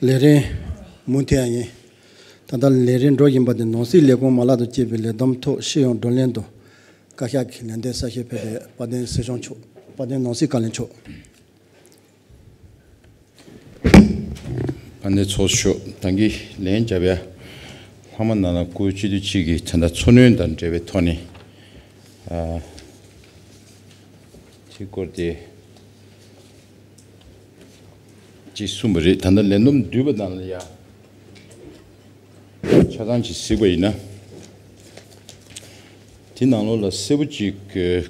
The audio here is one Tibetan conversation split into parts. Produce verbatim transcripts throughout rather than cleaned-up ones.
ལས་རིམ་མུ་མཐུད་ཡ་ཡིན། ད་ལྟ་ལས་རིམ་འགྲོ་བཞིན་པ་དེ་ནང་སྲིད་ལས་ཁུངས་མ་ལག་ཏུ་སྐྱེས་པའི་ལས་བསྡོམས་ཐོག་སྤྱི་ཡོངས་བགྲོ་གླེང་དུ་བཀའ་ཤག་གི་ལན་འདེབས་གསལ་བཤད་ཕེབས་པའི་དཔལ་ལྡན་སྲིད་སྐྱོང་མཆོག་དཔལ་ལྡན་ནང་སྲིད་བཀའ་བློན་མཆོག་དཔལ་ལྡན་ཚོགས་གཙོ་མཆོག་ད་གིན་ལན་བརྒྱབ་ཡ། ལྷག་མ་ནང་ལ་སྐུ་སྤྱི་འཐུས་གཅིག་གིས་ད་ལྟ་འཚོ་སྣོན་དང་འབྲེལ་བའི་ཐོག་ནས། ཨ། དེ་སྐོར་དེ་ཅིག་གསུངས་པ་རེད། ད་ལྟ་ལས་བསྡོམས་བསྡུས་པ་དང་ལ་ཡ། ཆ་ཚང་ཅིག་གཟིགས་པ་ཡིན་ན། དེ་ནང་ལོགས་ལ་གསལ་པོ་ཅིག་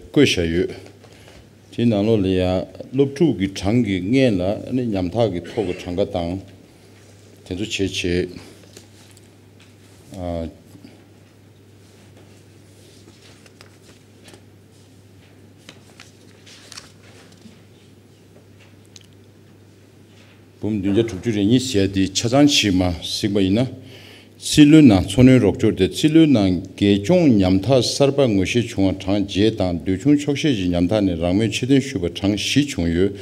བཀོད་བཞག་ཡོད། དེ་ནང་ལོགས་ལ་ཡ་སློབ་ཕྲུག་གི་གྲངས་ཀྱི་སྔོན་ལ་ཨ་ནི་ཉམ་ཐག་གི་ཐོ་གི་གྲངས་ཀ་དང་། དེ་ཚོ་བྱས་བྱས། ཨ། འབུམ་བདུན་བརྒྱ་དྲུག་ཅུ་རེ་གཉིས་ཟེར་ཡ་དེ་ཆ་ཚང་ཞིག་མ་གཟིགས་པ་ཡིན་ན། སྲིད་བློན་ནང་འཚོ་སྣོན་རོགས་སྐྱོར་དེ་སྲིད་བློན་ནང་རྒས་གཅུང་ཉམ་ཐག་གསར་པ་ངོ་ཤེས་བྱུང་བ་གྲངས་བརྒྱད་དང་འདོད་ཆུང་ཆོག་ཤེས་ཀྱི་ཉམ་ཐག་ནས་རང་མོས་ཕྱིར་འཐེན་ཞུས་པ་གྲངས་བཞི་བྱུང་ཡོད།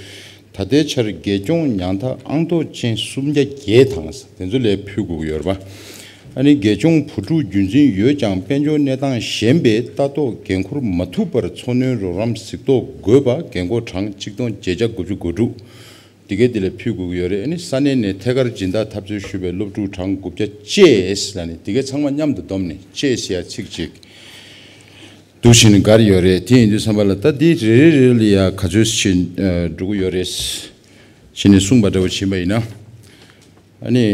ད་ལྟའི་ཆར་རྒས་གཅུང་ཉམ་ཐག་ཨང་ཐོག་ཅན་སུམ་བརྒྱ་བརྒྱད་དང་དེ་ཚོ་ལ་ཕུལ་དགོས་ཀྱི་ཡོད་རེད་པ། ཨ་ནི་རྒས་གཅུང་བུ་ཕྲུག་རྒྱུན་འཛིན་ཡོད་ཀྱང་དཔལ་འབྱོར་གནས་སྟངས་ཞན་པས་ལྟ་རྟོག་འགན་འཁུར་མ་ཐུབ་པར་འཚོ་སྣོན་རོགས་རམ་གཟིགས་རྟོག་དགོས་པ་རྒན་འཁོགས་གྲངས་གཅིག་སྟོང་བརྒྱད་བརྒྱ་དགུ་བཅུ་གོ་དྲུག་འདི་གའི་འདི་ལ་ཕུལ་དགོས་ཀྱི་ཡོད་རེད། ཨ་ནི་ས་གནས་ནས་ཐད་ཀར་སྦྱིན་བདག་ཐབས་འཚོལ་ཞུས་པའི་སློབ་ཕྲུག་གྲངས་དགུ་བརྒྱ་བཅས་ལ་ནི་འདི་གའི་ཚང་མ་མཉམ་དུ་བསྡོམས་ནས་བཅས་ཟེར་ཡ་ཚིག་གཅིག་འདུག་བྱས་ནས་འགར་ཡོད་རེད། དེ་ཡིན་དུས་ཙམ་པ་ལ་ད་འདི་རེ་རེ་རེ་ལ་ཡ་ག་ཚོད་ཕྱིན་འགྲོ་གི་ཡོད་རེད་བྱས་ནས་གསུངས་པ་འདྲ་བོ་ཕྱིན་པ་ཡིན་ན། ཨ་ནི།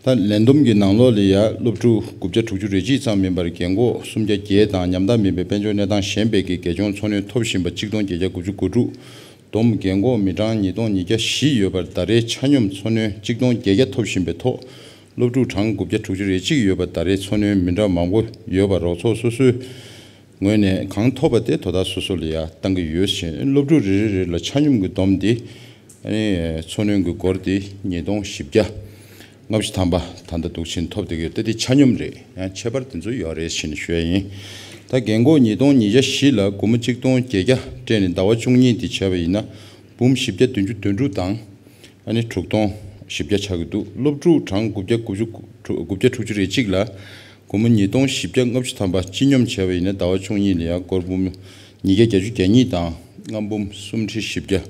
ད་ལས་བསྡོམས་ཀྱི་ནང་ལོགས་ལ་ཡ་སློབ་ཕྲུག་དགུ་བརྒྱ་དྲུག་ཅུ་རེ་གཅིག་ཙམ་མིན་པར་རྒན་འཁོགས་སུམ་བརྒྱ་བརྒྱད་དང་ཉམ་ཐག་མིན་པའི་དཔལ་འབྱོར་གནས་སྟངས་ཞན་པའི་གི་རྒས་གཅུང་འཚོ་སྣོན་ཐོབ་བཞིན་པ་གཅིག་སྟོང་བརྒྱད་བརྒྱ་དགུ་བཅུ་གོ་དྲུག་བསྡོམས་རྒན་འཁོགས་མི་གྲངས་ཉིས་སྟོང་ཉིས་བརྒྱ་བཞི་ཡོད་པར་ཟླ་རེའི་ཆ་སྙོམས་འཚོ་སྣོན་གཅིག་སྟོང་བརྒྱད་བརྒྱ་ཐོབ་བཞིན་པའི་ཐོག་སློབ་ཕྲུག་གྲངས་དགུ་བརྒྱ་དྲུག་ཅུ་རེ་གཅིག་ཡོད་པར་ཟླ་རེའི་འཚོ་སྣོན་མི་འདྲ་མང་པོ་ཡོད་པར་རོགས་ཚོགས་སོ་སོའི་ངོས་ནས་གང་ཐོབ་པ་དེ་དོ་བདག་སོ་སོ་ལ་ཡ་བཏང་གི་ཡོད་ཞེས་སློབ་ཕྲུག་རེ་རེ་རེ་ལ་ཆ་སྙོམས་ཀྱི་བསྡོམས་དེ། ཨ་ནི་འཚོ་སྣོན་གྱི་སྒོར་དེ་ཉིས་སྟོང་བཞི་བརྒྱ་ལྔ་བཅུ་ཐམ་པ་ད་ལྟ་འདུག་ཕྱིན་ཐོབ་བསྡད་ཀྱི་ཡོད། ད་དེ་ཆ་སྙོམས་རེད། ཡང་ཁྱད་པར་དེ་ཚོ་ཡོད་རེད་ཞེས་ནས་ཞུ་ཡ་ཡིན། ད་རྒན་འཁོགས་ཉིས་སྟོང་ཉིས་བརྒྱ་བཞི་ལ་སྒོར་མོ་གཅིག་སྟོང་བརྒྱད་བརྒྱ་སྤྲད་ནས་ཟླ་བ་བཅུ་གཉིས་དེ་བྱས་པ་ཡིན་ན་འབུམ་བཞི་བརྒྱ་བདུན་ཅུ་དོན་དྲུག་དང་། ཨ་ནི་དྲུག་སྟོང་བཞི་བརྒྱ་ཆགས་ཀྱི་འདུག་སློབ་ཕྲུག་གྲངས་དགུ་བརྒྱ་དགུ་བཅུ་དགུ་བརྒྱ་དྲུག་ཅུ་རེ་གཅིག་ལ་སྒོར་མོ་ཉིས་སྟོང་བཞི་བརྒྱ་ལྔ་བཅུ་ཐམ་པ་སྤྱི་སྙོམས་བྱས་པ་ཡིན་ན་ཟླ་བ་བཅུ་གཉིས་ལ་ཡང་སྒོར་འབུམ་ཉིས་བརྒྱ་བརྒྱད་ཅུ་གྱ་གཉིས་དང་ལྔ་འབུམ་སུམ་ཁྲི་བཞི་བརྒྱ།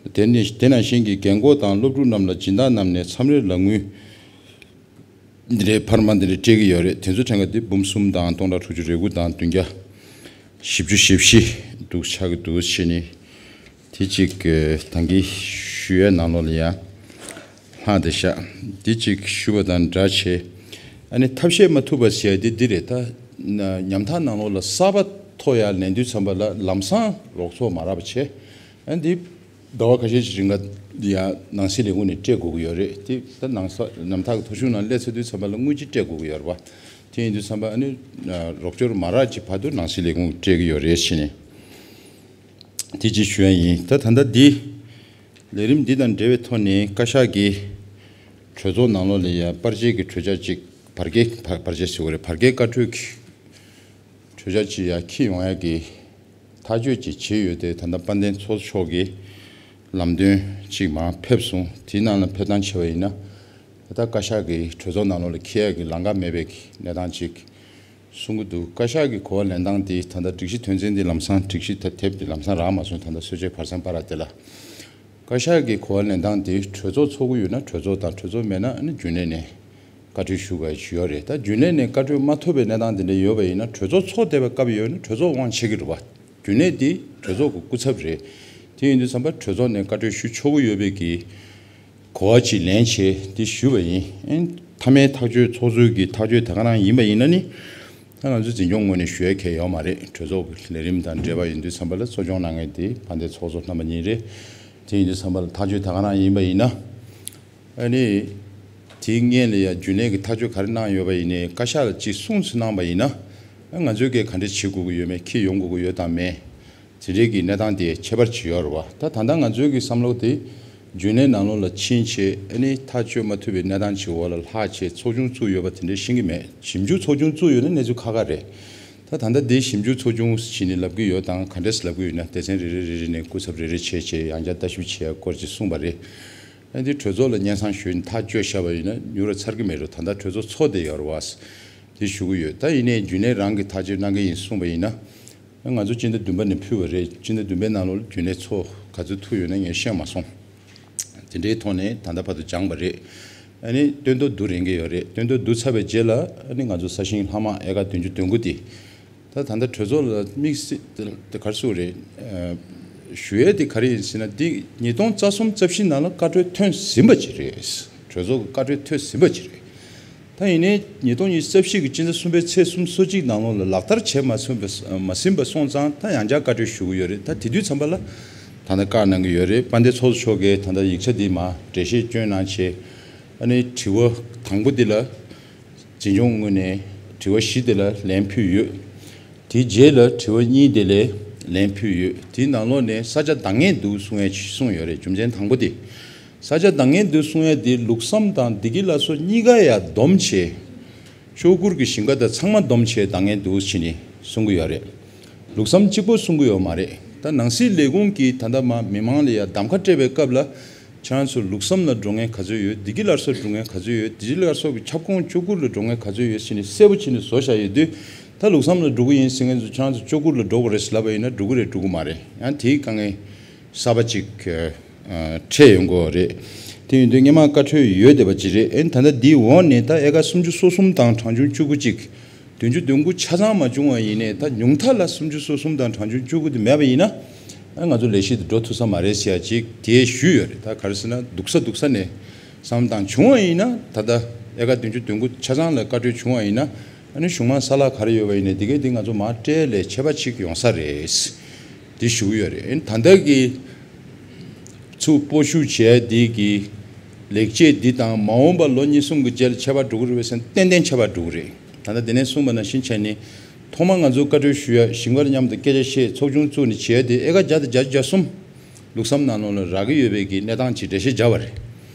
དེ་ནི་དེ་ནང་བཞིན་གྱི་རྒན་འཁོགས་དང་སློབ་ཕྲུག་རྣམས་ལ་སྦྱིན་བདག་རྣམས་ནས་མཚམས་རེར་ལག་དངུལ་འདི་འདྲའི་འཕར་མ་འདི་འདྲ་སྤྲད་ཀྱི་ཡོད་རེད། དེ་ཚོ་ཕྲན་ག་དེ་འབུམ་གསུམ་དང་སྟོང་ཕྲག་དྲུག་ཅུ་རེ་དགུ་དང་བདུན་བརྒྱ་བཞི་བཅུ་ཞེ་བཞི་འདུག་ཆགས་ཀྱི་འདུག་བྱས་ནས། དེ་གཅིག་ད་གིན་ཞུ་ཡས་ནང་ལོགས་ལ་ཡ་ལྷག་བསྡད་ཤག་དེ་གཅིག་ཞུ་བ་དང་འདྲ་བྱས། ཨ་ནི་ཐབས་ཤེས་མ་ཐུབ་པ་ཟེར་ཡ་དེ་འདི་རེད། ད་ཉམ་ཐག་ནང་ལོགས་ལ་གསར་པ་ཐོ་ཡ་ལེན་དུས་ཙམ་པ་ལ་ལམ་སང་རོགས་ཚོགས་མ་རག་པ་བྱས། ཨ་ནི་འདི་ཟླ་བ་ཁ་ཤས་ཤིག་རིང་ལ་ཡ་ནང་སྲིད་ལས་ཁུངས་ནས་སྤྲད་དགོས་ཀྱི་ཡོད་རེད། དེ་ད་ནང་ས་ཉམ་ཐག་གི་ཐོ་གཞུང་ནང་སླེབས་ཚར་དུས་ཙམ་པ་ལ་དངུལ་ཅིག་སྤྲད་དགོས་ཀྱི་ཡོད་རེད་པ། དེ་ཡིན་དུས་ཙམ་པ་ཨ་ནི་རོགས་སྐྱོར་མ་རག་ཅིག་བར་དུ་ནང་སྲིད་ལས་ཁུངས་སྤྲད་ཀྱི་ཡོད་རེད་ཟེར་ནས། དེ་ཅིག་ཞུ་ཡ་ཡིན། ད་ད་ལྟ་འདི་ལས་རིམ་འདི་དང་འབྲེལ་བའི་ཐོག་ནས་བཀའ་ཤག་གིས་གྲོས་ཚོགས་ནང་ལོགས་ལ་ཡ་པར་རྒྱས་ཀྱི་གྲོས་འཆར་ཅིག་བར་བརྒལ་བར་བར་ཆད་ཟེར་བ་རེད། བར་བརྒལ་བཀའ་འཁྲོལ་གྱི་གྲོས་འཆར་ཅིག་ཡ་འཁྱེར་ཡོང་ཡ་གི་ཐག་གཅོད་ཅིག་བྱས་ཡོད་དེ། ད་ལྟ་དཔལ་ལྡན་ཚོགས་གཙོ་མཆོག་གིས་ལམ་སྟོན་ཅིག་མར་ཕེབས་སོང་། དེའི་ནང་ལ་ཕེབས་སྟངས་བྱས་པ་ཡིན་ན། ད་ལྟ་བཀའ་ཤག་གིས་གྲོས་ཚོགས་ནང་ལོགས་ལ་འཁྱེར་ཡ་གི་ལམ་ཁ་མེད་པའི་གི་གནས་སྟངས་ཅིག་གསུང་གི་འདུག་བཀའ་ཤག་གི་གོ་བ་ལེན་སྟངས་དེ་ད་ལྟ་སྒྲིག་གཞི་དོན་ཚན་དེ་ལམ་སང་སྒྲིག་གཞི་དེབ་དེ་ལམ་སང་རག་མ་སོང་། ད་ལྟ་གསལ་བྱེད་བར་མཚམས་པར་དེ་ལ། བཀའ་ཤག་གི་གོ་བ་ལེན་སྟངས་དེ་གྲོས་ཚོགས་ཚོགས་ཀྱི་ཡོད་ན་གྲོས་ཚོགས་དང་། གྲོས་ཚོགས་མེད་ན་ཨ་ནི་རྒྱུན་ལས་ནས་བཀའ་འཁྲོལ་ཞུ་དགོས་ཡོད་རེད། ད་རྒྱུན་ལས་ནས་བཀའ་འཁྲོལ་མ་ཐོབ་པའི་གནས་སྟངས་དེ་འདྲ་ཡོད་པ་ཡིན་ན་གྲོས་ཚོགས་ཚོགས་བསྡད་པའི་སྐབས་ཡོད་ན་གྲོས་ཚོགས་དབང་ཆད་ཀྱི་རེད་པ། རྒྱུན་ལས་དེ་གྲོས་ཚོགས་ཀྱི་སྐུ་ཚབ་རེད། དེ་ཡིན་དུས་ཙམ་པ་གྲོས་ཚོགས་ནས་བཀའ་འཁྲོལ་ཞུ་ཆོག་གི་ཡོད་པའི་གི་གོ་བ་ཅིག་ལེན་བྱས་དེ་ཞུས་པ་ཡིན། ཨེ། མཐའ་མའི་ཐག་གཅོད་ཚོགས་གཙོའི་གི་ཐག་གཅོད་ད་ག་རང་ཡིན་པ་ཡིན་ན་ནི། ད་ང་ཚོའི་འཛིན་སྐྱོང་ངོས་ནས་ཞུ་ཡ་གང་ཡང་ཡོད་མ་རེད། གྲོས་ཚོགས་ཀྱི་ལས་རིམ་དང་འབྲེལ་བ་ཡིན་དུས་ཙམ་པ་ལ་གཙོ་སྐྱོང་གནང་མཁན་དེ་དཔལ་ལྡན་ཚོགས་གཙོ་རྣམ་པ་གཉིས་རེད། དེ་ཡིན་དུས་ཙམ་པ་ལ་ཐག་གཅོད་ད་ག་རང་ཡིན་པ་ཡིན་ན། ཨ་ནི། དེའི་སྔོན་ལ་ཡ་རྒྱུན་ལས་ཀྱི་ཐག་གཅོད་ག་རེ་གནང་ཡོད་པ་ཡིན་ནའི་བཀའ་ཤག་ལ་གཅིག་གསུངས་ཚུལ་གནང་པ་ཡིན་ན། ཨ། ང་ཚོས་ག་ག་འདྲ་བྱེད་དགོས་ཀྱི་ཡོད་མེད། འཁྱེར་ཡོང་དགོས་ཀྱི་ཡོད་དང་མེད། དེ་འདྲའི་གི་གནས་སྟངས་དེ་ཁྱད་པར་ཅིག་ཡོད་རེད་བ། ད་ད་ལྟ་ང་ཚོའི་གི་བསམ་བློ་དེ་རྒྱུན་ལས་ནང་ལོགས་ལ་ཕྱིན་བྱས། ཨ་ནི་ཐག་གཅོད་མ་ཐུབ་པའི་གནས་སྟངས་ཅིག་འོག་ལ་ལྷག་བྱས་ཚོགས་ཆུང་བཙུགས་ཡོད་པ་དེ་འདྲ་ཤེས་ཀྱི་མེད། ཞིབ་འཇུག་ཚོགས་ཆུང་བཙུགས་ཡོད་ན་གནས་ཚུལ་ཁག་ཁག་རེད། ད་ད་ལྟ་འདི་ཞིབ་འཇུག་ཚོགས་ཆུང་ཟེར་ནས་ལབ་ཀྱི་ཡོད་དང་། ག་འདྲས་ལབ་ཀྱི་ཡོད་ན་སྡེ་ཚན་རེ་རེ་རེ་རེ་ནས་སྐུ་ཚབ་རེ་རེ་བྱས་བྱས་ཡང་བསྐྱར་ལྟ་ཞིབ་བྱེད་ཡ་སྐོར་ཅིག་གསུངས་པ་རེད། ཨ་འདི་གྲོས་ཚོགས་ལ་སྙན་སེང་ཞུས་ནས་ཐག་གཅོད་བཞག་པ་ཡིན་ན་མྱུར་བ་ཚར་གི་མེད་རུང་ད་ལྟ་གྲོས་ཚོགས་ཚོགས་བསྡད་ཡོད་རེད་བ། དེ་ཞུ་གི་ཡོད། ད་ཡིན་ནའི་རྒྱུན་ལས་རང་གིས་ཐག་གཅོད་གནང་གི་ཡིན་གསུངས་པ་ཡིན་ན། ང་ཚོ་སྤྱི་ཟླ་བདུན་པ་ནས་ཕུལ་བ་རེད། སྤྱི་ཟླ་བདུན་པའི་ནང་ལོགས་ལ་རྒྱུན་ལས་ཚོགས་ག་ཚོད་ཐུབ་ཡོད་ན་ངས་ཤེས་མ་སོང་། དེ་འདྲའི་ཐོག་ནས་ད་ལྟ་བར་དུ་སྦྱངས་པ་རེད། ཨ་ནི་སྟོན་ཐོ་བསྡུ་རན་གྱི་ཡོད་རེད། སྟོན་ཐོ་བསྡུ་ཚར་བའི་རྗེས་ལ་ཨ་ནི་ང་ཚོ་ས་ཞིང་ལྷག་མ་ཨེ་ཀར་བདུན་ཅུ་དོན་དགུ་དེ། ད་ད་ལྟ་གྲོས་ཚོགས་ལ་དམིགས་བསལ་དེ་ག་རེ་ཟེར་དགོས་རེད། ཨ་ཞུ་ཡས་དེ་ག་རེ་ཡིན་ཟེར་ན་འདི་ཉིས་སྟོང་རྩ་གསུམ་རྩ་བཞི་ནང་ལ་བཀའ་འཁྲོལ་ཐོན་ཟིན་པ་ཅིག་རེད། གྲོས་ཚོགས་ཀྱི་བཀའ་འཁྲོལ་ཐོན་ཟིན་པ་ཅིག་རེད། ད་ཡིན་ནའི་ཉིས་སྟོང་ཉི་ཤུ་རྩ་བཞི་གི་སྤྱི་ཟླ་གསུམ་པའི་ཚེས་སོ་གཅིག་ནང་ལོགས་ལ་ལག་བསྟར་བྱས་མ་ཚུན་པ་མ་ཟིན་པ་སོང་ཙང་ད་ཡང་བསྐྱར་བཀའ་འཁྲོལ་ཞུ་གི་ཡོད་རེད། ད་དེ་དུས་ཙམ་པ་ལ་ད་ལྟ་བཀའ་གནང་གི་ཡོད་རེད། དཔལ་ལྡན་ཚོགས་གཙོ་མཆོག་གིས་ད་ལྟ་ཡིག་ཆ་འདི་མར་འགྲེལ་བཤད་སྐྱོན་གནང་བྱས། ཨ་ནི་དྲི་བ་དང་པོ་འདི་ལ་འཛིན་སྐྱོང་ངོས་ནས་དྲི་བ་བཞི་འདི་ལ་ལན་ཕུལ་ཡོད། དེའི་རྗེས་ལ་དྲི་བ་གཉིས་དེ་ལ་ལན་ཕུལ་ཡོད། དེའི་ནང་ལོགས་ནས་ས་ཆ་འདང་ངེས་འདུག་གསུང་ཡས་གསུངས་ཡོད་རེད། རྒྱུ་མཚན་དང་པོ་དེ། ས་ཆ་འདང་ངེས་འདུག་གསུང་ཡས་དེ་ལུག་གསུམ་དང་བདེ་སྐྱིད་སླར་གསོ་གཉིས་ཀ་ཡ་བསྡོམས་བྱས། ལྕོག་གུར་གྱི་ཞིང་ཁ་དང་ཚང་མ་བསྡོམས་བྱས་འདང་ངེས་འདུག་ཕྱིན་ནས་གསུང་གི་ཡོད་རེད། ལུག་གསུམ་གཅིག་པོ་གསུང་གི་ཡོད་མ་རེད། ད་ནང་སྲིད་ལས་ཁུངས་ཀྱིས་ད་ལྟ་མ་མི་མང་ལ་ཡ་གདམ་ཁ་སྤྲད་པའི་སྐབས་ལ། ཁྱེད་རང་ཚོ་ལུག་གསུམ་ལ་འགྲོ་མཁན་ག་ཚོད་ཡོད། བདེ་སྐྱིད་སླར་གསོ་འགྲོ་མཁན་ག་ཚོད་ཡོད། བདེ་སྐྱིད་སླར་གསོ་གི་ཁྱབ་ཁོངས་ལྕོག་གུར་ལ་འགྲོ་མཁན་ག་ཚོད་ཡོད་ཟེར་ནས་གསལ་པོ་བྱས་ནས་བཟོ་བཞག་ཡོད་དུས། ད་ལུག་གསུམ་ལ་འགྲོ་གི་ཡིན་ཟེར་མཁན་ཚོ་ཁྱེད་རང་ཚོ་ལྕོག་གུར་ལ་འགྲོ་དགོས་རེད་ཟེར་ལབ་པ་ཡིན་ན་འགྲོ་གི་རེད་འགྲོ་གི་མ་རེད། ཡང་དེའི་དཀའ་ངལ་གསར་པ་ཅིག་འཕྲད་ཡོང་གི་རེད། དེ་ཡིན་དུས་སྔོན་མ་བཀའ་འཁྲོལ་ཡོད་བསྡད་པ་ཅིག་རེད། ཨེ་ད་ལྟ་འདིའི་འོག་ནས་ད་ཨེ་ཀར་སུམ་ཅུ་སོ་གསུམ་དང་གྲངས་ཆུང་བཅུ་དགུ་ཅིག་བདུན་ཅུ་དོན་དགུ་ཆ་ཚང་མ་བྱུང་བ་ཡིན་ནའི་ད་ཉུང་མཐའ་ལ་སུམ་ཅུ་སོ་གསུམ་དང་གྲངས་ཆུང་བཅུ་དགུ་དེ་མེད་པ་ཡིན་ན། ཨ་ང་ཚོ་ལས་གཞི་དེ་འགྲོ་ཐུབ་ས་མ་རེད་ཟེར་ཡ་ཅིག་དེ་ཞུས་ཡོད་རེད། ད་ག་རེ་ཟེར་ན་སྡུག་ས་སྡུག་ས་ནས་བསམ་བློ་བཏང་བྱུང་བ་ཡིན་ན། ད་ལྟ་ཨེ་ཀར་བདུན་ཅུ་དོན་དགུ་ཆ་ཚང་ལ་བཀའ་འཁྲོལ་བྱུང་བ་ཡིན་ན། ཨ་ནི་གཞུང་མང་ས་ལག་ག་རེ་ཡོད་པ་ཡིན་ནའི་དེ་གའི་དེ་ང་ཚོ་མར་སྤྲད་ལས་བྱེད་པ་ཅིག་ཡོང་ས་རེད། དེ་ཞུ་གི་ཡོད་རེད། ཨ་ནི་ད་ལྟ་གི་ཚུར་སྤོ་བཤུད་བྱས་དེ་གི་ལེགས་བཅོས་འདི་དང་མ་འོངས་པ་ལོ་གཉིས་གསུམ་གྱི་རྗེས་ལ་ཁྱད་པར་འགྲོ་གི་རེད་པས་ཟེར་ན་ཏན་ཏན་ཁྱད་པར་འགྲོ་གི་རེད། ད་ལྟ་དེ་ནས་གསུངས་པ་ནང་བཞིན་བྱས་ནས་ཐོག་མར་ང་ཚོ་བཀའ་འཁྲོལ་ཞུ་ཡ་ཞིང་པ་མཉམ་དུ་སྐད་ཆ་བཤད་ཚོགས་ཆུང་བཙུགས་ནས་བྱས་ཏེ་ཨེ་ཀར་བརྒྱ་དང་བརྒྱད་ཅུ་གྱ་གསུམ་ལུག་གསུམ་ནང་ལོགས་ལ་རག་གི་ཡོད་པའི་གི་གནས་སྟངས་ཅིག་འགྲེལ་བཤད་བརྒྱབ་པ་རེད།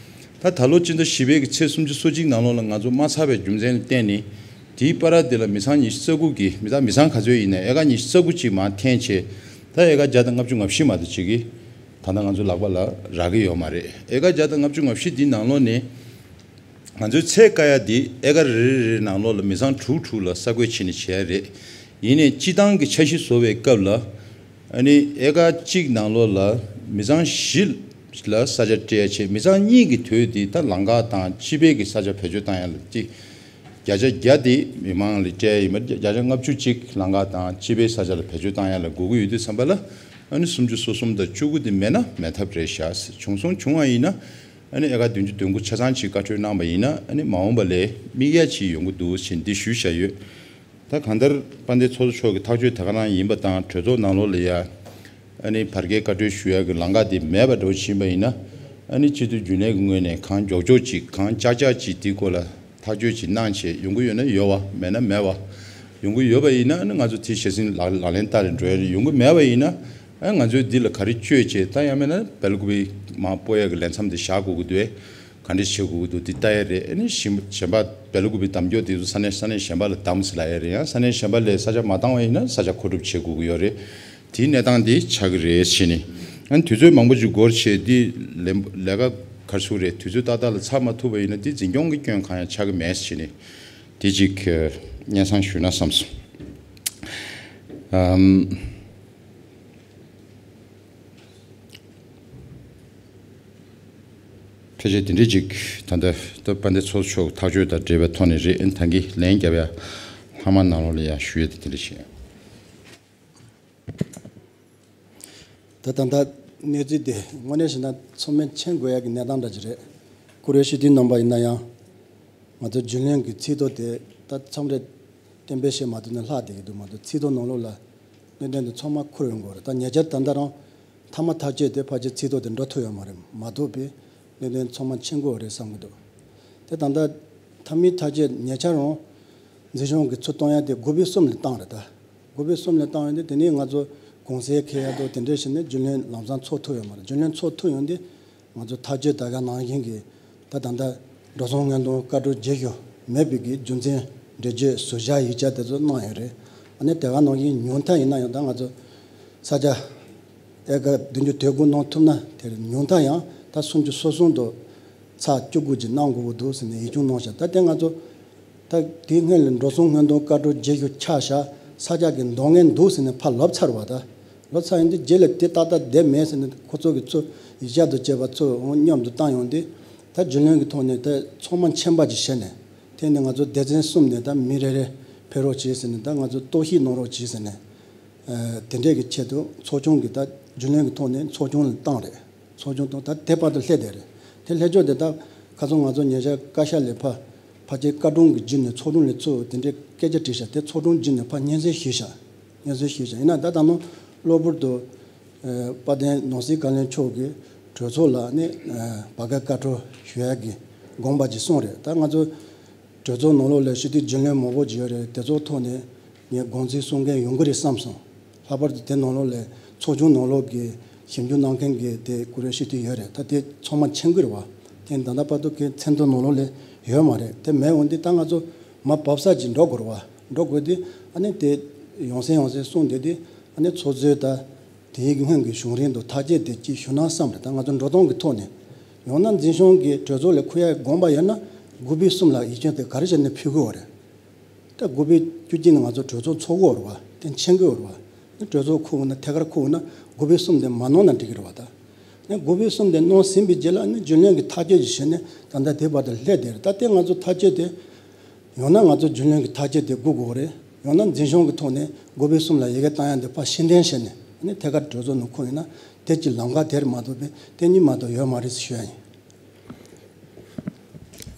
ད་ད་ལོ་སྤྱི་ཟླ་བཞི་པའི་གི་ཚེས་སུམ་ཅུ་སོ་གཅིག་ནང་ལོགས་ལ་ང་ཚོ་མ་ཚར་བའི་རྒྱུ་མཚན་ལ་བརྟེན་ནས་དེའི་བར་དེ་ལ་མི་ཚང་ཉི་ཤུ་རྩ་དགུ་གི་མི་ཚང་མི་ཚང་ག་ཚོད་ཡིན་ནའི་ཨེ་ཀར་ཉི་ཤུ་རྩ་དགུ་ཅིག་མར་འཐེན་བྱས། ད་ཨེ་ཀར་བརྒྱ་དང་ལྔ་བཅུ་ང་བཞི་མ་གཏོགས་ཅིག་གི་ད་ལྟ་ང་ཚོ་ལག་པ་ལ་རག་གི་ཡོད་མ་རེད། ཨེ་ཀར་བརྒྱ་དང་ལྔ་བཅུ་ང་བཞི་འདི་ནང་ལོགས་ནས་ང་ཚོའི་ཚད་བཀག་ཡ་འདི་ཨེ་ཀར་རེ་རེ་རེ་ནང་ལོགས་ལ་མི་ཚང་དྲུག་དྲུག་ལ་ས་བགོས་བྱས་ནས་བྱས་རེད། ཡིན་ནའི་སྤྱི་བཏང་གི་འཆར་གཞི་བཟོ་བའི་སྐབས་ལ་ཨ་ནི་ཨེ་ཀར་གཅིག་ནང་ལོགས་ལ་མི་ཚང་བཞི་ལ་ས་ཆ་སྤྲད་ཡ་བྱས། མི་ཚང་གཉིས་ཀྱི་དོད་འདི་ད་ལམ་ཁ་དང་སྤྱི་པའི་གི་ས་ཆ་བེད་སྤྱོད་བཏང་ཡ་ལ་གཅིག་བརྒྱ་ཆ་བརྒྱ་དེ་མི་མང་ལ་སྤྲད་ཡིན་པ། བརྒྱ་ཆ་ལྔ་བཅུ་གཅིག་ལམ་ཁ་དང་སྤྱི་པའི་ས་ཆ་ལ་བེད་སྤྱོད་བཏང་ཡ་ལ་དགོས་ཀྱི་ཡོད་དུས་ཙམ་པ་ལ་ཨ་ནི་སུམ་ཅུ་སོ་གསུམ་དང་བཅུ་དགུ་དེ་མེད་ན་མེད་ཐབས་རེད་ཤག་བྱུང་སོང་བྱུང་བ་ཡིན་ན་ཨ་ནི་ཨེ་ཀར་བདུན་ཅུ་དོན་དགུ་ཆ་ཚང་ཅིག་བཀའ་འཁྲོལ་གནང་པ་ཡིན་ན་ཨ་ནི་མ་འོངས་པ་ལ་དམིགས་ཡ་ཅིག་ཡོང་གི་འདུག་ཅེས་འདི་ཞུས་བཞག་ཡོད། ད་གང་ལྟར་དཔལ་ལྡན་ཚོགས་གཙོ་མཆོག་གི་ཐག་གཅོད་དེ་ག་རང་ཡིན་པ་དང་གྲོས་ཚོགས་ནང་ལོགས་ལ་ཡ་ཨ་ནི་བར་བརྒལ་བཀའ་འཁྲོལ་ཞུ་ཡ་གི་ལམ་ཁ་དེ་མེད་པ་འདྲ་བོ་ཕྱིན་པ་ཡིན་ན་ཨ་ནི་སྤྱི་འཐུས་རྒྱུན་ལས་ཀྱི་ངོས་ནས་གང་མགྱོགས་མགྱོགས་ཅིག་གང་ལྕགས་ལྕགས་ཅིག་དེའི་སྐོར་ལ་ཐག་གཅོད་ཅིག་གནང་བྱས་ཡོང་གི་ཡོད་ན་ཡོད་པ། མེད་ན་མེད་པ། ཡོང་གི་ཡོད་པ་ཡིན་ན་ཨ་ནི་ང་ཚོ་དེ་གཞི་རྩའི་ལག་ལག་ལེན་བསྟར་ནས་འགྲོ་ཡ་རེད། ཡོང་གི་མེད་པ་ཡིན་ན་ཨ་ང་ཚོས་འདི་ལ་ག་རེ་བཅོས་བྱས། ད་ཡང་མིན་ན་སྦེལ་ཀོབ་མར་སྤོ་ཡ་གི་ལས་མཚམས་དེ་བཞག་དགོས་ཀྱི་འདུག་གས། ག་འདྲ་བྱེད་དགོས་ཀྱི་འདུག་འདི་ལྟ་ཡ་རེད། ཨ་ནི་གཞན་གཞན་པ་སྦེལ་ཀོབ་དམ་འཇོག་དེ་ཚོ་ས་གནས་ས་གནས་གཞན་པ་ལ་བདམས་ཟེར་ལབ་ཡ་རེད། ཡང་ས་གནས་གཞན་པ་ལ་ས་ཆ་མ་བཏང་བ་ཡིན་ན་ས་ཆ་མཁོ་སྒྲུབ་བྱེད་དགོས་ཀྱི་ཡོད་རེད། དེའི་གནས་སྟངས་དེ་ཆགས་ཀྱི་རེད་ཟེར་ནས། ཨ་ནི་དུས་ཚོད་མང་པོ་ཅིག་འགོར་བྱས་འདི་ལས་ལས་ཀ་ག་རེ་ཟེར་དགོས་རེད། དུས་ཚོད་ཏག་ཏག་ལ་ཚར་མ་ཐུབ་པ་ཡིན་ན་འདི་འཛིན་སྐྱོང་གི་སྐྱོན་གང་ཡང་ཆགས་ཀྱི་མེད་ཟེར་ནས་དེ་ཅིག་སྙན་སེང་ཞུས་ན་བསམ་སོང་། ཨམ། ཕལ་ཆེར་དེ་འདྲས་ཅིག་ད་ལྟ་ད་དཔལ་ལྡན་ཚོགས་གཙོ་མཆོག་ཐག་གཅོད་དང་འབྲེལ་བའི་ཐོག་ནས་རེད། ཨ་ནི་ད་གིན་ལན་རྒྱབ་ཡ་ལྷག་མ་ནང་ལོགས་ལ་ཡ་ཞུ་ཡ་དེ་དེ་འདྲས་ཞིག་ད་ད་ལྟ་གནས་ཚུལ་དེ་དངོས་གནས་བྱས་ན་ཚང་མས་མཁྱེན་དགོས་ཡ་གི་གནས་སྟངས་འདྲ་ཅིག་རེད། བཀུར་འོས་སྤྱི་འཐུས་རྣམ་པ་ཡིན་ན་ཡང་ང་ཚོ་རྒྱུན་ལས་ཀྱི་ཚིག་ཐོ་དེ་ད་མཚམས་རེ་གཏན་འབེབས་བྱེད་མ་ཐུབ་ནས་ལྷག་བསྡད་ཀྱི་འདུག་མ་གཏོགས་ཚིག་ཐོ་ནང་ལོགས་ལ་གནད་དོན་དེ་ཚང་མ་འཁུར་ཡོང་གི་རེད། ད་ཉེ་ཆར་ད་ལྟ་རང་མཐའ་མ་ཐག་བཅད་དེ་ཕལ་ཆེར་ཚིག་ཐོ་དེ་འགྲོ་ཐུབ་ཡོད་མ་རེད། མ་གཏོགས་པའི་གནད་དོན་ཚང་མ་མཁྱེན་གྱི་ཡོད་རེད་བསམ་གྱི་འདུག་དེ་ད་ལྟ་མཐའ་མའི་ཐག་བཅད་ཉེ་ཆར་རང་འཛིན་སྐྱོང་གི་ཚུར་གཏོང་ཡ་དེ་དགུ་པའི་གསུམ་ལ་བཏང་རེད། ད་དགུ་པའི་གསུམ་ལ་བཏང་ཡོད་དེ་དེ་ནས་ང་ཚོ་གུང་སེང་འཁེལ་ཡ་དང་དེ་འདྲ་བྱས་ནས་རྒྱུན་ལས་ལམ་སང་ཚོགས་ཐུབ་ཡོད་མ་རེད། རྒྱུན་ལས་ཚོགས་ཐུབ་ཡོང་དུས་ང་ཚོ་ཐག་གཅོད་ད་ག་ནང་བཞིན་གྱི་ད་ད་ལྟ་འགྲོ་སོང་མངོན་གཏོང་བཀའ་འཁྲོལ་བརྗེ་ཞུ་མེད་པའི་གི་རྒྱུ་མཚན་འགྲེལ་བརྗོད་ཟུར་བཞག་ཡིག་ཆ་དེ་ཚོ་གནང་ཡོད་རེད། ཨ་ནི་དེ་ག་ནང་བཞིན་ཉུང་མཐའ་ཡིན་ན་ཡང་ད་ང་ཚོ་ས་ཆ་ཨེ་ཀར་བདུན་ཅུ་དོན་དགུ་གནང་ཐུབ་ན་དེར་ཉུང་མཐའ་ཡང་ད་སུམ་ཅུ་སོ་གསུམ་དུ་ ཚར་བཅུ་དགུ་ཅིག་གནང་དགོས་ཀྱི་འདུག་ཟེར་ནས་ཡིག་ཆུང་གནང་ཤག་ད་དེ་ང་ཚོ་ད་དེའི་སྔོན་ལ་འགྲོ་སོང་སྔོན་གཏོང་བཀའ་འཁྲོལ་རྗེས་ཤུལ་ཆགས་ཤག་ས་སྐྱ་གི་འདོན་མཁན་འདུག་ཟེར་ནས་ཕར་ལབ་ཚར་བ། ད་ལབ་ཚར་ཡོང་དུས་རྗེས་ལ་དེ་ཏག་ཏག་བསྡད་མེད་ཟེར་ནས་ཁོ་ཚོ་གི་ཚུར་ཡིག་ཆ་དང་བཅས་པ་ཚུར་མཉམ་དུ་བཏང་ཡོང་དུས། ད་རྒྱུན་ལས་ཀྱི་ཐོག་ནས་ད་ཚང་མ་མཁྱེན་པ་ཅིག་བྱས་ནས། དེ་ནས་ང་ཚོ་སྡེ་ཚན་གསུམ་ནས་ད་མི་རེ་རེ་ཕེབས་རོགས་གྱིས་ཟེར་ནས། ད་ང་ཚོ་རྟོག་ཞིབ་གནང་རོགས་གྱིས་ཟེར་ནས། ཨ་དེ་འདྲས་ཀྱི་ཆེད་དུ་ཚོགས་ཆུང་གི་ད་རྒྱུན་ལས་ཀྱི་ཐོག་ནས་ཚོགས་ཆུང་ལ་བཏང་རེད། ཚོགས་ཆུང་དང་ད་དེ་བར་དུ་སླེབས་བསྡད་རེད། དེ་སླེབས་ཕྱོགས་དེ་ད་ཁ་སང་ང་ཚོ་ཉེ་ཆར་བཀའ་ཤག་ལས་ཕར་ཕལ་ཆེར་བཀའ་དྲུང་གི་བརྒྱུད་ནས་ཚོགས་དྲུང་ལ་ཚུར་དེ་འདྲའི་སྐད་ཆ་དྲིས་ཤག་དེ་ཚོགས་དྲུང་བརྒྱུད་ནས་ཕར་སྙན་སེང་ཞུས་ཤག་སྙན་སེང་ཞུས་ཤག་ཡིན་ན་ད་ད་ནང་གློ་བུར་དུ་ཨ་དཔལ་ལྡན་ནང་སྲིད་བཀའ་བློན་མཆོག་གིས་གྲོས་ཚོགས་ལ་ནི་ཨ་བར་བརྒལ་བཀའ་འཁྲོལ་ཞུ་ཡག་གི་དགོངས་པ་ཅིག་གསུངས་རེད། ད་ང་ཚོ་གྲོས་ཚོགས་ནང་ལོགས་ལ་སྤྱི་འཐུས་རྒྱུན་ལས་མང་པོ་ཅིག་ཡོད་རེད། དེ་ཚོའི་ཐོག་ནས་ངས་དགོངས་ཚུལ་གསུང་མཁན་ཡོང་གི་རེད་བསམ་སོང་། ལྷག་པར་དུ་དེ་ནང་ལོགས་ལ་ཚོགས་ཆུང་ནང་ལོགས་ཀྱི་ཞིབ་འཇུག་གནང་མཁན་གྱི་དེ་ཀུ་རེ་སྤྱི་འཐུས་ཡོད་རེད། ད་དེ་ཚང་མ་མཁྱེན་གྱི་རེད་བ། དེ་ད་ལྟ་བར་དུ་གི་མཚན་ཐོ་ནང་ལོགས་ལ་ཡོད་མ་རེད། དེ་མེད་འོང་དུས་ད་ང་ཚོ་མར་བབས་ས་ཅིག་འགྲོ་དགོས་རེད་བ། འགྲོ་དགོས་དུས་ཨ་ནི་དེ་ཡོང་སེ་ཡོང་སེ་གསུངས་བསྡད་དུས་ཨ་ནི་ཚོགས་གཙོས་ད། དེའི་སྔོན་གྱི་བྱུང་རིམ་དང་ཐག་བཅད་དེ་ཅིག་ཞུ་ན་བསམ་རེད། ད་ང་ཚོ་འགྲོ་སྟངས་ཀྱི་ཐོག་ནས་ཡང་ན་འཛིན་སྐྱོང་གི་གྲོས་ཚོགས་ལ་འཁུར་ཡག་དགོངས་པ་ཡོད་ན་དགུ་པའི་གསུམ་ལ་ཡིག་ཆ་དེ་ག་རེ་བྱས་ནས་ཕུལ་དགོས་པ་རེད། ད་དགུ་པའི་བཅུ་གཅིག་ནས་ང་ཚོ་གྲོས་ཚོགས་ཚོགས་དགོས་རེད་བ། དེ་མཁྱེན་དགོས་རེད་བ། ནི་གྲོས་ཚོགས་འཁུར་དགོས་ན་ཐད་ཀར་འཁུར་དགོས་ན་དགུ་པའི་གསུམ་དེ་མ་གནང་ན་འགྲིག་གི་རེད་བ། ད་ནི་དགུ་པའི་གསུམ་དེ་གནང་ཟིན་པའི་རྗེས་ལ་ནི་རྒྱུན་ལས་ཀྱི་ཐག་གཅོད་ཅིག་བྱས་ནས་ད་ལྟ་དེ་བར་དུ་སླེབས་བསྡད་རེད། ད་དེ་ང་ཚོ་ཐག་གཅོད་དེ། ཡང་ན་ང་ཚོ་རྒྱུན་ལས་ཀྱི་ཐག་གཅོད་དེ་སྒུག་དགོས་རེད། ཡང་ན་འཛིན་སྐྱོང་གི་ཐོག་ནས་དགུ་པའི་གསུམ་ལ་ཡི་གེ་བཏང་ཡག་དེ་ཕར་ཕྱིར་འཐེན་བྱས་ནས་ཨ་ནི་ཐད་ཀར་གྲོས་ཚོགས་ནང་འཁོད་ཡིན་ན་དེ་ཅིག་ལམ་ཁ་དེར་མ་གཏོགས་པའི་དེ་གཉིས་མ་གཏོགས་ཡོད་མ་རེད་ཟེར་ཞུ་ཡ་ཡིན།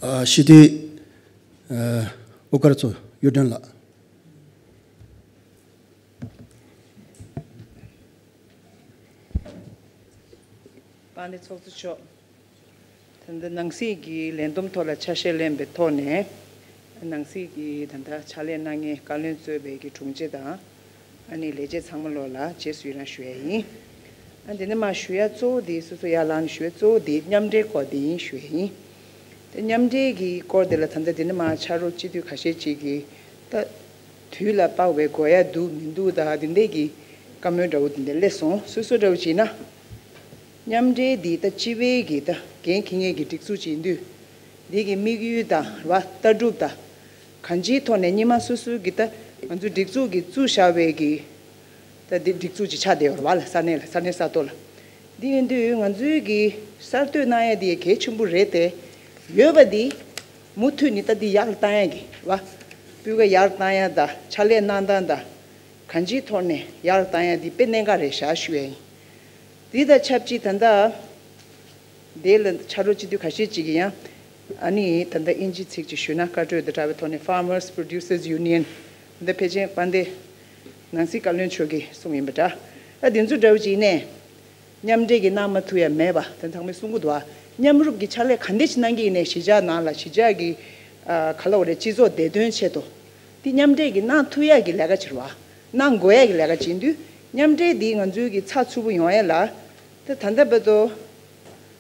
ཨ་སྤྱི་འཐུས་ཨ་དབུ་དཀར་ཚོ་གཡུ་སྒྲོན་ལགས། དཔལ་ལྡན་ཚོགས་གཙོ་མཆོག་ད་ལྟ་ནང་སྲིད་ཀྱི་ལས་བསྡོམས་ཐོག་ལ་ཆ་ཤས་ལེན་པའི་ཐོག་ནས། ནང་སྲིད་ཀྱི་ད་ལྟ་ཕྱག་ལས་གནང་མཁན་བཀའ་བློན་གཙོས་པའི་གི་དྲུང་ཆེ་དང་། ཨ་ནི་ལས་བྱེད་ཚང་མ་ལོག་ལ་རྗེས་སུ་ཡི་རང་ཞུ་ཡ་ཡིན། ཨ་འདི་ནས་མར་ཞུ་ཡ་གཙོ་བོ་འདི་སོ་སོ་ཡར་ལངས་ནས་ཞུ་ཡ་གཙོ་བོ་འདི་མཉམ་འབྲེལ་སྐོར་འདི་ཡིན་ཞུ་ཡ་ཡིན། དེ་མཉམ་འབྲེལ་གྱི་སྐོར་འདི་ལ་ད་ལྟ་འདི་ནས་མར་ཕྱག་རོགས་སྤྱི་འཐུས་ཁ་ཤས་ཅིག་གིས་ད་དུས་ལ་དཔག་པའི་དགོས་ཡ་འདུག་མི་འདུག་ད་འདི་འདྲས་ཀྱི་བཀའ་མོལ་འདྲ་བོ་འདི་འདྲས་སླེབས་སོང་། སོ་སོ་འདྲ་བོ་བྱས་ན། མཉམ་འབྲེལ་འདི་ད་སྤྱི་པའི་གི་ད་འགན་འཁྱེར་མཁན་གྱི་སྒྲིག་འཛུགས་ཅིག་ཡིན་དུས། འདི་གི་དམིགས་ཡུལ་དང་ར་ལྟ་གྲུབ་དང་། གང་ཅིའི་ཐོག་ནས་སྔོན་མ་སོ་སོའི་གི་ད་ང་ཚོ་སྒྲིག་འཛུགས་ཀྱི་བཙུགས་བཞག་པའི་གི་ད་འདི་སྒྲིག་འཛུགས་ཅིག་ཆགས་བསྡད་ཡོད་རེད་བ་ལ། ས་གནས་ལ་ས་གནས་ས་ཐོག་ལ། འདི་ཡིན་དུས་ང་ཚོའི་གི་གསར་གཏོད་གནང་ཡ་འདི་གལ་ཆེན་པོ་རེད་དེ། ཡོད་པ་འདི་མུ་མཐུད་ནས་ད་འདི་ཡར་བཏང་ཡ་གི་རེད་བ། སྤུས་ཀ་ཡར་བཏང་ཡ་དང་ཕྱག་ལས་གནང་སྟངས་དང་། གང་ཅིའི་ཐོག་ནས་ཡར་བཏང་ཡ་འདི་དཔེ་གནད་འགག་རེད་ཤག་ཞུ་ཡ་ཡིན། འདི་དང་ཆབས་ཅིག་ད་ལྟ། དེ་ལ་ཕྱག་རོགས་སྤྱི་འཐུས་ཁ་ཤས་ཅིག་གིས་ཡང་། ཨ་ནི་ད་ལྟ་དབྱིན་ཇི་ཚིག་ཅིག་ཞུས་ན་བཀའ་འཁྲོལ་དང་འདྲ་བའི་ཐོག་ནས་Farmers Producers Union། ད་ལྟ་ཕལ་ཆེར་དཔལ་ལྡན་ནང་སྲིད་བཀའ་བློན་མཆོག་གིས་གསུངས་ཡིན་པ་འདྲ། ད་དེ་ཚོ་འདྲ་བོ་ཅིག་ནས། མཉམ་འབྲེལ་གྱི་གནང་མ་ཐུབ་ཡ་མེད་པ་དེ་ཚང་མས་གསུང་གི་འདུག་ཨ། མཉམ་རུབ་ཀྱི་ཕྱག་ལས་ག་འདྲ་ཞིག་གནང་གི་ཡིན་ནའི་གཞིས་ཆགས་ནང་ལ་གཞིས་ཆགས་ཀྱི་ཨ་ག་ལ་བ་རེད། སྤྱི་ཚོགས་བདེ་དོན་ཆེད་དུ། འདི་མཉམ་འབྲེལ་གྱི་གནང་ཐུབ་ཡ་གི་ལས་ཀ་ཅིག་རེད་བ། གནང་དགོས་ཡ་གི་ལས་ཀ་ཅིག་ཡིན་དུས། མཉམ་འབྲེལ་འདི་ང་ཚོའི་གི་ཚགས་ཚུད་པོ་ཡོང་ཡ་ལ། ད་ད་ལྟ་བར་དུ་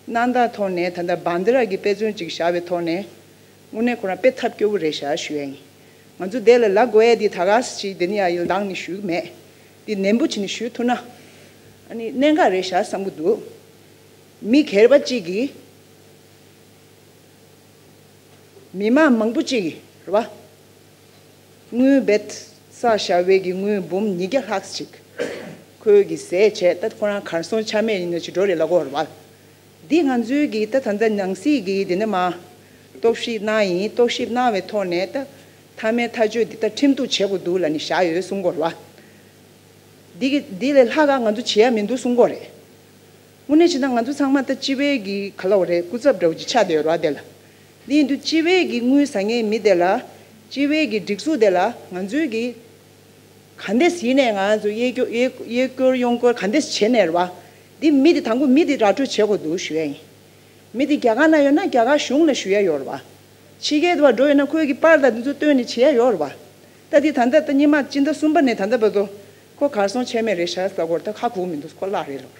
གནང་སྟངས་ཐོག་ནས་ད་ལྟ་བན་དྷ་ར་གི་དཔེ་མཚོན་ཅིག་བཞག་པའི་ཐོག་ནས་དངོས་གནས་ཁོ་རང་དཔེ་ཐབས་སྐྱོ་པོ་རེད་ཤག་ཞུ་ཡ་ཡིན། ང་ཚོ་དེ་ལ་ལབ་དགོས་ཡ་འདི་ད་ག་ཞིག་འདི་ནས་ཡར་ལངས་ནས་ཞུ་གི་མེད། འདི་ནན་པོ་བྱས་ནས་ཞུ་ཐུབ་ན་ཨ་ནི་གནད་འགག་རེད་ཤག་བསམ་གི་འདུག་མི་སྒེར་པ་གཅིག་གིས། མི་མང་མང་པོ་གཅིག་གིས་རེད་བ། དངུལ་བེད་བསགས་བཞག་པའི་གི་དངུལ་འབུམ་ཉིས་བརྒྱ་ལྷག་ཅིག་ཁོས་གི་ཟས་བྱས། ད་ཁོ་རང་གར་སོང་ཆ་མེད་ཡིན་ནོ་ཅིག་འགྲོ་རེད་ལབ་ཀྱི་ཡོད་རེད་བ། འདི་ང་ཚོའི་གི་ད་ད་ལྟ་ནང་སྲིད་གི་འདི་ནས་མར་རྟོག་ཞིབ་གནང་ཡིན། རྟོག་ཞིབ་གནང་བའི་ཐོག་ནས་ད་མཐའ་མའི་ཐག་གཅོད་འདི་ད་ཁྲིམས་གཏུག་བྱེད་དགོས་འདུག་ལབ་ནས་བཞག་ཡོད་གསུང་གི་ཡོད་རེད་བ། འདི་གི་འདི་ལས་ལྷག་ག་ང་ཚོ་བྱེད་ཡ་མི་འདུག་གསུང་གི་ཡོད་རེད། དངོས་གནས་བྱས་ན་ང་ཚོ་ཚང་མ་ད་སྤྱི་པའི་གི་ག་ལ་བ་རེད། སྐུ་ཚབ་འདྲ་བོ་ཅིག་ཆགས་བསྡད་ཡོད་རེད་བ་དེ་ལ། འདི་ཡིན་དུས་སྤྱི་པའི་གི་དངུལ་ཟ་མཁན་མི་དེ་ལ། སྤྱི་པའི་གི་སྒྲིག་འཛུགས་དེ་ལ་ང་ཚོའི་གི་ག་འདྲས་ཡིན་ནའི་ང་ཚོ་གཡས་སྐྱོར་གཡས་གཡས་སྐྱོར་གཡོན་སྐྱོར་ག་འདྲས་བྱས་ནའི་རེད་བ། འདི་མི་དེ་དང་པོ་མི་དེ་ར་སྤྲོད་བྱེད་དགོས་འདུག་ཞུ་ཡ་ཡིན། མི་དེ་རྒྱ་གར་ན་ཡོད་ན་རྒྱ་གར་གཞུང་ལ་ཞུ་ཡ་ཡོད་རེད་བ། ཕྱི་རྒྱལ་དུ་བ་འགྲོ་ཡོད་ན་ཁོས་གི་པར་དང་འདི་ཚོ་བཏོན་ནས་བྱེད་ཡ་ཡོད་རེད་བ། ད་འདི་ད་ལྟ་ད་སྔོན་མ་སྤྱི་ཟླ་གསུམ་པ་ནས་ད་ལྟ་བར་དུ་ཁོ་གར་སོང་ཆ་མེད་རེད་ཤག་ཟེར་གོ་རེད། ད་ཁ་གུག་མི་འདུག་ཁོ་བརླག་རེད་ལོ།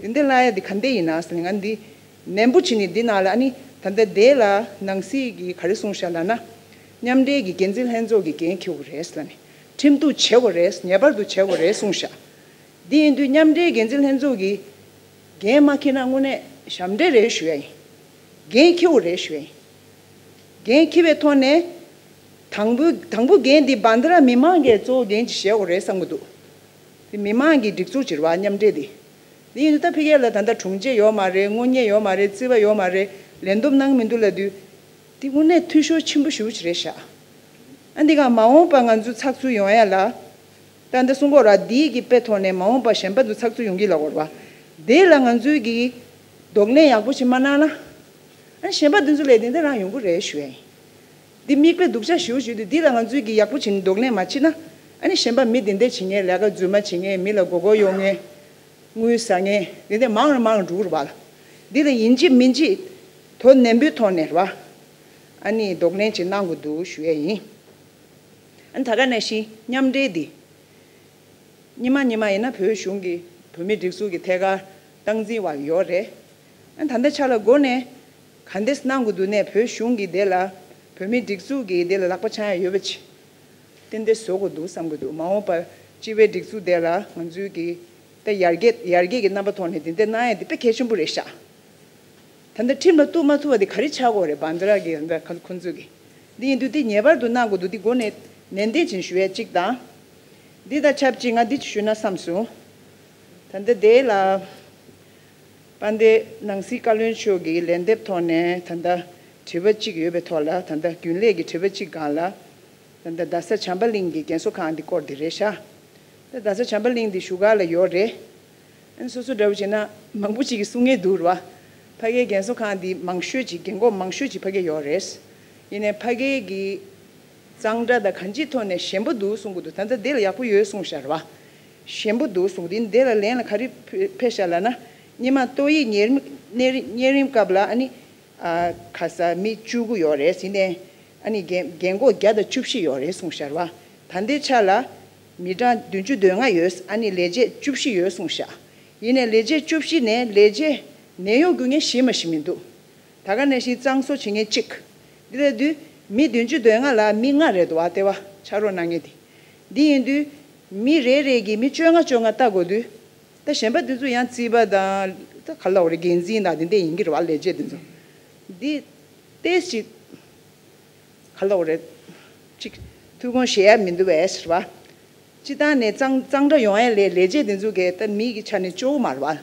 འདི་འདི་བརླག་ཡ་འདི་ག་འདྲས་ཡིན་ན་ཟེར་ནས་ང་འདི་ནན་པོ་བྱས་ནས་འདི་ནང་ལ་ཨ་ནི་ད་ལྟ་དེ་ལ་ནང་སྲིད་ཀྱི་ག་རེ་གསུངས་ཤག་ལབ་ན། མཉམ་འབྲེལ་གྱི་འགན་འཛིན་ལྷན་ཚོགས་ཀྱི་འགན་འཁྱེར་དགོས་རེད་ཟེར་ནས། ཁྲིམས་གཏུག་བྱེད་དགོས་རེད། ངེས་པར་དུ་བྱེད་དགོས་རེད་གསུངས་ཤག་འདི་ཡིན་དུས་མཉམ་འབྲེལ་འགན་འཛིན་ལྷན་ཚོགས་ཀྱིས་འགན་མ་འཁྱེར་ན་དངོས་གནས་ཞབས་འདྲེན་རེད་ཞུ་ཡ་ཡིན། འགན་འཁྱེར་དགོས་རེད་ཞུ་ཡ་ཡིན། འགན་འཁྱེར་བའི་ཐོག་ནས་དང་པོའི་དང་པོ་འགན་འདི་བྷན་དྷ་ར་མི་མང་གིས་གཙོ་བོ་འགན་ཅིག་བཞེས་དགོས་རེད་བསམ་གྱི་འདུག་དེ་མི་མང་གི་སྒྲིག་འཛུགས་ཅིག་རེད་བ། མཉམ་འབྲེལ་འདི། འདི་ཡིན་དུས་ད་ཕ་གི་ལ་ད་ལྟ་དྲུང་ཆེ་ཡོད་མ་རེད། དངུལ་གཉེར་ཡོད་མ་རེད། རྩིས་པ་ཡོད་མ་རེད། ལས་བསྡོམས་གནང་མི་འདུག་ལབ་དུས། དེ་དངོས་གནས་འཐུས་ཤོར་ཆེན་པོ་ཞེ་པོ་ཅིག་རེད་ཤག་ཨ་འདི་ག་མ་འོངས་པ་ང་ཚོ་ཚགས་ཚུད་ཡོང་ཡ་ལ། ད་འདི་གསུང་གོ་ར། འདིའི་གི་དཔེ་ཐོག་ནས་མ་འོངས་པ་གཞན་པ་ཚོ་ཚགས་ཚུད་ཡོང་གི་ལ་གོ་ར་བ། དེ་ལ་ང་ཚོའི་གི་གདོང་ལེན་ཡག་པོ་ཞིག་མ་གནང་ན། ཨ་གཞན་པ་འདི་ཚོ་ལས་དེ་འདྲ་རང་ཡོང་གི་རེད་ཞུ་ཡ་ཡིན། འདི་མིག་དཔེ་སྡུག་ཅག་ཞེ་པོ་ཞིག་འདུག་འདི་ལ་ང་ཚོའི་གི་ཡག་པོ་བྱས་ནས་གདོང་ལེན་མ་བྱས་ན། ཨ་ནི་གཞན་པ་མི་འདི་འདྲ་བྱེད་མཁན། ལས་ཀ་རྫུན་མ་བྱེད་མཁན། མི་ལ་མགོ་སྐོར་གཡོག་མཁན། དངུལ་ཟ་མཁན་དེ་འདྲ་མང་རུ་མང་རུ་འགྲོ་གི་རེད་བ། འདི་ལ་ཡིན་གཅིག་མིན་གཅིག་དོ་ནན་པོའི་ཐོག་ནས་རེད་བ། ཨ་ནི་གདོང་ལེན་ཅིག་གནང་དགོས་འདུག་ཞུ་ཡས་ཡིན། ཨ་ནི་ད་ག་ནང་བཞིན་མཉམ་འབྲེལ་འདི། སྔོན་མ་སྔོན་མ་ཡིན་ན་བོད་གཞུང་གིས་བོད་མིའི་སྒྲིག་འཛུགས་ཀྱི་ཐད་ཀར་སྟངས་འཛིན་པ་ཡོད་རེད། ཨ་ནི་ད་ལྟ་ཆ་ལ་འགོ་ནས་ག་འདྲས་གནང་དགོས་འདུག་ནས། བོད་གཞུང་གིས་དེ་ལ་བོད་མིའི་སྒྲིག་འཛུགས་ཀྱིས་དེ་ལ་ལག་པ་འཆང་ཡ་ཡོད་པ་ཅིག་ཏན་ཏན་བཟོ་དགོས་འདུག་བསམ་གྱི་འདུག་མ་འོངས་པར་སྤྱི་པའི་སྒྲིག་འཛུགས་དེ་ལ་ང་ཚོའི་གི་ད་ཡར་རྒྱས་ཡར་རྒྱས་ཀྱི་རྣམ་པ་ཐོག་ནས་དེ་འདྲ་གནང་ཡ་དེ་དཔེ་གལ་ཆེན་པོ་རེད་ཤག་ད་ལྟ་ཁྲིམས་ལ་གཏུག་མ་ཐུབ་པ་དེ་ག་རེ་ཆགས་ཀྱི་ཡོད་རེད། བྷན་དྷ་ར་གི་ད་ཁོ་ཚོས་གི་འདི་ཡིན་དུས་དེ་ངེས་པར་དུ་གནང་དགོས་འདུག་འདི་འགོ་ནས་ནན་ཏན་བྱས་ཞུ་ཡ་གཅིག་དང་། འདི་དང་ཆབས་ཅིག་ང་འདི་ཅིག་ཞུས་ན་བསམ་སོང་། ད་ལྟ་དེ་ལ་དཔལ་ལྡན་ནང་སྲིད་བཀའ་བློན་མཆོག་གིས་ལན་འདེབས་ཐོག་ནས་ད་ལྟ་དྲི་བ་གཅིག་ཡོད་པའི་ཐོག་ལ། ད་ལྟ་རྒྱུན་ལས་ཀྱི་དྲི་བ་གཅིག་སྒང་ལ། ད་ལྟ་རྡ་ས་བྱམས་པ་གླིང་གི་རྒན་གསོ་ཁང་འདི་སྐོར་འདི་རེད་ཤག་ད་རྡ་ས་བྱམས་པ་གླིང་འདི་བཞུགས་སྒར་ལ་ཡོད་རེད། ཨ་ནི་སོ་སོ་འདྲ་བོ་བྱས་ན་མང་པོ་ཅིག་གིས་གསུང་མཁན་འདུག་རེད་བ། ཕ་གིའི་རྒན་གསོ་ཁང་འདི་མང་ཤོས་ཅིག་རྒན་འཁོགས་མང་ཤོས་ཅིག་ཕ་གིར་ཡོད་རེད། ཡིན་ནའི་ཕ་གིའི་གི་གཙང་སྦྲ་དང་གང་ཅིའི་ཐོག་ནས་ཞན་པོ་འདུག་གསུང་གི་འདུག་ད་ལྟ་འདི་ལ་ཡག་པོ་ཡོད་གསུངས་ཤག་རེད་བ། ཞན་པོ་འདུག་གསུང་གི་འདུག་འདི་ལ་ལན་ལ་ག་རེ་ཕེབས་ཤག་ལབ་ན། སྔོན་མ་ཏོག་དབྱིབས་ཉེན་རིམ་ཉེན་རིམ་སྐབས་ལ་ཨ་ནི། ཨ་ཁ་ས་མི་བཅུ་དགུ་ཡོད་རེད་ཟེར་ནས། ཨ་ནི་རྒན་རྒན་འཁོགས་བརྒྱ་དང་བཅུ་བཞི་ཡོད་རེད་གསུངས་ཤག་རེད་བ། ད་ལྟའི་ཆ་ལ་མི་གྲངས་བདུན་ཅུ་དོན་ལྔ་ཡོད། ཨ་ནི་ལས་བྱེད་བཅུ་བཞི་ཡོད་གསུངས་ཤག་ཡིན་ནའི་ལས་བྱེད་བཅུ་བཞི་ནས་ལས་བྱེད་ནད་གཡོག་དགོས་མཁན་ཞིག་མ་ཞིག་མི་འདུག་ད་ག་ནང་བཞིན་གཙང་བཟོ་བྱེད་མཁན་གཅིག་འདི་ལ་དུས་མི་བདུན་ཅུ་དོན་ལྔ་ལ་མི་ལྔ་རེད་འདུག་བ། ལྟེ་བ་ཕྱག་རོགས་གནང་མཁན་དེ། འདི་ཡིན་དུས་མི་རེ་རེ་གིས་མི་བཅོ་ལྔ་བཅོ་ལྔ་ལྟ་དགོས་དུས། ད་གཞན་པ་དེ་ཚོ་ཡང་རྩིས་པ་དང་ད་ག་ལ་འོ་རེད། འགན་འཛིན་དང་དེ་འདྲ་ཡིན་གྱི་རེད་བ། ལས་བྱེད་དེ་ཚོ། འདི་ཏོག་ཙམ་ག་ལ་འོ་རེད། ཅིག་ཐུགས་དགོངས་བཞེས་ཡ་མི་འདུག་པས་ཟེར་བ། སྤྱིར་བཏང་ནས་གཙང་གཙང་སྦྲ་ཡོང་ཡ་ལས་ལས་བྱེད་དེ་ཚོ་གས་ད་མི་གི་ཆ་ནས་སྐྱོ་བོ་མ་རེད་བ།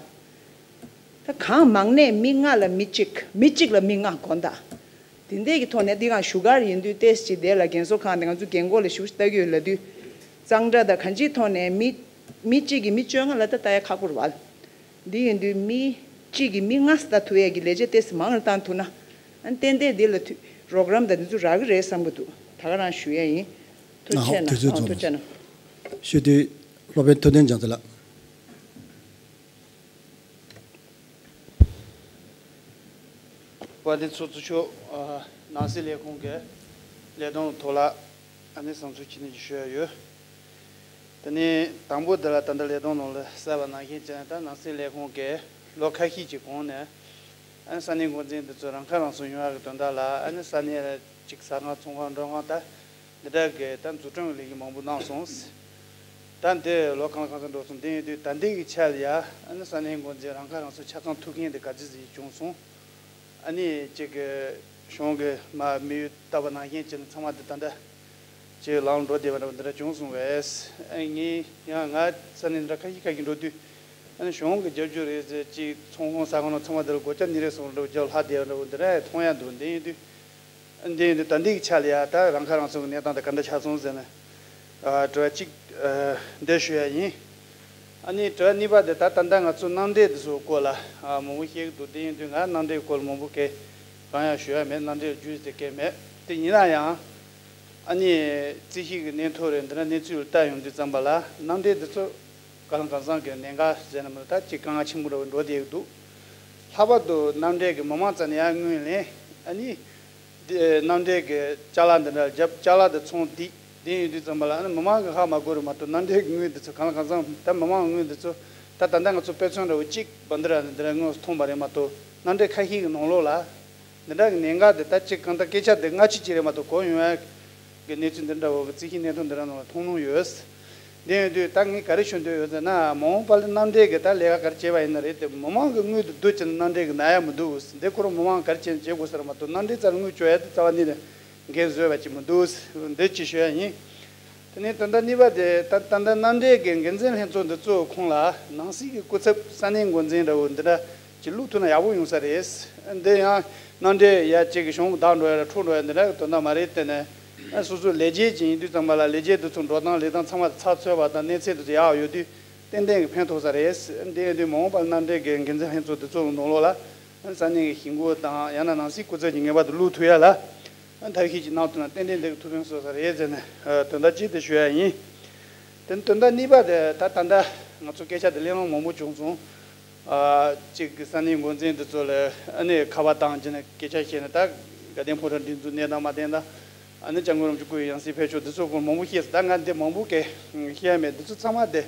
ད་གང་མང་ནས་མི་ལྔ་ལ་མི་གཅིག་མི་གཅིག་ལ་མི་ལྔ་དགོངས་དག་དེ་འདྲས་ཀྱི་ཐོག་ནས་འདི་གང་བཞུགས་སྒར་ཡིན་དུས་ཏོག་ཙམ་དེ་ལ་རྒན་གསོ་ཁང་དེ་ང་ཚོ་རྒན་འཁོགས་ལ་ཞུ་ཞུ་ལྟ་གི་ཡོད་ལབ་དུས། གཙང་སྦྲ་དང་གང་ཅིའི་ཐོག་ནས་མི་མི་གཅིག་གིས་མི་བཅོ་ལྔ་ལ་ད་ལྟ་ཡ་ཁག་པོ་རེད་བ། འདི་ཡིན་དུས་མི་གཅིག་གིས་མི་ལྔ་ལྟ་ཐུབ་ཡས་ཀྱི་ལས་བྱེད་ཏོག་ཙམ་མང་རུ་བཏང་ཐུབ་ན། ཨ་ནི་ཏན་ཏན་འདི་ལ་ཐུ་རོགས་རམ་དང་འདི་ཚོ་རག་གི་རེད་བསམ་གྱི་འདུག་ད་ག་རང་ཞུ་ཡས་ཡིན། ཐུགས་རྗེ་ཆེ་གནང་། ཨ་ཧོ། དུས་ཚོད་རྫོགས་ཐུགས་རྗེ་གནང་། ཞུ་དུས་སློབ་དཔོན་ཐུབ་བསྟན་རྒྱ་མཚོ་ལགས། དཔལ་ལྡན་ཚོགས་གཙོ་མཆོག་ཨ་ནང་སྲིད་ལས་ཁུངས་ཀྱི་ལས་དོན་ཐོག་ལ་ཨ་ནི་བསམ་ཚུལ་ཅིག་ནི་ཞུ་ཡ་ཡོད། དེ་ནས་དང་པོ་འདི་ལ་ད་ལྟ་ལས་དོན་ནང་ལ་གསལ་བ་ནང་བཞིན་བྱས་ན། ད་ནང་སྲིད་ལས་ཁུངས་ཀྱིས་ལོ་ཁ་ཤས་ཀྱི་གོང་ནས་ཨ་ནི་ས་གནས་འགོ་འཛིན་འདི་ཚོ་རང་ཁ་རང་གསོ་ཡོང་ཡ་གི་དོན་དག་ལ། ཨ་ནི་ས་གནས་ལ་ཅིག་ཟ་ཁང་ཚོང་ཁང་མགྲོན་ཁང་ད་འདི་འདྲ་གི་ད་འཛུགས་སྐྲུན་གྱི་ལས་འགུལ་མང་པོ་གནང་སོང་། ད་འདི་ལོ་གང་ལ་གང་འཚམ་འགྲོ་སོང་། དེ་ཡིན་དུས་ད་ལྟའི་གི་ཆ་ལ་ཡ་ཨ་ནི་ས་གནས་འགོ་འཛིན་རང་ཁ་རང་གསོ་ཆ་ཚང་ཐུབ་མཁན་དེ་ག་ཚོད་ཅིག་བྱུང་སོང་། ཨ་ནི་ཅིག་གི་གཞུང་གི་མ་དམིགས་ཡུལ་བཏབ་པ་ནང་བཞིན་བྱས་ནས་ཚང་མ་འདི་ད་ལྟ་ཅིག་ལམ་འགྲོ་བསྡད་པ་འདྲ་བོ་འདི་འདྲ་བྱུང་སོང་བས། ཨ་ངས་ཡང་ང་ས་གནས་འདི་འདྲ་ཁ་ཤས་ཁ་ཤས་འགྲོ་དུས། ཨ་ནི་གཞུང་གི་རྒྱབ་སྐྱོར་རེད་ཟེར། ཅིག་ཚོང་ཁང་ཟ་ཁང་ནང་ཚང་མ་འདི་ལ་སྒོ་ལྕགས་གཉིས་རེ་གསུམ་འདྲ་བོ་རྒྱབ་ལྷག་བསྡད་པ་འདྲ་བོ་འདི་འདྲ་མཐོང་ཡ་འདུག་འདི་ཡིན་དུས། འདི་ཡིན་དུས་ད་འདི་གི་ཆ་ལ་ཡ་ད་རང་ཁ་རང་གསོ་གི་གནས་སྟངས་དེ་ག་འདྲ་ཆགས་སོང་ཟེར་ནས། ཨ་དྲི་བ་གཅིག་ཨ་འདི་ཞུ་ཡ་ཡིན། ཨ་ནི་དྲི་བ་གཉིས་པ་དེ་ད་ད་ལྟ་ང་ཚོ་མནའ་འབྲེལ་འདི་ཚོའི་སྐོར་ལ་ཨ་མང་པོ་བཤད་ཀྱི་འདུག་འདི་ཡིན་དུས་ང་མནའ་འབྲེལ་སྐོར་ལ་མང་པོ་སྐད་གང་ཡང་ཞུ་ཡ་མེད། མནའ་འབྲེལ་རྒྱུས་དེ་སྐད་མེད། དེ་ཡིན་ན་ཡང་ཨ་ནི་རྩིས་ཞིབ་ཀྱི་སྙན་ཐོ་རེད། འདི་འདྲ་གནས་ཚུལ་ལ་ལྟ་ཡོང་དུས་ཙམ་པ་ལ་མནའ་འབྲེལ་འདི་ཚོ་གང་ལ་གང་འཚམ་གྱི་གནད་འགག་ཟེར་ན་མི་འདུག་ད་ཅིག་དཀའ་ངལ་ཆེན་པོ་འདྲ་བོ་འགྲོ་བསྡད་ཀྱི་འདུག་ལྷག་པར་དུ་མནའ་འབྲེལ་གྱི་མི་མང་རྩ་ནས་ཡར་དངུལ་ལེན། ཨ་ནི་འདི་མནའ་འབྲེལ་གྱི་ཅ་ལག་འདི་འདྲ་རྒྱབ། ཅ་ལག་འདི་ཚོང་སྡིག་འདི་ཡིན་དུས་ཙམ་པ་ལ་ཨ་ནི་མི་མང་གིས་ཧ་མ་གོ་རེད་མ་གཏོགས། མནའ་འབྲེལ་གྱི་དངུལ་འདི་ཚོ་གང་ལ་གང་འཚམ་ད་མི་མང་གི་དངུལ་འདི་ཚོ་ད་ད་ལྟ་ང་ཚོ་དཔེ་མཚོན་འདྲ་བོ་གཅིག་བྷན་དྷ་ར་འདི་འདྲ་དངོས་སུ་མཐོང་བ་རེད་མ་གཏོགས། མནའ་འབྲེལ་ཁ་ཤས་ཀྱི་ནང་ལོགས་ལ་འདི་འདྲ་གི་གནད་འགག་འདི་ད་ཅིག་གང་ལྟར་སྐད་ཆ་འདི་སྔ་ཕྱི་གཅིག་རེད་མ་གཏོགས། གོ་ཡོང་ཡ་གི་གནས་ཚུལ་འདི་འདྲ་བོ་གི་རྩིས་ཞིབ་གནད་དོན་འདི་འདྲ་ནང་ལ་མཐོང་མྱོང་ཡོད། འདི་ཡིན་དུས་ད་ངས་ག་རེ་ཞུ་འདོད་ཡོད་ཟེར་ན། མ་འོངས་པ་ལ་མནའ་འབྲེལ་གྱི་ད་ལས་ཀ་ག་རེ་བྱས་པ་ཡིན་ན་རེད་དེ། མི་མང་གི་དངུལ་དུ་བསྡུ་བྱས་ནས་མནའ་འབྲེལ་གྱི་ན་ཡ་མི་འདུག་འདི་ཁོ་རང་མི་མང་ག་རེ་བྱས་ནས་བྱེད་དགོས་ཟེར་མ་གཏོགས། མནའ་འབྲེལ་རྩ་ལ་དངུལ་བཅོལ་ཡ་དེ་རྩ་བ་ཉིད་ནས་འགན་བཟོད་པ་ཅིག་མི་འདུག་འདི་ཅིག་ཞུ་ཡ་ཡིན། དེ་ནས་དོན་དག་གཉིས་པ་དེ། ད་ད་ལྟ་མནའ་འབྲེལ་གྱི་འགན་འཛིན་ལྷན་ཚོགས་འདི་གཙོ་བོ་ཁོང་ལ་ནང་སྲིད་ཀྱི་སྐུ་ཚབ་ས་གནས་འགོ་འཛིན་འདྲ་བོ་འདི་འདྲ་ཅིག་བླུག་ཐུབ་ན་ཡག་པོ་ཡོང་ས་རེད། འདི་ཡང་མནའ་འབྲེལ་ཡ་གཅིག་གི་གཞུང་བདག་འགྲོ་ཡ་ལ་འཕྲོག་འགྲོ་ཡ་འདི་འདྲ་གི་དོན་དག་མ་རེད། དེ་ནས་སོ་སོའི་ལས་བྱེད་ཅིག་ཡིན་དུས་ཙམ་པ་ལ་ལས་བྱེད་འདི་ཚོ་འགྲོ་སྟངས་ལས་སྟངས་ཚང་མ་ཚགས་ཚུད་པ་དང་གནས་ཚད་འདི་ཚོ་ཡག་ཡོད་དུས་ཏན་ཏན་གྱི་ཕན་ཐོགས་ས་རེད། འདི་ཡིན་དུས་མ་འོངས་པར་མནའ་འབྲེལ་གྱི་འགན་འཛིན་ལྷན་ཚོགས་འདི་ཚོ་གི་ནང་ལོགས་ལ་ས་གནས་ཀྱི་གཞིས་འགོ་དང་ཡང་ན་ནང་སྲིད་སྐུ་ཚབ་ཀྱི་ངེས་པར་དུ་བླུག་ཐུབ་ཡ་ལ། ཐབས་ཤེས་ཅིག་གནང་ཐུབ་ན་ཏན་ཏན་འདི་གི་ཐུགས་ཕན་གསོས་ས་རེད་ཟེར་ནས་དོན་དག་གཅིག་དེ་ཞུ་ཡ་ཡིན། དེ་ནས་དོན་དག་གཉིས་པ་དེ། ད་ད་ལྟ་ང་ཚོ་སྐད་ཆ་དེ་གླེང་སློང་མང་པོ་བྱུང་སོང་། ཨ་གཅིག་གི་ས་གནས་འགོ་འཛིན་དེ་ཚོ་ལ་ཨ་ནི་ཁ་པར་བཏང་བྱས་ནས་སྐད་ཆ་བཤད་ནས། ད་དགའ་ལྡན་ཕོ་བྲང་སྒྲིག་འཛུགས་གནས་སྟངས་མ་བདེ་ན། ཨ་ནི་སྐྱབས་མགོན་རིན་པོ་ཆེ་སྐུའི་ཡང་སྲིད་ཕེབས་ཕྱོགས་དེ་ཚོ་སྐོར་མང་པོ་བཤད་སོང་། ད་ང་འདི་མང་པོ་སྐད་བཤད་ཡ་མེད། དེ་ཚོ་ཚང་མ་དེ་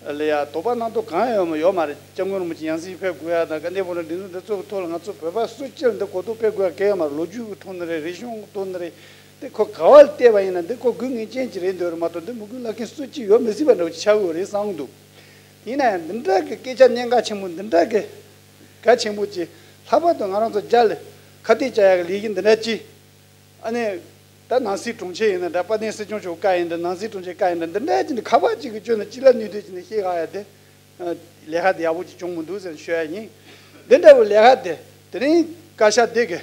ལ་ཡ་དོགས་པ་རྣམ་རྟོག་གང་ཡང་ཡོད་མ་ཡོད་མ་རེད། སྐྱབས་མགོན་རིན་པོ་ཆེ་ཡང་སྲིད་ཕེབས་དགོས་ཡ་དང་དགའ་ལྡན་ཕོ་བྲང་སྒྲིག་འཛུགས་འདི་ཚོ་གི་ཐོག་ལ་ང་ཚོ་བོད་པ་སུ་གཅིག་ལ་འདི་གོ་རྟོགས་སྤེལ་དགོས་ཡ་གང་ཡང་ཡོད་མ་རེད། ལོ་རྒྱུས་ཀྱི་ཐོག་ནས་རེད། རིག་གཞུང་གི་ཐོག་ནས་རེད། འདི་ཁོ་ག་བ་ལ་བལྟས་པ་ཡིན་ན་འདི་ཁོ་དགོས་ངེས་ཅན་ཅིག་རེད་འདོད་རེད་མ་གཏོགས། འདི་མི་དགོས་ལབ་མཁན་སུ་གཅིག་ཡོད་མི་སྲིད་པ་འདྲ་བོ་ཅིག་ཆགས་ཡོད་རེད་བསམ་གྱི་འདུག་ཡིན་ན་ཡང་འདི་འདྲ་གི་སྐད་ཆ་གནད་འགག་ཆེན་པོ་འདི་འདྲ་གི་གལ་ཆེན་པོ་ཅིག་ལྷག་པར་དུ་ང་རང་ཚོ་རྒྱ་ལ་ཁ་གཏད་བཅག་ཡག་གི་ལས་གཞི་འདི་འདྲ་ཅིག་ཨ་ནི་ད་ནང་སྲིད་དྲུང་ཆེ་ཡིན་ན་འདྲ། དཔལ་ལྡན་སྲིད་སྐྱོང་མཆོག་བཀའ་ཡིན་འདྲ། ནང་སྲིད་དྲུང་ཆེ་བཀའ་ཡིན་འདྲ། འདི་འདྲ་ཅིག་ནི་ཁ་པར་གཅིག་གི་བརྒྱུད་ནས་ཅི་ལ་ནུས་འདོད་ཅིག་ནི་བཤད་ག་ཡ་དེ། ལས་ཀ་དེ་ཡག་པོ་ཅིག་བྱུང་མི་འདུག་ཟེར་ནས་ཤོད་ཡ་ཡིན། འདི་འདྲ་བོ་ལས་ཀ་དེ་དེ་རིང་བཀའ་ཤག་འདི་གི་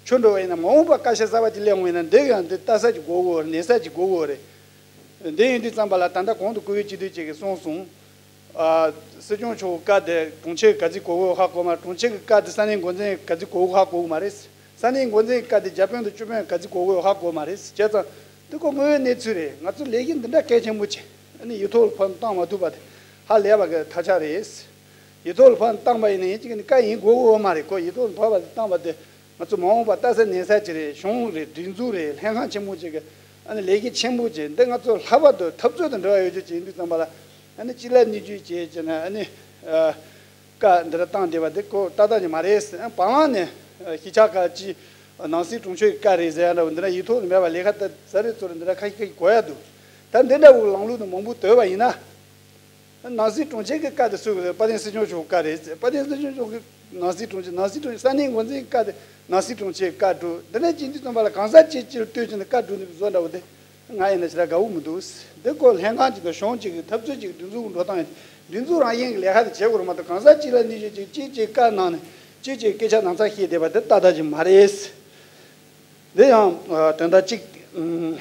ཆོས་འགྲོ་བ་ཡིན་ན་མ་འོངས་པ་བཀའ་ཤག་གསར་པ་ཅིག་སླེབས་འོང་ཡིན་ན་འདི་གི་ཡང་འདི་ལྟ་ས་ཅིག་དགོས་ཀྱི་ཡོད་རེད། གནས་ས་ཅིག་དགོས་ཀྱི་ཡོད་རེད། འདི་ཡིན་དུས་ཙམ་པ་ལ་ད་ལྟ་གོང་དུ་སྐུ་ཚབ་སྤྱི་འཐུས་ཅིག་གིས་གསུངས་སོང་། ཨ་སྲིད་སྐྱོང་མཆོག་བཀའ་དེ་དྲུང་ཆེ་ག་ཚོད་གོ་གི་ཡོད་ཧ་གོ་མ་རེད། དྲུང་ཆེ་གི་བཀའ་དེ་ས་གནས་འགོ་འཛིན་ག་ཚོད་གོ་གི་ཡོད་ཧ་གོ་གི་མ་རེད། ས་གནས་འགོ་འཛིན་གི་བཀའ་དེ་བརྒྱ་དཔོན་དང་བཅུ་དཔོན་ག་ཚོད་གོ་གི་ཡོད་ཧ་གོ་མ་རེད། བྱས་ཙང་འདི་ཁོ་དངོས་ཡོད་གནས་ཚུལ་རེད། ང་ཚོ་ལས་གཞི་འདི་འདྲ་གལ་ཆེན་པོ་ཅིག་ཨ་ནི་ཡིག་ཐོག་ལ་ཕབ་བཏང་མ་ཐུབ་པ་དེ་ཧ་ལས་པ་གི་ཐག་ཆོད་རེད། ཡིག་ཐོག་ལ་ཕབ་བཏང་པ་ཡིན་ན་ཡིན་གཅིག་ནི་བཀའ་ཡིན་དགོས་ཀྱི་ཡོད་མ་རེད། ཁོ་ཡིག་ཐོག་ལ་ཕབ་པ་དེ་བཏང་པ་དེ་ང་ཚོ་མ་འོངས་པ་ལྟ་ས་གནས་ས་ཅིག་རེད། གཞུང་རེད། སྒྲིག་འཛུགས་རེད། ལྷན་ཁང་ཆེན་མོ་ཅིག་གི་ཨ་ནི་ལས་གཞི་ཆེན་པོ་ཅིག་འདི་ང་ཚོ་ལྷག་པར་དུ་འཐབ་རྩོད་དང་འབྲེལ་བ་ཡོད་རྒྱུ་ཅིག་ཡིན་དུས་ཙམ་པ་ལ་ཨ་ནི་ཅི་ལ་ནུས་རྒྱུ་བྱས་བྱས་ནས་ཨ་ནི་ཨ། བཀའ་འདི་འདྲ་བཏང་བསྡད་པ་འདི་ཁོ་ཏག་ཏག་ཅིག་མ་རེད། བར་ལམ་ནས་གཞིས་ཆགས་ཁག་ཅིག་ནང་སྲིད་དྲུང་ཆེ་གི་བཀའ་རེད་ཟེར་ཡ་འདྲ་བོ་འདི་འདྲ་ཡིག་ཐོག་ཏུ་མེད་པ་ལས་ཀ་ད་ཟ་རེ་ཚོ་རེ་འདི་འདྲ་ཁ་ཤས་ཁ་ཤས་གོ་ཡ་འདུག་ད་འདི་འདྲ་བོ་ལམ་ལུགས་ནང་མང་པོ་སྡོད་པ་ཡིན་ན། ནང་སྲིད་དྲུང་ཆེ་གི་བཀའ་དེ་སུ་གི་རེད། དཔལ་ལྡན་སྲིད་སྐྱོང་མཆོག་གི་བཀའ་རེད། དཔལ་ལྡན་སྲིད་སྐྱོང་མཆོག་གི་ནང་སྲིད་དྲུང་ཆེ། ནང་སྲིད་དྲུང་ཆེ། ས་གནས་འགོ་འཛིན་གི་བཀའ་དེ་ནང་སྲིད་དྲུང་ཆེ་གི་བཀའ་འགྲོ། འདི་འདྲ་ཅིག་འདི་ཙམ་པ་ལ་གང་ཟག་གཅིག་གཅིག་ལ་ལྟོས་བྱས་ནས་བཀའ་འགྲོ་ནས་བཟོ་འདྲ་བོ་དེ། ང་ཡིན་ན་ཞེ་དྲག་དགའ་བོ་མི་འདུག་འདི་ཁོ་ལྷན་ཁང་གཅིག་དང་གཞུང་གཅིག་གི་འཐབ་རྩོད་གཅིག་སྒྲིག་འཛུགས་འགྲོ་སྟངས་ཡིན། སྒྲིག་འཛུགས་རང་བཞིན་གྱི་ལས་ཀ་དེ་བྱེད་དགོས་རེད་མ་གཏོགས། གང་ཟག་གཅིག་ལ་ནུས་ཤུགས་གཅིག་གཅིག་གཅིག་བཀའ་གནང་ནས་གཅིག་གཅིག་སྐད་ཆ་ནང་ཚ་བཤད་བསྡད་པ་དེ་ཏག་ཏག་ཅིག་མ་རེད། འདི་ཡང་ཨ་དོན་དག་གཅིག་ཨམ་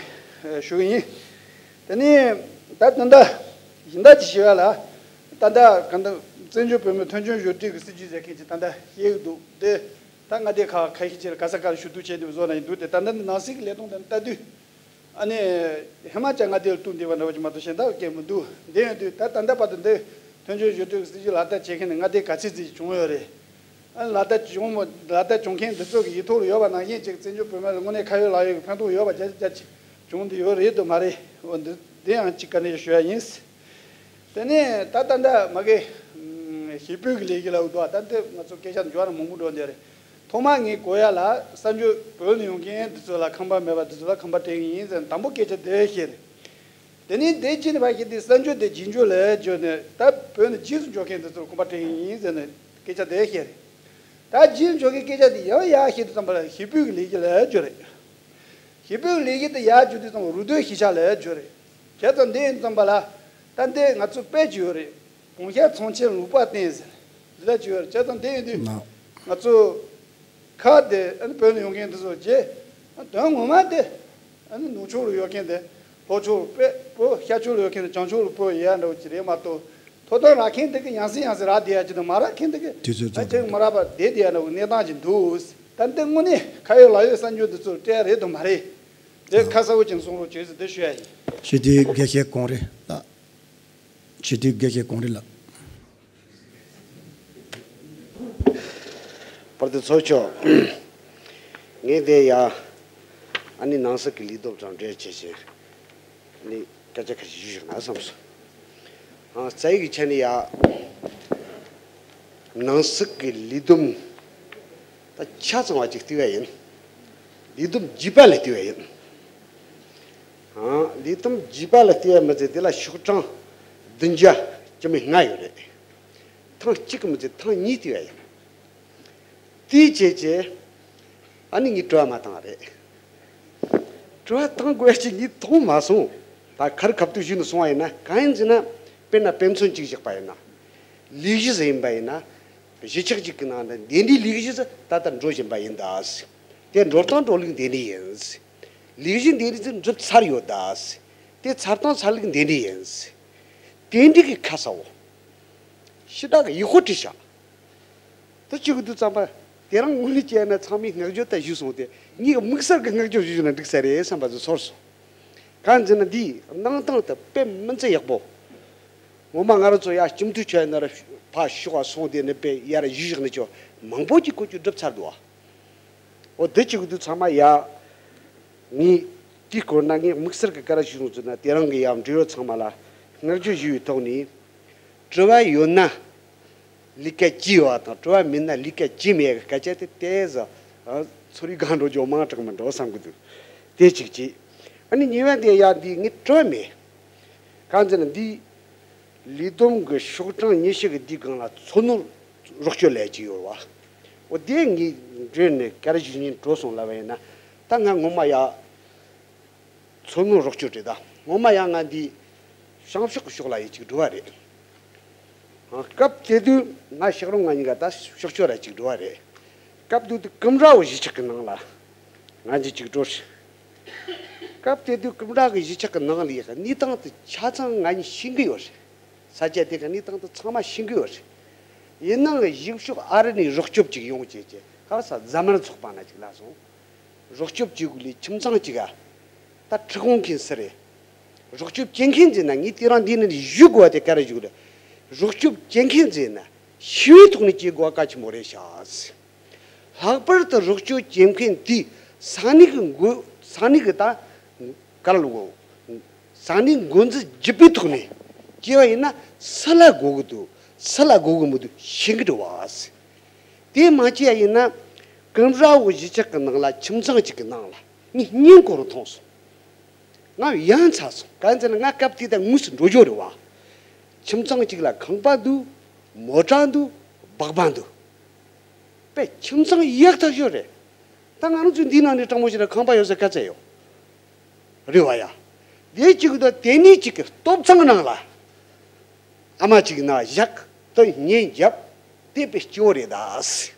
ཞུ་གི་ཡིན། དེ་ནས་ད་དོན་དག་གཞན་དག་ཅིག་ཞུ་ཡ་ལ། ད་ལྟ་ག་འདི་བཙན་བྱོལ་བོད་མིའི་མཐུན་སྦྱོར་བཟོ་སྐྲུན་གྱི་སྲིད་ཇུས་ཟེར་མཁན་ཅིག་ད་ལྟ་བཤད་ཀྱི་འདུག་འདི་ད་མངའ་སྡེ་ཁག་ཁ་ཤས་ཅིག་ལ་ག་ས་ག་ལ་ཞུ་གཏུག་བྱས་འདུག་བཟོ་ན་ཡིན་འདུག་དེ་ད་ལྟ་འདི་ནང་སྲིད་ཀྱི་ལས་དོན་དེ་ལྟ་དུས། ཨ་ནི་ཧི་མ་ཅལ་མངའ་སྡེ་ལ་གཏུག་བསྡད་པ་འདྲ་བོ་ཅིག་མ་གཏོགས་གཞན་དག་གི་སྐད་མི་འདུག་འདི་ཡིན་དུས་ད་ད་ལྟ་བར་དུ་འདི་མཐུན་སྦྱོར་བཟོ་སྐྲུན་གྱི་སྲིད་ཇུས་ལག་བསྟར་བྱེད་མཁན་ནི་མངའ་སྡེ་ག་ཚོད་ཙམ་ཅིག་བྱུང་ཡོད་རེད། ཨ་ནི་ལག་བསྟར་བྱུང་མ་ལག་བསྟར་བྱུང་མཁན་འདི་ཚོ་གི་ཡིག་ཐོག་ལ་ཡོད་པ་ནང་བཞིན་ཅིག་བཙན་བྱོལ་བོད་མི་ལ་དངོས་གནས་ཁ་ཡོད་ལག་ཡོད་ཀྱི་ཕན་ཐོགས་ཡོད་པ་རྒྱ་ཆེ་རྒྱ་ཆེ་བྱུང་བསྡད་ཡོད་རེད་དམ་མ་རེད། འོ་འདི་འདི་ཡང་ཅིག་བཀའ་འདྲི་ཞུ་ཡ་ཡིན། དེ་ནས་ད་ལྟ་འདྲ་མ་གི་ཞི་བོད་ཀྱི་ལས་གཞི་ལ་འུ་ཐུག་ད་འདི་ང་ཚོ་སྐད་ཆ་འགྱུར་བ་མང་པོ་འགྲོ་འདི་རེད། ཐོག་མར་ངས་གོ་ཡ་ལ་གསར་འབྱོར་བོད་ནས་ཡོང་མཁན་འདི་ཚོ་ལ་ཁང་པ་མེད་པ་འདི་ཚོ་ལ་ཁང་པ་སྤྲད་ཀྱི་ཡིན་ཟེར་ནས་དང་པོ་སྐད་ཆ་དེ་བཤད་རེད། དེ་ནས་དེ་ཕྱིན་ནས་ཕར་བཤད་དུས་གསར་འབྱོར་དེ་རྗེས་འཇུག་ལ་བརྗོད་ནས་ད་བོད་ནས་རྗེས་སུ་འཇུག་མཁན་འདི་ཚོར་ཁང་པ་སྤྲད་ཀྱི་ཡིན་ཟེར་ནས་སྐད་ཆ་དེ་བཤད་རེད། ད་རྗེས་སུ་འཇུག་མཁན་སྐད་ཆ་དེ་ཡང་ཡར་བཤད་དུས་ཙམ་པ་ལ་ཞི་བོད་ཀྱི་ལས་གཞི་ལ་བརྗོད་རེད། ཞི་བོད་ཀྱི་ལས་གཞི་དེ་ཡར་བརྗོད་དུས་ཙམ་པ་རུ་སྟོད་གཞིས་ཆགས་ལ་བརྗོད་རེད། བྱས་ཙང་འདི་ཡིན་ཙམ་པ་ལ་ད་འདི་ང་ཚོ་དཔེ་ཅིག་ཡོད་རེད། གོང་ཤར་ཚོང་ཆེན་ལུང་པ་བསྟན་ཟེར་འདི་ལ་ཅིག་ཡོད་རེད། བྱས་ཙང་འདི་ཡིན་དུས་ང་ཚོ་ཁ་དེ་ཨ་ནི་བོད་ནས་ཡོང་མཁན་དེ་ཚོ་རྗེས་དོན་ངོ་མ་དེ་ཨ་ནི་ནུབ་ཕྱོགས་ལ་ཡོད་མཁན་དེ་ལྷོ་ཕྱོགས་ལ་སྤོས་སྤོ། ཤར་ཕྱོགས་ལ་ཡོད་མཁན་དེ་བྱང་ཕྱོགས་ལ་སྤོ་ཡ་འདྲ་བོ་ཅིག་རེད་མ་གཏོགས། ཐོབ་ཐང་རག་མཁན་དེ་གི་ཡང་སེ་ཡང་སེ་རག་བསྡད་ཡ་ཅིག་དང་། མ་རག་མཁན་དེ་གི་དུས་ཚོད་ད་ཁྱེད་མ་རག་པ་བསྡད་བསྡད་ཡ་འདྲ་བོ་གནས་སྟངས་ཅིག་འདུག་ད་འདི་དངོས་གནས་ཁ་ཡོད་ལག་ཡོད་གསར་འབྱོར་འདི་ཚོར་སྤྲད་ཡ་རེད་དམ་མ་རེད། དེ་ཁ་གསལ་པོ་ཅིག་གསུང་རོགས་བྱོས་ཟེར་འདི་ཞུ་ཡ་ཡིན། སྤྱི་འཐུས་དགེ་བཤེས་གངས་རི་ལགས། སྤྱི་འཐུས་དགེ་བཤེས་གངས་རི་ལགས། པར་དེ་ཚོ་ཆོག་ངས་དེ་ཡ་ཨ་ནི་ནང་སྲིད་ཀྱི་ལས་བསྡོམས་དང་འབྲེལ་བྱས་བྱས་ཨ་ནི་སྐད་ཆ་ཁ་ཤས་ཞུ་ཞིག་ན་བསམ་སོང་། ཨང་རྩ་ཡིག་གི་ཆ་ནས་ཡ་ནང་སྲིད་ཀྱི་ལས་བསྡོམས་ད་ཆ་ཚང་བ་ཅིག་བལྟས་པ་ཡིན། ལས་བསྡོམས་རྒྱས་པ་ལ་བལྟས་པ་ཡིན། ཨང་། ལས་བསྡོམས་བརྒྱུས་པ་ལ་བལྟས་པ་མི་ཚད་དེ་ལ་ཤོག་གྲངས་བདུན་བརྒྱ་བཅུ་མེད་ལྔ་ཡོད་རེད། ཐེངས་གཅིག་གི་མི་ཚད་ཐེངས་གཉིས་བལྟས་པ་ཡིན། དེའི་རྗེས་ཀྱི་ཨ་ནི་ངས་དྲི་བ་མ་བཏང་བ་རེད། དྲི་བ་བཏང་དགོས་ཡ་ཅིག་ངས་མཐོང་མ་སོང་། ད་ཁ་རི་ཁ་ཐུག་ཞུས་ནས་སོང་བ་ཡིན་ན། གང་ཡིན་ཟེར་ན། དཔེར་ན་དཔེ་མཚོན་གཅིག་བཞག་པ་ཡིན་ན། ལས་གཞི་ཟིག་ཡིན་པ་ཡིན་ན། གཞིས་ཆགས་གཅིག་གི་ནང་ན་འདི་འདྲའི་ལས་གཞི་ཟིག་ད་ལྟ་འགྲོ་བཞིན་པ་ཡིན་ད། དེ་འགྲོ་སྟངས་འགྲོ་ལུགས་འདི་འདྲ་ཡིན། ལས་གཞི་འདི་འདྲ་ཟིག་འགྲུབ་ཚར་ཡོད་ད། དེ་ཚར་སྟངས་ཚར་ལུགས་འདི་འདྲ་ཡིན། དེ་འདྲ་གི་ཁ་གསལ་བོ་ཞེ་དྲག་གི་ཡག་པོ་བྲིས་ཤག་དེ་བྱེད་དགོས་དུས་ཙམ་པ། དེ་རང་ངོས་ནས་བྱས་ན་ཚང་མས་བསྔགས་བརྗོད་ད་ཞུས་སོང་སྟེ། ངས་དམིགས་བསལ་གྱི་བསྔགས་བརྗོད་ཞུས་ན་འགྲིག་ས་རེད་བསམ་པ་ཟིག་ཚོར་སོང་། གང་ཟེར་ན་འདིའི་གནང་སྟངས་དེ་དཔེ་མི་སྲིད་ཡག་པོ། ངོ་མ་ང་རང་ཚོ་ཡར་སྤྱི་འཐུས་ཆགས་ཡོད་ན་ར། ཕར་ཕྱོགས་ལ་སོང་སྟེ་ནི་དཔེ་ཡར་ཞུས་བཞག་ནི་ཅོ་མང་པོ་ཅིག་བཀོད་རྒྱ་སྒྲུབ་ཚར་འདུག་ཨ། འོ་དེ་བྱེད་དགོས་དུས་ཚང་མ་ཡ། ངས་དེའི་སྐོར་ན་ངས་དམིགས་བསལ་གྱི་ག་རེ་ཞུས་སོང་ཟེར་ན། དེ་རིང་གི་ཡང་འབྲེལ་ཡོད་ཚང་མ་ལ་བསྔགས་བརྗོད་ཞུ་བའི་ཐོག་ནས། དྲི་བ་ཡོད་ན་ལས་ཀ་བྱེད་ཡོད་པ་དང་། དྲི་བ་མེད་ན་ལས་ཀ་བྱེད་མེད་ཀྱི་སྐད་ཆ་དེ་ཏོག་ཙམ་ཚོར་བའི་སྒང་འགྲོ་རྒྱུ་མང་དྲགས་མི་འགྲོ་བསམ་གྱི་འདུག་དེ་གཅིག་བྱས། ཨ་ནི་གཉིས་པ་དེ་ཡང་འདི་ངས་དྲི་བ་མེད། གང་ཟེར་ན་འདི་ལས་བསྡོམས་ཀྱི་ཤོག་གྲངས་ཉི་ཤུ་གི་འདིའི་སྒང་ལ་འཚོ་སྣོན་རོགས་སྐྱོར་ལས་ཀྱི་ཡོད་པ། འོ་དེ་ངས་འགྲོས་ནས་ག་རེ་ཞུ་སྙིང་བྲོ་སོང་ལབ་པ་ཡིན་ན། ད་ང་ངོ་མ་ཡ་འཚོ་སྣོན་རོགས་སྐྱོར་རེད་ད། ངོ་མ་ཡ་ང་འདི་བྱང་ཕྱོགས་ཀྱི་ཕྱོགས་ལ་ཡི་ཅིག་འགྲོ་བ་རེད། ཨ། སྐབས་དེ་དུས་ང་ཤག་རོང་ང་གཉིས་ཀ་ད་ཕྱོགས་ཕྱོགས་ར་ཅིག་འགྲོ་བ་རེད། སྐབས་དེ་དུས་ཀུན་དགའ་བོ་གཞིས་ཆགས་ཀྱི་ནང་ལ་ང་གཉིས་ཅིག་འགྲོ་རེད། སྐབས་དེ་དུས་ཀུན་དགའ་གི་གཞིས་ཆགས་ཀྱི་ནང་ལ་ཡི་གནས་སྟངས་དེ་ཆ་ཚང་ང་གཉིས་ཤེས་ཀྱི་ཡོད་རེད། ས་ཆ་དེ་ག་གནས་སྟངས་དེ་ཚང་མ་ཤེས་ཀྱི་ཡོད་རེད། ཡིན་ནའང་གཞིས་ཕྱོགས་ཨ་རི་ནས་རོགས་སྐྱོབ་ཅིག་ཡོང་བྱས་བྱས། ག་ས་རྫ་དམར་ཚོགས་པ་ན་ཅིག་ལ་སོང་། རོགས་སྐྱོབ་བྱེད་དགོས་ལས་ཁྱིམ་ཚང་གཅིག་ག་ད་ཁྲི་ཁོང་མཁན་སུ་རེད། རོགས་སྐྱོབ་བྱེད་མཁན་ཟེར་ན། ངས་དེ་རིང་འདི་ནས་ཞུ་དགོས་པ་དེ་ག་རེ་ཞུ་དགོས་རེད། རོགས་སྐྱོབ་བྱེད་མཁན་ཟེར་ན་ཞི་བའི་ཐོག་ནས་བྱེད་དགོས་པ་གལ་ཆེན་པོ་རེད་ཤག་ལྷག་པར་དུ་རོགས་སྐྱོབ་བྱེད་མཁན་དེ་ས་གནས་ཀྱི་འགོ་ས་གནས་ཀྱི་ད་ག་རེ་ལབ་དགོས། ས་གནས་འགོ་འཛིན་བརྒྱུད་པའི་ཐོག་ནས་བྱས་པ་ཡིན་ན་སུ་ལ་དགོས་ཀྱི་འདུག་སུ་ལ་དགོས་ཀྱི་མི་འདུག་ཤེས་ཀྱི་འདུག་བ། དེ་མ་བྱས་ཡིན་ན། ཀུན་དགའ་བོ་གཞིས་ཆགས་ཀྱི་ནང་ལ་ཁྱིམ་ཚང་གཅིག་གི་ནང་ལ་ངས་སྙིང་ཁོང་རུ་མཐོང་སོང་། ང་ཡ་མཚན་སོང་། གང་ཟེར་ན་ང་སྐབས་དེ་དུས་དངོས་སུ་འགྲོ་རྒྱུ་རེད་བ། ཁྱིམ་ཚང་གཅིག་ལ་ཁང་པ་འདུག་མོ་ཊ་འདུག་སྦག་སྦག་འདུག་དཔེ་ཁྱིམ་ཚང་ཡག་ཐག་ཆོད་རེད། ད་ང་རང་ཚོའི་འདིའི་ནང་ནས་དྲང་མོ་བཤད་ན་ཁང་པ་ཡོད་ས་ག་ཚད་ཡོད། རེད་བ་ཡ། དེ་གཅིག་དང་དེ་ནས་གཅིག་གི་སྟོབས་ཚང་ནང་ལ་ཨ་མ་གཅིག་ན་བཞག་དེ་ཉེན་རྒྱབ། དེ་དཔེ་སྐྱིད་པོ་རེད་ད།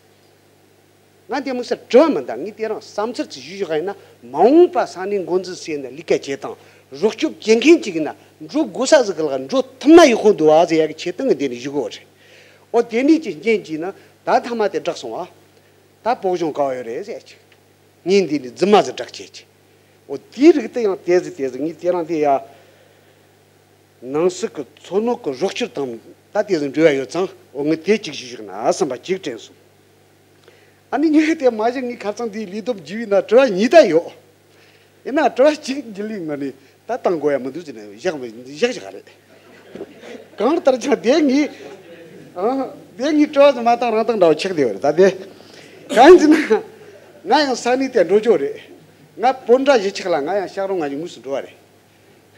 ང་དེ་དམིགས་བསལ་དྲི་བ་མི་འདུག་ངས་དེ་རིང་བསམ་ཚུལ་ཅིག་ཞུ་ཞུ་ག་ཡིན་ན། མ་འོངས་པ་ས་གནས་འགོ་འཛིན་ཟེར་ནས་ལས་ཀ་བྱེད་སྟངས། རོགས་སྐྱོབ་བྱེད་མཁན་ཅིག་ཡིན་ན་འགྲོ་དགོས་ས་ཟིག་གི་ལ་འགྲོ་ཐུབ་ན་ཡག་པོ་འདུག་བ་ཟེར་ཡ་གི་ཆེད་དོན་གི་འདི་ནས་ཞུ་གི་ཡོད་རེད། ཨོ་དེ་ནས་ཅིག་རྐྱེན་གྱིས་ན་ད་མཐའ་མ་དེ་བསྒྲགས་སོང་བ། ད་བོད་གཞུང་ག་བ་ཡོད་རེད་ཟེར་ཅིག་ངས་འདི་ནས་རྫུན་མ་ཟིག་བསྒྲགས་བྱས་ཅིག་ཨོ་དེའི་རིགས་དེ་ཡང་དེ་ཟིག་དེ་ཟིག་ངས་དེ་རིང་དེ་ཡ། ནང་སྲིད་ཀྱི་འཚོ་སྣོན་གྱི་རོགས་སྐྱོར་དང་ད་དེ་ཚོ་འབྲེལ་བ་ཡོད་ཙང་། འོ་ངས་དེ་གཅིག་ཞུ་ཞིག་ན་བསམ་པ་གཅིག་དྲན་སོང་། ཨ་ནི་ཉི་ཤུ་དེ་མ་གཞི་ངས་ཁ་རྩང་འདིའི་ལས་བསྡོམས་བགྱིས་པའི་ནང་དྲི་བ་གཉིས་ད་ཡོད། ཡིན་ན་དྲི་བ་གཅིག་འཇི་ལི་ངོ་ནས་ད་བཏང་དགོས་ཡ་མི་འདུག་ཟེར་ནས་བཞག་བཞག་བཞག་རེད། གང་ལྟར་ཀྱང་དེ་ངས་ཨ་དེ་ངས་དྲི་བ་ཚོ་མ་བཏང་རང་བཏང་འདྲ་བོ་ཆགས་བསྡད་ཡོད་རེད། ད་དེ་གང་ཟེར་ན་ང་ཡང་ས་གནས་དེ་འགྲོ་ཆོག་རེད། ང་བོད་འདྲ་གཞིས་ཆགས་ལ་ང་ཡང་ཤག་རོང་ང་ཡི་དངོས་སུ་འགྲོ་བ་རེད།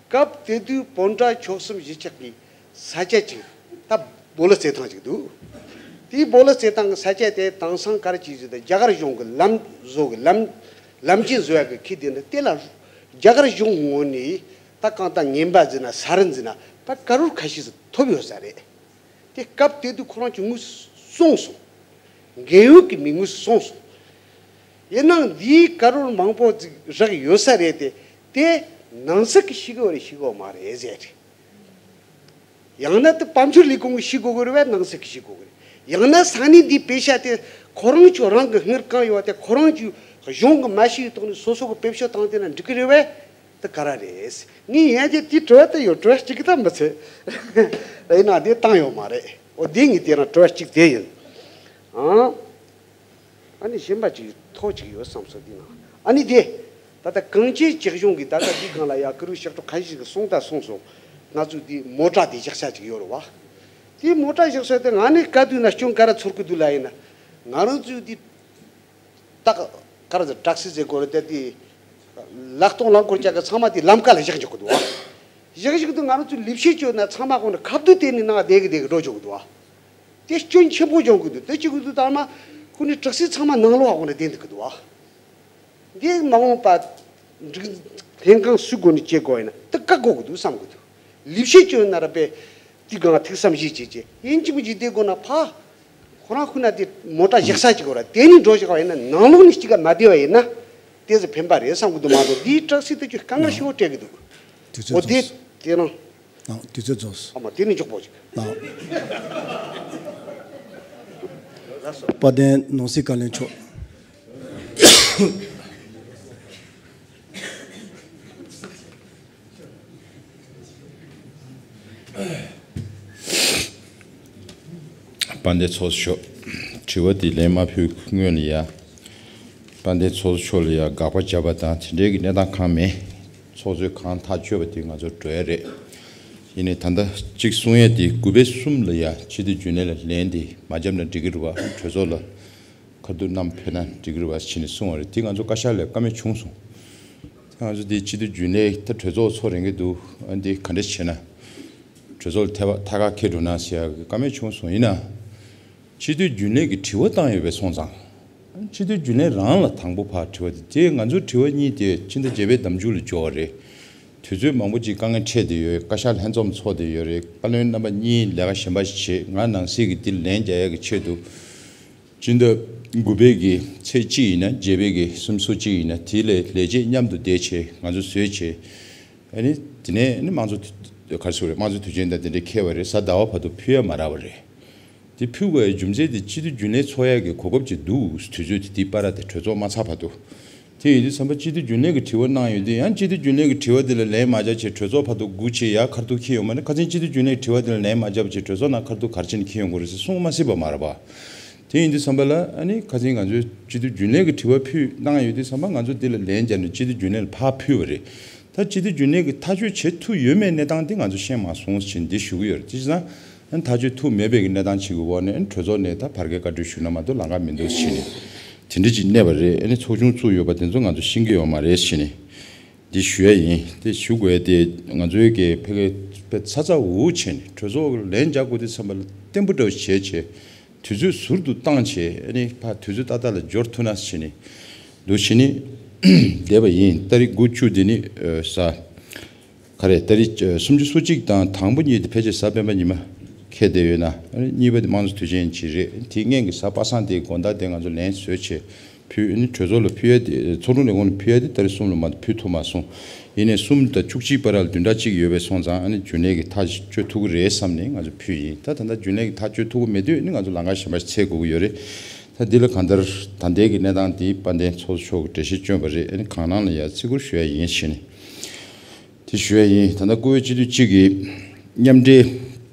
སྐབས་དེ་དུས་བོད་འདྲ་ཆོལ་གསུམ་གཞིས་ཆགས་ཀྱི་ས་ཆ་ཅིག་ད་སྦོ་ལོགས་རྩེད་ཐང་ཅིག་འདུག་དེའི་སྦོ་ལོགས་རྩེད་ཐང་གི་ས་ཆ་དེ་དེང་སང་ག་རེ་བྱས་ཟེར་ན་རྒྱ་གར་གཞུང་གི་ལམ་བཟོ་གི་ལམ་ལམ་ཆེན་བཟོ་ཡག་གི་ཁེ་དེ་འདྲ་དེ་ལ་རྒྱ་གར་གཞུང་ངོས་ནས་ད་གང་ལྟར་ངན་པ་ཟེར་ན་ས་རིན་ཟེར་ན་ད་ཀ་རོར་ཁ་ཤས་ཟིག་ཐོབ་ཡོད་ས་རེད། དེ་སྐབས་དེ་དུས་ཁོ་རང་ཚོས་དངོས་སུ་གསུངས་སོང་། འགན་གཡོག་གི་མི་དངོས་སུ་གསུངས་སོང་། ཡིན་ནའང་འདིའི་ཀ་རོར་མང་པོ་ཅིག་རག་ཡོད་ས་རེད་དེ། དེ་ནང་སྲིད་ཀྱིས་ཤེས་ཀྱི་ཡོད་རེད་ཤེས་ཀྱི་ཡོད་མ་རེད་ཟེར་རེད། ཡང་ན་དེ་དཔལ་འབྱོར་ལས་ཁུངས་ཀྱིས་ཤེས་དགོས་ཀྱི་རེད་པས། ནང་སྲིད་ཀྱིས་ཤེས་དགོས་ཀྱི་རེད། ཡང་ན་ས་གནས་འདིའི་པེ་ཤ་དེ་ཁོ་རང་ཚོ་རང་གི་དངུལ་གང་ཡོད་དེ་ཁོ་རང་ཚོའི་གཞུང་གི་མ་ཤེས་ཡོད་ཐོག་ནས་སོ་སོ་གི་བེད་སྤྱོད་བཏང་དེ་ན་འགྲིག་གི་རེད་པས། དེ་ག་ར་རེད། ངས་ཡན་ཆད་དེའི་དྲི་བ་དེ་ཡོད། དྲི་བ་གཅིག་གི་ད་མི་ཚད། ཡིན་ན་དེ་བཏང་ཡོད་མ་རེད། འོ་དེ་ངས་དེ་རང་དྲི་བ་གཅིག་དེ་ཡིན། ཨང་། ཨ་ནི་གཞན་པ་ཅིག་ཐོག་ཅིག་ཡོད་བསམ་སོང་དེ་ན། ཨ་ནི་དེ། ད་ལྟ་གངས་ཅན་སྐྱིད་གཤོངས་ཀྱི་ད་ལྟ་དེའི་སྒང་ལ་ཡ་ཀུ་རུ་ཤག་ཏུ་ཁ་ཤས་ཀྱིས་གསུངས་ད་གསུངས་སོང་། ང་ཚོས་དེའི་མོ་ཊ་དེ་བཞག་ས་ཅིག་ཡོད་རེད་བ། དེའི་མོ་ཊ་བཞག་ས་དེ་ང་ནི་ག་དུས་ན་སྐྱོན་ག་ར་ཚོར་གི་འདུག་ལ་ཡིན་ན། ང་རང་ཚོས་དེ། ཏག་ག་ར་ཟེར་ཊེག་སི་ཟེར་དགོས་རེད་དེ་དེ། ལག་སྟོང་ལག་འཁོར་ཅག་གི་ཚང་མ་དེ་ལམ་ཁ་ལ་བཞག་འཇོག་གི་འདུག་བ། བཞག་བཞག་དུས་ང་རང་ཚོས་ལས་བྱེད་བཅོས་ན་ཚང་མ་ཁོང་ནས་ཁ་བསྡུ་དེ་ནི་ནང་བསྡད་གི་བསྡད་གི་འགྲོ་འཇོག་གི་འདུག་བ། དེ་སྐྱོན་ཆེན་པོ་སྦྱོང་གི་འདུག་དེ་གཅིག་གི་འདུག་དང་མ་ཁོ་ནི་དྲག་སྲིད་ཚང་མ་ནང་ལོགས་ཁོང་ནས་བསྡད་འདུག་གི་འདུག་བ། འདི་མ་འོངས་པ་འགྲིག་ལྷན་ཁང་སུ་དགོས་ནས་བྱེད་དགོས་ཡིན་ན་དེ་བཀག་དགོས་ཀྱི་འདུག་བསམ་གྱི་འདུག་ལས་བྱེད་སྐྱོན་ན་ར་པས་དེ་གང་ཐུགས་བསམ་བཞེས་བྱེད་ཀྱི་ཡིན་གཅིག་མིན་གཅིག་དེ་དགོས་ན་ཕ་ཁོ་རང་ཁུ་ན་དེ་མོ་ཊ་བཞག་ས་ཅིག་གོ་ར་དེ་ནི་འགྲོ་བཞག་པ་ཡིན་ན་ནང་ལོགས་ནས་གཅིག་ག་མ་བསྡད་པ་ཡིན་ན་དེ་ཚོ་ཕན་པ་རེད་བསམ་གྱི་འདུག་མ་གཏོགས་འདིའི་དྲག་སྲིད་དེ་ཅིག་དཀའ་ངལ་ཞེ་པོ་སྤྲད་ཀྱི་འདུག་དུས་ཚོད་འོ་དེ་རྫོགས་སོང་། དེ་རང་། ཨ་དུས་ཚོད་རྫོགས་སོང་། ཨ་མ་དེ་ནི་མགྱོགས་པོ་ཅིག་ཨ། དཔལ་ལྡན་ནང་སྲིད་བཀའ་བློན་མཆོག་དཔལ་ལྡན་ཚོགས་གཙོ་མཆོག་དྲི་བ་འདི་ལན་མ་ཕུལ་སྔོན་ལ་ཡ། དཔལ་ལྡན་ཚོགས་གཙོ་མཆོག་ལ་ཡ་དགག་པ་བརྒྱབ་པ་དང་དེ་འདྲའི་གི་གནས་སྟངས་གང་མེད། ཚོགས་གཙོས་གང་ཐག་གཅོད་པ་དེ་ང་ཚོ་འགྲོ་ཡ་རེད། ཡིན་ནའི་ད་ལྟ་གཅིག་གསུང་ཡ་དེ་དགུ་པའི་གསུམ་ལ་ཡ་སྤྱི་འཐུས་རྒྱུན་ལས་ལ་ལན་དེ་མ་བརྒྱབ་ན་འགྲིག་གི་རེད་བ། གྲོས་ཚོགས་ལ་ཁ་ཐུག་བསྣམས་ཕེབས་ན་འགྲིག་གི་རེད་བ་ཕྱིན་ནས་གསུང་བ་རེད། དེ་ང་ཚོ་བཀའ་ཤག་ལ་བཀའ་མོལ་བྱུང་སོང་། ད་ང་ཚོ་དེ་སྤྱི་འཐུས་རྒྱུན་ལས་ད་གྲོས་ཚོགས་ཚོགས་རན་གྱི་འདུག་ཨ་འདི་ག་འདྲ་བྱས་ན། གྲོས་ཚོགས་ལ་ཐད་པ་ཐད་ཀར་འཁྱེར་འགྲོ་ན་ཟེར་ཡག་གི་བཀའ་མོལ་བྱུང་སོང་། ཡིན་ན། སྤྱི་འཐུས་རྒྱུན་ལས་ཀྱི་དྲི་བ་བཏང་ཡོད་པའི་སོང་ཙང་། སྤྱི་འཐུས་རྒྱུན་ལས་རང་ལ་དང་པོ་ཕར་དྲི་བ་དེ་དེ་ང་ཚོའི་དྲི་བ་གཉིས་དེ་ཕྱི་ཟླ་བརྒྱད་པའི་ཟླ་མཇུག་ལ་འབྱོར་བ་རེད། དུས་ཚོད་མང་པོ་ཅིག་དཀའ་ངལ་འཕྲད་བསྡད་ཡོད། བཀའ་ཤག་ལྷན་འཛོམས་ཚོགས་བསྡད་ཡོད་རེད། བཀའ་བློན་རྣམ་པ་གཉིས་ལས་ཀ་གཞན་པ་ཞིག་བྱེད། ང་ནང་སྲིད་ཀྱི་འདིར་ལན་རྒྱག་ཡག་གི་ཆེད་དུ། སྤྱི་ཟླ་དགུ་པའི་གི་ཚེས་གཅིག་ཡིན་ན་བརྒྱད་པའི་གི་སུམ་ཅུ་སོ་གཅིག་ཡིན་ན་དེ་ལས་ལས་བྱེད་མཉམ་དུ་བསྡད་བྱས་ང་ཚོ་བཟོས་བྱས། ཨ་ནི་དེ་ནས་ཨ་ནི་དམངས་གཙོ་ག་རེ་ཟེར་དགོས་རེད། དམངས་གཙོ་དུས་ཆེན་དང་དེ་འདྲ་འཁེལ་བ་རེད། གཟའ་ཟླ་བ་བར་དུ་ཕུལ་ཡ་མ་རག་པ་རེད། དེ་ཕུལ་དགོས་ཡ་རྒྱུ་མཚན་དེ་སྤྱི་འཐུས་རྒྱུན་ལས་ཚོགས་ཡ་གི་གོ་སྐབས་ཅིག་འདུག་དུས་ཚོད་དེ་དེའི་བར་དེ་གྲོས་ཚོགས་མ་ཚར་བར་དུ། དེ་ཡིན་དུས་ཙམ་པ་སྤྱི་འཐུས་རྒྱུན་ལས་ཀྱི་དྲི་བ་གནང་ཡོད་དུས་ཡང་སྤྱི་འཐུས་རྒྱུན་ལས་ཀྱི་དྲི་བ་དེ་ལ་ལན་མ་རྒྱབ་བྱས་གྲོས་ཚོགས་བར་དུ་སྒུག་བྱས་ཡ་ཁ་ཐུག་འཁྱེར་ཡོང་བ་ནི་ཁ་སང་སྤྱི་འཐུས་རྒྱུན་ལས་ཀྱི་དྲི་བ་དེ་ལ་ལན་མ་རྒྱབ་བྱས་གྲོས་ཚོགས་ནང་ཁ་ཐུག་ག་རེ་བྱས་ནས་འཁྱེར་ཡོང་དགོས་རེད་ཟེར་གསུང་མ་སྲིད་པ་མ་རེད་པ། དེ་ཡིན་དུས་ཙམ་པ་ལ་ཨ་ནི་ཁ་སང་ང་ཚོས་སྤྱི་འཐུས་རྒྱུན་ལས་ཀྱི་དྲི་བ་ཕུལ་གནང་ཡོད་དུས་ཙམ་པ་ང་ཚོ་འདི་ལ་ལན་བརྒྱབ་ནས་སྤྱི་འཐུས་རྒྱུན་ལས་ལ་ཕར་ཕུལ་བ་རེད། ད་སྤྱི་འཐུས་རྒྱུན་ལས་ཀྱིས་ཐག་གཅོད་བྱེད་ཐུབ་ཡོད་མེད་གནས་སྟངས་དེ་ང་ཚོ་ཤེས་མ་སོང་ཞེས་འདི་ཞུ་གི་ཡོད་རེད། དེ་བྱས་ཙང་ཨ་ནི་ཐག་གཅོད་ཐུབ་མེད་པའི་གི་གནས་སྟངས་ཅིག་གི་འོག་ནས་ཨ་ནི་གྲོས་ཚོགས་ནས་ད་བར་བརྒལ་བཀའ་འཁྲོལ་ཞུས་ན་མ་གཏོགས་ལམ་ཁ་མི་འདུག་ཟེར་ནས་དེ་འདྲ་ཅིག་གནས་པ་རེད། ཨ་ནི་ཚོགས་ཆུང་བཙུགས་ཡོད་པ་དེ་ཚོ་ང་ཚོ་ཤེས་ཀྱི་ཡོད་མ་རེད་ཟེར་ནས་འདི་ཞུ་ཡ་ཡིན། དེ་ཞུ་དགོས་ཡ་དེ་ང་ཚོའི་གི་ཕ་གི་དཔེ་ཚ་ཚ་འུར་འུར་བྱས་ནས་གྲོས་ཚོགས་ལན་རྒྱག་དགོས་དུས་ཙམ་པ་ལ་བརྟན་པོ་འདྲ་བོ་བྱས་བྱས། དུས་ཚོད་ཟུར་དུ་བཏང་བྱས་ཨ་ནི་ཕར་དུས་ཚོད་ཏག་ཏག་ལ་འབྱོར་ཐུབ་ན་ཟེར་ནས་འདུག་བྱས་ནས་བསྡད་པ་ཡིན། ཏ་རིག་དགུ་བཅུ་དེ་ནི་ཨ་གཟའ་ག་རེ་ཏ་རིག་ཨ་སུམ་ཅུ་སོ་གཅིག་དང་དང་པོ་གཉིས་དེ་ཕལ་ཆེར་གཟའ་སྤེན་པ་ཉི་མ་འཁེལ་བསྡད་ཡོད་ན། ཨ་ནི་གཉིས་པ་དེ་དམངས་གཙོ་དུས་ཆེན་ཅིག་རེད། དེའི་སྔོན་གྱི་གཟའ་པ་སངས་དེའི་དགོང་དག་དེ་ང་ཚོ་ལན་བཟོས་བྱས་ཕུལ། ཨ་ནི་གྲོས་ཚོགས་ལ་ཕུལ་ཡ་དེ་ཚོགས་དྲུང་ལས་ཁུངས་ལ་ཕུལ་ཡ་དེ་ཏ་རིག་གསུམ་ལ་མ་གཏོགས་ཕུལ་ཐུབ་མ་སོང་། ཡིན་ནའི་གསུམ་དང་བཅུ་གཅིག་བར་ལ་བདུན་ཕྲག་གཅིག་ཡོད་པའི་སོང་ཙང་ཨ་ནི་རྒྱུན་ལས་ཀྱིས་ཐག་གཅོད་ཐུབ་ཀྱི་རེད་བསམ་ནས་ང་ཚོ་ཕུལ་ཡིན། ད་ད་ལྟ་རྒྱུན་ལས་ཀྱིས་ཐག་གཅོད་ཐུབ་ཀྱི་མེད་དུས་ཨ་ནི་ང་ཚོ་ལམ་ཁ་གཞན་པ་ཞིག་འཚོལ་དགོས་ཀྱི་ཡོད་རེད། ད་འདི་ལ་གང་ལྟར་ད་ལྟའི་གི་གནས་སྟངས་འདི་དཔལ་ལྡན་ཚོགས་གཙོ་མཆོག་གིས་འགྲེལ་བཤད་བསྐྱོན་པ་རེད། ཨ་ནི་གང་གནང་ལ་ཡ་བརྩི་བཀུར་ཞུ་ཡ་ཡིན་ཞེས་ནས་དེ་ཞུ་ཡ་ཡིན། ད་ལྟ་བཀུར་འོས་སྤྱི་འཐུས་གཅིག་གིས་མཉམ་འབྲེལ་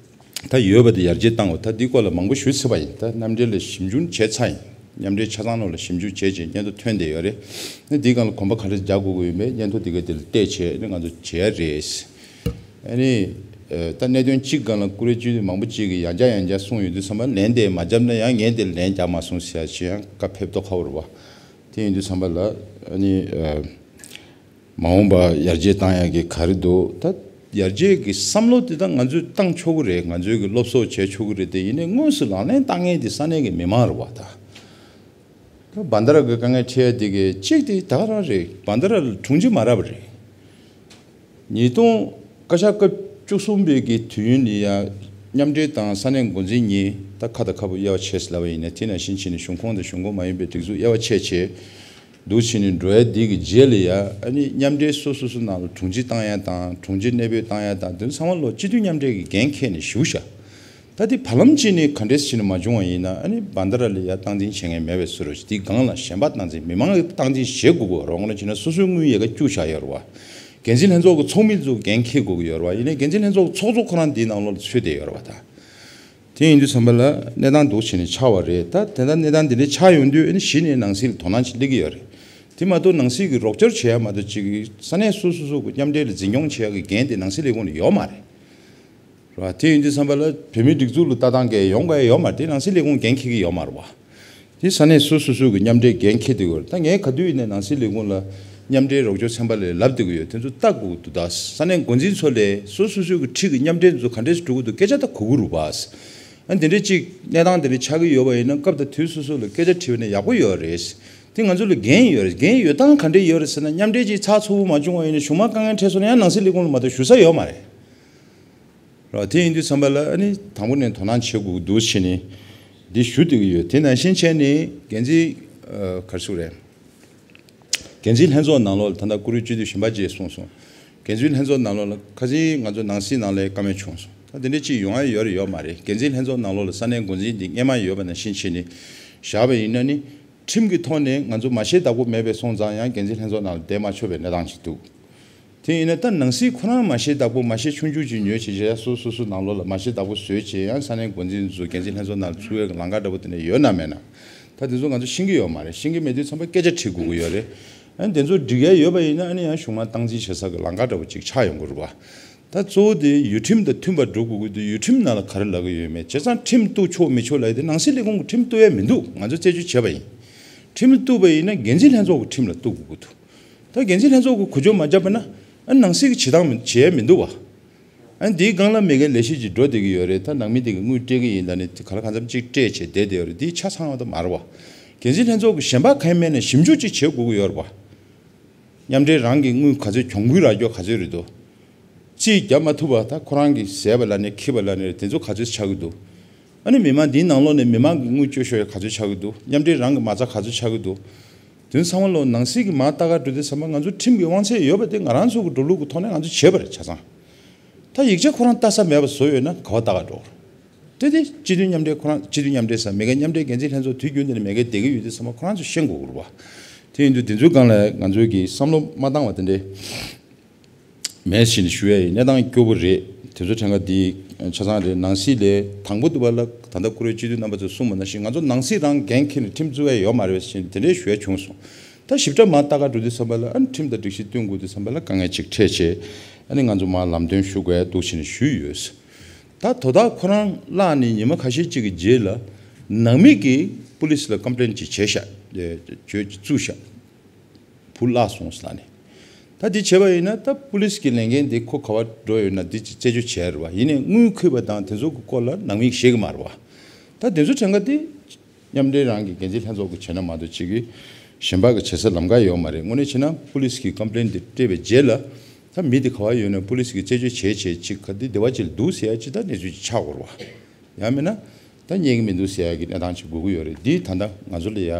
ད་ཡོད་པ་དེ་ཡར་རྒྱས་བཏང་བ། ད་འདི་སྐོར་ལ་མང་པོ་ཞུས་ཚར་བ་ཡིན། ད་མཉམ་འབྲེལ་ལ་ཞིབ་འཇུག་བྱས་ཚར་ཡིན། མཉམ་འབྲེལ་ཆ་ཚང་ནང་ལ་ཞིབ་འཇུག་བྱས་རྗེས་སྙན་ཐོ་ཐོན་བསྡད་ཡོད་རེད། ཨ་ནི་འདིའི་སྒང་ལ་གོམ་པ་ག་འདྲ་རྒྱག་དགོས་ཀྱི་ཡོད་མེད་སྙན་ཐོ་འདི་ག་དེ་ལ་བལྟས་བྱས་ཨ་ནི་ང་ཚོ་བྱེད་ཡ་རེད། ཨ་ནི་ཨ་ད་གནད་དོན་གཅིག་སྒང་ལ་བཀུར་འོས་སྤྱི་འཐུས་མང་པོ་ཅིག་གིས་ཡང་བསྐྱར་ཡང་བསྐྱར་གསུངས་ཡོད་དུས་ཙམ་པ་ལན་དེ་མ་བརྒྱབ་ན་ཡང་ངས་དེ་ལན་རྒྱག་མ་སོང་ཟེར་ཡ་ཅིག་ཡང་བཀའ་ཕེབས་མདོག་ཁ་པོ་རེད་པ། དེ་ཡིན་དུས་ཙམ་པ་ལ་ཨ་ནི་ཨ་མ་འོངས་པ་ཡར་རྒྱས་བཏང་ཡག་གི་ག་རེ་འདུག་ད་ཡར་རྒྱས་ཀྱི་བསམ་བློ་དེ་དག་ང་ཚོས་བཏང་ཆོག་གི་རེད། ང་ཚོས་ཀྱི་སློབ་གསོ་བྱས་ཆོག་གི་རེད། དེ་ཡིན་ནའི་དངོས་སུ་ལག་ལེན་བསྟར་མཁན་དེ་ས་གནས་ཀྱི་མི་མང་རེད་པ། ད་ད་བན་ད་ར་གི་དཀའ་ངལ་འཕྲད་ཡ་དེ་གི་གཅིག་དེ་ད་ག་རང་རེད། བན་ད་ར་ལ་དྲུང་ཆེ་མ་རག་པ་རེད། ཉིས་སྟོང་བཀའ་ཤག་སྐབས་བཅུ་གསུམ་པའི་གི་དུས་ཡུན་ལ་ཡ་མཉམ་འབྲེལ་དང་ས་གནས་འགོ་འཛིན་གཉིས་ད་ཁ་དང་ཁ་པོ་དབྱེ་བ་ཕྱེས་ལབ་པ་ཡིན་ན་དེ་ནང་བཞིན་བྱས་ནས་གཞུང་ཁོངས་དང་གཞུང་ཁོངས་མ་ཡིན་པའི་སྒྲིག་འཛུགས་དབྱེ་བ་ཕྱེ་བྱས་འདུག་བྱས་ནས་འགྲོ་ཡ་འདི་གི་རྗེས་ལ་ཡ་ཨ་ནི་མཉམ་འབྲེལ་སོ་སོ་སོ་ནང་ལ་དྲུང་ཆེ་བཏང་ཡ་དང་དྲུང་ཆེ་གནས་སྤོས་བཏང་ཡ་དང་དེ་ཚོ་ཚང་མ་ལོ་སྤྱི་འཐུས་མཉམ་འབྲེལ་གྱི་འགན་འཁྱེར་ནས་བཞུགས་ཤག་ད་དེ་བར་ལམ་ཅིག་ནས་ག་འདྲས་བྱས་ནས་མ་བྱུང་བ་ཡིན་ན་ཨ་ནི་བན་ད་ར་ལ་ཡ་སྟངས་འཛིན་བྱེད་མཁན་མེད་པའི་བཟོ་འདྲ་ཞིག་དེའི་སྒང་ལ་གཞན་པ་སྟངས་འཛིན་མི་མང་གི་སྟངས་འཛིན་བྱེད་དགོས་ཀྱི་རེད། འོ་ན་བྱས་ན་སོ་སོའི་དངུལ་ཡལ་ག་བཅུག་བཞག་ཡོད་རེད་པ། འགན་འཛིན་ལྷན་ཚོགས་ཀྱི་ཚོགས་མི་ཚོ་འགན་འཁྱེར་དགོས་ཀྱི་ཡོད་རེད་པ། ཡིན་ནའི་འགན་འཛིན་ལྷན་ཚོགས་ཀྱི་ཚོགས་གཙོ་ཁོ་རང་འདིའི་ནང་ལོགས་ལ་ཚུད་བསྡད་ཡོད་རེད་པ། ད་དེ་ཡིན་དུས་ཙམ་པ་ལ་གནས་སྟངས་འདུག་བྱས་ནས་ཆགས་པ་རེད། ད་དེ་འདྲ་གནས་སྟངས་འདི་འདྲ་ཆགས་ཡོང་དུས་ཨ་ནི་གཞི་ནས་ནང་སྲིད་ལ་དོ་སྣང་ཅིག་སླེབས་ཀྱི་ཡོད་རེད། དེ་མ་གཏོགས་ནང་སྲིད་ཀྱི་རོགས་སྐྱོར་བྱེད་ཡ་མ་གཏོགས་ཅིག་ས་གནས་སོ་སོ་སོ་གི་མཉམ་འབྲེལ་ལ་འཛིན་སྐྱོང་བྱེད་ཡ་གི་འགན་དེ་ནང་སྲིད་ལས་ཁུངས་ལ་ཡོད་མ་རེད། རེད་བ། དེ་ཡིན་དུས་ཙམ་པ་ལ་བོད་མིའི་སྒྲིག་འཛུགས་ལ་ལྟ་སྟངས་འགའ་ཡོང་དགོས་ཡ་ཡོད་མ་རེད། དེ་ནང་སྲིད་ལས་ཁུངས་འགན་འཁྱེར་གྱི་ཡོད་མ་རེད་བ། དེ་ས་གནས་སོ་སོ་སོ་གི་མཉམ་འབྲེལ་འགན་འཁྱེར་དེ་ཡོད་རེད། ད་ངས་ག་དུས་ཡིན་ནའི་ནང་སྲིད་ལས་ཁུངས་ལ་ མཉམ་འབྲེལ་རོགས་སྐྱོར་ཚན་པ་ལས་ལབ་བསྡད་ཀྱི་ཡོད། དེ་ཚོ་ལྟ་དགོས་ཀྱི་འདུག་ད་ས་གནས་འགོ་འཛིན་ཚོ་ལས་སོ་སོ་སོའི་གི་འཁྲིས་ཀྱི་མཉམ་འབྲེལ་ཚོ་ག་འདྲས་སེ་འགྲོ་གི་འདུག་སྐད་ཆ་ད་གོ་གི་རེད་པ། ཨ་འདི་འདྲས་ཅིག་གནས་སྟངས་དེ་འདྲས་ཆགས་ཀྱི་ཡོད་པ་ཡིན་ན་སྐབས་དང་དུས་སོ་སོ་ལ་སྐད་ཆ་དྲིས་པ་ནི་ཡག་པོ་ཡོད་རེད། དེ་ང་ཚོ་ལ་འགན་ཡོད་རེད། འགན་ཡོད་སྟངས་ག་འདྲས་ཡོད་རེད་ཟེར་ན། མཉམ་འབྲེལ་ཅིག་ཚགས་ཚུད་པོ་མ་བྱུང་བ་ཡིན་ན་གཞུང་མང་དཀའ་ངལ་འཕྲད་སོང་ན་ཡང་ནང་སྲིད་ལས་ཁུངས་ལ་མ་གཏོགས་ཞུ་ས་ཡོད་མ་རེད། རོ། དེ་ཡིན་དུས་ཙམ་པ་ལ་ཨ་ནི་དང་པོ་ནས་དོ་སྣང་བྱེད་དགོས་འདུག་ཕྱིན་ནས་འདི་ཞུ་བསྡད་ཀྱི་ཡོད། དེ་ནང་བཞིན་བྱས་ནས་འགན་འཛིན་ཨ་ག་རེ་ཟེར་དགོས་རེད། འགན་འཛིན་ལྷན་ཚོགས་ནང་ལོགས་ལ་ད་ལྟ་བཀུར་འོས་སྤྱི་འཐུས་གཞན་པ་བཅས་གསུངས་སོང་། འགན་འཛིན་ལྷན་ཚོགས་ནང་ལོགས་ལ་ཁ་སང་ང་ཚོ་ནང་སྲིད་ནང་ལ་བཀའ་མོལ་བྱུང་སོང་། ད་དེ་འདྲ་ཅིག་ཡོང་ཡ་ཡོད་རེད་ཡོད་མ་རེད། འགན་འཛིན་ལྷན་ཚོགས་ནང་ལོགས་ལ་ས་གནས་འགོ་འཛིན་འདི་སྔས་མ་ཡོད་པ་ནང་བཞིན་བྱས་ནས་བཞག་པ་ཡིན་ན་ནི། ཁྲིམས་ཀྱི་ཐོག་ནས་ང་ཚོ་མ་ཤེས་བདག་པོ་མེད་པའི་སོང་ཙང་ཡང་འགན་འཛིན་ལྷན་ཚོགས་ནང་ལ་བསྡད་མ་ཆོག་པའི་གནས་སྟངས་ཅིག་འདུག་དེ་ཡིན་ན་ད་ནང་སྲིད་ཁོ་རང་མ་ཤེས་བདག་པོ་མ་ཤེས་ཆུང་ཆུང་ཅིག་ཉོས་བྱས་བྱས་སོ་སོ་སོ་ནང་ལོགས་ལ་མ་ཤེས་བདག་པོ་བཟོས་བྱས་ཡང་ས་གནས་འགོ་འཛིན་ཚོ་འགན་འཛིན་ལྷན་ཚོགས་ནང་ལ་ཚུད་པའི་ལམ་ཁ་འདྲ་པོ་དེ་འདྲ་ཡོད་ན་མེད་ན། ད་དེ་ཚོ་ང་ཚོ་ཤེས་ཀྱི་ཡོད་མ་རེད། ཤེས་ཀྱི་མེད་དུས་ཙམ་པ་སྐད་ཆ་དྲི་དགོས་ཀྱི་ཡོད་རེད། ཨ་ནི་དེ་ཚོ་འགྲིག་ཡ་ཡོད་པ་ཡིན་ན་ཨ་ནི་ཡང་གཞུང་མང་སྟངས་འཛིན་བྱེད་ས་གི་ལམ་ཁ་འདྲ་པོ་ཅིག་ཆགས་ཡོང་གི་རེད་པ། ད་གཙོ་བོ་དེ་ཡུལ་ཁྲིམས་དང་མཐུན་པར་འགྲོ་དགོས་ཀྱི་འདུག་ཡུལ་ཁྲིམས་ནང་ལ་ག་རེ་ལབ་ཀྱི་ཡོད་མེད། བྱས་ཙང་ཁྲིམས་གཏུག་ཆོག་མི་ཆོག་ལབ་ཡ་དེ་ནང་སྲིད་ལས་ཁུངས་ཀྱི་ཁྲིམས་གཏུག་ཡ་མི་འདུག་ང་ཚོ་རྩད་གཅོད་བྱས་པ་ཡིན། ཁྲིམས་གཏུག་པ་ཡིན་ན་འགན་འཛིན་ལྷན་ཚོགས་ཀྱི་ཁྲིམས་ལ་གཏུག་དགོས་ཀྱི་འདུག་ད་འགན་འཛིན་ལྷན་ཚོགས་ཀྱིས་གོ་ཆོད་མ་བརྒྱབ་པ་ན་ཨ་ནང་སྲིད་ཀྱི་བྱེད་སྟངས་མི་བྱེད་ཡ་མི་འདུག་བ། ཨ་འདིའི་སྒང་ལ་མི་འགའ་ལས་གཞི་ཅིག་འགྲོ་བསྡད་ཀྱི་ཡོད་རེད། ད་ནང་མི་དེ་གི་དངུལ་སྤྲད་ཀྱི་ཡིན་ད་ནི་ག་ལ་གང་འཚམ་ཅིག་སྤྲད་བྱས་བསྡད་བསྡད་ཡོད་རེད། འདི་ཆ་ཚང་བ་ད་མ་རེད་བ། འགན་འཛིན་ལྷན་ཚོགས་ཀྱིས་གཞན་པ་གང་ཡིན་མིན་ལ་ཞིབ་འཇུག་ཅིག་བྱེད་དགོས་ཀྱི་ཡོད་རེད་བ། མཉམ་འབྲེལ་རང་གི་དངུལ་ག་ཚོད་གྱོང་གུན་རག་རྒྱུ་ག་ཚོད་རེད་འདུག་རྩིས་རྒྱབ་མ་ཐུབ་པ་ད་ཁོ་རང་གིས་ཟས་པ་ལ་ནི་འཁྱེར་བ་ལ་ནི་དེ་ཚོ་ག་ཚོད་ཆགས་ཀྱི་འདུག་ཨ་ནི་མི་མང་འདིའི་ནང་ལོགས་ནས་མི་མང་གི་དངུལ་སྤྱོད་ཤོར་ཡ་ག་ཚོད་ཆགས་ཀྱི་འདུག་མཉམ་འབྲེལ་རང་གི་མ་རྩ་ག་ཚོད་ཆགས་ཀྱི་འདུག་དོན་ཚང་མ་ལོ་ནང་སྲིད་ཀྱི་མ་ལྟ་ག་འགྲོ་དུས་ཙམ་པ་ང་ཚོ་ཁྲིམས་ཀྱི་དབང་ཚད་ཡོད་པ་དེ་ང་རང་ཚོ་གི་འགྲོ་ལུགས་ཀྱི་ཐོག་ནས་ང་ཚོ་བྱས་པ་རེད་ཆ་ཚང་། ད་ཡིག་ཆ་ཁོ་རང་ལྟ་ས་མེད་པ་བཟོ་ཡོད་ན་ག་བ་ལྟ་ག་འགྲོ། དེ་དེ་སྤྱི་འཐུས་མཉམ་འབྲེལ་ཁོ་རང་སྤྱི་འཐུས་མཉམ་འབྲེལ་ཟེར་མི་འགའ་མཉམ་འབྲེལ་འགན་འཛིན་ལྷན་ཚོགས་དུས་རྒྱུན་དུ་ནས་མི་འགའ་བསྡད་ཀྱི་ཡོད་དུས་ཙམ་པ་ཁོ་རང་ཚོ་ཤེས་དགོས་ཀྱི་རེད་བ། དེ་ཡིན་དུས་དེ་ཚོའི་སྒང་ལ་ང་ཚོའི་གི་བསམ་བློ་མ་བཏང་བ་དེ་འདྲའི་མེད་ཞེས་ནས་ཞུ་ཡ་ཡི་གནས་སྟངས་སྐྱོ་པོ་རེད། དེ་ཚོ་དྲན་ག་འདི་ཆ་ཚང་རེད། ནང་སྲིད་ལས་དང་པོ་དུ་བ་ལ་ད་ལྟ་བཀུར་འོས་སྤྱི་འཐུས་རྣམ་པ་ཚོས་གསུངས་པ་ནང་བཞིན་ང་ཚོ་ནང་སྲིད་རང་འགན་འཁྱེར་ནས་ཁྲིམས་བཙུགས་ཡ་ཡོད་མ་རེད་ཞེས་དེ་འདྲའི་ཞུ་ཡ་བྱུང་སོང་། ད་ཞིབ་ཕྲ་མ་ལྟ་ག་འགྲོ་དུས་ཙམ་པ་ལ་ཨ་ནི་ཁྲིམས་དང་སྒྲིག་གཞི་བསྟུན་དགོས་དུས་ཙམ་པ་ལ་དཀའ་ངལ་ཅིག་འཕྲད་བྱས་ཨ་ནི་ང་ཚོ་མར་ལམ་སྟོན་ཞུ་དགོས་ཡ་འདུག་ཞེས་ནས་ཞུས་ཡོད། ད་དོ་བདག་ཁོ་རང་བརླགས་ནས་ཉི་མ་ཁ་ཤས་ཅིག་གི་རྗེས་ལ་ནང་མི་གིས་པུ་ལིས་ལ་ཀམ་པི་ལེན་ཅིག་བྱས་ཤག་བརྗོད་ཅིག་བཙུགས་ཤག་བུ་བརླགས་སོང་ཟེར་ནས། ད་འདི་བྱས་པ་ཡིན་ན་ད་པུ་ལིས་ཀྱི་ལས་འགན་འདི་ཁོ་ག་བར་འགྲོ་ཡོད་ན་འདི་ཅིག་རྩད་གཅོད་བྱས་རེད་བ། ཡིན་ནའི་དངུལ་མཁོས་པ་དང་དེ་ཚོ་གི་སྐོར་ལ་ནང་མི་ཤེས་ཀྱི་མ་རེད་བ། ད་དེ་ཚོ་དྲན་ག་དེ་མཉམ་འབྲེལ་རང་གི་འགན་འཛིན་ལྷན་ཚོགས་ཀྱི་བྱས་ན་མ་གཏོགས་ཅིག་གི་གཞན་པ་གི་བྱེད་ས་ལམ་ཁ་ཡོད་མ་རེད། དངོས་གནས་བྱས་ན་པུ་ལིས་ཀྱི་ཀམ་པི་ལེན་འདི་སྤྲད་པའི་རྗེས་ལ་ད་མི་འདི་ག་བར་ཡོད་ན་པུ་ལིས་ཀྱི་རྩད་གཅོད་བྱས་བྱས་ཅིག་ག་དེ་བདེ་བ་ཅིག་ལ་འདུག་ཟེར་ཡ་ཅིག་ད་གནས་ཚུལ་ཅིག་ཆགས་དགོས་རེད་བ། ཡང་མིན་ན་ད་རྙེད་ཀྱི་མི་འདུག་ཟེར་ཡ་གི་གནས་སྟངས་ཅིག་དགོས་ཀྱི་ཡོད་རེད། འདི་ད་ལྟ་ང་ཚོ་ལ་ཡ་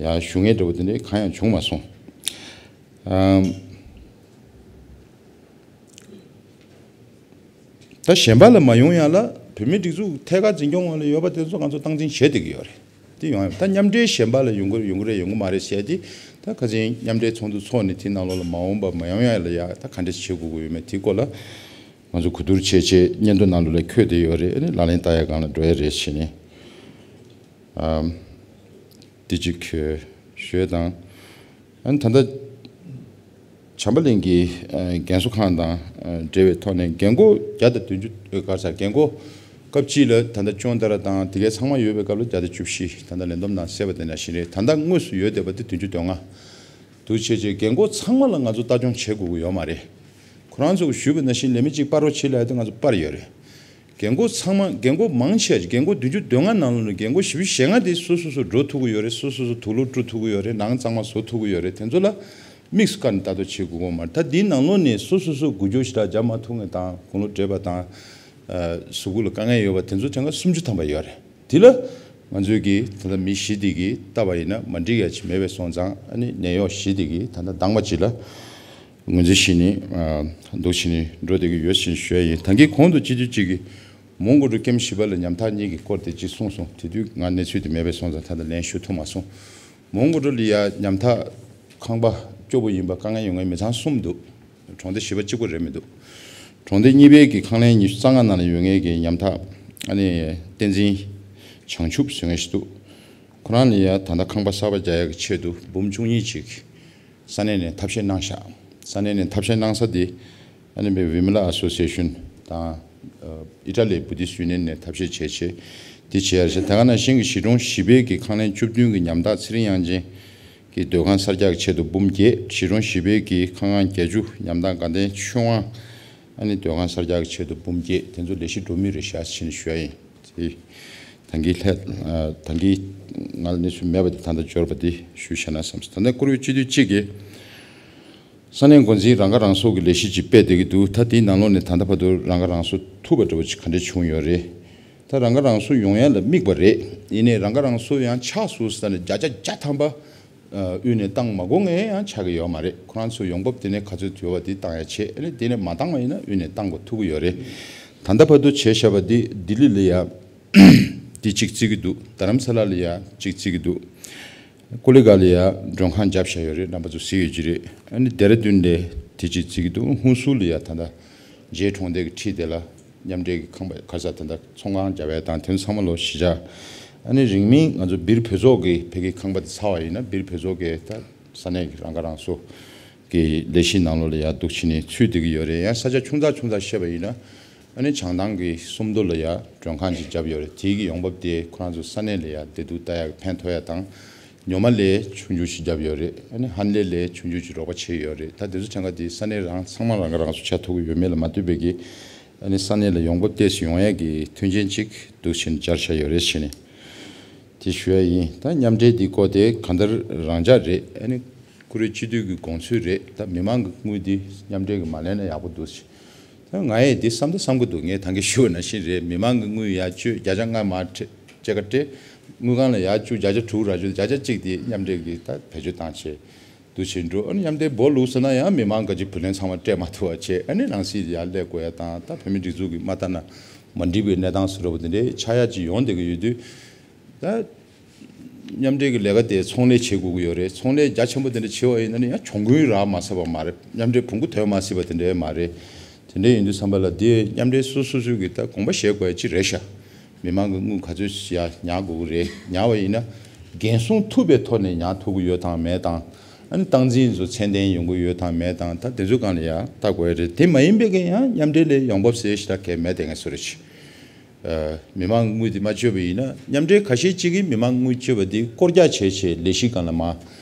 ཡ་ཞུ་མཁན་འདྲ་བོ་དེ་འདྲ་གང་ཡང་བྱུང་མ་སོང་། ཨམ། ད་གཞན་པ་ལ་མ་ཡོང་ཡ་ལ་བོད་མིའི་སྒྲིག་འཛུགས་ཐད་ཀར་འཛིན་སྐྱོང་འོག་ལ་ཡོད་པ་དེ་ཚོ་ང་ཚོ་སྟངས་འཛིན་བྱེད་བསྡད་ཀྱི་ཡོད་རེད། དེ་ཡོང་ཡ་ད་མཉམ་འབྲེལ་གཞན་པ་ལ་ཡོང་གི་ཡོང་གི་རེད་ཡོང་གི་མ་རེད་ཟེར་ཡ་དེ་ད་ཁ་སང་མཉམ་འབྲེལ་ཚོགས་འདུ་ཚོགས་ནས་དེ་ནང་ལོགས་ལ་མ་འོངས་པ་མ་ཡོང་ཡ་ལ་ཡ་ད་ག་འདྲས་བྱེད་དགོས་ཀྱི་ཡོད་མེད་དེའི་སྐོར་ལ་ང་ཚོ་གོ་བསྡུར་བྱས་བྱས་སྙན་ཐོ་ནང་ལོགས་ལ་འཁོད་བསྡད་ཡོད་རེད། ཨ་ནི་ལག་ལེན་བསྟར་ཡ་སྒང་ལ་འགྲོ་ཡ་རེད་ཟེར་ནས། ཨམ། དེ་གཅིག་ཞུ་ཡས་དང་། ཨ་ནི་ད་ལྟ་བྱམས་པ་གླིང་གི་ཨ་རྒན་གསོ་ཁང་དང་ཨ་འབྲེལ་བའི་ཐོག་ནས་རྒན་གོག་བརྒྱ་དང་བདུན་ཅུ་ཨ་ག་རེ་ཟེར་རྒན་གོག་སྐབས་གཅིག་ལ་ད་ལྟ་ཅོན་ཏ་ར་དང་དེ་གའི་ཚང་མ་ཡོད་པའི་སྐབས་ལ་བརྒྱ་དང་བཅུ་བཞི་ད་ལྟ་ལས་བསྡོམས་ནང་གསལ་བ་དེ་ནང་བཞིན་རེད། ད་ལྟ་དངོས་སུ་ཡོད་བསྡད་པ་དེ་བདུན་ཅུ་དོན་ལྔ་འདུག་བྱས་བྱས་རྒན་གོག་ཚང་མ་ལ་ང་ཚོ་ལྟ་སྐྱོང་བྱེད་དགོས་ཀྱི་ཡོད་མ་རེད། ཁོ་རང་ཚོས་ཞུས་པ་ནང་བཞིན་ལས་མི་གཅིག་སྤར་རོགས་བྱེད་ལབ་ཡ་དེ་ང་ཚོ་སྤར་ཡོད་རེད། རྒན་གོག་ཚང་མ་རྒན་གོག་མང་ཆེ་རྒན་གོག་བདུན་ཅུ་དོན་ལྔ་ནང་ལོགས་ནས་རྒན་གོག་བཞི་བཅུ་ཞེ་ལྔ་དེ་སོ་སོ་སོ་འགྲོ་ཐུབ་ཀྱི་ཡོད་རེད། སོ་སོ་སོ་དུག་ལོག་བཀྲུ་ཐུབ་ཀྱི་ཡོད་རེད། ནང་གཙང་མ་བཟོ་ཐུབ་ཀྱི་ཡོད་རེད། དེ་ཚོ་ལ་དམིགས་སུ་བཀར་ནས་ལྟ་རྟོག་བྱེད་དགོས་ཀྱི་མ་རེད། ད་འདིའི་ནང་ལོགས་ནས་སོ་སོ་སོ་འགུལ་སྐྱོད་ཞེ་དྲག་རྒྱག་མ་ཐུབ་མཁན་དང་དགུང་ལོ་བགྲེས་པ་དང་གཟུགས་པོ་ལ་དཀའ་ངལ་ཡོད་པ་དེ་ཚོ་གྲངས་ཀ་སུམ་ཅུ་ཐམ་པ་ཡོད་རེད། དེ་ལ་ང་ཚོས་ཀྱིས་ད་ལྟ་མི་བཞི་དེ་གིས་བལྟས་པ་ཡིན་ན་མ་འགྲིག་ཡ་ཅིག་མེད་པ་སོང་ཙང་ཨ་ནི་ནད་གཡོག་བཞི་དེ་གིས་ད་ལྟ་འདང་བ་ཅིག་ལ་ངོས་འཛིན་བྱས་ནས་འདུག་བྱས་ནས་འགྲོ་བསྡད་ཀྱི་ཡོད་ཅེས་ཞུ་ཡ་ཡིན། ད་གིན་གོང་དུ་སྤྱི་འཐུས་གཅིག་གིས་མོན་གྷོ་གྲོང་ཁྱིམ་བཞི་པ་ལ་ཉམ་ཐག་གཉིས་ཀྱི་སྐོར་དེ་ཅིག་གསུངས་སོང་། དེ་དུས་ང་གནས་ཚུལ་དེ་མེད་པ་སོང་ཙང་ད་ལྟ་ལན་ཞུ་ཐུབ་མ་སོང་། མོན་གྷོ་གྲོང་ལ་ཡ་ཉམ་ཐག་ཁང་པ་སྐྱོ་པོ་ཡིན་པ་དཀའ་ངལ་ཡོད་མཁན་མི་ཚང་གསུམ་འདུག་གྲོང་སྡེ་བཞི་པ་གཅིག་པོ་རེད་མི་འདུག་གྲོང་སྡེ་གཉིས་པའི་གི་ཁང་ལན་ཉི་ཤུ་རྩ་ལྔ་ནང་ལ་ཡོད་མཁན་གྱི་ཉམ་ཐག་ཨ་ནི་བསྟན་འཛིན་བྱང་ཆུབ་ཟེར་མཁན་ཞིག་འདུག་ཁོ་རང་ལ་ཡ་ད་ལྟ་ཁང་པ་གསར་པ་རྒྱག་ཡག་གི་ཆེད་དུ་འབུམ་བཅུ་གཉིས་ཅིག་ས་གནས་ནས་ཐབས་ཤེས་གནང་ཤག་ས་གནས་ནས་ཐབས་ཤེས་གནང་ས་དེ་ཨ་ནི་བི་མ་ལ་ཨ་སོ་སི་ཨེ་ཤན་དང་ཨི་ཊ་ལིའི་བུ་དིསྟ་ཡུ་ནི་ཡན་ནས་ཐབས་ཤེས་བྱས་བྱས་དེ་བྱས་ཡ་རེད་ཤག་དེ་ག་ནང་བཞིན་གྱི་གཞིས་གྲོང་བཞི་པའི་གི་ཁང་ལན་བཅུ་བདུན་གྱི་ཉམ་ཐག་ཚེ་རིང་དབྱངས་ཅན་ གི་སྡོད་ཁང་གསར་རྒྱག་གི་ཆེད་དུ་འབུམ་བརྒྱད། གཞིས་གྲོང་བཞི་པའི་གི་ཁང་ཁང་བརྒྱད་ཅུ། ཉམས་ཐག་དགའ་ལྡན་ཆོས་དབང་ཨ་ནི་སྡོད་ཁང་གསར་རྒྱག་གི་ཆེད་དུ་འབུམ་བརྒྱད། དེ་ཚོ་ལས་གཞི་འགྲོ་མུས་རེད་ཤག་ཟེར་ནས་ཞུ་ཡ་ཡིན། དེ་ད་གིན་ལྷད་ད་གིན་ང་ལ་གནས་ཚུལ་མེད་པ་དེ་ད་ལྟ་འབྱོར་པ་དེ་ཞུས་བཞག་ན་བསམ་སོང་། ད་ལྟ་བཀུར་འོས་སྤྱི་འཐུས་གཅིག་གིས་ས་གནས་འགོ་འཛིན་རང་ཁ་རང་གསོ་གི་ལས་གཞི་ཅིག་སྤེལ་བསྡད་ཀྱི་འདུག་ད་དེའི་ནང་ལོགས་ནས་ད་ལྟ་བར་དུ་རང་ཁ་རང་གསོ་ཐུབ་པ་འདྲ་བོ་ཅིག་ག་འདྲ་བྱུང་ཡོད་རེད། ད་རང་ཁ་རང་གསོ་ཡོང་ཡ་ལ་དམིགས་པ་རེད། ཡིན་ནའི་རང་ཁ་རང་གསོ་ཡང་ཆགས་སོང་ཟེར་ནས་བརྒྱ་ཆ་བརྒྱ་ཐམ་པ་དབུས་ནས་བཏང་མ་དགོས་ངེས་ཡང་ཆགས་ཀྱི་ཡོད་མ་རེད། ཁོ་རང་ཚོ་ཡོང་འབབ་དེ་ནས་ག་ཚོད་ཡོད་པ་དེ་བཏང་ཡ་བྱེད། ཨ་ནི་དེ་ནས་མ་བཏང་བ་ཡིན་ན་དབུས་ནས་བཏང་དགོས་ཐུབ་ཀྱི་ཡོད་རེད། ད་ལྟ་བར་དུ་བྱས་བཞག་པ་འདི་ལྡི་ལི་ལ་ཡ་དེ་གཅིག་བརྩི་གི་འདུག་རྡ་རམ་ས་ལ་ལ་ཡ་གཅིག་བརྩི་གི་འདུག་ཀོ་ལི་གྷལ་ལ་ཡ་མགྲོན་ཁང་བརྒྱབ་བཞག་ཡོད་རེད། རྣམ་པ་ཚོ་གཟིགས་ཡོད་ཀྱི་རེད། ཨ་ནི་ལྡེ་ར་ལྡུན་ལ་དེ་གཅིག་བརྩི་གི་འདུག་ཧུན་སུར་ལ་ཡ་ད་ལྟ་རྗེ་གྲོང་རྡལ་གྱི་འཁྲིས་དེ་ལ་མཉམ་འབྲེལ་གྱི་ཁང་པ་ག་ས་ད་ལྟ་ཚོང་ཁང་བརྒྱབ་ཡ་དང་དེ་ཚོ་ཚང་མ་ལོ་གཞིས་ཆགས། ཨ་ནི་རིང་མིན་ང་ཚོ་སྦིར་བོད་ཚོགས་ཀྱི་ཕ་གི་ཁང་པ་དེ་ཚར་བ་ཡིན་ན་སྦིར་བོད་ཚོགས་ཀྱི་ད་ས་གནས་ཀྱི་རང་ཁ་རང་གསོ་གི་ལས་གཞི་ནང་ལོགས་ལ་ཡ་འདུག་ཕྱིན་ནས་ཚུད་བསྡད་ཀྱི་ཡོད་རེད། ཡང་ས་ཆ་ཆུང་ཙག་ཆུང་ཙག་བཤད་པ་ཡིན་ན། ཨ་ནི་བྱང་ཐང་གི་སུམ་མདོ་ལ་ཡ་མགྲོན་ཁང་ཅིག་བརྒྱབ་ཡོད་རེད། དེའི་གི་ཡོང་འབབ་དེ་ཁོ་རང་ཚོ་ས་གནས་ལ་ཡ་བདེ་སྡུག་ལྟ་ཡག་གི་ཕན་ཐོགས་ཡ་དང་། ཉོ་མ་ལས་ཆུང་ཆུང་ཞིག་བརྒྱབ་ཡོད་རེད། ཨ་ནི་ཧན་ལེ་ལས་ཆུང་ཆུང་ཞིག་རོགས་པ་བྱས་ཡོད་རེད། ད་དེ་ཚོ་ཆང་ཁ་དེ་ས་གནས་རང་ཚང་མ་རང་ག་རང་ཚོ་ཆ་ཐུག་གི་ཡོད་མེད་ལ་མ་ལྟོས་པའི་གི། ཨ་ནི་ས་གནས་ལ་ཡོང་འབབ་ཏོག་ཙམ་ཡོང་ཡ་གི་མཐུན་རྐྱེན་ཅིག་འདུག་ཕྱིན་སྦྱར་བཞག་ཡོད་རེད་ཟེར་ནས་དེ་ཞུ་ཡ་ཡིན། ད་མཉམ་འབྲེལ་འདི་སྐོར་དེ་གང་ལྟར་རང་འཇགས་རེད། ཨ་ནི་བཀུར་འོས་སྤྱི་འཐུས་ཀྱི་དགོངས་ཚུལ་རེད། ད་མི་མང་གི་དངུལ་འདི་མཉམ་འབྲེལ་གྱིས་མ་ལེན་ན་ཡག་པོ་འདུག་ཟེར། ད་ང་ཡིས་འདི་བསམ་ད་བསམ་གྱི་འདུག་ངས་ད་གིན་ཞུས་པ་ནང་བཞིན་རེད། མི་མང་གི་དངུལ་ཡར་སྤྱོད་བརྒྱ་ཆ་ལྔ་མར་སྤྲད་སྐྱེད་ཀ་སྤྲད། དངུལ་ཁང་ལ་ཡར་བཅུག་བརྒྱ་ཆ་དྲུག་རག་རྒྱུ་བརྒྱ་ཆ་གཅིག་དེ་མཉམ་འབྲེལ་གྱིས་ད་བེད་སྤྱོད་བཏང་བྱས་འདུག་བྱེད་འགྲོ། ཨ་ནི་མཉམ་འབྲེལ་སྦོ་ལུག་ཟེར་ན་ཡང་མི་མང་ག་ཅིག་བུ་ལོན་ཚང་མ་སྤྲད་མ་ཐུབ་པ་བྱས། ཨ་ནི་ནང་སྲིད་ཡར་སླེབས་དགོས་ཡ་དང་། ད་བོད་མི་སྒྲིག་འཛུགས་ཀྱིས་མ་ལྟ་ན་མ་འགྲིག་པའི་གནས་སྟངས་བཟོ་འདྲ་པོ་དེ་འདྲའི་ཆགས་ཡ་ཅིག་ཡོང་བསྡད་ཀྱི་ཡོད་དུས། ད་མཉམ་འབྲེལ་གྱི་ལས་ཀ་དེ་ཚོང་ལས་བྱེད་དགོས་ཀྱི་ཡོད་རེད། ཚོང་ལས་རྒྱ་ཆེན་པོ་དེ་འདྲ་བྱེད་པ་ཡིན་ན་ནི་ཡང་གྱོང་གུན་རག་མ་སྲིད་པ་མ་རེད། མཉམ་འབྲེལ་བོང་གུ་དོན་མ་སྲིད་པ་དེ་འདྲ་མ་རེད། དེ་འདྲ་ཡིན་དུས་ཙམ་པ་ལ་དེ་མཉམ་འབྲེལ་སོ་སོ་སོ་གི་ད་དགོངས་པ་བཞེས་དགོས་ཡ་ཅིག་རེད་ཤག་མི་མང་གི་དངུལ་ག་ཚོད་ཡ་ཉར་དགོས་ཀྱི་རེད། ཉར་བ་ཡིན་ན་འགན་སྲུང་ཐུབ་པའི་ཐོག་ནས་ཉར་ཐུབ་ཀྱི་ཡོད་དང་མེད་དང་། ཨ་ནི་སྟངས་འཛིན་ཚོ་ཚད་ལྡན་ཡོང་གི་ཡོད་དང་མེད་དང་། ད་དེ་ཚོའི་སྒང་ལ་ཡ་ལྟ་དགོས་ཡ་རེད། དེ་མ་ཡིན་པའི་གི་ཡང་མཉམ་འབྲེལ་ལས་ཡོང་འབབ་ཟེར་ཞེ་དྲག་གལ་མེད་དེ་ངས་བཟོ་རེ་ཆེ། མི་མང་དངུལ་དེ་མ་སྤྱོད་པ་ཡིན་ན། མཉམ་འབྲེལ་ཁ་ཤས་གཅིག་གིས་མི་མང་དངུལ་སྤྱོད་པ་དེ་སྐོར་རྒྱག་བྱས་བྱས་ལས་གཞི་སྒང་ལ་མར་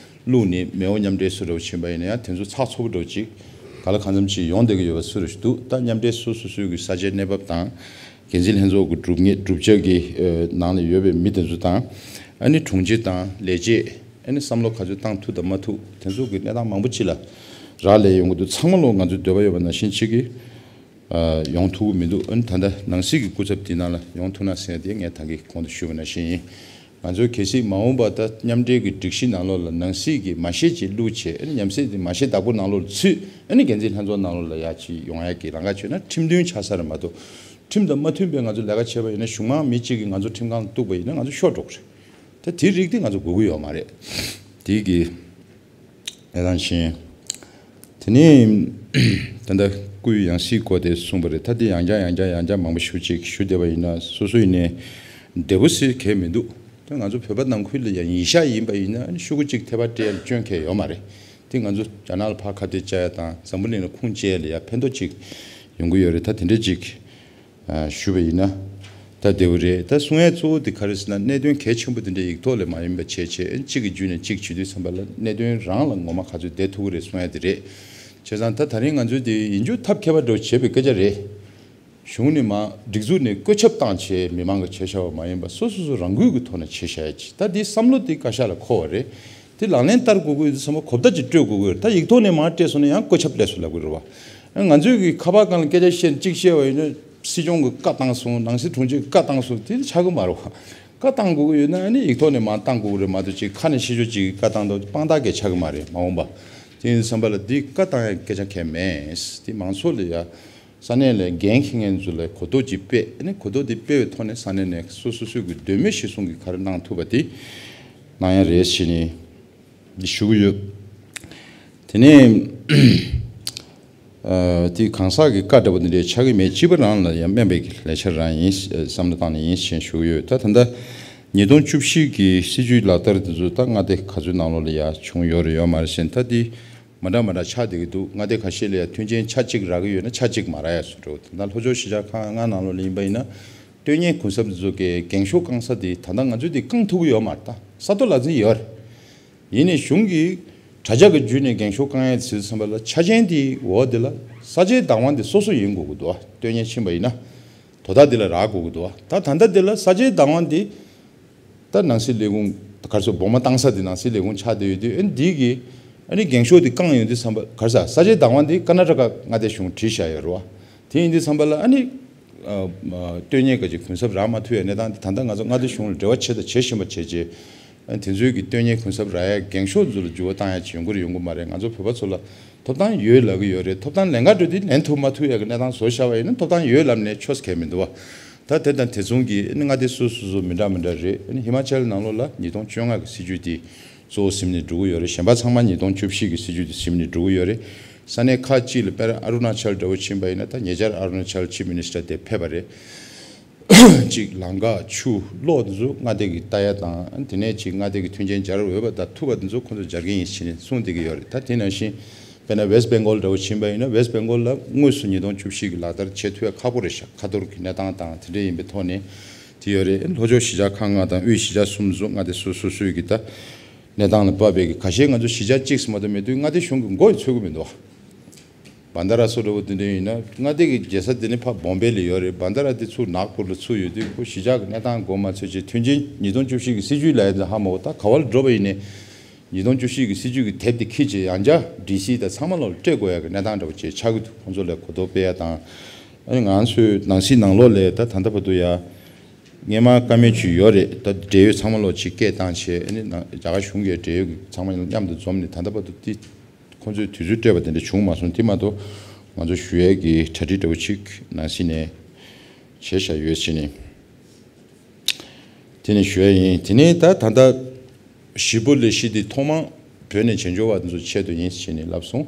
བླུགས་ནས་མེའོ་མཉམ་འབྲེལ་སུ་འདྲ་བོ་ཕྱིན་པ་ཡིན་ན་ཡང་དེ་ཚོ་ཚགས་ཚུད་པོ་འདྲ་བོ་ཅིག་ག་ལ་གང་འཚམ་ཅིག་ཡོང་བསྡད་ཀྱི་ཡོད་པ་སུ་རེ་ཞིག་འདུག་ད་མཉམ་འབྲེལ་སོ་སོ་སོའི་གི་ས་ཆའི་གནས་བབ་དང་། འགན་འཛིན་ལྷན་ཚོགས་ཀྱི་གྲུབ་ངེས་གྲུབ་ཆ་གི་ནང་ལ་ཡོད་པའི་མི་དེ་ཚོ་དང་། ཨ་ནི་དྲུང་ཆེ་དང་ལས་བྱེད། ཨ་ནི་བསམ་བློ་ག་ཚོད་བཏང་ཐུབ་དང་མ་ཐུབ་དེ་ཚོ་གི་གནས་སྟངས་མང་པོ་ཅིག་ལ་རག་ལས་ཡོང་གི་འདུག་ཚང་མ་ལོ་ང་ཚོའི་འདོད་པ་ཡོད་པ་ནང་བཞིན་ཅིག་གི་ཡོང་ཐུབ་ཀྱི་མི་འདུག་ཨ་ནི་ད་ལྟ་ནང་སྲིད་ཀྱི་སྐུ་ཚབ་དེ་ནང་ལ་ཡོང་ཐུབ་ན་ཟེར་ཡ་དེ་ངས་ད་གིན་གོང་དུ་ཞུས་པ་ནང་བཞིན་ཡིན། ང་ཚོས་གལ་སྲིད་མ་འོངས་པ་ད་མཉམ་འབྲེལ་གྱི་སྒྲིག་གཞི་ནང་ལོགས་ལ་ནང་སྲིད་ཀྱི་མ་ཤེས་ཅིག་བླུགས་བྱས། ཨ་ནི་ཉམས་སྲིད་དེ་མ་ཤེས་བདག་པོ་ནང་ལོགས་ལ་ཚུད། ཨ་ནི་འགན་འཛིན་ལྷན་ཚོགས་ནང་ལོགས་ལ་ཡ་ཅིག་ཡོང་ཡ་གི་རང་ག་བྱོས་ན་ཁྲིམས་མཐུན་ཆགས་ས་རེད་མ་གཏོགས། ཁྲིམས་དང་མ་མཐུན་པའི་ང་ཚོ་ལས་ཀ་བྱས་པ་ཡིན་ན་གཞུང་མང་མི་གཅིག་གིས་ང་ཚོ་ཁྲིམས་ཁང་ལ་གཏུགས་པ་ཡིན་ན་ང་ཚོ་ཤོར་འགྲོ་གི་རེད། ད་དེའི་རིགས་དེ་ང་ཚོ་དགོས་ཀྱི་ཡོད་མ་རེད། དེ་གི་ཨེ་དང་ཤིང་། དེ་ནས་ད་ལྟ་སྐུའི་ཡང་སྲིད་སྐོར་དེ་གསུངས་པ་རེད། ད་དེ་ཡང་བསྐྱར་ཡང་བསྐྱར་ཡང་བསྐྱར་མང་པོ་ཞུ་ཅིག་ཞུ་བསྡད་པ་ཡིན་ན་སོ་སོ་ཡིན་ནའི་བདེ་པོ་ཟེར་གལ་མི་འདུག་ད་ང་ཚོ་བོད་པ་ནང་ཁུལ་ལ་ཡང་ཡིན་ཤག་ཡིན་པ་ཡིན་ན་ཤོག་གུ་གཅིག་ཐེ་བ་སྤྲད་ཡ་ལ་སྐྱོན་གལ་ཡོད་མ་རེད། དེ་ང་ཚོ་རྒྱ་ནག་ལ་ཕར་ཁ་གཏད་བཅག་ཡ་དང་འཛམ་བུ་གླིང་ལ་ཁུངས་སྐྱེལ་ཡ་ལ་ཡ་ཕན་ཐོགས་ཅིག་ཡོང་གི་ཡོད་རེད། ད་དེ་འདྲ་ཅིག་ཞུ་བ་ཡིན་ན་ད་བདེ་བོ་རེད། ད་གསུང་ཡ་གཙོ་བོ་དེ་ག་རེ་ཟེར་ན་གནད་དོན་གལ་ཆེན་པོ་དེ་འདྲ་ཡིག་ཐོག་ལས་མ་ཡིན་པ་བྱས་བྱས་གཅིག་གི་བརྒྱུད་ནས་གཅིག་བྱེད་དུས་ཙམ་པ་ལ་གནད་དོན་རང་ལ་ངོ་མ་ག་ཚོད་བསྡད་ཐུབ་ཀྱི་རེད་གསུང་ཡ་དེ་རེད། བྱས་ཙང་ད་ད་རིང་ང་ཚོས་དེ་ཡིན་རྒྱུ་ཐབས་མཁས་པ་འདྲ་བོ་བྱས་པའི་སྐད་ཆ་རེད། གཞུང་ནས་མ་སྒྲིག་འཛུགས་ནས་བཀོད་ཁྱབ་བཏང་བྱས་མི་མང་གི་བྱས་བཞག་པ་མ་ཡིན་པ་སོ་སོ་སོ་རང་འགུལ་གྱི་ཐོག་ནས་བྱས་བཞག་ཡ་ཅིག་ད་དེའི་བསམ་བློ་དེ་བཀའ་ཤག་ལ་འཁོར་བ་རེད། དེ་ལག་ལེན་བསྟར་དགོས་ཀྱི་ཡོད་དུས་ཙམ་པ་གོ་བརྡ་ཅིག་སྤྲོད་དགོས་ཀྱི་ཡོད་རེད། ད་ཡིག་ཐོག་ནས་མར་སྤྲད་སོང་ན་ཡང་བཀོད་ཁྱབ་སླེབས་སོང་ལབ་ཀྱི་རེད་བ། ང་ཚོས་ཀྱི་ཁ་པར་སྒང་ལ་སྐད་ཆ་བཤད་ནས་གཅིག་བཤད་པ་ཡིན་ན་སྲིད་སྐྱོང་གི་བཀའ་བཏང་སོང་། ནང་སྲིད་དྲུང་ཆེ་གི་བཀའ་བཏང་སོང་། དེ་ཆགས་ཀྱི་མ་རེད་བ། བཀའ་བཏང་དགོས་ཀྱི་ཡོད་ན་ཨ་ནི་ཡིག་ཐོག་ནས་མར་བཏང་དགོས་ཀྱི་རེད་མ་གཏོགས་ཅིག་ཁ་ནས་ཤེས་ཆོག་ཅིག་གི་བཀའ་བཏང་དང་དཔང་རྟགས་གལ་ཆགས་ཀྱི་མ་རེད་མ་འོངས་པ། དེ་ཡིན་དུས་ཙམ་པ་ལ་འདི་བཀའ་བཏང་ཡ་སྐད་ཆ་གལ་མེད། དེ་མང་ཚོགས་ལ་ཡ། ས་གནས་ལ་འགན་འཁྱེར་མཁན་ཚོ་ལ་གོ་རྟོགས་ཅིག་སྤེལ། ཨ་ནི་གོ་རྟོགས་དེ་སྤེལ་བའི་ཐོག་ནས་ས་གནས་ནས་སོ་སོ་སོའི་གི་འདོད་མོས་གཞིར་བཟུང་གི་ག་རེ་གནང་ཐུབ་པ་དེ་གནང་ཡ་རེད་ཞེས་ནས་འདི་ཞུ་གི་ཡོད། དེ་ནས་ཨ་དེ་གང་ཟག་གི་བཀའ་འདྲ་པོ་འདི་འདྲའི་ཆགས་ཀྱི་མེད། སྤྱི་པ་རང་ལ་ཡང་སྨན་པའི་གི་ལས་འཆར་རང་ཡིན། བསམ་བློ་བཏང་ནས་ཡིན་ཞེས་ཞུ་གི་ཡོད། ད་ད་ལྟ་ཉིས་སྟོང་བཅུ་བཞི་གི་སྲིད་ཇུས་ལག་བསྟར་དེ་ཚོ་ད་མངའ་སྡེ་ག་ཚོད་ནང་ལོགས་ལ་ཡ་བྱུང་ཡོད་རེད་ཡོད་མ་རེད་ཟེར་ན། ད་དེ། མ་འདྲ་མ་འདྲ་ཆགས་བསྡད་ཀྱི་འདུག་མངའ་སྡེ་ཁ་ཤས་ལ་ཡང་མཐུན་རྐྱེན་ཆ་གཅིག་རག་གི་ཡོད་ན་ཆ་གཅིག་མ་རག་ཡ་བཟོ་འདྲ་བོ། ད་ལྟ་ལྷོ་ཕྱོགས་གཞིས་ཆགས་ཁག་ལྔ་ནང་ལོགས་ལ་ཡིན་པ་ཡིན་ན་སྟོད་ཉེ་གུང་གསེབ་འདི་ཚོ་གི་རྒན་ཤོས་བསྐང་ས་དེ་ད་ལྟ་ང་ཚོས་དེ་བསྐང་ཐུབ་ཀྱི་ཡོད་མ་རེད། ད་ས་སྟོང་ལག་འཛིན་ཡོད་རེད། ཡིན་ནའི་གཞུང་གི་དྲ་རྒྱ་གི་བརྒྱུད་ནས་འགེངས་ཤོག་བསྐང་ཡ་ཟེར་དུས་ཙམ་པ་ལ་ཆ་རྐྱེན་དེའི་འོག་དེ་ལ་ས་ཆའི་བདག་དབང་དེ་སོ་སོ་ཡིན་དགོས་ཀྱི་འདུག་བ། སྟོན་ཉན་ཕྱིན་པ་ཡིན་ན། དོ་བདག་འདི་ལ་རག་དགོས་ཀྱི་འདུག་བ། ད་ད་ལྟ་འདི་ལ་ས་ཆའི་བདག་དབང་འདི་ད་ནང་སྲིད་ལས་ཁུངས་ག་རེ་ཟེར། སྦོང་མ་བཏང་ས་དེ་ནང་སྲིད་ལས་ཁུངས་ཆགས་བསྡད་ཡོད་དུས། ཨ་ནི་འདི་གི་ཨ་ནི་འགེངས་ཤོག་འདི་བསྐངས་ཡོང་དུས་ཙམ་པ། ག་རེ་ཟེར། ས་ཆའི་བདག་དབང་འདི་ཀར་ན་ཊ་ཀ་མངའ་སྡེ་གཞུང་བྲིས་བཞག་ཡོད་རེད་བ། དེ་ཡིན་དུས་ཙམ་པ་ལ་ཨ་ནི་ཨ་ཨ་སྟོན་ཉན་ག་ཅིག་གུན་གསབ་རག་མ་ཐུབ་ཡ་གནས་སྟངས་འདི་ད་ལྟ་ང་ཚོ་མངའ་སྡེ་གཞུང་ལ་འབྲེལ་བ་བྱས་དང་བྱེད་བཞིན་པ་བྱས་རྗེས། ཨ་ནི་དེ་ཚོའི་གི་སྟོན་ཉན་གུན་གསབ་རག་ཡ་འགེངས་ཤོག་ཚོ་ལ་འགྱུར་བ་བཏང་ཡ་ཅིག་ཡོང་གི་རེད་ཡོང་གི་མ་རེད། ང་ཚོ་བོད་པ་ཚོ་ལ་ཐོབ་ཐང་ཡོད་ལབ་ཀྱི་ཡོད་རེད། ཐོབ་ཐང་ལེན་ག་འགྲོ་དུས་ལེན་ཐུབ་མ་ཐུབ་ཡ་གི་གནས་སྟངས་བཟོ་བཞག་པ་ཡིན་ན་ཐོབ་ཐང་ཡོད་ལབ་ནས་ཆོས་གལ་མི་འདུག་བ། ད་དེ་དང་དེ་མཚུངས་ཀྱི་ཨ་ནི་མངའ་སྡེ་སོ་སོ་སོ་མི་འདྲ་མི་འདྲ་རེད། ཨ་ནི་ཧི་མ་ཅལ་ནང་ལོགས་ལ་ཉིས་སྟོང་བཅོ་ལྔ་གི་སྲིད་ཇུས་དེ་གཙོ་བོ་ཟིན་ནས་འགྲོ་གི་ཡོད་རེད། གཞན་པ་ཚང་མ་ཉིས་སྟོང་བཅུ་བཞི་གི་སྲིད་ཇུས་དེ་ཟིན་ནས་འགྲོ་གི་ཡོད་རེད། ས་གནས་ཁག་ཅིག་ལ་དཔེར་ན་ཨ་རུ་ན་ཅལ་འདྲ་བོ་ཕྱིན་པ་ཡིན་ན། ད་ཉེ་ཆར་ཨ་རུ་ན་ཅལ་ཅིབ་མི་ནི་སི་ཊར་དེ་ཕེབས་པ་རེད། གཅིག་ལམ་ཁ་ཆུ་གློག་འདི་ཚོ་མངའ་སྡེ་གིས་ལྟ་ཡ་དང་། དེ་ནས་གཅིག་མངའ་སྡེ་གི་མཐུན་རྐྱེན་སྦྱར་འོས་པ་དང་ཐུབ་པ་འདི་ཚོ་ཁོང་ཚོས་སྦྱར་གྱི་ཡིན་ཟེར་ནས་གསུངས་བསྡད་ཀྱི་ཡོད་རེད། ད་དེ་ནང་བཞིན་དཔེར་ན་ཝེ་སི་ཊི་བེང་གོལ་འདྲ་བོ་ཕྱིན་པ་ཡིན་ན། ཝེ་སི་ཊི་བེང་གོལ་ལ་དངོས་སུ་ཉིས་སྟོང་བཅུ་བཞི་གི་ལག་བསྟར་བྱེད་ཐུབ་ཡ་ཁག་པོ་རེད་ཤག་ཁ་ཐོར་གྱི་གནས་སྟངས་དང་དེ་འདྲ་ཡིན་པའི་ཐོག་ནས་དེ་ཡོད་རེད། ལྷོ་ཕྱོགས་གཞིས་ཆགས་ཁག་ལྔ་དང་དབུས་གཞིས་ཆགས་གསུམ་ཚོ་མངའ་སྡེ་སོ་སོ་སོའི་གི་ད་གནས་སྟངས་ལ་དཔག་པའི་གི་ཁ་ཤས་ང་ཚོ་གཞིས་ཆགས་གཅིག་སུ་མ་གཏོགས་མེད་དུས་མངའ་སྡེ་གཞུང་གི་མགོ་ཡི་ཚོད་ཀྱི་མི་འདུག་བན་དྷ་ར་སོགས་འདྲ་བོ་དེ་འདྲ་ཡིན་ན། མངའ་སྡེ་གི་རྒྱལ་ས་དེ་ནི་ཕར་བོམ་བེ་ལ་ཡོད་རེད། བན་དྷ་ར་དེ་ཚུར་ནག་པུར་ལ་ཚུར་ཡོད་དུས་ཁོ་གཞིས་ཆགས་ཀྱི་གནས་སྟངས་མགོ་མ་ཚོད་བྱས། མཐུན་རྐྱེན་ཉིས་སྟོང་བཅུ་བཞི་གི་སྲིད་ཇུས་ལ་ཡ་ཧ་མ་གོ། ད་ག་བ་ལ་འགྲོ་བ་ཡིན་ནའི་ཉིས་སྟོང་བཅུ་བཞི་གི་སྲིད་ཇུས་ཀྱི་དེབ་དེ་འཁྱེར་བྱས་ཡང་བསྐྱར་ཌི་སི་དང་ཚང་མ་ལོག་ལ་སྤྲད་དགོས་ཡ་གི་གནས་སྟངས་འདྲ་བོ་ཅིག་ཆགས་ཀྱི་འདུག་ཁོང་ཚོ་ལ་གོ་རྟོགས་སྤེལ་ཡ་དང་། ཨ་ནི་ང་ཚོའི་ནང་སྲིད་ནང་ལོགས་ལ་ད་ད་ལྟ་བར་དུ་ཡ་སྔོན་མ་བཀའ་མོལ་ཅིག་ཡོད་རེད། ད་འབྲེལ་ཡོད་ཚང་མ་ལོག་ཅིག་སྐད་བཏང་བྱས། ཨ་ནི་ནང་རྒྱ་གར་གཞུང་གི་འབྲེལ་ཡོད་ཀྱི་ཚང་མ་མཉམ་དུ་འཛོམས་ནས་ད་ལྟ་བར་དུ་དེ་ཁོང་ཚོས་དུས་ཚོད་སྤྲད་པ་དེ་འདྲ་བྱུང་མ་སོང་། དེ་མ་གཏོགས་ང་ཚོ་ཞུ་ཡས་ཀྱི་གྲ་སྒྲིག་འདྲ་བོ་ཅིག་ནང་སྲིད་ནས་བྱས་བཞག་ཡོད་ཟེར་ནས་དེ་ནས་ཞུ་ཡས་ཡིན། དེ་ནས་ད་ད་ལྟ་ཞི་པོ་ལས་གཞི་འདི་ཐོག་མར་བོད་ནས་བྱེས་འབྱོར་བ་དེ་ཚོ་ཆེད་དུ་ཡིན་ཟེར་ནས་ལབ་སོང་།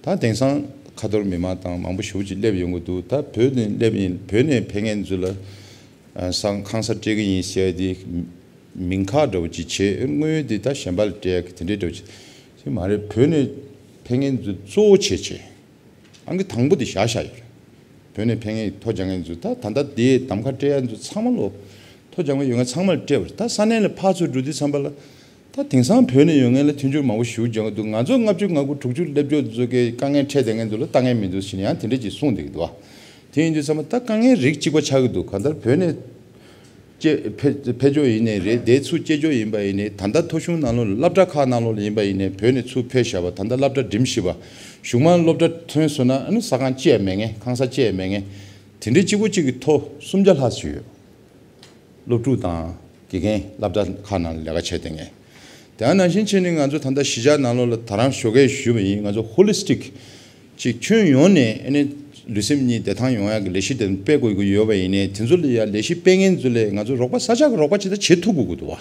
ད་དེང་སང་ཁ་ཐོར་མི་མང་དང་མང་པོ་ཞེ་པོ་ཅིག་སླེབས་ཡོང་གི་འདུག་ད་བོད་ནས་སླེབས་ཡིན། བོད་ནས་ཕེབས་མཁན་ཚོ་ལ་ཨ་སང་ཁང་གསར་སྤྲད་ཀྱི་ཡིན་ཟེར་ཡ་དེ་མིང་ཁག་འདྲ་བོ་ཅིག་བྱས། དངུལ་དེ་ད་གཞན་པ་ལ་སྤྲད་ཡ་གི་དེ་འདྲའི་འདྲ་བོ་ཅིག་ཅིག་མ་རེད། བོད་ནས་ཕེབས་མཁན་ཚོ་གཙོ་བོ་བྱས་བྱས་ཨང་ཀི་དང་པོ་དེ་བཞག་བཞག་ཡོད་རེད། བོད་ནས་ཕེབས་མཁན་ཐོ་རྒྱག་མཁན་ཚོ་ད་ད་ལྟ་དེ་གདམ་ཁ་སྤྲད་ཡ་ཚོ་ཚང་མ་ལོ་ཐོ་རྒྱག་མཁན་ཡོད་མཁན་ཚང་མ་ལ་སྤྲད་པ་རེད། ད་ས་གནས་ལ་ཕར་ཚུར་འགྲོ་དུས་ཙམ་པ་ལ། ད་དེང་སང་བོད་ནས་ཡོང་མཁན་ལ་མཐུན་འགྱུར་མང་པོ་ཞེ་པོ་སྦྱང་གི་འདུག་ང་ཚོ་ལྔ་བཅུ་ང་དགུ་དྲུག་ཅུ་སླེབས་འཇོག་ཚོ་གའི་དཀའ་ངལ་འཕྲད་བསྡད་མཁན་ཚོ་ལ་ལྟ་མཁན་མི་འདུག་ཟེར་ནས་ཡང་དེ་འདྲ་ཅིག་གསུངས་བསྡད་ཀྱི་འདུག་བ། དེ་ཡིན་དུས་ཙམ་པ་ད་དཀའ་ངལ་རིགས་གཅིག་པ་ཆགས་ཀྱི་འདུག་གང་ལྟར་བོད་ནས་སྐྱེ་ཕེ་ཕེབས་འཇོག་ཡིན་ནའི་རེད། དེ་ཚུར་སྐྱེལ་འཇོག་ཡིན་པ་ཡིན་ནའི། ད་ལྟ་ཐོ་གཞུང་ནང་ལོགས་ལ་སློབ་གྲྭ་ཁག་ནང་ལོགས་ལ་ཡིན་པ་ཡིན་ནའི་བོད་ནས་ཚུར་ཕེབས་བཞག་པ། ད་ལྟ་སློབ་གྲྭ་འགྲིམ་བཞིན་པ། གཞུག་མ་སློབ་གྲྭ་ཐོན་སོང་ན་ཨ་ནི་ས་ཁང་གཅིག་ཡང་མེད་མཁན། ཁང་གསར་གཅིག་ཡང་མེད་མཁན། དེ་འདྲའི་གཅིག་པོ་གཅིག་གི་ཐོ་སུམ་བརྒྱ་ལྷག་ཙམ་ཡོད། སློབ་ཕྲུག་དང་དགེ་རྒན་སློབ་གྲྭ་ཁག་ནང་ལས་ཀ་བྱས་བསྡད་མཁན། དེ་ནང་བཞིན་བྱས་ནས་ང་ཚོ་ད་ལྟ་གཞིས་ཆགས་ནང་ལོགས་ལ་ད་རང་ཞོགས་ཀས་ཞུས་པ་ཡིན། ང་ཚོ་ཧོ་ལི་སི་ཊིག་ཅིག་ཁྱོན་ཡོངས་ནས་ཨ་ནི་ལུས་སེམས་གཉིས་བདེ་ཐང་ཡོང་ཡག་གི་ལས་གཞི་དེ་སྤེལ་དགོས་ཀྱི་ཡོད་པ་ཡིན་ནའི། དེ་ཚོ་ལ་ཡང་ལས་གཞི་སྤེལ་མཁན་ཚོ་ལ་ང་ཚོ་རོགས་པ་ས་ཆ་གི་རོགས་པ་ཇི་ལྟར་བྱེད་ཐུབ་དགོས་ཀྱི་འདུག་བ།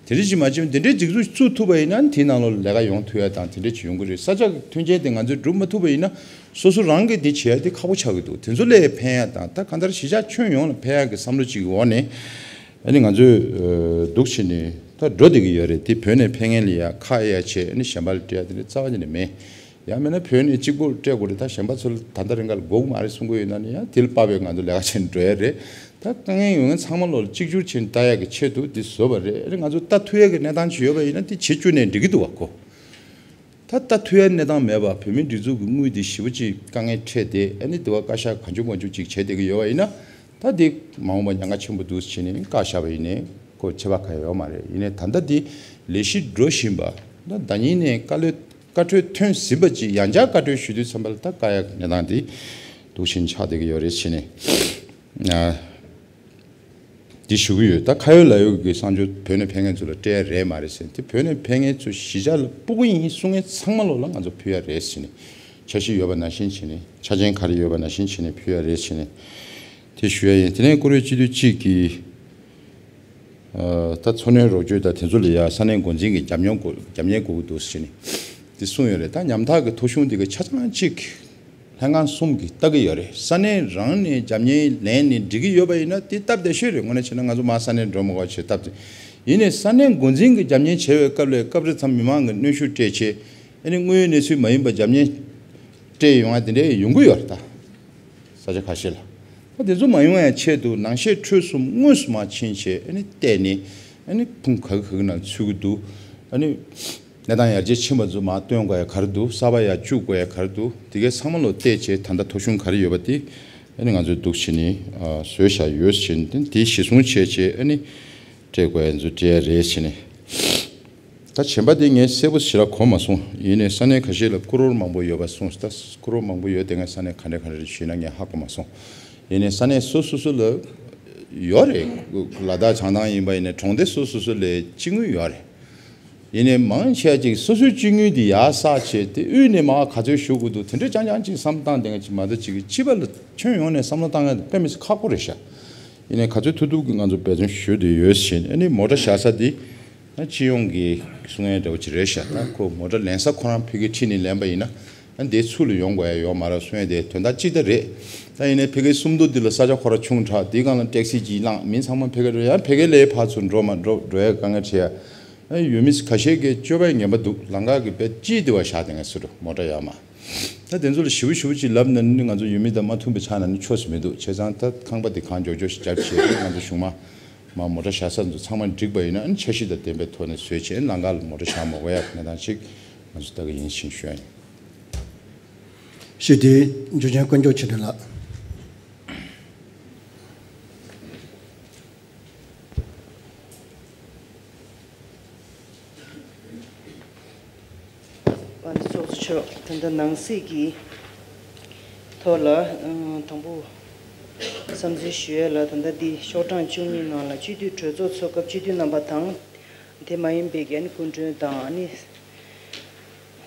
དེ་འདྲ་ཅིག་མ་བྱུང་། དེ་འདྲའི་སྒྲིག་འཛུགས་བཙུགས་ཐུབ་པ་ཡིན་ན་དེའི་ནང་ལོགས་ལ་ལས་ཀ་ཡོང་ཐུབ་ཡ་དང་དེ་འདྲ་ཅིག་ཡོང་གི་རེད། ས་ཆ་གི་མཐུན་རྐྱེན་དེ་ང་ཚོས་སྒྲུབ་མ་ཐུབ་པ་ཡིན་ན། སོ་སོ་རང་གིས་དེ་བྱེད་ཡ་དེ་ཁག་པོ་ཆགས་ཀྱི་འདུག་དེ་ཚོ་ལ་ཕན་ཡ་དང་། ད་གང་ལྟར་གཞིས་ཆགས་ཁྱོན་ཡོངས་ལ་ཕན་ཡ་གི་བསམ་བློ་ཅིག་གི་འོག་ནས་ཨ་ནི་ང་ཚོས་ཨ་འདུག་བྱས་ནས་ད་འགྲོ་བསྡད་ཀྱི་ཡོད་རེད། དེ་བོད་ནས་ཕེབས་མཁན་ལ་ཡ་ཁག་ཡ་བྱས། ཨ་ནི་གཞན་པ་ལ་སྤྲད་ཡ་དེ་འདྲ་རྩ་བ་ཉིད་ནས་མེད། ཡང་མིན་ན་བོད་ནས་གཅིག་པོ་སྤྲད་དགོས་རེད། ད་གཞན་པ་ཚོ་ལ་ད་ལྟ་རིང་ག་ལ་དགོས་ཀྱི་མ་རེད་གསུང་གི་ཡོད་ན་ནི་ཡང་དེ་ལ་དཔག་པའི་ང་ཚོ་ལས་ཀ་བྱས་ནས་འགྲོ་ཡ་རེད། ད་དཀའ་ངལ་ཡོད་མཁན་ཚང་མ་ལོག་ལ་གཅིག་གྱུར་བྱས་ནས་ལྟ་ཡག་གི་ཆེད་དུ་འདི་བཟོས་པ་རེད། ཨ་ནི་ང་ཚོ་ལྟ་ཐུབ་ཡག་གི་གནས་སྟངས་ཅིག་ཡོད་པ་ཡིན་ན་དེ་བྱེད་བཅུག་ནས་འགྲིག་གི་འདུག་བ་ཁོ། ད་ལྟ་ཐུབ་ཡག་གནས་སྟངས་མེད་པ། བོད་མིའི་སྒྲིག་འཛུགས་ཀྱི་དངུལ་དེ་ཞེ་པོ་ཅིག་དཀའ་ངལ་འཕྲད་དེ། ཨ་ནི་དེ་བ་བཀའ་ཤག་གང་བྱུང་གང་བྱུང་ཅིག་བྱས་བསྡད་ཀྱི་ཡོད་པ་ཡིན་ན། ད་དེ་མ་འོངས་པ་ཉེན་ཁ་ཆེན་པོ་འདུག་ཟེར་ནས་བཀག་བཞག་པ་ཡིན་ནའི་ཁོ་ཁྱད་པར་གང་ཡང་ཡོད་མ་རེད། ཡིན་ནའི་ད་ལྟ་དེ་ལས་གཞི་འགྲོ་བཞིན་པ། ད་ཟླ་ཉིན་ནས་བཀའ་ལོད་བཀའ་འཁྲོལ་ཐོན་ཟིན་པ་ཅིག་ཡང་བསྐྱར་བཀའ་འཁྲོལ་ཞུ་དུས་ཙམ་པ་ལ་ད་བཀག་ཡག་གི་གནས་སྟངས་དེ་འདུག་བཞིན་ཆགས་བསྡད་ཀྱི་ཡོད་རེད་ཟེར་ནས། ཨ། འདི་ཞུ་གི་ཡོད། ད་ཁ་ཡོད་ལག་ཡོད་ཀྱི་གསང་སྤྱོད་བོད་ནས་ཕེབས་མཁན་ཚོ་ལ་སྤྲད་ཡ་རེད་མ་རེད་ཟེར། དེ་བོད་ནས་ཕེབས་མཁན་ཚོ་གཞིས་ཆགས་ལ་སྤོ་གི་ཡིན་གསུང་མཁན་ཚང་མ་ལོག་ལ་ང་ཚོ་ཕུལ་ཡ་རེད་ཟེར་ནས། འཆར་གཞི་ཡོད་པ་ནང་བཞིན་བྱས་ནས། ཆ་རྐྱེན་ག་རེ་ཡོད་པ་ནང་བཞིན་བྱས་ནས་ཕུལ་ཡ་རེད་ཟེར་ནས་དེ་ཞུ་ཡ་ཡིན། དེ་ནས་བཀུར་འོས་སྤྱི་འཐུས་གཅིག་གིས་ཨ་ད་འཚོ་སྣོན་རོགས་སྐྱོར་དང་དེ་ཚོ་ལ་ཡ་ས་གནས་འགོ་འཛིན་གྱི་རྒྱབ་སྐྱོར་དགོས་རྒྱབ་གཉེར་དགོས་ཀྱི་འདུག་ཟེར་ནས་དེ་གསུངས་ཡོད་རེད། ད་ཉམ་ཐག་གི་ཐོ་གཞུང་དེ་གི་ཆ་ཚང་གཅིག་ལྷན་ཁང་གསུམ་གྱིས་ལྟ་གི་ཡོད་རེད། ས་གནས་རང་ནས་རྒྱབ་གཉེར་ལེན་ནས་འགྲིག་གི་ཡོད་པ་ཡིན་ན་དེ་སྟབས་བདེ་ཤོས་རེད། དངོས་གནས་བྱས་ན་ང་ཚོ་མར་ས་གནས་འགྲོ་མ་དགོས་པ་བྱས་སྟབས་བདེ། ཡིན་ནའི་ས་གནས་འགོ་འཛིན་གྱིས་རྒྱབ་གཉེར་བྱས་པའི་སྐབས་ལ་སྐབས་རེ་མཚམས་མི་མང་གི་གནོན་ཤུགས་སྤྲད་བྱས། ཨ་ནི་དངོས་ཡོད་གནས་ཚུལ་མ་ཡིན་པ་རྒྱབ་གཉེར་སྤྲད་ཡོང་ཡ་དེ་འདྲ་ཡོང་གི་ཡོད་རེད། ད་ས་ཆ་ཁ་ཤས་ལ། ད་དེ་ཚོ་མ་ཡོང་ཡ་ཆེད་དུ་ནང་བཤད་འཕྲོས་གསུམ་དངོས་སུ་མར་ཕྱིན་བྱས། ཨ་ནི་བལྟས་ནས། ཨ་ནི་ཁུངས་ག་གི་ག་གི་ནང་ཚུད་ཀྱི་འདུག་ཨ་ནི་གནས་སྟངས་ཡར་རྒྱས་ཕྱིན་པ་ཚོ་མར་བཏོན་དགོས་ཡ་ག་རེ་འདུག་གསར་པ་ཡར་བཅུག་དགོས་ཡ་ག་རེ་འདུག་དེ་གའི་ཚང་མ་ལོ་བལྟས་བྱས་ད་ལྟ་ཐོ་གཞུང་ག་རེ་ཡོད་པ་དེ་ཨ་ནི་ང་ཚོས་འདུག་བྱས་ནས་བཟོས་བཞག་ཡོད་བྱས་ནས་དེ་གཞི་བཟུང་བྱས་བྱས་ཨ་ནི་སྤྲད་དགོས་ཡ་ཚོ་སྤྲད་ཡ་རེད་བྱས་ནས། ད་བྱེད་པ་དེ་ངས་གསལ་པོ་ཞེ་དྲག་གོ་མ་སོང་། ཡིན་ནའི་ས་གནས་ཁ་ཤས་ལ་སྐོར་རོལ་མང་པོ་ཡོད་པ་གསུངས། ད་སྐོར་རོལ་མང་པོ་ཡོད་དེ་ངས་ས་གནས་ག་འདྲ་ག་འདྲ་ཞུས་ན་ངས་ཧ་གོ་མ་སོང་། ཡིན་ནའི་ས་གནས་སོ་སོ་སོ་ལ་ཡོད་རེད། ལ་དྭགས་བྱང་ཐང་ཡིན་པ་ཡིན་ནའི་གྲོང་སྡེ་སོ་སོ་སོ་ལ་སྤྱི་དངུལ་ཡོད་རེད། ཡིན་ནའི་མང་ཆེ་ཅིག་སོ་སོའི་སྤྱི་དངུལ་དེ་ཡར་བསགས་བྱས་དེ་དབུས་ནས་མར་ག་ཚོད་ཞུ་དགོས་འདུག་དེ་འདྲ་རྐྱང་རྐྱང་ཅིག་བསམ་བློ་བཏང་བསྡད་མཁན་ཅིག་མ་གཏོགས་ཅིག་སྤྱི་པ་ལ་ཁྱོན་ཡོངས་ནས་བསམ་བློ་བཏང་མཁན་དེ་དཔེ་མི་སྲིད་ཁག་པོ་རེད་ཤག་ཡིན་ནའི་ག་ཚོད་ཐུབ་ཐུབ་ཀྱིས་ང་ཚོ་འབད་བརྩོན་ཞུ་བསྡད་ཡོད་ཟེར། ཨ་ནི་མོ་ཊ་བཞག་ས་དེ་ཨ་སྤྱི་ཡོངས་ཀྱི་གསུང་ཡས་འདྲ་བོ་ཅིག་རེད་ཤག་ད་ཁོ་མོ་ཊ་ལེན་ས་ཁོ་རང་ཕ་གིར་ཁྲིད་ནས་ལེན་པ་ཡིན་ན་ཨ་འདིའི་ཚུར་ལ་ཡོང་དགོས་ཡ་ཡོད་མ་རེད་གསུང་ཡས་དེ་དོན་དག་གཅིག་ད་རེད། ད་ཡིན་ནའི་ཕ་གིའི་སུམ་མདོ་འདི་ལ་ས་ཆ་ཁོ་རང་ཆུང་དྲགས། དེའི་སྒང་ལ་ཊེག་སི་ཅིག་བླངས། མི་ཚང་མ་ཕ་གིར་ཡང་ཕ་གི་ལ་ཕར་ཚུར་འགྲོ་མ་འགྲོ་འགྲོ་ཡ་དཀའ་ངལ་འཕྲད་ཡ། ཨ་ཡུལ་མི་ཁ་ཤས་ཀྱིས་སྤྱོད་པའི་ངན་པ་འདུག་ལམ་ཁ་གི་བེད་སྤྱིའི་དེ་བ་བཞག་དེ་ངས་ཟེར་འགྲོ་མོ་ཊ་ཡར་མར། ད་དེ་ཚོ་ལ་ཞིབ་ཞིབ་ཅིག་ལབ་ན་ནི་ང་ཚོ་ཡུལ་མི་དང་མ་མཐུན་པ་ཆགས་ན་ནི་ཆོས་སུ་མི་འདུག་བྱས་ཙང་ད་ཁང་པ་དེ་གང་མགྱོགས་མགྱོགས་ཤིག་རྒྱབ་བྱས་ང་ཚོ་གཞུང་མ་མ་མོ་ཊ་བཞག་ས་ཚོ་ཚང་མ་འགྲིག་པ་ཡིན་ན་ཨ་ནི་འཆར་གཞི་དང་ལྡན་པའི་ཐོག་ནས་བཟོས་བྱས་ལམ་ཁ་ལ་མོ་ཊ་བཞག་མ་དགོས་ཡ་གནས་སྟངས་ཤིག་ང་ཚོ་ལྟ་གི་ཡིན་ཞེས་ཞུ་ཡ་ཡིན། ཞུས་ཏེ་འཇུ་ཆེན་དཀོན་མཆོག་ཆོས་སྒྲོན་ལགས། ཨ་ནི་ཚོགས་གཙོ་མཆོག་ད་ལྟ་ནང་སྲིད་ཀྱི་ཐོག་ལ་ཨང་དང་པོ་བསམ་ཚུལ་ཞུ་ཡས་ལ་ད་ལྟ་འདི་ཤོག་གྲངས་བཅུ་གཉིས་ནང་ལ་སྤྱི་འཐུས་གྲོས་ཚོགས་ཚོགས་སྐབས་སྤྱི་འཐུས་རྣམ་པ་དང་། དེ་མ་ཡིན་པའི་གི་ཨ་ནི་སྐུ་མགྲོན་དང་ཨ་ནི་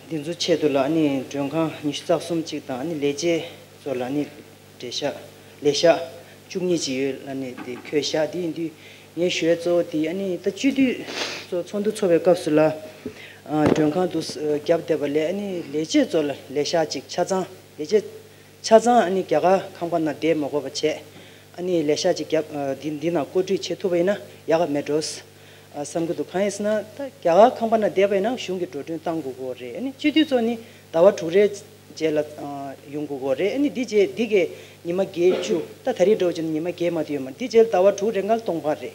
འདི་ཚོ་ཆེད་དུ་ལ་ཨ་ནི་མགྲོན་ཁང་ཉི་ཤུ་རྩ་གསུམ་གཅིག་དང་ཨ་ནི་ལས་བྱེད་ཚོ་ལ་ཨ་ནི་འབྲེལ་ཤག་ལས་ཤག་བཅུ་གཉིས་ཅིག་ཡོད་ལ་ཨ་ནི་དེ་འཁོད་ཤག་དེ་ཡིན་དུས་ངས་ཞུ་ཡས་གཙོ་བོ་དེ་ཨ་ནི་ད་སྤྱི་འཐུས་ཚོ་ཚོགས་འདུ་ཚོགས་པའི་སྐབས་སུ་ལ་ཨ་མགྲོན་ཁང་དུ་ཨ་བརྒྱབ་བསྡད་པ་ལས་ཨ་ནི་ལས་བྱེད་ཚོ་ལ་ལས་ཤག་ཅིག་ཆ་ཚང་ལས་བྱེད་ཆ་ཚང་ཨ་ནི་རྒྱ་གར་ཁང་པ་ནང་བསྡད་མ་དགོས་པ་བྱས། ཨ་ནི་ལས་ཤག་ཅིག་བརྒྱབ། ཨ་འདི་འདི་ནང་བཀོད་སྒྲིག་བྱེད་ཐུབ་པ་ཡིན་ན་ཡག་ག་མེད་འགྲོ། ཨ་བསམ་གྱི་འདུག་གང་ཡིན་ཟེར་ན་ད་རྒྱ་གར་ཁང་པ་ནང་བསྡད་པ་ཡིན་ན་གཞུང་གི་འགྲོ་གྲོན་བཏང་དགོས་ཀྱི་རེད། ཨ་ནི་སྤྱི་འཐུས་ཚོ་ནི་ཟླ་བ་དྲུག་རེའི་རྗེས་ལ་ཨ་ཡོང་དགོས་ཀྱི་རེད། ཨ་ནི་འདི་རྗེས་འདི་གའི་ཉི་མ་བརྒྱད་ཅུ་ད་ད་རེས་འདྲ་བོ་བྱས་ན་ཉི་མ་བརྒྱད་མ་གཏོགས་ཡོད་མ་རེད། འདི་རྗེས་ལ་ཟླ་བ་དྲུག་རེ་འགའ་ལ་སྟོང་པ་རེད།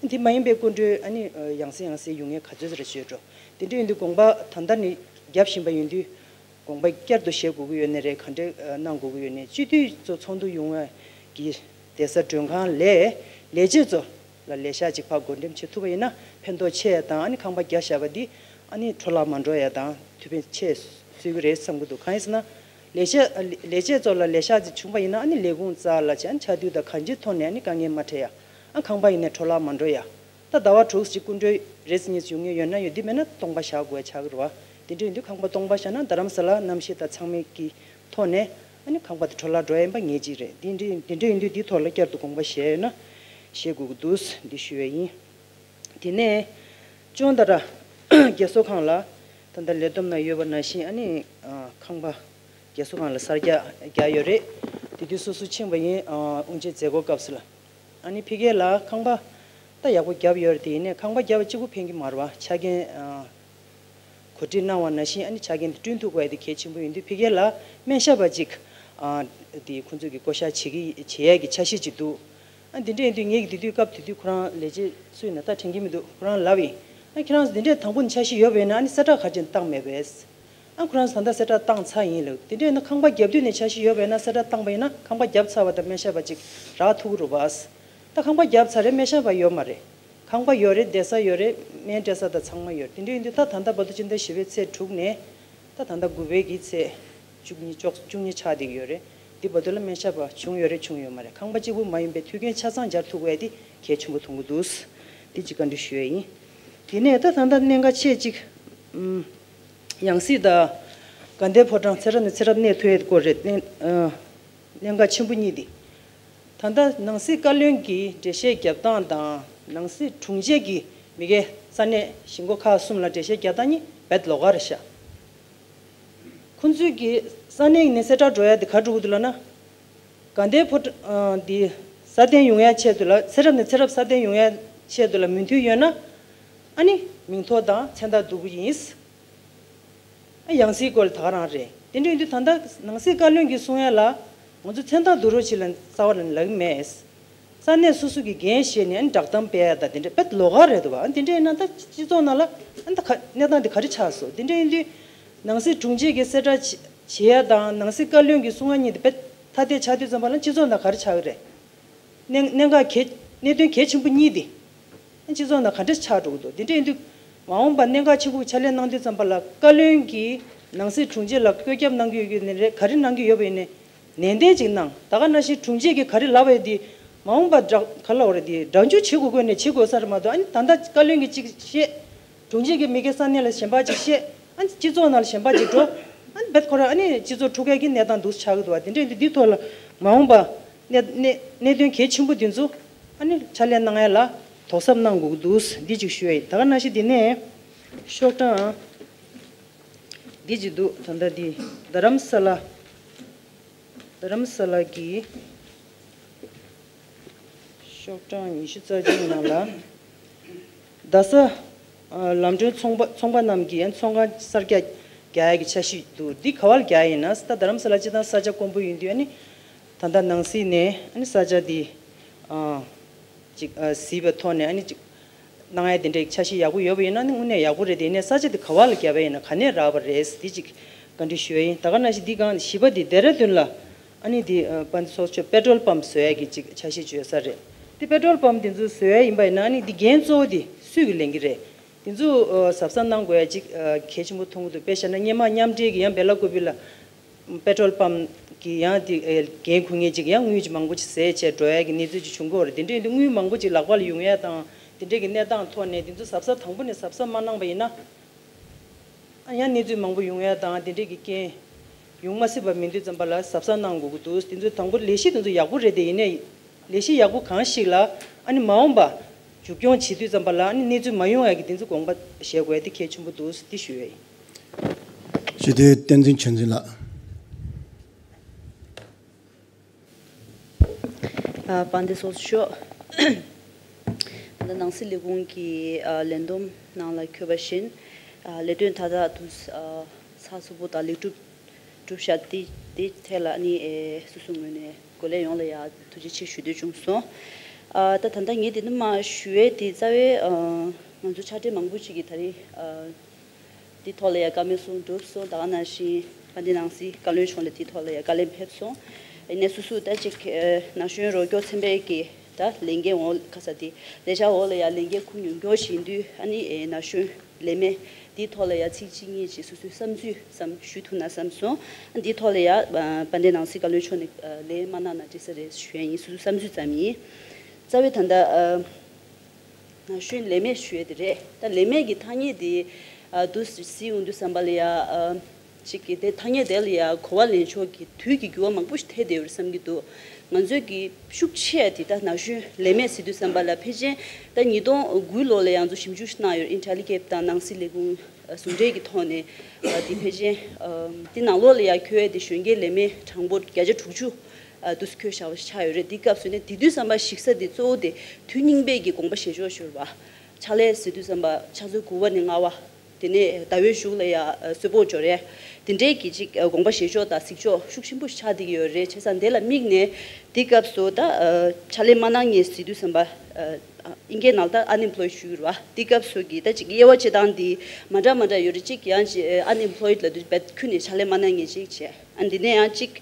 ཨ་འདི་མ་ཡིན་པའི་སྐུ་མགྲོན་ཨ་ནི་ཨ་ཡང་སེ་ཡང་སེ་ཡོང་མཁན་ག་ཚོད་ཙམ་རེ་ཡོད་འགྲོ། དེ་འདྲ་ཡིན་དུས་དགོངས་པ་ད་ལྟ་ནི་བརྒྱབ་བཞིན་པ་ཡིན་དུས། དགོངས་པ་བསྐྱར་དུ་བཞེས་དགོས་ཀྱི་ཡོད་ནའི་རེད། ག་འདྲ་གནང་དགོས་ཀྱི་ཡོད་ནའི་སྤྱི་འཐུས་ཚོ་ཚོགས་འདུ་ཡོང་བའི་གི་བསྡད་ས་མགྲོན་ཁང་ལས་ལས་བྱེད་ཚོ་ལ་ལས་ཤག་ཅིག་ཕར་བགོ་འགྲེམས་བྱེད་ཐུབ་པ་ཡིན་ན་ཕན་ཐོགས་ཆེ་ཡ་དང་ཨ་ནི་ཁང་པ་བརྒྱབ་བཞག་པ་འདི་ཨ་ནི་འཕྲོ་བརླག་མ་འགྲོ་ཡ་དང་ཐུགས་ཕན་ཆེ་གསོས་ཀྱི་རེད་བསམ་གྱི་འདུག་གང་ཡིན་ཟེར་ན་ལས་བྱེད་ལས་བྱེད་ཚོ་ལ་ལས་ཤག་ཅིག་བྱུང་པ་ཡིན་ན་ཨ་ནི་ལས་ཁུངས་རྩ་ལ་བྱས་ཨ་ནི་ཆ་དུས་དང་གང་ཅིའི་ཐོག་ནས་ཨ་ནི་དཀའ་ངལ་མ་འཕྲད་ཡ། ཨ་ཁང་པ་ཡིན་ནའི་འཕྲོ་བརླག་མ་འགྲོ་ཡ། ད་ཟླ་བ་དྲུག་ཅིག་སྐུ་མགྲོན་རེས་གཉིས་ཡོང་མཁན་ཡོད་ན་ཡོད། འདི་མེད་ན་སྟོང་པ་བཞག་དགོས་ཆགས་ཀྱི་རེད་བ། དེ་འདྲ་ཡིན་དུས་ཁང་པ་སྟོང་པ་བཞག་ན་རྡ་རམ་ས་ལ་གནམ་གཤིས་དང་ཚང་མའི་གི་ཐོག་ནས་ཨ་ནི་ཁང་པ་དེ་འཕྲོ་བརླག་འགྲོ་ཡ་ཡིན་པ་ངེས་ཅིག་རེད། འདི་འདྲ་འདི་འདྲ་ཡིན་དུས་འདིའི་ཐོག་ལ་བསྐྱར་དུ་དགོངས་པ་བཞེས་ཡོད་ན་བཞེས་དགོས་ཀྱི་འདུག་འདི་ཞུ་ཡ་ཡིན། དེ་ནས་ཅོང་ཏ་ར་རྒས་གསོ་ཁང་ལ་ད་ལྟ་ལས་བསྡོམས་ནང་ཡོད་པ་ནང་བཞིན་ཨ་ནི་ཁང་པ་རྒས་གསོ་ཁང་ལ་གསར་རྒྱག་རྒྱག་ཡོད་རེད། དེ་དུས་སོ་སོ་ཕྱིན་པ་ཡིན། དབུ་འབྱེད་མཛད་སྒོ་སྐབས་སུ་ལ། ཨ་ནི་ཕ་གི་ལ་ཁང་པ་ད་ཡག་པོ་བརྒྱབ་ཡོད་རེད། དེ་ཡིན་ནའི་ཁང་པ་བརྒྱབ་པ་གཅིག་པུ་ཕན་གྱི་མ་རེད་བ། ཆ་རྐྱེན་ཨ་གོ་སྒྲིག་གནང་བ་ནང་བཞིན་ཨ་ནི་ཆ་རྐྱེན་དེ་བསྐྲུན་ཐུབ་དགོས་ཡ་དེ་གལ་ཆེན་པོ་ཡིན་དུས་ཕ་གི་ལ་སྨན་ཞབས་པ་གཅིག་ཨ་དེ་ཁོང་ཚོས་ཀྱི་བསྐོ་བཞག་བྱེད་ཀྱི་བྱེད་ཡས་ཀྱི་འཆར་གཞི་གཅིག་འདུག་ཨ་འདི་འདྲ་ཡིན་དུས་ངེད་ཀྱི་དེ་དུས་སྐབས་དེ་དུས་ཁོ་རང་ལས་བྱེད་སུ་ཡིན་ན་ད་དྲན་གྱི་མི་འདུག་ཁོ་རང་ལབ་ཡིན། ཨ་ཁྱེད་རང་འདི་འདྲས་དང་པོ་ནས་འཆར་གཞི་ཡོད་པ་ཡིན་ན་ཨ་ནི་གསལ་བསྒྲགས་ག་རེ་བྱས་ནས་བཏང་མེད་པས། ཨ་ཁོ་རང་ཚོ་ད་ལྟ་གསལ་བསྒྲགས་བཏང་ཚར་ཡིན་ལབ། དེ་འདྲ་ཡིན་ན་ཁང་པ་བརྒྱབ་དུས་ནས་འཆར་གཞི་ཡོད་པ་ཡིན་ན་གསལ་བསྒྲགས་བཏང་པ་ཡིན་ན་ཁང་པ་བརྒྱབ་ཚར་བ་དང་སྨན་ཞབས་པ་ཅིག་རག་ཐུབ་ཀྱི་རེད་པ། ད་ཁང་པ་བརྒྱབ་ཚར་རེད། སྨན་ཞབས་པ་ཡོད་མ་རེད། ཁང་པ་ཡོད་རེད། བསྡད་ས་ཡོད་རེད། སྨན་སྤྲད་ས་དང་ཚང་མ་ཡོད་རེད། དེ་འདྲ་ཡིན་དུས་ད་ད་ལྟ་བར་དུ་སྤྱི་ཟླ་བཞི་པའི་ཚེས་དྲུག་ནས་ད་ད་ལྟ་དགུ་པའི་གི་ཚེས་བཅུ་གཉིས་བཅུ་གཉིས་ཆགས་བསྡད་ཀྱི་ཡོད་རེད། འདི་བར་དུ་ལ་སྨན་ཞབས་པ་བྱུང་ཡོད་རེད། བྱུང་ཡོད་མ་རེད། ཁང་པ་གཅིག་པུ་མ་ཡིན་པའི་མཐུན་རྐྱེན་ཆ་ཚང་སྦྱར་ཐུབ་དགོས་ཡ་དེ་གལ་ཆེན་པོ་མཐོང་གི་འདུག་འདི་གཅིག་བཀའ་འདྲི་ཞུ་ཡ་ཡིན། དེ་ནས་ད་ད་ལྟ་གནད་འགག་ཆེ་གཅིག་ཨུམ། ཡང་སྲིད་དང་དགའ་ལྡན་ཕོ་བྲང་ཚེ་རབས་ནས་ཚེ་རབས་གནས་ཐུབ་ཡ་སྐོར་རེད། གནད་ཨ་གནད་འགག་ཆེན་པོ་གཉིས་འདི། ད་ལྟ་ནང་སྲིད་བཀའ་བློན་གྱི་འགྲེལ་བཤད་རྒྱབ་སྟངས་དང་ནང་སྲིད་དྲུང་ཆེ་གིས་མི་སྒེར་ས་གནས་གཞིས་འགོ་ཁག་གསུམ་ལ་འགྲེལ་བཤད་རྒྱག་སྟངས་གཉིས་རྦད་ལོགས་ཀ་རེད་ཤག་ཁོང་ཚོས་ཀྱི་ས་གནས་ནས་གསལ་བསྒྲགས་འགྲོ་ཡ་དེ་ག་འགྲོ་གི་འདུག་ལབ་ན། དགའ་ལྡན་ཕོ་བྲང་འདི་སྲ་བརྟན་ཡོང་ཡ་ཆེད་དུ་ལ་ཚེ་རབས་ནས་ཚེ་རབས་སྲ་བརྟན་ཡོང་ཡ་ཆེད་དུ་ལ་མོས་མཐུན་ཡོད་ན། ཨ་ནི་མིང་ཐོ་དང་མཚན་རྟགས་བསྡུ་གི་ཡིན། ཨ་ཡང་སྲིད་སྐོར་ད་ག་རང་རེད། དེ་འདྲ་ཡིན་དུས་ད་ལྟ་ནང་སྲིད་བཀའ་བློན་གྱིས་གསུང་ཡ་ལ་ང་ཚོ་མཚན་རྟགས་བསྡུ་རོགས་བྱེད་ལ་རྩ་བ་ལ་ལབ་ཀྱི་མེད། ས་གནས་སོ་སོ་གི་འགན་བཞེས་ནས་ཨ་ནི་བསྒྲགས་གཏམ་སྤེལ་ཡ་དང་དེ་འདྲ་དཔེ་ལོགས་ཀ་རེད་འདུག་བ། ཨ་ནི་དེ་འདྲ་ཡིན་ན་ད་སྤྱི་ཚོགས་ནང་ལ་ཨ་ནི་ད་ག་གནས་སྟངས་དེ་ག་རེ་ཆགས་སོང་། དེ་འདྲ་ཡིན་དུས་ནང་སྲིད་དྲུང་ཆེ་གི་གསལ་བསྒྲགས་བྱེད་ཡ་དང་ནང་སྲིད་བཀའ་བློན་གྱི་གསུང་ཡ་གཉིས་དེ་དཔེ་ཐ་དད་ཆགས་དུས་ཙམ་པ་ལ་སྤྱི་ཚོགས་ནང་ག་རེ་ཆགས་ཀྱི་རེད། གནད་གནད་འགག་གལ་གནད་དོན་གལ་ཆེན་པོ་གཉིས་དེ། སྤྱི་ཚོགས་ནང་ག་འདྲ་ཆགས་འགྲོ་གི་འདུག་དེ་འདྲ་ཡིན་དུས་མ་འོངས་པ་གནད་འགག་ཆེན་པོ་ཕྱག་ལས་གནང་དུས་ཙམ་པ་ལ་བཀའ་བློན་གྱིས་ནང་སྲིད་དྲུང་ཆེ་ལ་བཀོད་ཁྱབ་གནང་གི་ཡོད་ཀྱི་ནི་རེད། ག་རེ་གནང་གི་ཡོད་པ་ཡིན་ནའི་ནན་ཏན་ཅིག་གནང་། ད་ག་ནང་བཞིན་དྲུང་ཆེ་གིས་ག་རེ་ལབ་པ་ཡོད་དེ་མ་འོངས་པ་བསྒྲགས་ག་ལབ་དགོས་རེད། དེ་བསྒྲགས་འཇུག་བྱེད་དགོས་དགོས་ནས་བྱེད་དགོས་ས་རེད་མ་གཏོགས། ཨ་ནི་ད་ལྟ་བཀའ་བློན་གྱིས་ཅིག་བཤད། དྲུང་ཆེ་གིས་མི་སྒེར་ས་གནས་ལ་གཞན་པ་ཅིག་བཤད། ཨ་ནི་སྤྱི་ཚོགས་ནང་ལ་གཞན་པ་ཅིག་འགྲོ། ཨ་ནི་བེད་ཁོ་རང་ཨ་ནི་སྤྱི་ཚོགས་འཁྲུག་པའི་གི་གནས་སྟངས་འདུག་ཆགས་ཀྱི་འདུག་བ། དེ་འདྲ་ཡིན་དུས་འདི་ཐོག་ལ་མ་འོངས་པ་གནད་གནད་གནད་དོན་གལ་ཆེན་པོ་འདི་ཚོ་ཨ་ནི་ཕྱག་ལས་གནང་ཡ་ལ་དོགས་གཟབ་གནང་དགོས་ཀྱི་འདུག་འདི་ཅིག་ཞུ་ཡ་ཡིན། ད་ག་ནང་བཞིན་འདི་ནས་ཤོག་གྲངས་འདི་ཅིག་འདུག་ད་ལྟ་འདི་རྡ་རམ་ས་ལ། རྡ་རམ་ས་ལ་གི་ཤོག་གྲངས་ཉི་ཤུ་རྩ་གཅིག་ནང་ལ། རྡ་ས་ཨ་ལམ་གྲོན་ཚོང་པ་ཚོང་པ་རྣམས་ཀྱིས་ཚོང་ཁང་གསར་རྒྱག་རྒྱག་ཡ་གི་འཆར་གཞི་འདུག་འདི་ག་བ་ལ་རྒྱག་ཡ་ཡིན་ན། ད་རྡ་རམ་ས་ལ་སྤྱི་བཏང་ས་ཆ་དཀོན་པོ་ཡིན་དུས་ཨ་ནི་ད་ལྟ་ནང་སྲིད་ནས་ཨ་ནི་ས་ཆ་འདི་ཨ་ཅིག་ཨ་གཟིགས་པའི་ཐོག་ནས་ཨ་ནི་ཅིག་གནང་ཡ་དེ་འདྲའི་འཆར་གཞི་ཡག་པོ་ཡོད་པ་ཡིན་ན་ནི་དངོས་གནས་ཡག་པོ་རེད། དེ་ནས་ས་ཆ་དེ་ག་བ་ལ་བརྒྱབ་པ་ཡིན་ན་ག་ནས་རག་པ་རེད། འདི་ཅིག་བཀའ་འདྲི་ཞུ་ཡ་ཡིན། ད་ག་ནང་བཞིན་འདི་གང་བཞི་པ་འདི་རྡེ་ར་ལྡུན་ལ་ཨ་ནི་འདི་ཨ་དཔལ་ལྡན་ཚོགས་གཙོས་པེ་ཊོལ་པམ་བཟོ་ཡ་གི་ཅིག་འཆར་གཞི་བརྗོད་ས་རེད། འདི་པེ་ཊོལ་པམ་དེ་ཚོ་བཟོ་ཡ་ཡིན་པ་ཡིན་ན་ཨ་ནི་འདི་འགན་གཙོ་བོ་དེ་སུས་ཀྱི་ལེན་གི་རེད། དེ་ཚོ་ཨ་གཟབ་གཟབ་གནང་དགོས་ཡ་ཅིག་ཨ་གལ་ཆེན་པོ་མཐོང་གི་འདུག་དཔེ་བཞག་ན་སྔོན་མ་མཉམ་འབྲེལ་གྱི་ཡང་སྦེ་ལ་ཀུ་པི་ལ། པེ་ཊོལ་པམ་གི་ཡང་དེ་ཨེ་འགན་འཁུར་མཁན་ཅིག་ཡང་དངུལ་ཅིག་མང་པོ་ཅིག་ཟས་བྱས་འགྲོ་ཡ་གི་གནས་ཚུལ་ཅིག་བྱུང་གི་ཡོད་རེད། དེ་འདྲ་ཡིན་དུས་དངུལ་མང་པོ་ཅིག་ལག་པ་ལ་ཡོང་ཡ་དང་དེ་འདྲ་གི་གནས་སྟངས་ཐོག་ནས་དེ་ཚོ་གཟབ་གཟབ་དང་པོ་ནས་གཟབ་གཟབ་མ་གནང་པ་ཡིན་ན། ཨ་ཡང་གནས་ཚུལ་མང་པོ་ཡོང་ཡ་དང་དེ་འདྲ་གི་རྐྱེན་ཡོང་མ་སྲིད་པ་མིན་དུས་ཙམ་པ་ལ་གཟབ་གཟབ་གནང་དགོས་ཀྱི་འདུག་དེ་ཚོ་དང་པོ་ལས་གཞི་དེ་ཚོ་ཡག་པོ་རེད། དེ་ཡིན་ནའི་ལས་གཞི་ཡག་པོ་གང་ཞིག་ལ་ཨ་ནི་མ་འོངས་པ་མཇུག་སྐྱོང་བྱེད་དུས་ཙམ་པ་ལ་ཨ་ནི་གནས་ཚུལ་མ་ཡོང་ཡ་གི་དེ་ཚོ་དགོངས་པ་བཞེས་དགོས་ཡ་དེ་གལ་ཆེན་པོ་འདུག་དེ་ཞུ་ཡ་ཡིན། སྤྱི་འཐུས་བསྟན་འཛིན་ཆོས་འཛིན་ལགས། ཨ་དཔལ་ལྡན་ཚོགས་གཙོ་མཆོག་ད་ནང་སྲིད་ལས་ཁུངས་ཀྱི་ཨ་ལས་བསྡོམས་ནང་ལ་འཁོད་པ་བཞིན་ཨ་ལས་དོན་མཐའ་དག་ཏུ་ཨ་ཚགས་ཚུད་པོ་དང་ལེགས་གྲུབ་གྲུབ་བཞག་དེ་དེ་ཐད་ལ་ནི་ཨེ་སོ་སོའི་ངོས་ནས་འགོ་ལས་ཡོངས་ལ་ཡ་ཐུགས་རྗེ་ཆེ་ཞུ་འདོད་བྱུང་སོང་། ཨ་ད་ད་ལྟ་ངས་དེ་ནི་མ་ཞུ་བའི་དེ་རྩ་བའི་ཨ་ང་ཚོ་ཕྱག་སྦྲེལ་མང་པོ་ཅིག་གིས་ད་རེས་ཨ་འདི་ཐོག་ལ་ཡ་བཀའ་མོལ་གསུངས་གྲུབ་སོང་། ད་ག་ནང་བཞིན་དཔལ་ལྡན་ནང་སྲིད་བཀའ་བློན་མཆོག་ལ་འདི་ཐོག་ལ་ཡ་བཀའ་ལན་ཕེབས་སོང་། ཡིན་ནའི་སོ་སོ་ད་ཅིག་ཨ་ན་གཞོན་རོགས་སྐྱོར་ཚན་པའི་གི་ད་ལས་འགན་འོག་ཁ་ས་དེ་ལས་བྱ་འོག་ལ་ཡ་ལས་འགན་འཁུར་མྱོང་མྱོང་བཞིན་དུས་ཨ་ནི་ཨེ་ན་གཞོན་ལས་མེད་འདིའི་ཐོག་ལ་ཡ་ཚིག་གཅིག་གཉིས་ཅིག་སོ་སོའི་བསམ་ཚུལ་ཙམ་ཞུ་ཐུབ་ན་བསམ་སོང་། འདིའི་ཐོག་ལ་ཡ་ཨ་དཔལ་ལྡན་ནང་སྲིད་བཀའ་བློན་མཆོག་ནས་ཨ་ལན་མ་གནང་ན་འགྲིག་ས་རེད་ཞུ་ཡ་ཡིན། སོ་སོའི་བསམ་ཚུལ་ཙམ་ཡིན། རྩ་བའི་ད་ལྟ་ཨ་ན་གཞོན་ལས་མེད་ཞུ་ཡ་དེ་རེད། ད་ལས་མེད་ཀྱི་ཐ་སྙད་དེ་ཨ་འདུག་སེ་གཟིགས་ཡོང་དུས་ཙམ་པ་ལ་ཡ་ཨ་ཅིག་གི་དེ་ཐ་སྙད་དེ་ལ་ཡ་གོ་བ་ལེན་ཕྱོགས་ཀྱི་དུས་ཀྱི་འགྱུར་བ་མང་པོ་ཞིག་ཐེབས་བསྡད་ཡོད་རེད་བསམ་གྱི་འདུག་ང་ཚོས་ཀྱི་ཤུགས་ཆེ་དེ་ད་ན་གཞོན་ལས་མེད་ཟེར་དུས་ཙམ་པ་ལ་ཕལ་ཆེར་ད་ཉིས་སྟོང་དགུ་ལོ་ལ་ཡང་ཚོ་ཞིབ་འཇུག་གནང་ཡོད། ཨིན་ཊེ་ལི་ཀེབ་དང་ནང་སྲིད་ལས་ཁུངས་ཟུང་འབྲེལ་གྱི་ཐོག་ནས་དེ་ཕལ་ཆེར་དེ་ནང་ལོགས་ལ་ཡང་འཁོད་དེ་གཞོན་སྐྱེས་ལས་མེད་གྲངས་འབོར་བརྒྱ་ཆ་དྲུག་ཅུ་དུ་འཁོད་བཞག་པ་ཆགས་ཡོད་རེད། དེ་སྐབས་སུ་ནས་དེ་དུས་ཙམ་པ་ཞིག་ས་དེ་གཙོ་བོ་དེ་དུས་རྙིང་པའི་གི་དགོངས་པ་བཞེས་ཕྱོགས་ཤོར་བ། ཕྱག་ལས་ཟེར་དུས་ཙམ་པ་ཕྱག་ཚོད་དགུ་པ་ནས་ལྔ་པ། དེ་ནས་ཟླ་བའི་གཞུག་ལ་ཡ་གསོལ་ཕོགས་འབྱོར་ཡས། དེ་འདྲའི་གི་ཅིག་དགོངས་པ་བཞེས་ཕྱོགས་དང་གཟིགས་ཕྱོགས་ཤུགས་ཆེན་པོ་ཞིག་ཆགས་བསྡད་ཀྱི་ཡོད་རེད། བྱས་ཙང་དེ་ལ་དམིགས་ནས་དེ་སྐབས་སུ་ད་ཕྱག་ལས་མ་གནང་མཁན་ཟེར་དུས་ཙམ་པ་ཨིན་སྐད་ནང་ད་ཨན་ཨེམ་པ་ལོའི་ཌི་ཞུ་གི་རེད་བ། དེ་སྐབས་སུ་གི་ད་ཅིག་དབྱེ་བ་ཕྱེ་སྟངས་དེ་མ་འདྲ་མ་འདྲ་ཡོད་རེད། གཅིག་ཡང་ཅིག་ཨན་ཨེམ་པ་ལོའི་ཌི་ལབ་དུས་རྦད་ཁུལ་ནས་ཕྱག་ལས་མ་གནང་མཁན་ཅིག་བྱས། ཨ་འདི་ནས་ཡང་གཅིག་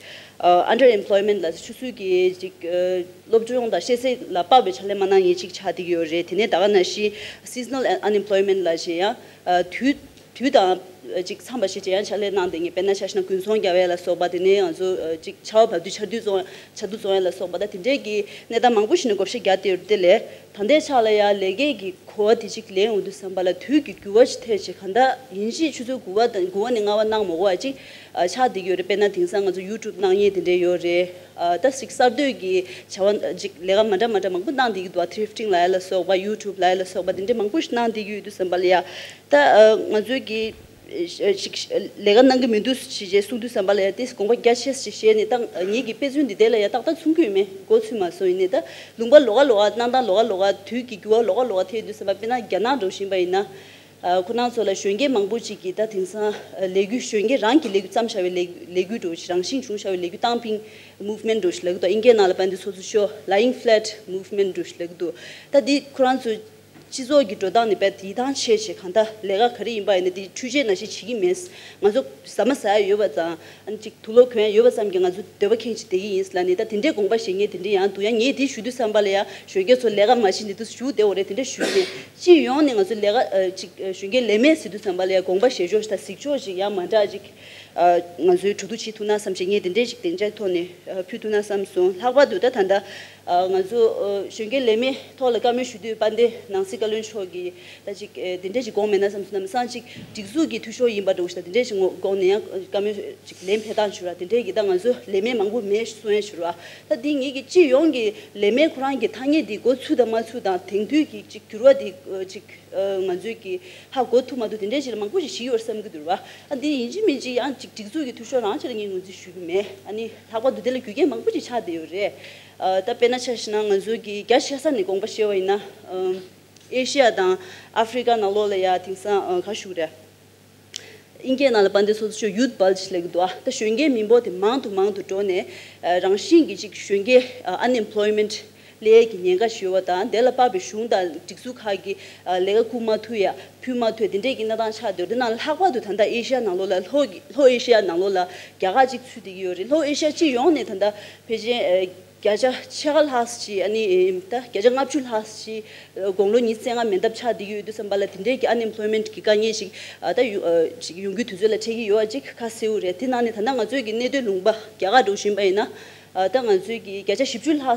ཨ་ཨན་ཌར་ཨེམ་པ་ལོའི་མེན་ཊི་ལབ་ཆུ་ཚོད་ཀྱི་ཅིག་ཨ་སློབ་སྦྱོང་དང་ཤེས་ཚད་ལ་དཔག་པའི་ཕྱག་ལས་མ་གནང་མཁན་ཅིག་ཆགས་བསྡད་ཀྱི་ཡོད་རེད། དེ་ནས་ད་ག་ནང་བཞིན་སི་ཛོ་ནལ་ཨན་ཨེམ་པ་ལོའི་མེན་ཊི་ལབ་བྱས་ཡང་ཨ་དུས་དུས་དང་ཅིག་འཚམས་པ་ཞིག་བྱས་ཡང་ཕྱག་ལས་གནང་བསྡད་མཁན། དཔེར་ན་ཆ་བཞག་ན་དགུན་ཚོང་རྒྱག་ཡས་ལ་སོགས་པ། དེ་ནས་ང་ཚོ་ཨ་ཅིག་ཆར་པ་བབས་དུས་ཆར་དུས་བཙོང་ཆར་དུ་བཙོང་ཡས་ལ་སོགས་པ་དང་དེ་འདྲས་ཀྱི་གནས་སྟངས་མང་པོ་ཞིག་ནས་བགོ་བཤའ་རྒྱག་བསྡད་ཡོད་རེད། དེ་ལས་ད་ལྟའི་ཆ་ལ་ཡང་ལས་ཀའི་གི་གོ་བ་དེ་ཅིག་ལེན་འོང་དུས་ཙམ་པ་ལ་དུས་ཀྱི་འགྱུར་བ་ཞིག་ཐེབས་བྱས་གང་ལྟར་ཡིན་གཅིག་ཆུ་ཚོད་དགུ་པ་དང་དགུ་པ་ནས་ལྔ་པ་གནང་མ་དགོས་པ་ཅིག་ཨ་ཆགས་བསྡད་ཀྱི་ཡོད་རེད། དཔེར་ན་དེང་སང་ང་ཚོ་ཡུ་ཊུབ་གནང་མཁན་དེ་འདྲས་ཡོད་རེད། ཨ་ད་ཅིག་གསར་གཏོད་ཀྱི་བྱ་བ་ཅིག་ལས་ཀ་མ་འདྲ་མ་འདྲ་མང་པོ་གནང་བསྡད་ཀྱི་འདུག་ཨ་ཐི་རིཕ་ཊིང་ལབ་ཡ་ལ་སོགས་པ་ཡུ་ཊུབ་ལབ་ཡ་ལ་སོགས་པ་དེ་འདྲས་མང་པོ་ཞིག་གནང་བསྡད་ཀྱི་ཡོད་དུས་ཙམ་པ་ལ་ཡ་ད་ཨ་ང་ཚོའི་གི་ཅིག་ལས་ཀ་གནང་གི་མི་འདུག་ཞེས་བྱས་གསུངས་དུས་ཙམ་པ་ལ་ཡ་དེ་དགོངས་པ་རྒྱ་ཆེ་ཞིག་བཞེས་ནས་ད་ངེད་ཀྱི་དཔེ་མཚོན་འདི་དེ་ལ་ཡ་ཏག་ཏག་མཚོན་གྱི་ཡོད་མེད་མགོ་ཚོས་མ་སོང་། ཡིན་ནའི་ད་ལུང་པ་ལོགས་ཀ་ལོགས་ཀ་གནང་སྟངས་ལོགས་ཀ་ལོགས་ཀ་དུས་ཀྱི་འགྱུར་བ་ལོགས་ཀ་ལོགས་ཀ་ཐེབས་དུས་ཙམ་པ་དཔེར་ན་རྒྱ་ནག་འགྲོ་བཞིན་པ་ཡིན་ན། ཨ་ཁོ་རང་ཚོ་ལ་གཞོན་སྐྱེས་མང་པོ་ཅིག་གིས་ད་དེང་སང་ཨ་ལས་འགུལ་གཞོན་སྐྱེས་རང་གི་ལས་འགུལ་བརྩམས་བཞག་པའི་ལས་ལས་འགུལ་འདྲ་བོ་ཞིག་རང་བཞིན་བྱུང་བཞག་པའི་ལས་འགུལ་dumping movement འདྲ་བོ་ཞིག་ལབ་ཀྱི་འདུག་ཨིན་སྐད་ནང་ལ་དཔལ་ལྡན་ཚོགས་གཙོ་མཆོག lying flat movement འདྲ་བོ་ཞིག་ལབ་ཀྱི་འདུག་ད་འདི་ཁོ་རང་ཚོ་སྤྱི་ཚོགས་ཀྱི་འགྲོ་སྟངས་ནི་དཔེ་ཡིད་ཐང་ཆད་བྱས། གང་ལྟར་ལས་ཀ་ག་རེ་ཡིན་པ་ཡིན་ན་དེ་འཕྲུལ་ཆས་ནང་བཞིན་བྱེད་ཀྱི་མེད། ང་ཚོ་ཟ་མ་ཟ་ཡ་ཡོད་པ་དང་ཨ་ནི་ཅིག་དུག་ལོག་གོན་ཡ་ཡོད་པ་ཙམ་གྱིས་ང་ཚོ་འདོད་པ་ཁེངས་བྱས་བསྡད་ཀྱི་ཡིན་ལབ་ནས། ད་དེ་འདྲའི་དགོངས་པ་བཞེས་མཁན་དེ་འདྲ་ཡང་འདུག་ཡང་ངས་དེ་ཞུ་དུས་ཙམ་པ་ལ་ཡ་གཞོན་སྐྱེས་ཚོ་ལས་ཀ་མ་བྱེད་ནས་འདུག་སེ་བཞུགས་བསྡད་ཡོད་རེད། དེ་འདྲ་ཞུ་གི་མེད། སྤྱི་ཡོངས་ནས་ང་ཚོ་ལས་ཀ་ཨ་ཅིག་ཨ་གཞོན་སྐྱེས་ལས་མེད་ཟེར་དུས་ཙམ་པ་ལ་ཡ་དགོངས་པ་བཞེས་ཕྱོགས་དང་གཟིགས་ཕྱོགས་ཅིག་ཡང་མ་འདྲ་ཅིག་ཨ་ང་ཚོས་གྲོས་བསྡུར་བྱེད་ཐུབ་ན་བསམ་བྱས། ངས་དེ་འདྲའི་ཅིག་སྡིངས་ཆ་ཐོག་ནས་ཨ་ཕུལ་ཐུབ་ན་བསམ་སོང་། ལྷག་པར་དུ་ད་ད་ལྟ་ཨ་ང་ཚོ་ཨ་གཞོན་སྐྱེས་ལས་མེད་ཐོག་ལ་བཀའ་མོལ་ཞུ་དུས་དཔལ་ལྡན་ནང་སྲིད་བཀའ་བློན་མཆོག་གིས་ད་ཅིག་ཨ་དེ་འདྲས་ཅིག་དགོངས་མེད་ན་བསམ་སོང་། ནམ་སང་ཅིག་སྒྲིག་འཛུགས་ཀྱི་འཐུས་ཤོར་ཡིན་པ་འདྲ་བོ་ཞིག་དང་དེ་འདྲས་ཅིག་དགོངས་ནས་ཡང་བཀའ་མོལ་ཅིག་ལན་འཕེན་སྟངས་ཞུ་ར། དེ་འདྲས་ཀྱི་ད་ང་ཚོ་ལས་མེད་མང་པོ་མེད་གསུང་ཡ་ཞུ་ར། ད་འདི་ངེད་ཀྱི་སྤྱི་ཡོངས་ཀྱི་ལས་མེད་ཁོ་རང་གི་ཐ་སྙད་འདི་འགོ་ཚུགས་དང་མ་ཚུགས་དང་དེང་དུས་ཀྱི་ཅིག་འགྱུར་བ་འདི་ཅིག་ང་ཚོས་ཀྱི་ཧ་གོ་ཐུབ་མ་ཐུབ་དེ་འདྲས་ཅིག་ལ་མང་པོ་ཞིག་ཞིག་ཡོད་བསམ་གྱི་འདུག་ར། ཨ་འདི་ཡིན་གཅིག་མིན་གཅིག་ཡང་ཅིག་སྒྲིག་འཛུགས་ཀྱི་འཐུས་ཤོར་རང་ཅིག་ལ་ངས་ངོས་འཛིན་ཞུ་གི་མེད། ཨ་ནི་ལྷག་པར་དུ་དེ་ལ་རྒྱུ་རྐྱེན་མང་པོ་ཅིག་ཆགས་བསྡད་ཡོད་རེད། ཨ་ད་དཔེར་ན་ཆ་བཞག་ན་ང་ཚོའི་གི་རྒྱ་ཆེ་ས་ནས་དགོངས་པ་བཞེས་པ་ཡིན་ན། ཨ་ཨེ་ཤི་ཡ་དང་ཨ་ཧྥི་རི་ཀ་ནང་ལོགས་ལ་ཡ་དེང་སང་ཨ་ག་ཞུ་རེད། ཨིན་སྐད་ནང་ལ་དཔལ་ལྡན་ཚོགས་གཙོ་མཆོག་youth bulge ལབ་ཀྱི་འདུག་ཨ་ད་གཞོན་སྐྱེས་མི་འབོར་དེ་མང་དུ་མང་དུ་འགྲོ་ནས་ཨ་རང་བཞིན་གྱི་ཅིག་གཞོན་སྐྱེས་ཨ་unemployment སླེབས་ཡས་ཀྱི་ཉེན་ཁ་ཞིག་ཡོད་པ་དང་། དེ་ལ་དཔག་པའི་གཞུང་དང་སྒྲིག་འཛུགས་ཁག་གིས་ཨ་ལས་ཀ་བསྐུར་མ་ཐུབ་ཡ་ཕུལ་མ་ཐུབ་ཡ་དེ་འདྲས་ཀྱི་གནས་སྟངས་ཆགས་བསྡད་ཡོད། དེ་ནང་ལྷག་པར་དུ་ད་ལྟ་ཨེ་ཤི་ཡ་ནང་ལོགས་ལ་ལྷོ་ལྷོ་ཨེ་ཤི་ཡ་ནང་ལོགས་ལ་རྒྱ་གར་གཅིག་ཚུད་བསྡད་ཀྱི་ཡོད་རེད། ལྷོ་ཨེ་ཤི་ཡ་སྤྱི་ཡོངས་ནས་ད་ལྟ་ཕལ་ཆེར་ཨ་བརྒྱ་ཆ་ཕྱེད་ཀ་ལྷག་ཅིག་ཨ་ནི་ད་བརྒྱ་ཆ་ལྔ་བཅུ་ལྷག་ཅིག་དགུང་ལོ་ཉི་ཤུ་རྩ་ལྔ་མན་འདབ་ཆགས་བསྡད་ཀྱི་ཡོད་དུས་ཙམ་པ་ལ་དེ་འདྲས་ཀྱི་unemployment གི་དཀའ་ངལ་ཞིག་ཨ་ད་ཡོང་ཨ་ཅིག་ཡོང་རྒྱུའི་དུས་ཚོད་ལ་འཕྲད་ཀྱི་ཡོད་པ་ཅིག་ཁ་གསལ་པོ་རེད། དེ་ནང་ནས་ད་ལྟ་ང་ཚོའི་གི་གནད་དོན་ལུང་པ་རྒྱ་གར་འདྲ་བོ་ཞིག་ཡིན་པ་ཡིན་ན། ཨ་ད་ང་ཚོའི་གི་བརྒྱ་ཆ་བཞི་བཅུ་ལྷག་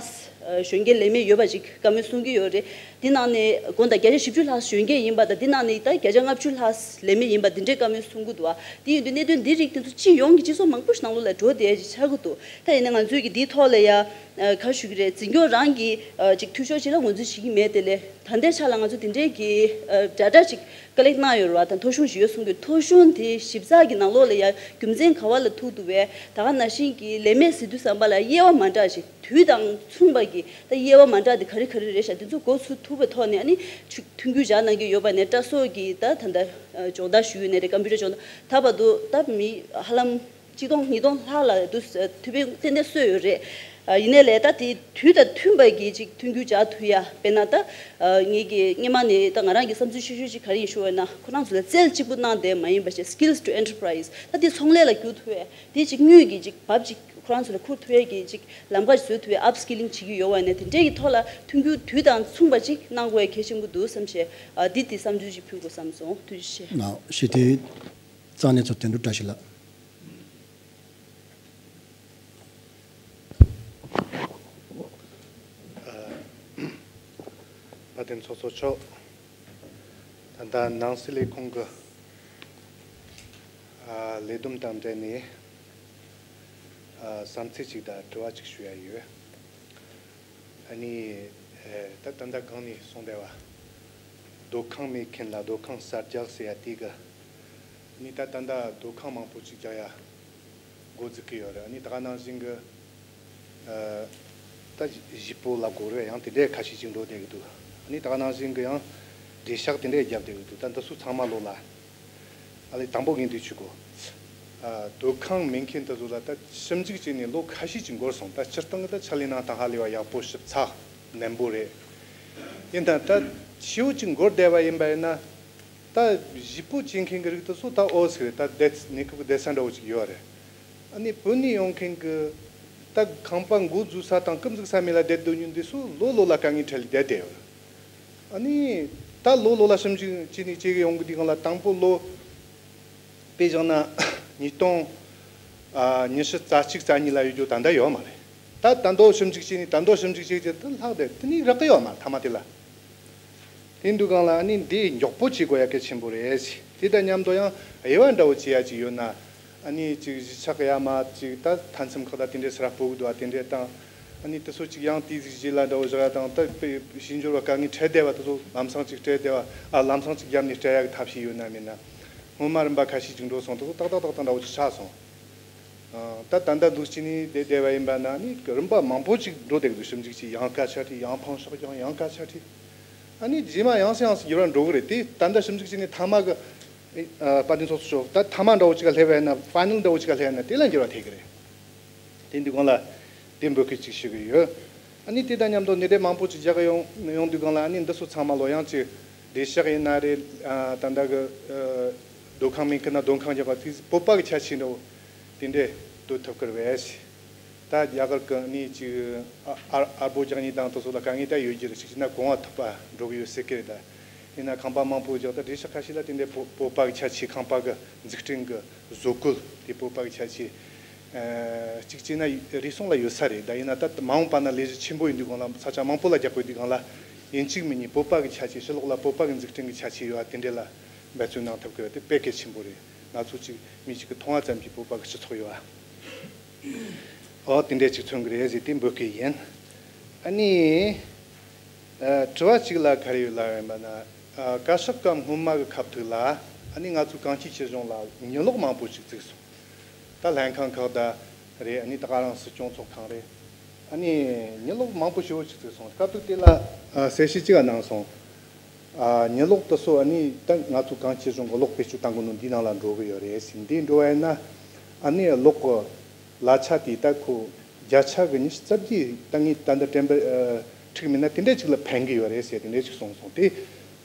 ཨ་གཞོན་སྐྱེས་ལས་མེད་ཡོད་པ་ཅིག་བཀའ་མོལ་གསུང་གི་ཡོད་རེད། དེ་ནང་ནས་དགོངས་དག་བརྒྱ་ཆ་བཞི་བཅུ་ལྷག་གཞོན་སྐྱེས་ཡིན་པ་དང་། དེ་ནང་ནས་ད་བརྒྱ་ཆ་ལྔ་བཅུ་ལྷག་ལས་མེད་ཡིན་པ་འདི་འདྲའི་བཀའ་མོལ་གསུང་གི་འདུག་ཨ། དེ་ཡིན་དུས་གནད་དོན་འདི་རིགས་དེ་ཚོ་སྤྱི་ཡོངས་ཀྱི་སྤྱི་ཚོགས་མང་པོ་ཞིག་ནང་ལོགས་ལ་འགྲོ་བསྡད་ཡ་ཅིག་ཆགས་ཀྱི་འདུག་ད་ཡིན་ན་ང་ཚོའི་གི་འདིའི་ཐོག་ལ་ཡ་ཨ་ག་ཞུ་གི་རེད། འཛིན་སྐྱོང་རང་གི་ཨ་ཅིག་འཐུས་ཤོར་ཅིག་ལ་ངོས་འཛིན་བྱེད་ཀྱི་མེད། དེ་ལས་ད་ལྟའི་ཆ་ལ་ང་ཚོ་དེ་འདྲའི་གི་ཨ་data ཅིག་ཀ་ལེག་གནང་ཡོད་རེད་བ། ད་ཐོ་གཞུང་ཞིག་ཡོད་གསུང་གི། ཐོ་གཞུང་དེ་ཞིབ་ཚགས་ཀྱི་ནང་ལོགས་ལ་ཡ་རྒྱུ་མཚན་ག་བ་ལ་ཐུག་འདུག་བས། ད་ག་ནང་བཞིན་གྱི་ལས་མེད་ཟེར་དུས་ཙམ་པ་ལ་དབྱེ་བ་མ་འདྲ་ཞིག་དུས་དང་མཚུངས་པ་གི་ད་དབྱེ་བ་མ་འདྲ་དེ་ག་རེ་ག་རེ་རེད་ཤག་དེ་ཚོ་འགོ་ཚུགས་ཐུབ་པའི་ཐོག་ནས་ཨ་ནི་ཆུ་མཐུན་འགྱུར་སྦྱར་གནང་གི་ཡོད་པ་ནས། ཏྲ་སོ་གི་ད་ད་ལྟ་སྦྱོང་བརྡར་ཞུས་ཡོད་ནའི་རེད། ཀམ་པུ་ཊར་སྦྱོང་བརྡར། ད་བར་དུ་ད་མི་ཧ་ལམ་གཅིག་སྟོང་ཉིས་སྟོང་ལྷག་ལ་དུ་ཐུ་བེད་ཏན་ཏན་གསོས་ཡོད་རེད། ཨ་ཡིན་ནའི་ལས་ད་དེ་དུས་དང་མཐུན་པ་གི་ཅིག་མཐུན་འགྱུར་སྦྱར་ཐུབ་ཡ། དཔེར་ན་ད་ཨ་ངེད་ཀྱི་སྔོན་མ་ནས་ད་ང་རང་གི་བསམ་ཚུལ་ཤོད་ཤོད་ཅིག་ག་རེ་ཡིན་ཞུ་བ་ན། ཁོ་རང་ཚོ་ལ་རྩལ་གཅིག་པུ་གནང་བསྡད་མ་ཡིན་པ་བྱས། skills to enterprise ད་དེ་ཚོང་ལས་ལ་བསྒྱུར་ཐུབ་ཡ། དེ་ཅིག་དངུལ་གྱི་ཅིག་བབ་ཅིག་ཁོ་རང་ཚོ་ལ་འཁུར་ཐུབ་ཡ་གི་ཅིག་ལམ་ཁ་ཅིག་བཟོ་ཐུབ་ཡ། upskilling བྱེད་ཀྱི་ཡོད་པ་ནས་དེ་འདྲའི་གི་ཐོག་ལ་མཐུན་འགྱུར་དུས་དང་མཚུངས་པ་ཅིག་གནང་དགོས་ཡ་གལ་ཆེན་པོ་འདུག་བསམ་བྱས། ཨ་འདི་དེ་བསམ་ཚུལ་ཅིག་ཕུལ་དགོས་བསམ་སོང་། ཐུགས་རྗེ་ཆེ། ནའོ་ཞི་བདེའི་རྩ་གནས་ཚོ་དོན་གྲུབ་བཀྲ་ཤིས་ལགས། དཔལ་ལྡན་ཚོགས་གཙོ་མཆོག་ད་ལྟ་ནང་སྲིད་ལས་ཁུངས་ཀྱི་ཨ་ལས་བསྡོམས་དང་འབྲེལ་ནས་ཨ་བསམ་ཚུལ་ཅིག་དང་དྲི་བ་ཅིག་ཞུ་ཡ་ཡོད། ཨ་ནི་ཨེ་ད་ད་ལྟ་གོང་ནས་གསུངས་བསྡད་པ། སྡོད་ཁང་མེད་མཁན་ལ་སྡོད་ཁང་གསར་རྒྱག་ཟེར་ཡ་དེ་གི། ཨ་ནི་ད་ད་ལྟ་སྡོད་ཁང་མང་པོ་ཅིག་རྒྱག་ཡ་འགོ་འཛུགས་ཀྱི་ཡོད་རེད། ཨ་ནི་ད་ག་ནང་བཞིན་གི་ཨ་ད་གཞིས་སྤོ་ལབ་དགོས་རེད། ཡང་དེ་འདྲའི་ཁ་ཤས་ཅིག་འགྲོ་བསྡད་ཀྱི་འདུག་ཨ་ནི་ད་ག་ནང་བཞིན་གི་ཡང་འགྲེལ་བཤད་དེ་འདྲའི་རྒྱབ་བསྡད་ཀྱི་འདུག་ད་འདི་ཚོ་ཚང་མ་ལོ་ལ། ཨ་ལས་དང་པོ་ངས་འདི་ཞུ་དགོས། ཨ་སྡོད་ཁང་མེད་མཁན་དེ་ཚོ་ལ་ད་ཞིབ་འཇུག་བྱས་ནས་ལོ་ཁ་ཤས་ཅིག་འགོར་སོང་། ད་སྤྱིར་བཏང་གི་ད་ཕྱག་ལས་གནང་སྟངས་ཧ་ལས་པ་ཡག་པོ་ཞིབ་ཚགས་ནན་པོ་རེད། ཡིན་ད་ད་ཞེ་པོ་ཅིག་འགོར་བསྡད་པ་ཡིན་པ་ཡིན་ན། ད་གཞིས་སྤོ་བྱེད་མཁན་གྱི་རིགས་དེ་ཚོ་ད་ཨོ་ཟེར་ད་བསྡད་གནས་སྐབས་ཀྱི་བསྡད་ས་འདྲ་བོ་ཅིག་ཡོད་རེད། ཨ་ནི་བོད་ནས་ཡོང་མཁན་གྱི་ད་ཁང་པ་འགོ་འཛུགས་ས་དང་རྐུབ་འཛུགས་ས་མེད་ལ་བསྡད་སྡོད་མཁན་དེ་ཚོ་ལོ་ལོ་ལ་དཀའ་ངལ་འཕྲད་ལས་བསྡད་བསྡད་ཡོད་རེད། ཨ་ནི་ད་ལོ་ལོ་ལ་ཞིབ་འཇུག་བྱས་ནས་བྱེད་གི་ཡོང་གི་དུས་སྒང་ལ། དང་པོ་ལོ་དཔེ་བཞག་ན་ཉིས་སྟོང་ཨ་ཉི་ཤུ་རྩ་གཅིག་རྩ་གཉིས་ལ་ཡོད་རྒྱུ་ད་ལྟ་ཡོད་མ་རེད། ད་ད་དུང་ཞིབ་འཇུག་བྱས་ནས་ད་དུང་ཞིབ་འཇུག་བྱེད་རྒྱུ་དེ་ལྷག་བསྡད་དེ་ནས་རག་གི་ཡོད་མ་རེད། མཐའ་མ་དེ་ལ། དེ་འདུག་སྒང་ལ་ཨ་ནི་འདི་མགྱོགས་པོ་བྱེད་དགོས་ཡ་གལ་ཆེན་པོ་རེད། དེ་དང་མཉམ་དུ་ཡང་དབྱེ་བ་འདྲ་བོ་བྱེད་ཡ་ཅིག་ཡོད་ན། ཨ་ནི་ཅིག་གཞིས་ཆགས་ཡ་མ་ཅིག་ད་མཐའ་མཚམས་ཁག་ད་དེ་འདྲའི་སར་སྤོ་གི་འདུག་པ་དེ་འདྲའི་དང་། ཨ་ནི་དེ་ཚོ་ཅིག་ཡང་དེའི་རྗེས་ལ་འདྲ་བོ་བཞག་ཡ་དང་། ད་དཔེ་ཕྱི་འབྱོར་བ་དཀའ་ངལ་འཕྲད་བསྡད་པ་དེ་ཚོ་ལམ་སང་ཅིག་སྤྲད་བསྡད་པ། ཨ་ལམ་སང་ཅིག་རྒྱབ་ནས་སྤྲད་ཡ་གི་ཐབས་ཤེས་ཡོད་ན་མེད་ན། སྔོན་མ་རིམ་པ་ཁ་ཤས་ཅིག་འགྲོ་སོང་། དེ་ཚོ་ཏག་ཏག་ཏག་ཏག་འདྲ་བོ་ཅིག་ཆགས་སོང་། ཨ་ད་ད་ལྟ་འདུག་སེ་ནི་བསྡད་བསྡད་པ་ཡིན་པ་ན་ནི་རིམ་པ་མང་པོ་ཅིག་འགྲོ་བསྡད་གི་འདུག་ཞིབ་འཇུག་ཅིག་ཡང་སྐད་ཆ་དྲིས། ཡང་ཕངས་ཤོག་ཀྱང་ཡང་སྐད་ཆ་དྲིས། ཨ་ནི་རྗེས་མ་ཡང་སེ་ཡང་སེ་འགྱུར་བ་འགྲོ་གི་རེད། དེ་ད་ལྟ་ཞིབ་འཇུག་བྱས་ནས་མཐའ་མ་གི་ཨ་དཔལ་ལྡན་ཚོགས་གཙོ་མཆོག་ད་མཐའ་མ་འདྲ་བོ་ཅིག་ག་སླེབས་པ་ཡིན་ན། ཕའི་ནལ་འདྲ་བོ་ཅིག་ག་སླེབས་ཡིན་ན་དེ་ལ་འགྱུར་བ་ཐེབས་ཀྱི་རེད། དེ་འདི་སྒང་ལ་དེ་འབོད་སྐུལ་ཅིག་ཞུ་གི་ཡོད། ཨ་ནི་དེ་དང་མཉམ་དུ་ནི་དེ་མང་པོ་ཅིག་རྒྱག་གི་ཡོང་ཡོང་དུས་སྒང་ལ། ཨ་ནི་འདི་ཚོ་ཚང་མ་ལོ་ཡང་ཅིག་འགྲེལ་བཤད་ཡིན་ན་རེད། ཨ་ད་ལྟ་གི་ཨ་སྡོད་ཁང་མེད་མཁན་ན་སྡོད་ཁང་རྒྱག་པ་དེ་བོད་པ་གི་ཁྱད་ཆོས་འདྲ་བོ་དེ་འདྲས་སྡོད་ཐུབ་ཀྱི་རེད་པས། ད་རྒྱ་གར་གི་ནི་ཅིག་ཨ་ཨ་ཨར་པོ་རྒྱག་མཁན་དང་དེ་ཚོ་ལ་དཀའ་ངལ་ད་ཡོད་རྒྱུ་རེད། ཅིག་བྱས་ན་གོང་བ་ཐུབ་པ་འགྲོ་གི་ཡོད་ཟེར་གི་རེད། ད་ཡིན་ན་ཁང་པ་མང་པོ་རྒྱག་ད་འགྲེལ་བཤད་ཁ་ཤས་ལ་དེ་འདྲའི་བོད་བོད་པ་གི་ཁྱད་ཆོས། ཁང་པ་གི་འཛུགས་སྐྲུན་གི་བཟོ་བཀོད་དེ་བོད་པ་གི་ཁྱད་ཆོས། ཨ་གཅིག་བྱས་ན་རེ་ཟུང་ལ་ཡོད་ས་རེད། ད་ཡིན་ན་ད་མ་འོངས་པ་ན་ལས་གཞི་ཆེན་པོ་ཡིན་དུས་སྒང་ལ། ས་ཆ་མང་པོ་ལ་རྒྱག་དགོས་དུས་སྒང་ལ། ཡིན་གཅིག་མིན་གཉིས་བོད་པ་གི་ཁྱད་ཆོས། ཕྱི་ལོགས་ལ་བོད་པ་གི་འཛུགས་སྐྲུན་གི་ཁྱད་ཆོས་ཡོད་པ་དེ་འདྲ་ལ་འབད་བརྩོན་གནང་ཐུབ་དགོས་པ་དེ་དཔེ་གལ་ཆེན་པོ་རེད། ང་ཚོ་གཅིག་མི་གཅིག་གི་མཐོང་བ་ཙམ་གྱིས་བོད་པ་གི་སྤྱི་ཚོགས་ཡོད་པ། ཨོ་དེ་འདྲས་ཅིག་མཚོན་གི་རེད་ཟེར་དེ་འབོད་སྐུལ་ཡིན། ཨ་ནི་ཨ་དྲི་བ་གཅིག་ལ་ག་རེ་ཡོད་ལབ་ཡིན་པ་ན། ཨ་བཀའ་ཤག་སྐབས་སྔོན་མ་གི་སྐབས་དུས་ལ་ཨ་ནི་ང་ཚོ་གངས་སྐྱིད་སྤྱི་གཞུང་ལ་ཉི་གློག་མང་པོ་ཞིག་བཙུགས་སོང་། ད་ལྷན་ཁང་ཁག་ད་རེད། ཨ་ནི་ད་ག་རང་སྲིད་སྐྱོང་ཚོགས་ཁང་རེད། ཨ་ནི་ཉི་གློག་མང་པོ་ཞེ་པོ་ཞིག་བཙུགས་སོང་། སྐབས་དུས་དེ་ལ་ཨ་གསལ་བཤད་གཅིག་ག་གནང་སོང་། ཨ་ཉི་གློག་དེ་ཚོ་ཨ་ནི་ད་ང་ཚོ་གངས་སྐྱིད་གཞུང་གི་གློག་བེད་སྤྱོད་གཏང་གི་ནོ་འདི་ནང་ལ་འགྲོ་གི་ཡོད་རེད་ཟེར། འདི་འགྲོ་བ་ཡིན་ན་ཨ་ནི་གློག་གི་གླ་ཆ་དེ་ད་ཁོ་བརྒྱ་ཆ་གི་ཉི་ཤུ་རྩ་བརྒྱད་ད་ངས་ད་ལྟ་དྲན་པ་ཨ་འཁྲུག་མིན་ན་དེ་འདྲ་ཅིག་ལ་ཕན་གི་ཡོད་རེད་ཟེར། དེ་འདྲ་ཅིག་གསུངས་སོང་། དེ་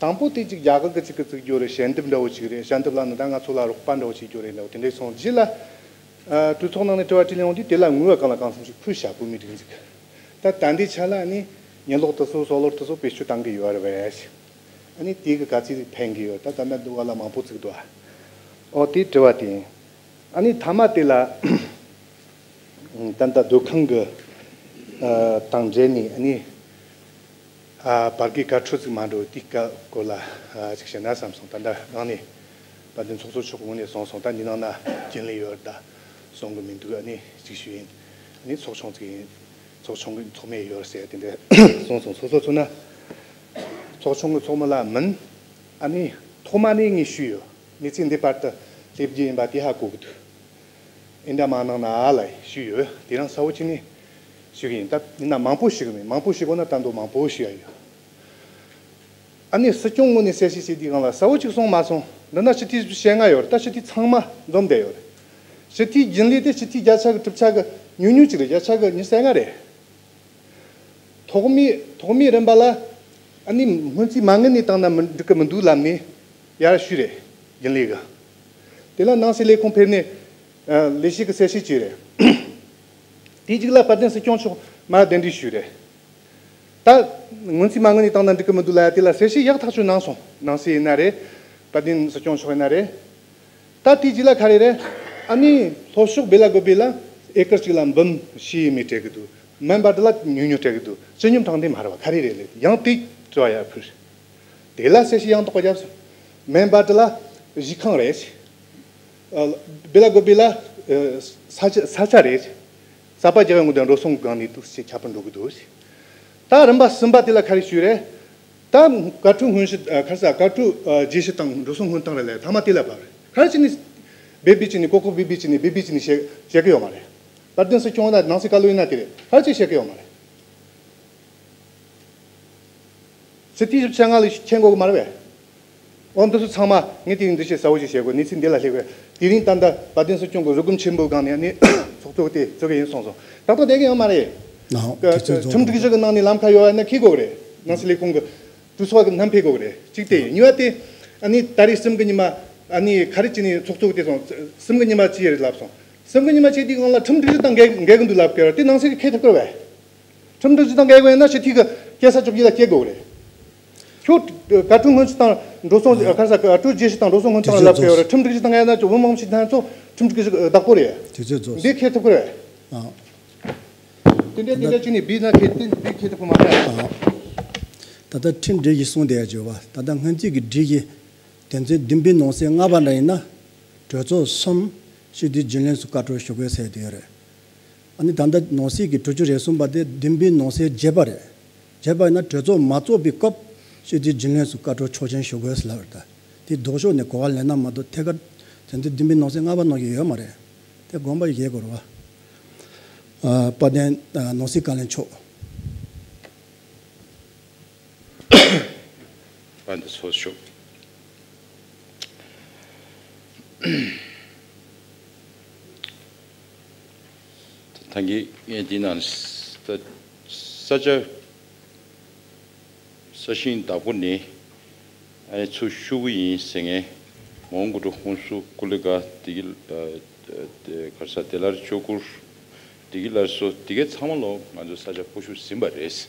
དང་པོ་དེ་ཅིག་རྒྱ་གར་གི་ཅིག་གི་བཙུགས་རྒྱུ་རེད། ཞལ་འདེབས་འདྲ་བོ་ཅིག་རེད། ཞལ་འདེབས་ལབ་ན་ད་ང་ཚོ་ལ་རོགས་པ་འདྲ་བོ་ཅིག་རྒྱུ་རེད་འདྲ་བོ་དེ་འདྲ་གསུངས། རྗེས་ལ་ཨ་གྲོས་ཚོགས་ནང་ནས་དྲི་བ་དྲིས་ལན་འོང་དུས་དེ་ལ་ངོས་པ་གང་ལ་གང་འཚམ་ཞིག་ཕུལ་བཞག་བོད་མིའི་སྒྲིག་འཛུགས་ཀྱི། ད་ད་འདི་ཆ་ལ་ཨ་ནི་ཉི་གློག་དེ་ཚོ་སོ་ལར་དེ་ཚོ་བེད་སྤྱོད་གཏང་གི་ཡོད་རེད་པས། ཨ་ནི་དེ་གི་ག་ཚོད་ཕན་གི་ཡོད། ད་ད་ལྟ་འདི་བ་ལ་མང་པོ་བཙུགས་འདུག་ཨ། ཨོ་དེ་དྲི་བ་དེ་ཡིན། ཨ་ནི་མཐའ་མ་དེ་ལ་ད་ལྟ་སྡོད་ཁང་གི་ཨ་དང་འབྲེལ་ནས་ཨ་ནི་ཨ་བར་གྱི་བཀའ་འཁྲོལ་ཅིག་མ་འགྲོ་དེ་སྐོར་ལ་ཨ་ཅིག་བཤད་ན་བསམ་སོང་། ད་ལྟ་ནང་ནས་དཔལ་ལྡན་ཚོགས་གཙོ་མཆོག་ངོས་ནས་གསུངས་སོང་། ད་འདི་ནང་ན་རྒྱུན་ལས་ཡོད་རེད། ད་གསུང་གི་མི་འདུག་ཨ་ནི་ཅིག་ཞུ་ཡིན། ཨ་ནི་ཚོགས་ཆུང་ཅིག་ཡིན། ཚོགས་ཆུང་གི་ཚོགས་མི་ཡོད་ཟེར་དེ་འདྲ་གསུངས་སོང་། སོ་སོ་མཚོན་ན་ཚོགས་ཆུང་གི་ཚོགས་མི་ལ་མིན། ཨ་ནི་ཐོག་མ་ནས་ངས་ཞུས་ཡོད། མི་ཚེ་འདི་བར་དུ་སླེབས་རྒྱུ་ཡིན་པ་དེ་ཧ་གོ་གི་འདུག་ཨེ་འདྲ་མ་གནང་ན་ཨ་ལ་ཞུས་ཡོད། དེ་རང་གསལ་བོ་བྱས་ནས་ཞུ་གི་ཡིན། ད་ཡིན་ན་མང་པོ་ཞུ་གི་མེད། མང་པོ་ཞུ་དགོས་ན་ད་དུང་མང་པོ་ཞུ་ཡ་ཡོད། ཨ་ནི་སྲིད་སྐྱོང་ངོས་ནས་གསལ་བཤད་བྱེད་དུས་སྒང་ལ་གསལ་བོ་ཅིག་གསུངས་མ་སོང་། འདི་ན་སྤྱི་འཐུས་བཅོ་ལྔ་ཡོད་རེད། ད་སྤྱི་འཐུས་ཚང་མ་འཛོམས་བསྡད་ཡོད་རེད། སྤྱི་འཐུས་རྒྱུན་ལས་དེ་སྤྱི་འཐུས་བརྒྱ་ཆ་གི་གྲུབ་ཆ་གི་ཉུང་ཉུང་ཅིག་རེད། བརྒྱ་ཆ་གི་ཉི་ཤུ་རྩ་ལྔ་རེད། ཐོག་མའི་ཐོག་མའི་རིམ་པ་ལ་ཨ་ནི་སྔོན་རྩིས་མ་དངུལ་ནས་བཏང་ན་མི་འགྲིག་གི་མི་འདུག་ལབ་ནས་ཡར་ཞུས་རེད། རྒྱུན་ལས་གི། དེ་ལ་ནང་སྲིད་ལས་ཁུངས་ཕེབས་ནས་ཨ་ལས་བྱེད་ཀྱི་གསལ་བཤད་བྱས་རེད། དེའི་རྗེས་ལ་དཔལ་ལྡན་སྲིད་སྐྱོང་མཆོག་མར་གདན་འདྲེན་ཞུས་རེད། ད་སྔོན་རྩིས་མ་དངུལ་ནས་བཏང་ན་འགྲིག་གི་མི་འདུག་ལབ་ཡ་དེ་ལ་གསལ་བཤད་ཡག་ཐག་ཆོད་གནང་སོང་། ནང་སྲིད་ཡིན་ན་རེད། དཔལ་ལྡན་སྲིད་སྐྱོང་མཆོག་ཡིན་ན་རེད། ད་དེའི་རྗེས་ལ་ག་རེ་རེད། ཨ་ནི་ལྷོ་ཕྱོགས་སྦེ་ལ་གོ་སྦེ་ལ་ཨེ་ཀར་གཅིག་ལ་འབུམ་བཞི་ཡས་མས་སྤྲད་གི་འདུག་མན་བ་ཏི་ལ་ཉུང་ཉུང་སྤྲད་གི་འདུག་སྤྱི་སྙོམས་དྲང་བདེན་མ་རེད་བ། ག་རེ་རེད་ལབ་ཡང་དེ་དྲི་བ་ཡར་ཕུལ། དེ་ལ་གསལ་བཤད་ཡང་དག་པ་བརྒྱབ་སོང་། མན་བ་ཏི་ལ་གཞིས་ཁང་རེད། ཨ་སྦེ་ལ་གོ་སྦེ་ལ་ཨ་ས་ཆ་ས་ཆ་རེད། ས་པ་རྒྱག་ཡོང་གི་འདུག་འགྲོ་སོང་སྒང་ནས་འདུག་ཅེས་ཁྱབ་པ་འགྲོ་གི་འདུག་ད་རིམ་པ་གསུམ་པ་དེ་ལ་ག་རེ་ཞུས་རེད། ད་བཀའ་འཁྲོལ་སྔོན་ཞུ་ཨ་ག་རེ་ཟེར། བཀའ་འཁྲོལ་ཨ་རྗེས་ཞུ་དང་འགྲོ་སོང་སྔོན་བཏང་རེད་ལབ་ཐ་མ་དེ་ལ་བབས་རེད། ག་རེ་བྱས་ནས་སྦེ་སྦེ་བྱས་ནས་ཀོ་ཀོ་སྦེ་སྦེ་བྱས་ནས་སྦེ་སྦེ་བྱས་ནས་བཤད་བཤད་གི་ཡོད་མ་རེད། དཔལ་ལྡན་སྲིད་སྐྱོང་ན་ནང་སྲིད་བཀའ་བློན་ཡིན་ན་དེ་རེད། ག་རེ་བྱས་བཤད་གི་ཡོད་མ་རེད། སྤྱི་འཐུས་བཅོ་ལྔ་ལ་མཁྱེན་དགོས་གི་མ་རེད་པས། འོ་འདི་ཚོ་ཚང་མ་ངས་དེ་ཡིན་འདི་བྱས་གསལ་བོ་ཞིག་བཤད་དགོས། གནས་ཚུལ་འདི་ལ་སླེབས་པས། དེ་རིང་ད་ལྟ་དཔལ་ལྡན་སྲིད་སྐྱོང་གི་རུ་སྒོམ་ཆེན་པོའི་སྒང་ནས་ནི་ཚོགས་གཙོ་དེ་བཙུགས་ཡིན་གསུངས་སོང་། ཏག་ཏག་བསྡད་གི་ཡོད་མ་རེད། ཨོ་དེ་ཚོའི་ཁྲིམས་སྒྲིག་གཞི་གི་ནང་ནས་ལམ་ཁ་ཡོད་པ་ཡིན་ན་འཁྱེར་དགོས་གི་རེད། ནང་སྲིད་ལས་ཁུངས་གི་གྲོས་ཚོགས་གི་མཉམ་ཕེབས་དགོས་གི་རེད། གཅིག་དེ་ཡིན། གཉིས་པ་དེ་ཨ་ནི་ད་རེས་གསུམ་གི་ཉི་མ་ཨ་ནི་ག་རེ་བྱས་ནས་ཚོགས་གཙོ་དེ་སོང་། གསུམ་གི་ཉི་མ་ཅི་ཡིན་རེད་ལབ་སོང་། གསུམ་གི་ཉི་མ་བྱས་དུས་སྒང་ལ་ཁྲིམས་སྒྲིག་གཞི་དང་འགལ་འགལ་གི་འདུག་ལབ་དགོས་ར། དེ་ནང་སྲིད་ཀྱིས་འཁྱེར་ཐུབ་ཀྱི་རེད་པས། ཁྲིམས་སྒྲིག་གཞི་དང་འགལ་དགོས་ན་སྤྱི་འཐུས་ཀྱི་སྐྱེལ་ས་བཅུ་བཞི་ལ་སྐྱེལ་དགོས་རེད། ཁྱོད་བཀའ་འཁྲོལ་སྔོན་ཞུ་དང་འགྲོ་སོང་ག་རེ་ཟེར། བཀའ་འཁྲོལ་རྗེས་ཞུ་དང་འགྲོ་སོང་སྔོན་དེ་གཏོང་ལབ་ཚོ་དགོས་རེད། ཁྲིམས་སྒྲིག་གཞི་དང་འགལ་ན་ཅོ་བོད་མི་མང་སྤྱི་འཐུས་ཚོ་ཁྲིམས་སྒྲིག་གཞི་བདག་པོ་རེད། དེ་ཚོས་ཚོ་འདི་འཁྱེར་ཐུབ་ཀྱི་རེད། ཨ། དེ་འདྲས་དེ་འདྲས་བྱས་ནས་བིས་ན་ཁེ་དེ་འདི་འཁྱེར་ཐུབ་ཀྱི་མ་རེད། ཨ། ད་ལྟ་ཁྲིམས་སྒྲིག་གཞི་གསུངས་བསྡད་ཡ་བརྗོད་པ། ད་ལྟ་སྔོན་རྩིས་ཀྱི་སྒྲིག་གཞི་དོན་ཚན་བདུན་པའི་ནང་གསེས་ལྔ་པ་འདྲ་ཡིན་ན། གྲོས་ཚོགས་གསུམ་སྤྱི་འཐུས་རྒྱུན་ལས་སུ་བཀའ་འཁྲོལ་ཞུ་དགོས་ཟེར་བསྡད་ཡོད་རེད། ཨ་ནི་ད་ལྟ་ནང་སྲིད་ཀྱི་དྲུག་ཅུ་རེ་གསུམ་པ་དེ་བདུན་པའི་ནང་གསེས་བརྒྱད་པ་རེད། བརྒྱད་པ་ཡིན་ན་གྲོས་ཚོགས་མ་ཚོགས་པའི་སྐབས་སྤྱི་འཐུས་རྒྱུན་ལས་སུ་བཀའ་འཁྲོལ་ཆོག་མཆན་ཞུ་དགོས་ཟེར་ལབ་རེད་ད། དེ་ལྡོག་ཕྱོགས་ནས་གོ་བ་ལེན་ན་མ་གཏོགས་ཐད་ཀར་དོན་ཚན་བདུན་པའི་ནང་གསེས་ལྔ་པ་ནང་བཞིན་ཡོད་མ་རེད། དེ་དགོངས་པ་བཞེས་དགོས་རེད་བ། ཨ། དཔལ་ལྡན་ཨ་ནང་སྲིད་བཀའ་བློན་མཆོག་པ་འདི་ཚོ་ཞུ། ད་གིན་ངས་འདི་ནང་ས་ས་ཆ་ས་ཞིང་བདག་པོ་ནི་ཨ་ནི་ཚུར་ཞུ་གི་ཡིན་ཟེར་མཁན་མོན་གྷོ་གྲོ་ཧོན་སུ་ཀུ་ལི་ག་དེ་གི་གར་ས་དེ་ལར་ཅོ་གུར་དེ་གི་ལར་སོ་དེ་གའི་ཚང་མ་ལོ་ང་ཚོ་ས་ཆ་སྤོ་བཤུ་ཟིན་པ་རེད།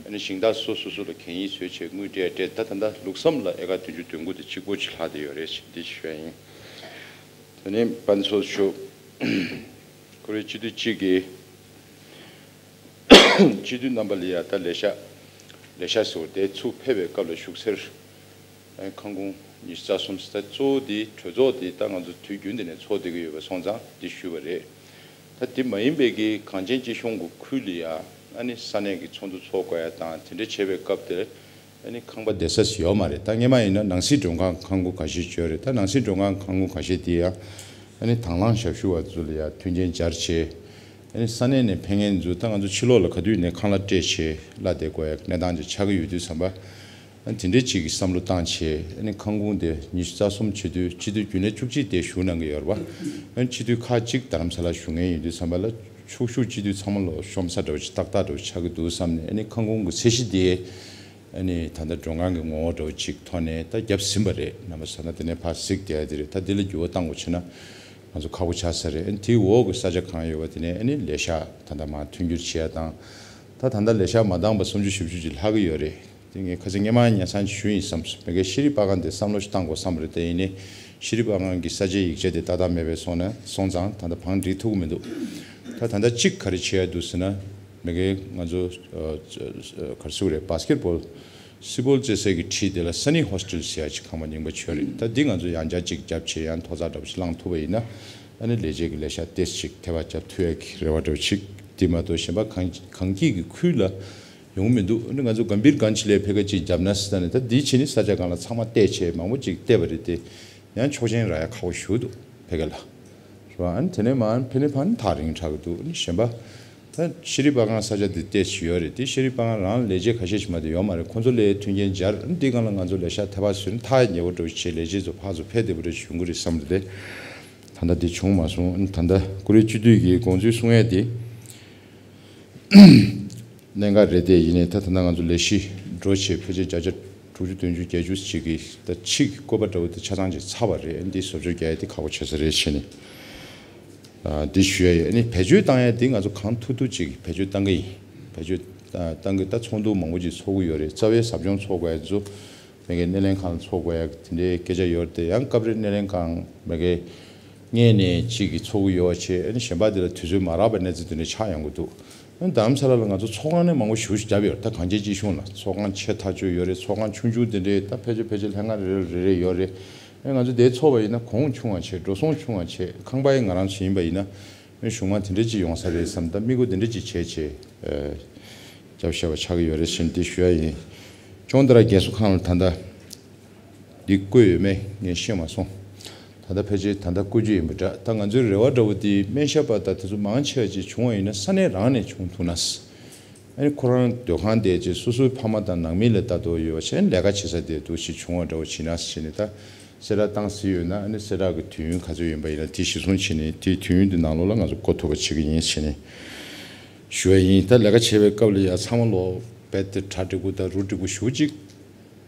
ཨ་ནི་ཞིང་བདག་སོ་སོ་སོ་ལ་གན་ཡིག་བཟོས་བྱས་དངུལ་སྤྲད་སྤྲད་ད་ད་ལྟ་ལུགས་བསམ་ལ་ཨེ་ཀ་བདུན་ཅུ་དོན་དགུ་དེ་གཅིག་པོ་ཅིག་ལྷག་བསྡད་ཡོད་རེད་ཅེས་འདི་ཞུ་ཡ་ཡིན། དེ་ནས་པན་ཚོ་ཞུ། ཁོ་རེ་སྤྱི་འཐུས་གཅིག་གིས་སྤྱི་འཐུས་རྣམ་པ་ལ་ཡ་ད་ལས་ཤག་ལས་ཤག་ཟེར་བ་དེ་ཚུར་ཕེབས་པའི་སྐབས་ལ་བཞུགས་སར་ཨ་ནི་ཁང་ཁུངས་ཉི་ཤུ་རྩ་གསུམ་ད་གཙོ་བོ་དེ་གྲོས་ཚོགས་དེ་ད་ང་ཚོ་དུས་རྒྱུན་དེ་ནས་ཚོགས་བསྡད་ཀྱི་ཡོད་པ་སོང་ཙང་འདི་ཞུས་པ་རེད། ད་དེ་མ་ཡིན་པའི་གི་གངས་ཅན་སྐྱིད་གཤོངས་ཀྱི་ཁུལ་ལ་ཡ་ཨ་ནི་ས་གནས་ཀྱི་ཚོགས་འདུ་འཚོགས་དགོས་ཡ་དང་དེ་འདྲ་བྱེད་པའི་སྐབས་དེར་ཨ་ནི་ཁང་པ་བསྡད་ས་ཞིག་ཡོད་མ་རེད། ད་སྔས་མ་ཡིན་ན་ནང་སྲིད་མགྲོན་ཁང་ཁང་ཁུངས་ཁ་ཤས་ཡོད་རེད། ད་ནང་སྲིད་མགྲོན་ཁང་ཁང་ཁུངས་ཁ་ཤས་དེ་ཡ་ཨ་ནི་དང་བླངས་ཞབས་ཞུ་བ་ཚོ་ལ་ཡ་མཐུན་རྐྱེན་སྦྱར་བྱས་ཨ་ནི་ས་གནས་ནས་ཕེབས་མཁན་ཚོ་ད་ང་ཚོ་ཕྱི་ལོགས་ལ་ག་དུས་ནས་ཁང་གླ་སྤྲད་བྱས་གླ་བསྡད་དགོས་ཡ་གནས་སྟངས་ཅིག་ཆགས་ཀྱི་ཡོད་དུས་ཙམ་པ། ཨ་ནི་དེ་འདྲའི་ཅིག་གི་བསམ་བློ་བཏང་བྱས་ཨ་ནི་ཁང་ཁུངས་དེ་ཉི་ཤུ་རྩ་གསུམ་བྱེད་དུས་སྤྱི་འཐུས་རྒྱུན་ལས་བཅུ་གཅིག་དེ་བཞུགས་གནང་གི་ཡོད་རེད་པ། ཨ་ནི་སྤྱི་འཐུས་ཁག་ཅིག་རྡ་རམ་ས་ལ་བཞུགས་མཁན་ཡིན་དུས་ཙམ་པ་ལ་ཕྱོགས་བཞུགས་སྤྱི་འཐུས་ཚང་མ་ལོ་ཤོམ་ས་འདྲ་བོ་ཅིག་ཏག་ཏག་འདྲ་བོ་ཆགས་ཀྱི་འདུག་བསམ་ནས་ཨ་ནི་ཁང་ཁུངས་ཀྱི་ཚད་གཞི་དེ་ཨ་ནི་ད་ལྟ་མགྲོན་ཁང་གི་ངོ་བོ་འདྲ་བོ་ཅིག་ཐོག་ནས་ད་བརྒྱབ་ཟིན་པ་རེད། རྣམ་པ་ཚོ་ད་དེ་ནས་ཕར་གཟིགས་བསྡད་ཡ་དེ་རེད། ད་དེ་ལ་འགྱུར་བ་གཏང་དགོས་བྱས་ན་ང་ཚོ་ཁག་པོ་ཆགས་ས་རེད། ཨ་ནི་དེའི་འོག་གི་ས་ཆ་གང་ཡོད་པ་དེ་ནས་ཨ་ནི་ལས་ཤག་ད་ལྟ་མར་མཐུན་འགྱུར་བྱེད་ཡ་དང་། ད་ད་ལྟ་ལས་ཤག་མ་འདང་པ་སུམ་ཅུ་བཞི་བཅུ་ཅིག་ལྷག་གི་ཡོད་རེད། དེ་ངས་ཁ་སང་སྔས་མ་ཉེ་ཚང་ཞུས་ཡིན་བསམ་སོང་། མི་འགའ་ཤེས་རིག་པ་ཁང་དེ་བསམ་བློ་ཞིག་བཏང་དགོས་བསམ་པ་རེད། དེ་ཡིན་ནའི་ཤེས་རིག་པ་ཁང་གི་ས་ཆའི་ཡིག་ཆ་དེ་ཏག་ཏག་མེད་པའི་སོང་ན་སོང་ཙང་ད་ལྟ་བང་སྒྲིག་ཐུབ་ཀྱི་མི་འདུག་ད་ད་ལྟ་གཅིག་ག་རེ་བྱེད་ཡ་འདུག་ཟེར་ན་མི་འགའ་ང་ཚོ་ཨ་ཨ་ག་རེ་ཟེར་དགོས་རེད། བཱ་སི་ཀེ་ཊི་བོལ་སི་བོལ་རྩེད་སའི་གི་འཁྲིས་དེ་ལ་སན་ནི་ཧོ་སི་ཊེལ་ཟེར་ཡ་ཅིག་ཁང་པ་རྙིང་པ་ཅིག་ཡོད་རེད། ད་འདི་ང་ཚོ་ཡང་བསྐྱར་ཅིག་རྒྱབ་བྱས་ཡང་མཐོ་ཚད་འདྲ་པོ་ཅིག་བླངས་ཐུབ་པ་ཡིན་ན་ཨ་ནི་ལས་བྱེད་ཀྱི་ལས་ཤག་ཏོག་ཙམ་ཅིག་ཐེ་བ་རྒྱབ་ཐུབ་ཡ་གི་རེ་བ་འདྲ་པོ་ཅིག་དེ་མ་གཏོགས་གཞན་པ་གངས་གངས་སྐྱིད་ཀྱི་ཁུལ་ལ་ཡོང་མི་འདུག་ཨ་ནི་ང་ཚོ་གམ་བྷིར་གྷན་ཇི་ལ་ཕ་གི་ཅིག་བརྒྱབ་ན་ཟེར་ནས་ད་འདི་ཕྱི་ནི་ས་ཆ་གང་ལ་ཚང་མ་བལྟས་བྱས་མང་པོ་ཅིག་བལྟས་པ་རེད་དེ། ཡང་ཆོག་མཆན་རག་ཡ་ཁག་པོ་ཞེ་པོ་འདུག་ཕ་གི་ལ། རེད་པ། ཨ་ནི་དེ་ནས་མར་ཕ་གི་ནས་ཕར་ནི་ཐག་རིང་དྲགས་ཀྱི་འདུག་ཨ་ནི་གཞན་པ་ད་ཤེས་རིག་པ་ཁང་ས་ཆ་འདི་བལྟས་བྱས་ཡོད་རེད། དེ་ཤེས་རིག་པ་ཁང་རང་ལས་བྱེད་ཁ་ཤས་ཤིག་མ་གཏོགས་ཡོད་མ་རེད། ཁོང་ཚོ་ལ་མཐུན་རྐྱེན་སྦྱར། ཨ་ནི་འདི་སྒང་ལ་ང་ཚོ་ལས་ཤག་ཐེ་བ་བཟོས་ན་ཐག་ཉེ་པོ་འདྲ་བོ་བྱས་ལས་བྱེད་ཚོ་ཕར་ཚུར་ཕེབས་བདེ་པོ་འདྲ་བྱུང་གི་རེད་བསམ་རེད་དེ། ད་ལྟ་འདི་བྱུང་མ་སོང་། ཨ་ནི་ད་ལྟ་ཀུ་རེ་སྤྱི་འཐུས་ཀྱི་དགོངས་ཚུལ་གསུང་ཡ་དེ། གནད་འགག་རེད་དེ། ཡིན་ནའི་ད་ད་ལྟ་ང་ཚོ་ལས་གཞི་འགྲོ་བྱེད་ཕལ་ཆེར་བརྒྱ་ཆ་དྲུག་ཅུ་བདུན་ཅུ་བརྒྱད་ཅུ་ཅིག་གི་ད་ཕྱིའི་བཀོད་པ་འདྲ་བོ་དེ་ཆ་ཚང་ཅིག་ཚར་བ་རེད། འདི་བཟོ་བཅོས་རྒྱག་ཡ་དེ་ཁག་པོ་ཆགས་ས་རེད་བྱས་ནས། ཨ་འདི་ཞུ་ཡ་ཡོད། ཨ་ནི་བེད་སྤྱོད་བཏང་ཡ་དེ་ང་ཚོ་གང་ཐུབ་ཐུབ་ཅིག་བེད་སྤྱོད་བཏང་གི་ཡིན། བེད་སྤྱོད་ཨ་བཏང་གི། ད་ཚོགས་འདུ་མང་པོ་ཅིག་ཚོགས་ཀྱི་ཡོད་རེད། རྩ་བའི་ཟབ་སྦྱོང་ཚོགས་དགོས་ཡ་ཚོ། མ་གིའི་སྣེ་ལེན་ཁང་ལ་ཚོགས་དགོས་ཡ་དེ་འདྲའི་སྐད་ཆ་ཡོད་རེད་དེ། ཡང་སྐབས་རེ་སྣེ་ལེན་ཁང་མ་གིའི་སྔས་ནས་གཅིག་གིས་ཚོགས་ཀྱི་ཡོད་པ་བྱས། ཨ་ནི་གཞན་པ་དེ་ལ་དུས་ཚོད་མ་རག་པའི་གནས་ཚུལ་དེ་འདྲ་ཆགས་ཡོང་གི་འདུག་ཨ་ནི་རྡ་རམ་ས་ལ་ལ་ང་ཚོ་ཚོགས་ཁང་ནས་མང་པོ་ཞེ་པོ་ཞིག་བརྒྱབ་ཡོད་རེད། ད་གངས་ཅན་སྐྱིད་གཤོངས་ལ་ཚོགས་ཁང་ཆེ་ཐག་ཆོད་ཡོད་རེད། ཚོགས་ཁང་ཆུང་ཆུང་དེ་འདྲའི་ད་ཕལ་ཆེར་ཕལ་ཆེར་ལྷན་ཁང་རེ་རེ་རེ་རེ་ཡོད་རེད། ཨ་ནི་ང་ཚོ་དེ་ཚོགས་པ་ཡིན་ན་གོང་ཆུང་བ་བྱས། འགྲོ་སོང་ཆུང་བ་བྱས། ཁང་པ་ཡང་ང་རང་ཚོ་ཡིན་པ་ཡིན་ན། གཞུང་མང་དེ་འདྲ་ཅིག་ཡོང་ས་རེད་བསམ། ད་དམིགས་ཡུལ་དེ་འདྲ་ཅིག་བྱས་བྱས་ཨ་རྒྱབ་བཞག་པ་ཆགས་ཀྱི་ཡོད་རེད་ཟེར་ནས་འདི་ཞུ་ཡ་ཡིན། ཅོང་ཏ་ར་རྒས་གསོ་ཁང་ལ་ད་ལྟ་འདི་བསྐོས་ཡོད་མེད་ངས་ཤེས་མ་སོང་། ད་ལྟ་ཕལ་ཆེར་ད་ལྟ་བསྐོ་རྒྱུ་ཡིན་པ་འདྲ། ད་ང་ཚོའི་རེ་བ་འདྲ་བོ་འདི་སྨན་ཞབས་པ་དང་དེ་ཚོ་མང་ཆེ་བ་ཅིག་བྱུང་བ་ཡིན་ན་ས་གནས་རང་ནས་བྱུང་ཐུབ་ན། ཨ་ནི་ཁོ་རང་སྡོད་ཁང་བསྡད་རྗེས་སོ་སོའི་ཕ་མ་དང་ནང་མི་ལ་ལྟ་རྟོག་ཡོད་པ་བྱས། ལས་ཀ་བྱེད་ས་དེ་འདུག་ཞིག་བྱུང་བ་འདྲ་བོ་བྱས་ན་ཟེར་ནས། ད་གསལ་བསྒྲགས་བཏང་ཟིན་ཡོད་ན་ཨ་ནི་གསལ་བསྒྲགས་ཀྱི་དུས་ཡུན་ག་ཚོད་ཡིན་པ་ཡིན་ན་དེ་གཞི་བཟུང་བྱས་ནས་དེའི་དུས་ཡུན་དེ་ནང་ལོགས་ལ་ང་ཚོ་བསྐོ་ཐུབ་པ་བྱེད་ཀྱི་ཡིན་ཟེར་ནས་ཞུ་བ་ཡིན། ད་ལས་ཀ་བྱེད་པའི་སྐབས་ལ་ཡ་ཚང་མ་ལོ་རྦད་དེ་གྲ་འགྲིག་པོ་དང་རུ་འགྲིག་པོ་ཞེ་པོ་ཅིག་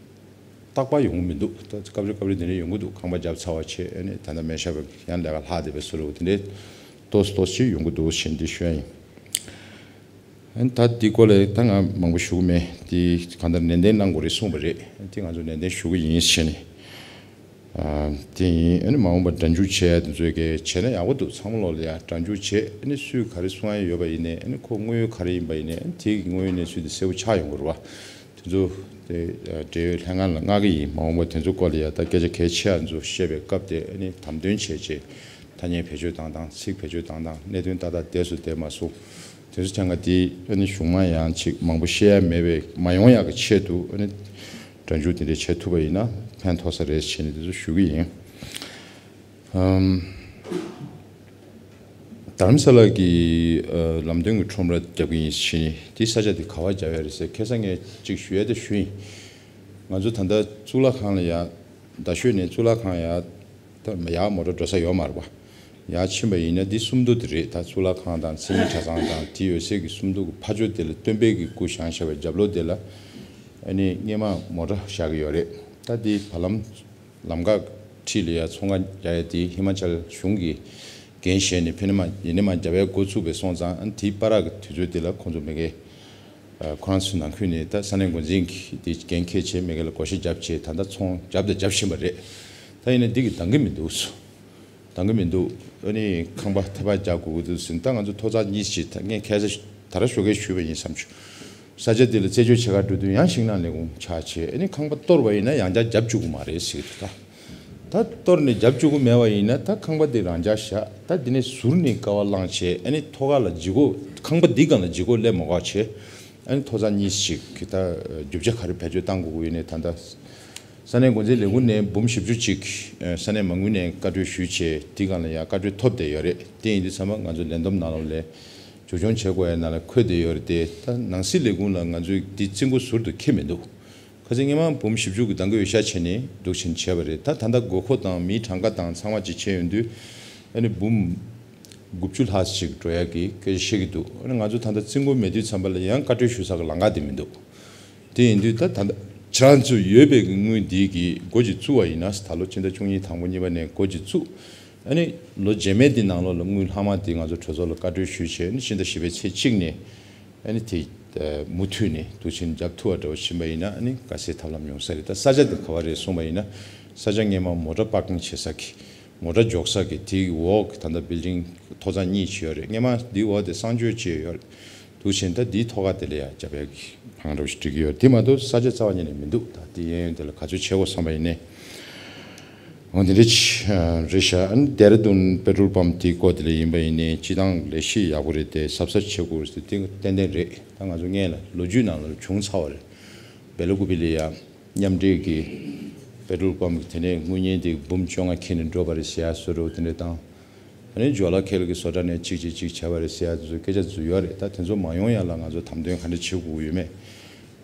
རྟག་པར་ཡོང་གི་མི་འདུག་ད་སྐབས་རེ་སྐབས་རེ་དེ་འདྲ་ཡོང་གི་འདུག་ཁང་པ་བརྒྱབ་ཚར་བ་བྱས། ཨ་ནི་ད་ལྟ་སྨན་ཞབས་པ་ཡང་ལས་ཀ་ལྷག་བསྡད་པའི་བཟོ་འདྲ་བོ་དེ་འདྲའི་ཏོག་ཙམ་ཏོག་ཙམ་ཅིག་ཡོང་གི་འདུག་ཟེར་ནས་འདི་ཞུ་ཡ་ཡིན། ཨ་ནི་ད་འདི་སྐོར་ལ་ད་ང་མང་པོ་ཞུ་གི་མེད། འདི་གང་ལྟར་ནན་ཏན་གནང་དགོས་རེད་གསུངས་པ་རེད། འདི་ང་ཚོ་ནན་ཏན་ཞུ་གི་ཡིན་ཟེར་ནས། ཨ་དེ་ཡིན། ཨ་ནི་མ་འོངས་པར་སྒྲ་འཇུག་བྱེད་ཡ་དེ་ཚོས་ཀྱི་བྱས་ན་ཡག་པོ་འདུག་ཚང་མ་ལོག་ལ་ཡ་སྒྲ་འཇུག་བྱེད། ཨ་ནི་སུས་ག་རེ་གསུང་ཡ་ཡོད་པ་ཡིན་ནའི། ཨ་ནི་ཁོ་དངོས་ཡོད་ག་རེ་ཡིན་པ་ཡིན་ནའི། ཨ་ནི་དེ་གི་དངོས་ཡོད་གནས་ཚུལ་དེ་གསལ་པོ་ཆགས་ཡོང་དགོས་རེད་པ། དེ་ཚོ་དེ་འབྲེལ་ཡོད་ལྷན་ཁང་ལ་མངགས་ཀྱི་ཡིན། མ་འོངས་པར་དེ་ཚོ་སྐོར་ལ་ཡ་ད་སྐད་ཆ་གལ་ཆེ་བ་ཚོ་བཤད་པའི་སྐབས་དེ་ཨ་ནི་དམ་དོན་བྱས་རྗེས་ཐ་སྙད་བེད་སྤྱོད་བཏང་སྟངས། ཚིག་བེད་སྤྱོད་བཏང་སྟངས། གནད་དོན་ཏག་ཏག་བསྡད་སོང་བསྡད་མ་སོང་། དེ་ཚོ་ཐད་ཀ་དེ་ཨ་ནི་གཞུང་མང་ཡང་ཅིག་མང་པོ་བཤད་ཡ་མེད་པའི་མ་ཡོང་ཡག་གི་ཆེད་དུ་ཨ་ནི་སྒྲ་འཇུག་དེ་འདྲས་བྱེད་ཐུབ་པ་ཡིན་ན་ཕན་ཐོགས་ས་རེད་བྱས་ནས་དེ་ཚོ་ཞུ་གི་ཡིན། ཨམ། རྡ་རམ་ས་ལ་གི་ཨ་ལམ་སྟོན་གྱི་ཁྲོམ་ར་རྒྱབ་ཀྱི་ཡིན་ཟེར་ནས། དེ་ས་ཆ་དེ་ག་པར་རྒྱབ་ཡ་རེད་ཟེར། ཁ་སང་ངས་ཅིག་ཞུ་ཡ་དེ་ཞུས་ཡིན། ང་ཚོ་ད་ལྟ་གཙུག་ལག་ཁང་ལ་ཡ། རྡ་ཤོད་ནས་གཙུག་ལག་ཁང་ཡ། ད་ཡར་མོ་ཊ་འགྲོ་ས་ཡོད་མ་རེད་པ། ཡར་ཕྱིན་པ་ཡིན་ན་འདི་སུམ་མདོ་དེ་རེད། ད་གཙུག་ལག་ཁང་དང་མཚན་ཉིད་གྲྭ་ཚང་དང་དེ་ཡོད་སའི་གི་སུམ་མདོ་གི་ཕ་ཕྱོགས་དེ་ལ་སྟོན་པའི་གི་སྐུ་བཞེངས་བཞག་པའི་རྒྱབ་ལོགས་དེ་ལ། ཨ་ནི་སྔས་མ་མོ་ཊ་བཞག་གི་ཡོད་རེད། ད་འདི་བར་ལམ་ལམ་ཁ་འཁྲིས་ལ་ཡ་ཚོང་ཁང་རྒྱག་ཡ་དེ་ཧི་མ་ཅལ་གཞུང་གི་འགན་བཞེས་ནས་ཕ་ནས་མར་ཡིན་ནས་མར་རྒྱབ་ཡ་འགོ་ཚུགས་པའི་སོང་ཙང་། ཨ་ནི་དེའི་བར་གི་དུས་ཚོད་དེ་ལ་ཁོང་ཚོ་མ་གི་ཁོ་རང་ཚོའི་ནང་ཁུལ་ནས་ད་ས་གནས་འགོ་འཛིན་གྱིས་དེ་འགན་འཁྱེར་བྱས་མ་གི་ལ་བགོ་བཤའ་བརྒྱབ་བྱས་ད་ལྟ་ཚོང་བརྒྱབ་དང་བརྒྱབ་བཞིན་པ་རེད། ད་ཡིན་ན་འདི་གི་འདང་གི་མི་འདུག་འདང་གི་མི་འདུག་ཨ་ནི་ཁང་པ་ཐེ་བ་རྒྱག་དགོས་ཀྱི་འདུག་ཟེར། ད་ང་ཚོ་ཐོག་བརྩེགས་གཉིས་ཤིག་ད་ངས་ཁ་སང་ད་ར་ཞོགས་ཀས་ཞུས་པ་ཡིན་བསམ་བྱུང་། ས་ཆ་འདི་ལ་རྩད་གཅོད་བྱེད་གར་འགྲོ་དུས་ཡང་ཤིང་ནགས་ལས་ཁུངས་ཆགས་བྱས། ཨ་ནི་ཁང་པ་གཏོར་བ་ཡིན་ན་ཡང་བསྐྱར་རྒྱབ་བཅུག་གི་མ་རེད་ཟེར་གྱི་འདུག་ད་ད་གཏོར་ནས་རྒྱབ་བཅུག་གི་མེད་པ་ཡིན་ན་ད་ཁང་པ་འདི་རང་འཇགས་བཞག་ད་འདི་ནས་ཟུར་ནས་ཀ་བ་བླངས་བྱས། ཨ་ནི་ཐོག་ཁ་ལ་ལྗིད་ཁོག་ཁང་པ་འདི་སྒང་ལ་ལྗིད་ཁོག་སླེབས་མ་དགོས་བྱས། ཨ་ནི་ཐོག་བརྩེགས་གཉིས་ཤིག་གི་ད་རྒྱུ་ཆ་ག་རེ་བེད་སྤྱོད་བཏང་དགོས་ཀྱི་ཡོད་ནས། ད་ལྟ་ས་གནས་འགོ་འཛིན་ལས་ཁུངས་ནས་འབུམ་བཞི་བཅུ་ཅིག་ས་གནས་མ་དངུལ་ནས་བཀའ་འཁྲོལ་ཞུས་བྱས་འདི་སྒང་ལ་ཡང་བཀའ་འཁྲོལ་ཐོབ་བསྡད་ཡོད་རེད། དེ་ཡིན་དུས་ཚང་མ་ང་ཚོ་ལས་བསྡོམས་ནང་ལོགས་ལ་འཛུགས་སྐྱོང་བྱེད་དགོས་ཡ་ནང་ལ་འཁོད་བསྡད་ཡོད་རེད་དེ། ད་ནང་སྲིད་ལས་ཁུངས་ལ་ང་ཚོས་འདི་རྩིས་འགོ་ཟུར་དུ་འཁྱེར་མི་འདུག་ཁ་སང་སྔོན་མ་འབུམ་བཞི་བཅུ་གི་འདང་གི་འོས་ཤོག་བྱས་ནས་འདུག་ཕྱིན་བྱས་པ་རེད། ད་ད་ལྟ་དགོས་མཁོ་དང་མིའི་གྲངས་ཀ་དང་ཚང་མ་ཅིག་བྱས་ཡོང་དུས། ཨ་ནི་འབུམ་དགུ་བཅུ་ལྷག་ཅིག་འགྲོ་ཡ་གི་སྐད་ཆ་བཤད་ཀྱི་འདུག་ཨ་ནི་ང་ཚོ་ད་ལྟ་རྩིས་འགོ་མེད་དུས་ཙམ་པ་ལ་ཡང་བཀའ་འཁྲོལ་ཞུ་ས་གི་ལམ་ཁ་དེ་མི་འདུག་དེ་ཡིན་དུས་ད་ད་ལྟ་ཁྱེད་རང་ཚོ་ཡོད་པའི་གི་དངུལ་འདི་གི་འགོ་ཅིག་བཙུགས་པ་ཡིན་ན། ད་ལོ་ཕྱི་ཟླ་བཅུ་གཉིས་དང་པོ་གཉིས་པ་ནས་འགོ་ཅིག་བཙུགས། ཨ་ནི་ལོ་རྗེས་མའི་འདི་ནང་ལོགས་ལ་དངུལ་ལྷག་མ་འདི་ང་ཚོ་གྲོས་ཚོགས་ལ་བཀའ་འཁྲོལ་ཞུས་བྱས། ཨ་ནི་ཕྱི་ཟླ་བཞི་པའི་ཚེས་གཅིག་ནས་ཨ་ནི་དེ་མུ་མཐུད་ནས་འདུག་ཕྱིན་རྒྱབ་ཐུབ་པ་འདྲ་བོ་ཕྱིན་པ་ཡིན་ན། ཨ་ནི་དཀའ་སེལ་ཐབས་ལམ་ཡོང་ས་རེད། ད་ས་ཆ་འདི་ག་བ་རེད་གསུངས་པ་ཡིན་ན། ས་ཆ་སྔོན་མ་མོ་ཊ་པར་ཀིང་བྱེད་ས་གི་མོ་ཊ་འཇོག་ས་གི་དེའི་འོག་གི་ད་ལྟ་བིལ་ཌིང་ཐོག་བརྩེགས་གཉིས་ཅིག་ཡོད་རེད། སྔོན་མ་འདིའི་འོག་དེ་གསང་སྤྱོད་ཅིག་ཡོད་རེད། འདུག་ཕྱིན་ད་འདིའི་ཐོག་ཁ་དེ་ལ་ཡ་རྒྱབ་ཡ་གི་ཕང་འདྲ་བོ་ཞིག་སྒྲིག་གི་ཡོད་རེད། དེ་མ་གཏོགས་ས་ཆ་རྩ་བ་ཉིད་ནས་མི་འདུག་ད་དེ་གཡས་གཡོན་དེ་ལ་ག་ཚོད་བྱེད་དགོས་བསམ་པ་ཡིན་ནའི། འོ་དེ་འདྲ་ཅིག་རེད་ཤག་ཨ་ནི་ལྡེ་ར་ལྡུན་པེ་ཊྲོལ་པམ་དེའི་སྐོར་དེ་ལ་ཡིན་པ་ཡིན་ནའི་སྤྱི་བཏང་ལས་གཞི་ཡག་པོ་རེད་དེ། གཟབ་གཟབ་བྱེད་དགོས་རེད་དེ་ཏན་ཏན་རེད། ད་ང་ཚོ་སྔོན་ལ་ལོ་རྒྱུས་ནང་ལ་བྱུང་ཚར་བ་རེད། སྦེ་ལ་ཀུ་པི་ལ་ཡ་མཉམ་འབྲེལ་གྱི་པེ་ཊྲོལ་པམ་གྱི་དེ་ནས་དངུལ་བརྙན་དེ་འབུམ་བཅོ་ལྔ་ཁྱེར་ནས་འགྲོ་བ་རེད་ཟེར་ཡ་བཟོ་འདྲ་བོ་དེ་འདྲ་དང་། ཨ་ནི་ཇོ་ལ་ཁེལ་གྱི་བཟོ་གྲྭ་ནས་གཅིག་བྱས་གཅིག་བྱས་པ་རེད་ཟེར་ཡ་དེ་ཚོ་སྐད་ཆ་ཚོ་ཡོད་རེད། ད་དེ་ཚོ་མ་ཡོང་ཡ་ལ་ང་ཚོ་དམ་དོན་ག་འདྲ་བྱེད་དགོས་ཀྱི་ཡོད་མེད།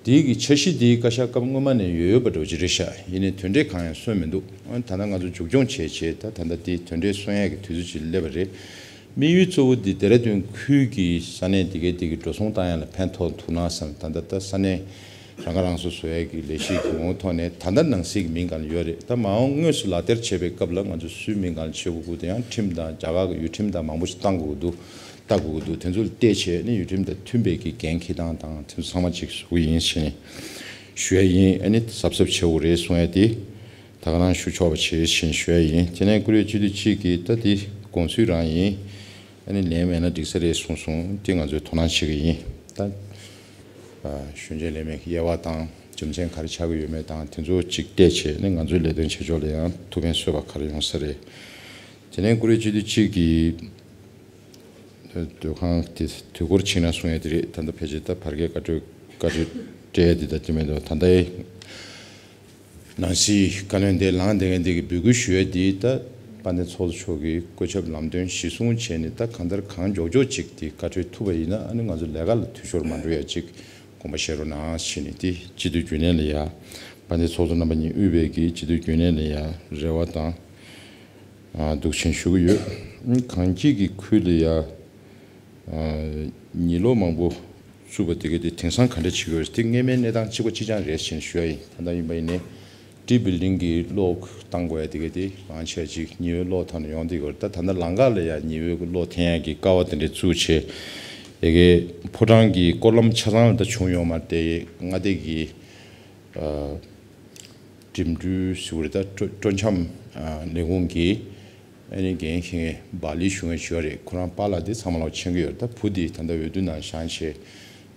དེའི་གི་འཆར་གཞི་དེའི་བཀའ་ཤག་སྐབས་སྔོན་མ་ནས་ཡོད་ཡོད་པ་འདྲ་བོ་ཅིག་རེད་ཤག་ཡིན་ནའི་དོན་འབྲས་གང་ཡང་སོན་མི་འདུག་ཨ་ནི་ད་ལྟ་ང་ཚོ་མཇུག་སྐྱོང་བྱས་བྱས་ད་ད་ལྟ་དེ་དོན་འབྲས་སོན་ཡ་གི་དུས་ཚོད་ཅིག་སླེབས་པ་རེད། དམིགས་ཡུལ་གཙོ་བོ་འདི་ལྡེ་ར་ལྡུན་ཁུལ་གྱི་ས་གནས་འདི་གའི་འདི་གི་འགྲོ་སོང་བཏང་ཡ་ལ་ཕན་ཐོགས་ཐུབ་ན་བསམ། ད་ལྟ་ད་ས་གནས་རང་ཁ་རང་གསོ་བཟོ་ཡ་གི་ལས་གཞི་གི་ངོ་བོ་ཐོག་ནས་ད་ལྟ་ནང་སྲིད་ཀྱི་མིང་སྒང་ལ་ཡོད་རེད། ད་མ་འོངས་དངོས་སུ་ལག་བསྟར་བྱེད་པའི་སྐབས་ལ་ང་ཚོ་སུའི་མིང་སྒང་ལ་བྱེད་དགོས་ཀྱི་འདུག་ཡང་ཁྲིམས་དང་རྒྱ་གར་གྱི་ཡུལ་ཁྲིམས་དང་མང་པོ་ཞིག་བཏང་དགོས་ཀྱི་འདུག་ལྟ་དགོས་ཀྱི་འདུག་དེ་ཚོ་ལ་བལྟས་བྱས་ནས་ཡུལ་ཁྲིམས་དང་མཐུན་པའི་གི་འགན་འཁྱེར་སྟངས་དང་དེ་ཚོ་ཚང་མ་ཅིག་བཟོ་གི་ཡིན་ཞེས་ནས་ཞུ་ཡ་ཡིན། ཨ་ནི་གཟབ་གཟབ་བྱེད་དགོས་རེད་གསུང་ཡ་དེ། ད་ག་རང་ཞུ་ཆོག་པ་བྱེད་བཞིན་ཞུ་ཡ་ཡིན། དེ་ནས་བཀུར་འོས་སྤྱི་འཐུས་གཅིག་གིས་ད་འདི་དགོངས་ཚུལ་རང་ཡིན། ཨ་ནི་ལན་མེད་ན་འགྲིག་ས་རེད་གསུངས་སོང་། དེ་ང་ཚོས་དོ་སྣང་བྱེད་ཀྱི་ཡིན། ད་ཞུ་མཁན་ལས་མེད་དབྱེ་བ་དང་རྒྱུ་མཚན་ག་རེ་ཆགས་ཀྱི་ཡོད་མེད་དང་དེ་ཚོ་གཅིག་བལྟས་བྱས་ནས་ང་ཚོའི་ལས་དོན་བྱེད་ཕྱོགས་ལ་ཡང་ཐུགས་ཕན་གསོས་པ་ག་རེ་ཡོང་ས་རེད། དེ་ནས་བཀུར་འོས་སྤྱི་འཐུས་གཅིག་གིས་སྡོད་ཁང་དེ་དུས་འཁོར་ཕྱིན་ན་གསུང་ཡ་དེ་རེད། ད་ལྟ་ཕལ་ཆེར་ད་བར་བརྒལ་བཀའ་འཁྲོལ་བཀའ་འཁྲོལ་སྤྲད་ཡ་དེ་ད་དེ་མེད་འགྲོ། ད་ལྟའི་ནང་སྲིད་བཀའ་བློན་དེ་ལངས་བསྡད་མཁན་དེ་གི་འབོད་སྐུལ་ཞུ་ཡ་དེ་ད་དཔལ་ལྡན་ཚོགས་གཙོ་མཆོག་གི་བཀོད་ཁྱབ་ལམ་སྟོན་གཞིར་བཟུང་བྱས་ནས་ད་གང་ལྟར་གང་མགྱོགས་མགྱོགས་ཅིག་དེ་བཀའ་འཁྲོལ་ཐུབ་པ་ཡིན་ན། ཨ་ནི་ང་ཚོ་ལས་ཀ་ལ་འཐུས་ཤོར་མ་འགྲོ་ཡ་ཅིག་དགོངས་པ་བཞེས་རོགས་གནང་ཞེས་ནས་དེ་སྤྱི་འཐུས་རྒྱུན་ལས་ལ་ཡ་དཔལ་ལྡན་ཚོགས་གཙོ་རྣམ་པ་གཉིས་དབུས་པའི་གི་སྤྱི་འཐུས་རྒྱུན་ལས་ལ་ཡ་རེ་བ་དང་། འདུག་ཆེན་ཞུ་གི་ཡོད། གངས་སྐྱིད་ཀྱི་ཁུལ་ལ་ཡ། ཉི་གློག་མང་པོ་བཙུགས་པ་དེ་ག་དེ་དེང་སང་ག་འདྲ་བྱེད་ཀྱི་ཡོད་རེད། དེ་སྔོན་མའི་གནས་སྟངས་གཅིག་པ་གཅིག་རྐྱང་རེད་ཅེས་ཞུ་ཡ་ཡིན། ད་ལྟ་ཡིན་པ་ཡིན་ནའི་ཏྲི་བིལ་ཌིང་གི་གློག་བཏང་དགོས་ཡ་དེ་ག་དེ་མང་ཆེ་ཅིག་ཉི་འོད་གློག་ཐོག་ནས་ཡོང་བསྡད་ཀྱི་ཡོད་རེད། ད་ད་ལྟ་ལམ་ཁ་ལ་ཡ་ཉི་འོད་ཀྱི་གློག་འཐེན་ཡ་གི་ཀ་བ་དེ་འདྲ་བཙུགས་བྱས། ཡ་གི་ཕོ་བྲང་གི་སྐོར་ལམ་ཆ་ཚང་ལ་ད་བྱུང་ཡོད་མ་རེད་དེ། མངའ་སྡེ་གི་འགྲིམ་འགྲུལ་ཟེར་བ་རེད། ད་སྤྲོ་སྤྲོ་འཆམ་ལས་ཁུངས་ཀྱིས་ཨ་ནི་འགན་འཁྱེར་མཁན་སྦ་ལི་ཞུ་མཁན་ཞིག་ཡོད་རེད། ཁོ་རང་པཱ་ལགས་དེ་ཚང་མ་ལ་མཁྱེན་གྱི་ཡོད་རེད། ད་བུ་དེ་ད་ལྟ་འོས་བསྡུ་ནང་བཞེངས་བྱས་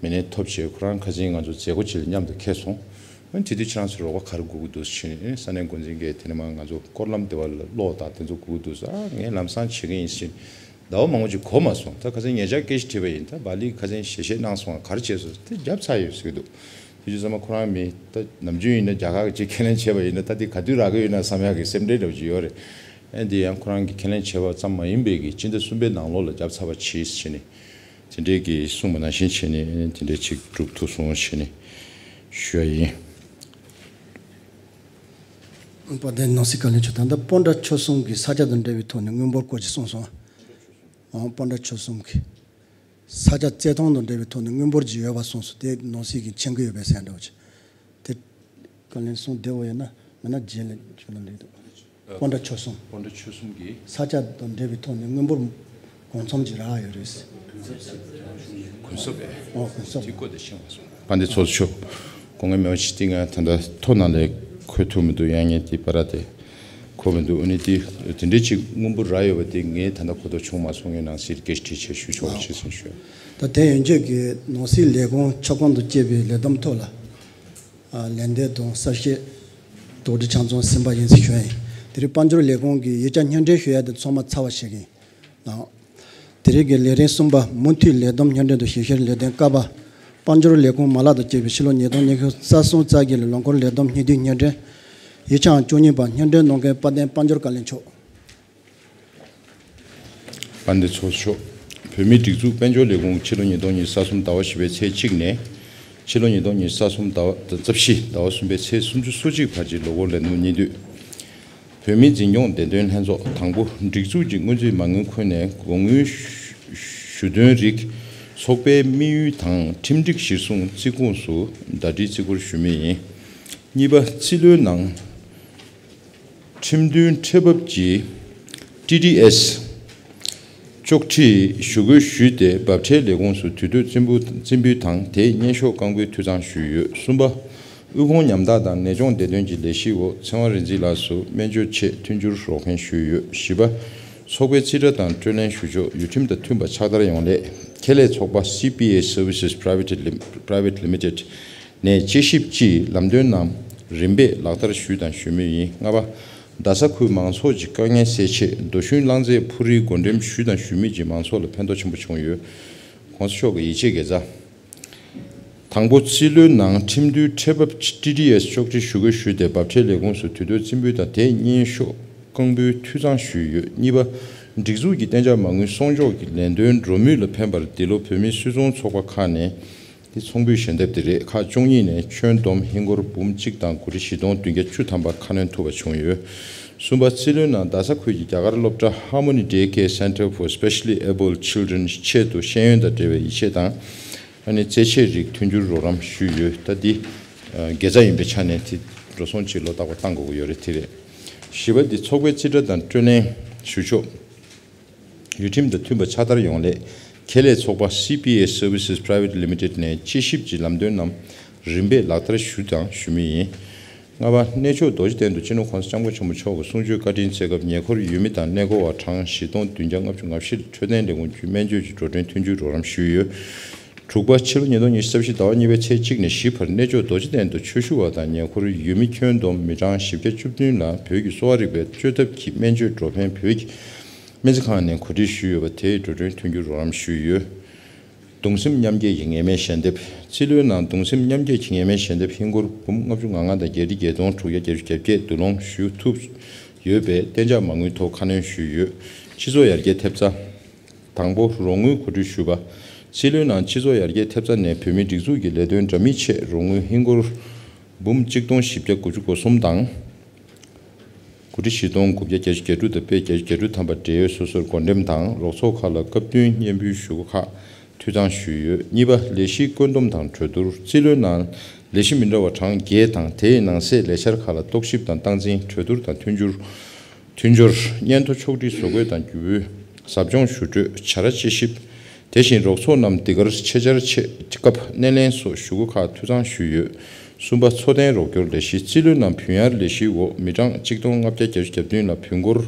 མི་སྣ་ཐོབ་བྱས། ཁོ་རང་ཁ་སང་ང་ཚོ་མཛད་སྒོ་ཅིག་ལ་མཉམ་དུ་འཁེལ་སོང་། ཨ་ནི་དེ་དུས་ཁྱེད་རང་ཚོ་རོགས་པ་ག་རེ་དགོས་ཀྱི་འདུག་ཟེར་ནས། ཨ་ནི་ས་གནས་འགོ་འཛིན་གྱིས་དེ་ནས་མར་ང་ཚོ་སྐོར་ལམ་དེ་བ་ལ་གློག་དང་དེ་ཚོ་དགོས་ཀྱི་འདུག་ཟེར། ཨ་ངས་ལམ་སང་བྱེད་ཀྱི་ཡིན་ཟེར། ཟླ་བ་མང་པོ་ཅིག་གོ་མ་སོང་། ད་ཁ་སང་ཉེ་ཆར་སྐད་ཆ་དྲིས་པ་ཡིན། ད་སྦ་ལི་ཁ་སང་ཞལ་བཞེས་གནང་སོང་། ག་རེ་བྱས་སོང་། དེ་བརྒྱབ་ཚར་ཡོད་ཟེར་གྱི་འདུག་དེ་ཚོ་ཚང་མ་ཁོ་རང་མི་ད་ནམ་རྒྱུན་ཡིན་ན་རྒྱ་གར་གྱི་ཅིག་ཁས་ལེན་བྱས་པ་ཡིན་ན། ད་དེ་ག་དུས་རག་གི་ཡོད་ན་བསམ་ཡག་གི་སེམས་ཁྲལ་འདྲ་བོ་ཅིག་ཡོད་རེད། ཨ་འདི་ཡང་ཁོ་རང་གི་ཁས་ལེན་བྱས་པ་ཙམ་མ་ཡིན་པའི་གི་སྤྱི་ཟླ་གསུམ་པའི་ནང་ལོགས་ལ་བརྒྱབ་ཚར་བ་ཅིག་བྱས་ནས་དེ་འདྲའི་གི་གསུངས་པ་ནང་བཞིན་བྱས་ནས་དེ་འདྲའི་ཅིག་སྒྲུབ་ཐུབ་སོང་བྱས་ནས་ཞུ་ཡ་ཡིན། དཔལ་ལྡན་ནང་སྲིད་བཀའ་བློན་མཆོག་ད་ལྟ་སྤོན་ཊ་ཆོལ་གསུམ་གྱི་ས་ཆ་དང་འབྲེལ་བའི་ཐོག་ནས་དངུལ་འབོར་སྐོར་ཅིག་གསུངས་སོང་། ཨང་། སྤོན་ཊ་ཆོལ་གསུམ་གྱི་ས་ཆ་བཙལ་སྟངས་དང་འབྲེལ་བའི་ཐོག་ནས་དངུལ་འབོར་ཅིག་ཡོད་པ་གསུངས་སོང་། དེ་ནང་སྲིད་ཀྱིས་མཁྱེན་གྱི་ཡོད་པའི་གསལ་འདྲ་བོ་ཅིག་དེ་བཀའ་བློན་གསུང་བདེ་བོ་ཡོད་ན་མེད་ན་རྗེས་ལ་ཞུ་ན་འགྲིག་འདུག་སྤོན་ཊ་ཆོལ་གསུམ། སྤོན་ཊ་ཆོལ་གསུམ་གྱི་ས་ཆ་དང་འབྲེལ་བའི་ཐོག་ནས་དངུལ་འབོར་གང་འཚམ་ཅིག་རག་ཡོད་རེད། གུན་གསབ་རེད། ཨོ་གུན་གསབ། དེ་བཀོད་དེ་ཤེས་མ་སོང་། དཔལ་ལྡན་ཚོགས་གཙོ་མཆོག་དགོངས་ངན་མེད་པ་ཞིག་བཏིང་ང་ད་ལྟ་ཐོ་ནང་ལས་འཁོད་ཐུབ་མི་འདུག་ཡང་ངས་དེ་པར་དེ་འཁོད་མི་འདུག་ཨ་ནི་དེ་དེ་འདྲའི་ཅིག་དངུལ་འབོར་རག་ཡོད་པ་དེ་ངས་ད་ལྟ་གོ་རྟོགས་བྱུང་མ་སོང་། ངས་ནང་སྲིད་སྐད་ཆ་དྲིས་བྱས་ཞུ་ཆོག་ཅེས་གསུངས་ཞུ། ད་དེ་ཡན་ཆད་ཀྱི་ནང་སྲིད་ལས་ཁུངས་ཕྱོགས་གང་དུ་སྐྱེས་པའི་ལས་བསྡོམས་ཐོག་ལ། ཨ། ལན་འདེབས་དང་གསལ་བཤད། དོགས་འདྲི་ཆ་ཚང་ཟིན་པ་ཡིན་ཟེར་ཞུ་ཡ་ཡིན། དེ་རིང་དཔལ་འབྱོར་ལས་ཁུངས་ཀྱི་ཡིག་ཆ་སྙན་སྒྲོན་ཞུ་ཡ་དེ་ཚང་མ་ཚར་བ་ཞིག་ཡིན། ཨ། དེ་རིང་གི་ལས་རིམ་གསུམ་པ་མུ་མཐུད་ལས་བསྡོམས་སྙན་སྒྲོན་དང་ཞིབ་བཤེར་ལས་དོན་ཀ་པ། དཔལ་འབྱོར་ལས་ཁུངས་མ་ལག་ཏུ་སྐྱེས་པའི་ཕྱི་ལོ་ཉིས་སྟོང་ཉི་ཤུ་རྩ་གསུམ་རྩ་བརྒྱད་ལོའི་ལོ་འཁོར་ལས་བསྡོམས་སྙིང་བསྡུས་སྙན་སྒྲོན། ཡིག་ཆ་བཅུ་གཉིས་པ་སྙན་སྒྲོན་གནང་མཁན་དཔལ་ལྡན་དཔལ་འབྱོར་བཀའ་བློན་མཆོག་དཔལ་ལྡན་ཚོགས་གཙོ་མཆོག་བོད་མིའི་སྒྲིག་འཛུགས་དཔལ་འབྱོར་ལས་ཁུངས་ཕྱི་ལོ་ཉིས་སྟོང་ཉི་ཤུ་རྩ་གསུམ་ཟླ་བ་བཞི་པའི་ཚེས་གཅིག་ནས་ཕྱི་ལོ་ཉིས་སྟོང་ཉི་ཤུ་རྩ་གསུམ་ཟླ་བ་རྩ་བཞི་ཟླ་བ་གསུམ་པའི་ཚེས་སུམ་ཅུ་སོ་གཅིག་བར་གྱི་ལོ་འཁོར་ལས་བསྡོམས་སྙིང་བསྡུས། བོད་མིའི་འཛིན་སྐྱོང་བདེ་དོན་ལྷན་ཚོགས། དང་པོ། སྒྲིག་འཛུགས་ཀྱི་སྔོན་རྩིས་མ་དངུལ་ཁུར་ནས་དགོས་དངུལ་ཞུ་དོན་རིགས་ཚོགས་པའི་དམིགས་ཡུལ་དང་ཁྲིམས་སྒྲིག་གཞིར་བཟུང་རྩིས་ཁོངས་སུ་ཟླ་སྒྲིལ་རྩིས་སྐོར་ཞུ་མུས་ཡིན། གཉིས་པ། རྩིས་ལོའི་ནང་ཁྲིམས་མཐུན་ཁྲལ་འབབ་ཀྱི་ཊི་ཌི་ཨེསི་གཅོག་འཕྲི་ཞུ་དགོས་ཞུས་ཏེ། འབབ་ཁྲལ་ལས་ཁུངས་སུ་དུས་ཐོག་རྩིས་འབུལ་རྩིས་འབུལ་དང་དེའི་སྙན་ཤོག་རྐང་འབུལ་འཐུས་ཚང་ཞུས་ཡོད། གསུམ་པ། དབུལ་ཕོངས་ཉམ་ཐག་དང་ནད་གཅོང་བདེ་དོན་གྱི་ལས་གཞིའི་འོག་ཚེ་དབང་རིག་འཛིན་ལགས་སུ་སྨན་བཅོས་ཆེད་མཐུན་འགྱུར་རོགས་ཕན་ཞུས་ཡོད། བཞི་པ། ཚོགས་པའི་རྩིས་ཁྲ་དང་སྤྲོད་ལེན་ཞུ་ཕྱོགས་ཡུལ་ཁྲིམས་དང་མཐུན་པ་ཕྱག་བསྟར་ཡོང་སླད། ཁེ་ལས་ཚོགས་པ་སི་པི་ཨེ་སར་བི་སེས་པ་རའི་ཝེཊ་ལི་མི་ཊེཌ་ནས་དཔྱད་ཞིབ་ཀྱིས་ལམ་སྟོན་རྣམས་རིམ་པས་ལག་བསྟར་ཞུས་དང་ཞུ་མུས་ཡིན། ལྔ་པ། རྡ་ས་ཁུལ་མང་ཚོགས་ཀྱི་དཀའ་ངལ་སེལ་ཆེད་རྡོ་ཤུན་རླངས་རྫས་འཕུར་རིལ་བགོ་འགྲེམས་ཞུས་དང་ཞུ་མུས་ཀྱིས་མང་ཚོགས་ལ་ཕན་ཐོགས་ཆེན་པོ་བྱུང་ཡོད། གོང་ས་མཆོག་གི་ཡིད་ཆེས་དགེ་རྩ། དང་པོ། རྩིས་ལོའི་ནང་ཁྲིམས་མཐུན་ཁྲལ་འབབ་ཊི་ཌི་ཨེསི་གཅོག་འཕྲི་ཞུ་དགོས་ཞུས་ཏེ། འབབ་ཁྲལ་ལས་ཁུངས་སུ་དུས་ཐོག་རྩིས་འབུལ་དང་དེའི་སྙན་ཤོག་རྐང་འབུལ་འཐུས་ཚང་ཞུས་ཡོད། གཉིས་པ། སྒྲིག་འཛུགས་ཀྱི་གཏན་འཇགས་མ་དངུལ་སྲུང་སྐྱོབ་ཀྱི་ལས་དོན་འགྲོ་མུས་ལ་ཕན་པར་འདི་ལོ་བོད་མིའི་སུད་ཚོང་ཚོགས་པ་ཁག་ནས། འདི་ཚོང་འབུལ་ཞལ་འདེབས་དེ་རེད། ཁག་བཅུ་གཉིས་ནས་ཁྱོན་བསྡོམས་ཧིན་སྒོར་འབུམ་གཅིག་དང་དགུ་ཁྲི་བཞི་སྟོང་བདུན་བརྒྱ་བཅུ་ཐམ་པ་ཁ་སྣོན་ཐུབ་པ་བྱུང་ཡོད། གསུམ་པ། རྩིས་ལོའི་ནང་རྡ་ས་ཁུལ་གྱི་རྒྱ་གར་སློབ་གྲྭ་Harmony Day Care Center for Specially Abled Children ཆེད་དུ་ཤེས་ཡོན་དང་འབྲེལ་བའི་ཡིག་ཆས་དང་། ཨ་ནི་རྩེད་ཆས་རིགས་མཐུན་འགྱུར་རོགས་རམ་ཞུས་ཡོད། ད་འདི་དགེ་རྩ་ཡིན་པའི་ཆ་ནས་དེ་འགྲོ་སོང་ཅིག་བློ་ཐག་པ་བཏང་དགོས་ཀྱི་ཡོད་རེད། དེ་རེད། བཞི་པ། འདི་ཚོགས་པའི་རྩིས་ཁྲ་དང་སྤྲོད་ལེན་ཞུ་ཕྱོགས་ཡུལ་ཁྲིམས་དང་མཐུན་པ་ཕྱག་བསྟར་ཡོང་སླད། ཁེ་ལས་ཚོགས་པ་སི་པི་ཨེ་སར་བི་སེས་པ་རའི་ཝེཊ་ལི་མི་ཊེཌ་ནས་དཔྱད་ཞིབ་ཀྱི་ལམ་སྟོན་རྣམས་རིམ་པས་ལག་བསྟར་ཞུས་དང་ཞུ་མུས་ཡིན། ལྔ་པ། གནས་མཆོག་རྡོ་རྗེ་གདན་དུ་སྤྱི་ནོར་༸གོང་ས་༸སྐྱབས་མགོན་ཆེན་པོ་མཆོག་གི་གསུང་ཆོས་བཀའ་དྲིན་སྩལ་སྐབས་ཉེ་འཁོར་ཡུལ་མི་དང་གནས་སྐོར་བ་གྲངས་བཞི་སྟོང་བདུན་བརྒྱ་ལྔ་བཅུ་ང་བཞི་ལ་འཕྲོད་བསྟེན་ལས་ཁུངས་བརྒྱུད་སྨན་བཅོས་ཀྱི་འགྲོ་གྲོན་མཐུན་འགྱུར་རོགས་རམ་ཞུས་ཡོད། དྲུག་པ། ཕྱི་ལོ་ཉིས་སྟོང་ཉི་ཤུ་རྩ་བཞི་ཟླ་བ་གཉིས་པའི་ཚེས་གཅིག་ནས་བཞི་བར་གནས་མཆོག་རྡོ་རྗེ་གདན་དུ་ཆོས་ཞུ་བ་དང་ཉེ་འཁོར་ཡུལ་མི་ཁྱོན་བསྡོམས་མི་གྲངས་བཞི་བརྒྱ་བཅུ་བདུན་ལ་བོད་ཀྱི་གསོ་བ་རིག་པའི་བཅོས་ཐབས་ཀྱི་སྨན་བཅོས་འགྲོ་ཕན་བོད་ཀྱི་སྨན་རྩིས་ཁང་ནས་གོ་སྒྲིག་ཞུས་ཡོད་པ་དེའི་འགྲོ་གྲོན་མཐུན་འགྱུར་རོགས་རམ་ཞུས་ཡོད། གདུང་སེམས་མཉམ་སྐྱེད་ཀྱི་ངན་སྨྲས་ཞལ་འདེབས། རྩིས་ལོའི་ནང་གདུང་སེམས་མཉམ་སྐྱེད་ཀྱི་ངན་སྨྲས་ཞལ་འདེབས་ཧིན་སྒོར་འབུམ་ལྔ་བཅུ་ང་ལྔ་དང་བརྒྱད་ཁྲི་བརྒྱད་སྟོང་དྲུག་བརྒྱ་བརྒྱད་ཅུ་གྱ་བརྒྱད་བསྡུ་སློང་ཞུ་ཐུབ་ཡོད་པའི་གཏན་འཇགས་མ་དངུལ་ཐོག་ཁ་སྣོན་ཞུས་ཡོད། སྤྱི་ཚོགས་ཡར་རྒྱས་ཐེབས་རྩ། དང་པོ། རོགས་དངུལ་གོ་སྒྲིག་ཞུས་པ། རྩིས་ལོའི་ནང་སྤྱི་ཚོགས་ཡར་རྒྱས་ཐེབས་རྩ་ནས་བོད་མིའི་སྒྲིག་འཛུགས་ཀྱི་ལས་དོན་འདྲ་མིན་ཆེད་རོགས་དངུལ་ཧིན་སྒོར་འབུམ་གཅིག་སྟོང་བཞི་བརྒྱ་དགུ་བཅུ་གོ་གསུམ་དང་། དགུ་ཁྲི་བཞི་སྟོང་དགུ་བརྒྱ་བརྒྱད་ཅུ་གྱ་དྲུག་དང་པད་བརྒྱད་ཅུ་གྱ་དྲུག་ཐམ་པ་འབྲེལ་ཡོད་སོ་སོར་བགོ་འགྲེམས་དང་རོགས་ཚོགས་ཁག་ལ་སྐབས་བསྟུན་སྙན་འབུལ་ཞུ་སྒོ་ཁག་འཐུས་ཚང་ཞུས་ཡོད། གཉིས་པ། ལས་གཞིའི་བཀོད་འདོམས་དང་གྲོས་བསྡུར། རྩིས་ལོའི་ནང་ལས་གཞི་མི་འདྲ་བ་གྲངས་བརྒྱད་དང་དེའི་ནང་གསེས་ལས་འཆར་ཁག་ལ་རྟོག་ཞིབ་དང་སྟངས་འཛིན། གྲོས་བསྡུར་དང་མཐུན་སྦྱོར། མཐུན་སྦྱོར། སྙན་ཐོ་ཕྱོགས་སྒྲིག་བཟོ་འགོད་དང་བརྒྱུད་སྤེལ། ཟབ་སྦྱོང་ཞུ་སྤྲོད། བྱ་ར་དཔྱད་ཞིབ། དེ་བཞིན་རོགས་ཚོགས་རྣམས་འདི་གར་ཆེད་བཅར་ཆེད་སྐབས་སྣེ་ལེན་སོགས་ཞུ་སྒོ་ཁག་འཐུས་ཚང་ཞུས་ཡོད། གསུམ་པ། འཚོ་རྟེན་རོགས་སྐྱོར་ལས་གཞི། རྩིས་ལོའི་ནང་བུན་གཡར་ལས་གཞིའི་འོག་མི་གྲངས་གཅིག་སྟོང་ལྔ་བརྒྱ་བརྒྱད་ཅུ་གྱ་བདུན་ལ་བུན་སྒོར་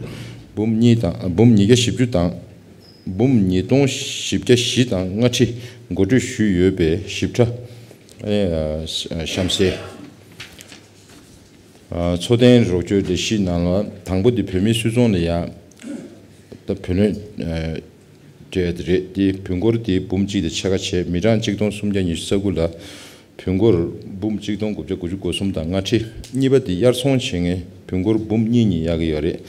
འབུམ་གཉིས་དང་འབུམ་ཉིས་བརྒྱ་བཞི་བཅུ་དང་། འབུམ་ཉིས་སྟོང་བཞི་བརྒྱ་བཞི་དང་ལྔ་ཁྲི་འགོ་ཁྲིད་ཞུས་ཡོད་པའི་ཞིབ་ཕྲ། ཨེ། ཨ། གཤམ་གསལ། ཨ། འཚོ་རྟེན་རོགས་སྐྱོར་ལས་གཞི་ནང་ལ་དང་པོ་དེ་བོད་མིའི་སུད་ཚོང་ལ་ཡ། ད་བུ་ལོན། ཨ། སྤྲད་ཡ་དེ་རེད། དེ་བུན་སྒོར་དེ་འབུམ་གཅིག་དང་ཕྱེད་ཀ་བྱས་མི་གྲངས་གཅིག་སྟོང་སུམ་བརྒྱ་ཉི་ཤུ་རྩ་དགུ་ལ་བུན་སྒོར་འབུམ་གཅིག་སྟོང་དགུ་བརྒྱ་དགུ་བཅུ་གོ་གསུམ་དང་ལྔ་ཁྲི། གཉིས་པ་དེ་དབྱར་ཚོང་བྱེད་མཁན་བུན་སྒོར་འབུམ་གཉིས་གཉིས་གཡར་གྱི་ཡོད་རེད།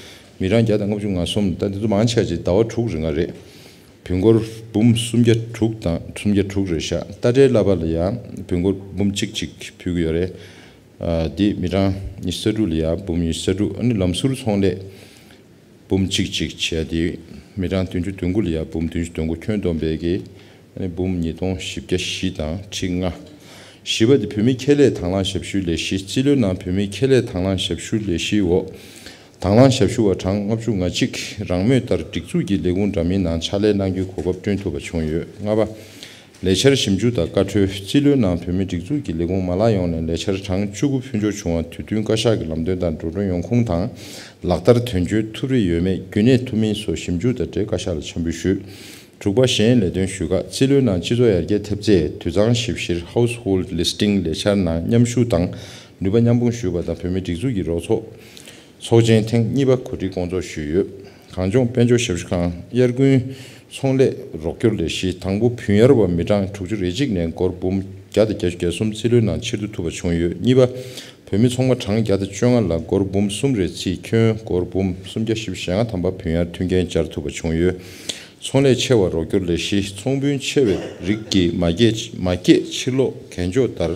མི་གྲངས་བརྒྱ་དང་ལྔ་བཅུ་ང་གསུམ། ད་དེ་ཚོ་མང་ཆེ་བ་ཅིག་ཟླ་བ་དྲུག་རིང་ལ་རེད། བུན་སྒོར་འབུམ་སུམ་བརྒྱ་དྲུག་དང་སུམ་བརྒྱ་དྲུག་རེད་ཤག་ད་ལྟའི་བསླབ་པ་ལ་ཡང་བུན་སྒོར་འབུམ་གཅིག་གཅིག་ཕུལ་གྱི་ཡོད་རེད། ཨ་འདི་མི་གྲངས་ཉི་ཤུ་རྩ་དྲུག་ལ་ཡ་འབུམ་ཉི་ཤུ་རྩ་དྲུག་ཨ་ནི་ལམ་ཟུར་ཚོང་ལས་འབུམ་གཅིག་གཅིག་བྱས་ཏེ་མི་གྲངས་བདུན་ཅུ་དོན་དགུ་ལ་ཡ་འབུམ་བདུན་ཅུ་དོན་དགུ་ཁྱོན་བསྡོམས་པའི་གི་ཨ་ནི་འབུམ་ཉིས་སྟོང་བཞི་བརྒྱ་བཞི་དང་ཁྲི་ལྔ། བཞི་པ་དེ་བོད་མིའི་ཁེ་ལས་དང་བླངས་ཞབས་ཞུའི་ལས་གཞི། རྩིས་ལོའི་ནང་བོད་མིའི་ཁེ་ལས་དང་བླངས་ཞབས་ཞུའི་ལས་གཞིའི་འོག་དང་བླངས་ཞབས་ཞུ་བ་གྲངས་ལྔ་བཅུ་ང་གཅིག་རང་མོས་ལྟར་སྒྲིག་འཛུགས་ཀྱི་ལས་ཁུངས་འདྲ་མིན་ནང་ཕྱག་ལས་གནང་རྒྱུའི་གོ་སྐབས་བསྐྲུན་ཐུབ་པ་བྱུང་ཡོད། ལྔ་པ། ལས་འཆར་ཞིབ་འཇུག་དང་བཀའ་འཁྲོལ། རྩིས་ལོའི་ནང་བོད་མིའི་སྒྲིག་འཛུགས་ཀྱི་ལས་ཁུངས་མ་ལག་ཡོངས་ནས་ལས་འཆར་གྲངས་བཅུ་དགུ་ཕུལ་འབྱོར་བྱུང་བ་དུས་བསྟུན་བཀའ་ཤག་གི་ལམ་སྟོན་དང་འགྲོ་གྲོན་ཡོང་ཁུངས་དང་ལག་བསྟར་དོན་འཁྱོལ་ཐུབ་རེ་ཡོད་མེད་རྒྱུན་གནས་ཐུབ་མིན་སོགས་ཞིབ་འཇུག་དང་འབྲེལ་བཀའ་ཤག་ལ་འཆར་འབུལ་ཞུས། དྲུག་པ། གཞན་ལས་དོན་ཞུ་ཁག་རྩིས་ལོའི་ནང་སྤྱི་ཚོགས་ཡར་རྒྱས་ཐེབས་རྩའི་དུད་གཙང་ཞིབ་བཤེར་Household Listing ལས་འཆར་ནང་མཉམ་ཞུགས་དང་ནུས་པ་མཉམ་སྤུངས་ཞུས་པ་དང་བོད་མིའི་སྒྲིག་འཛུགས་ཀྱི་རོགས་ཚོགས་ཚོགས་ཆེན་ཐེངས་གཉིས་པ་གོ་སྒྲིག་སྐོང་ཚོགས་ཞུས་ཡོད། གངས་ལྗོངས་དཔལ་འབྱོར་ཞབས་ཞུ་ཁང་། དབྱར་དགུན་ཚོང་ལས་རོགས་སྐྱོར་ལས་གཞི། དང་པོ་བུན་གཡར་བ་མི་གྲངས་དྲུག་ཅུ་རེ་གཅིག་ནས་སྒོར་འབུམ་བརྒྱ་དང་བརྒྱད་ཅུ་གྱ་གསུམ་རྩིས་ལོའི་ནང་ཕྱིར་བསྡུ་ཐུབ་པ་བྱུང་ཡོད། གཉིས་པ། བོད་མི་ཚོང་པ་གྲངས་བརྒྱ་དང་བཅོ་ལྔ་ལ་སྒོར་འབུམ་གསུམ་རེ་རྩིས་ཁྱོན་སྒོར་འབུམ་སུམ་བརྒྱ་བཞི་བཅུ་ཞེ་ལྔ་ཐམ་པ་བུན་གཡར་མཐུན་རྐྱེན་སྦྱར་ཐུབ་པ་བྱུང་ཡོད། ཚོང་ལས་ཆེ་བ་རོགས་སྐྱོར་ལས་གཞི། ཚོང་དཔོན་ཆེ་བའི་རིགས་ཀྱི་མ་སྐྱེས་མ་སྐྱེས་ཕྱིར་སློག་གན་འཇོག་ལྟར་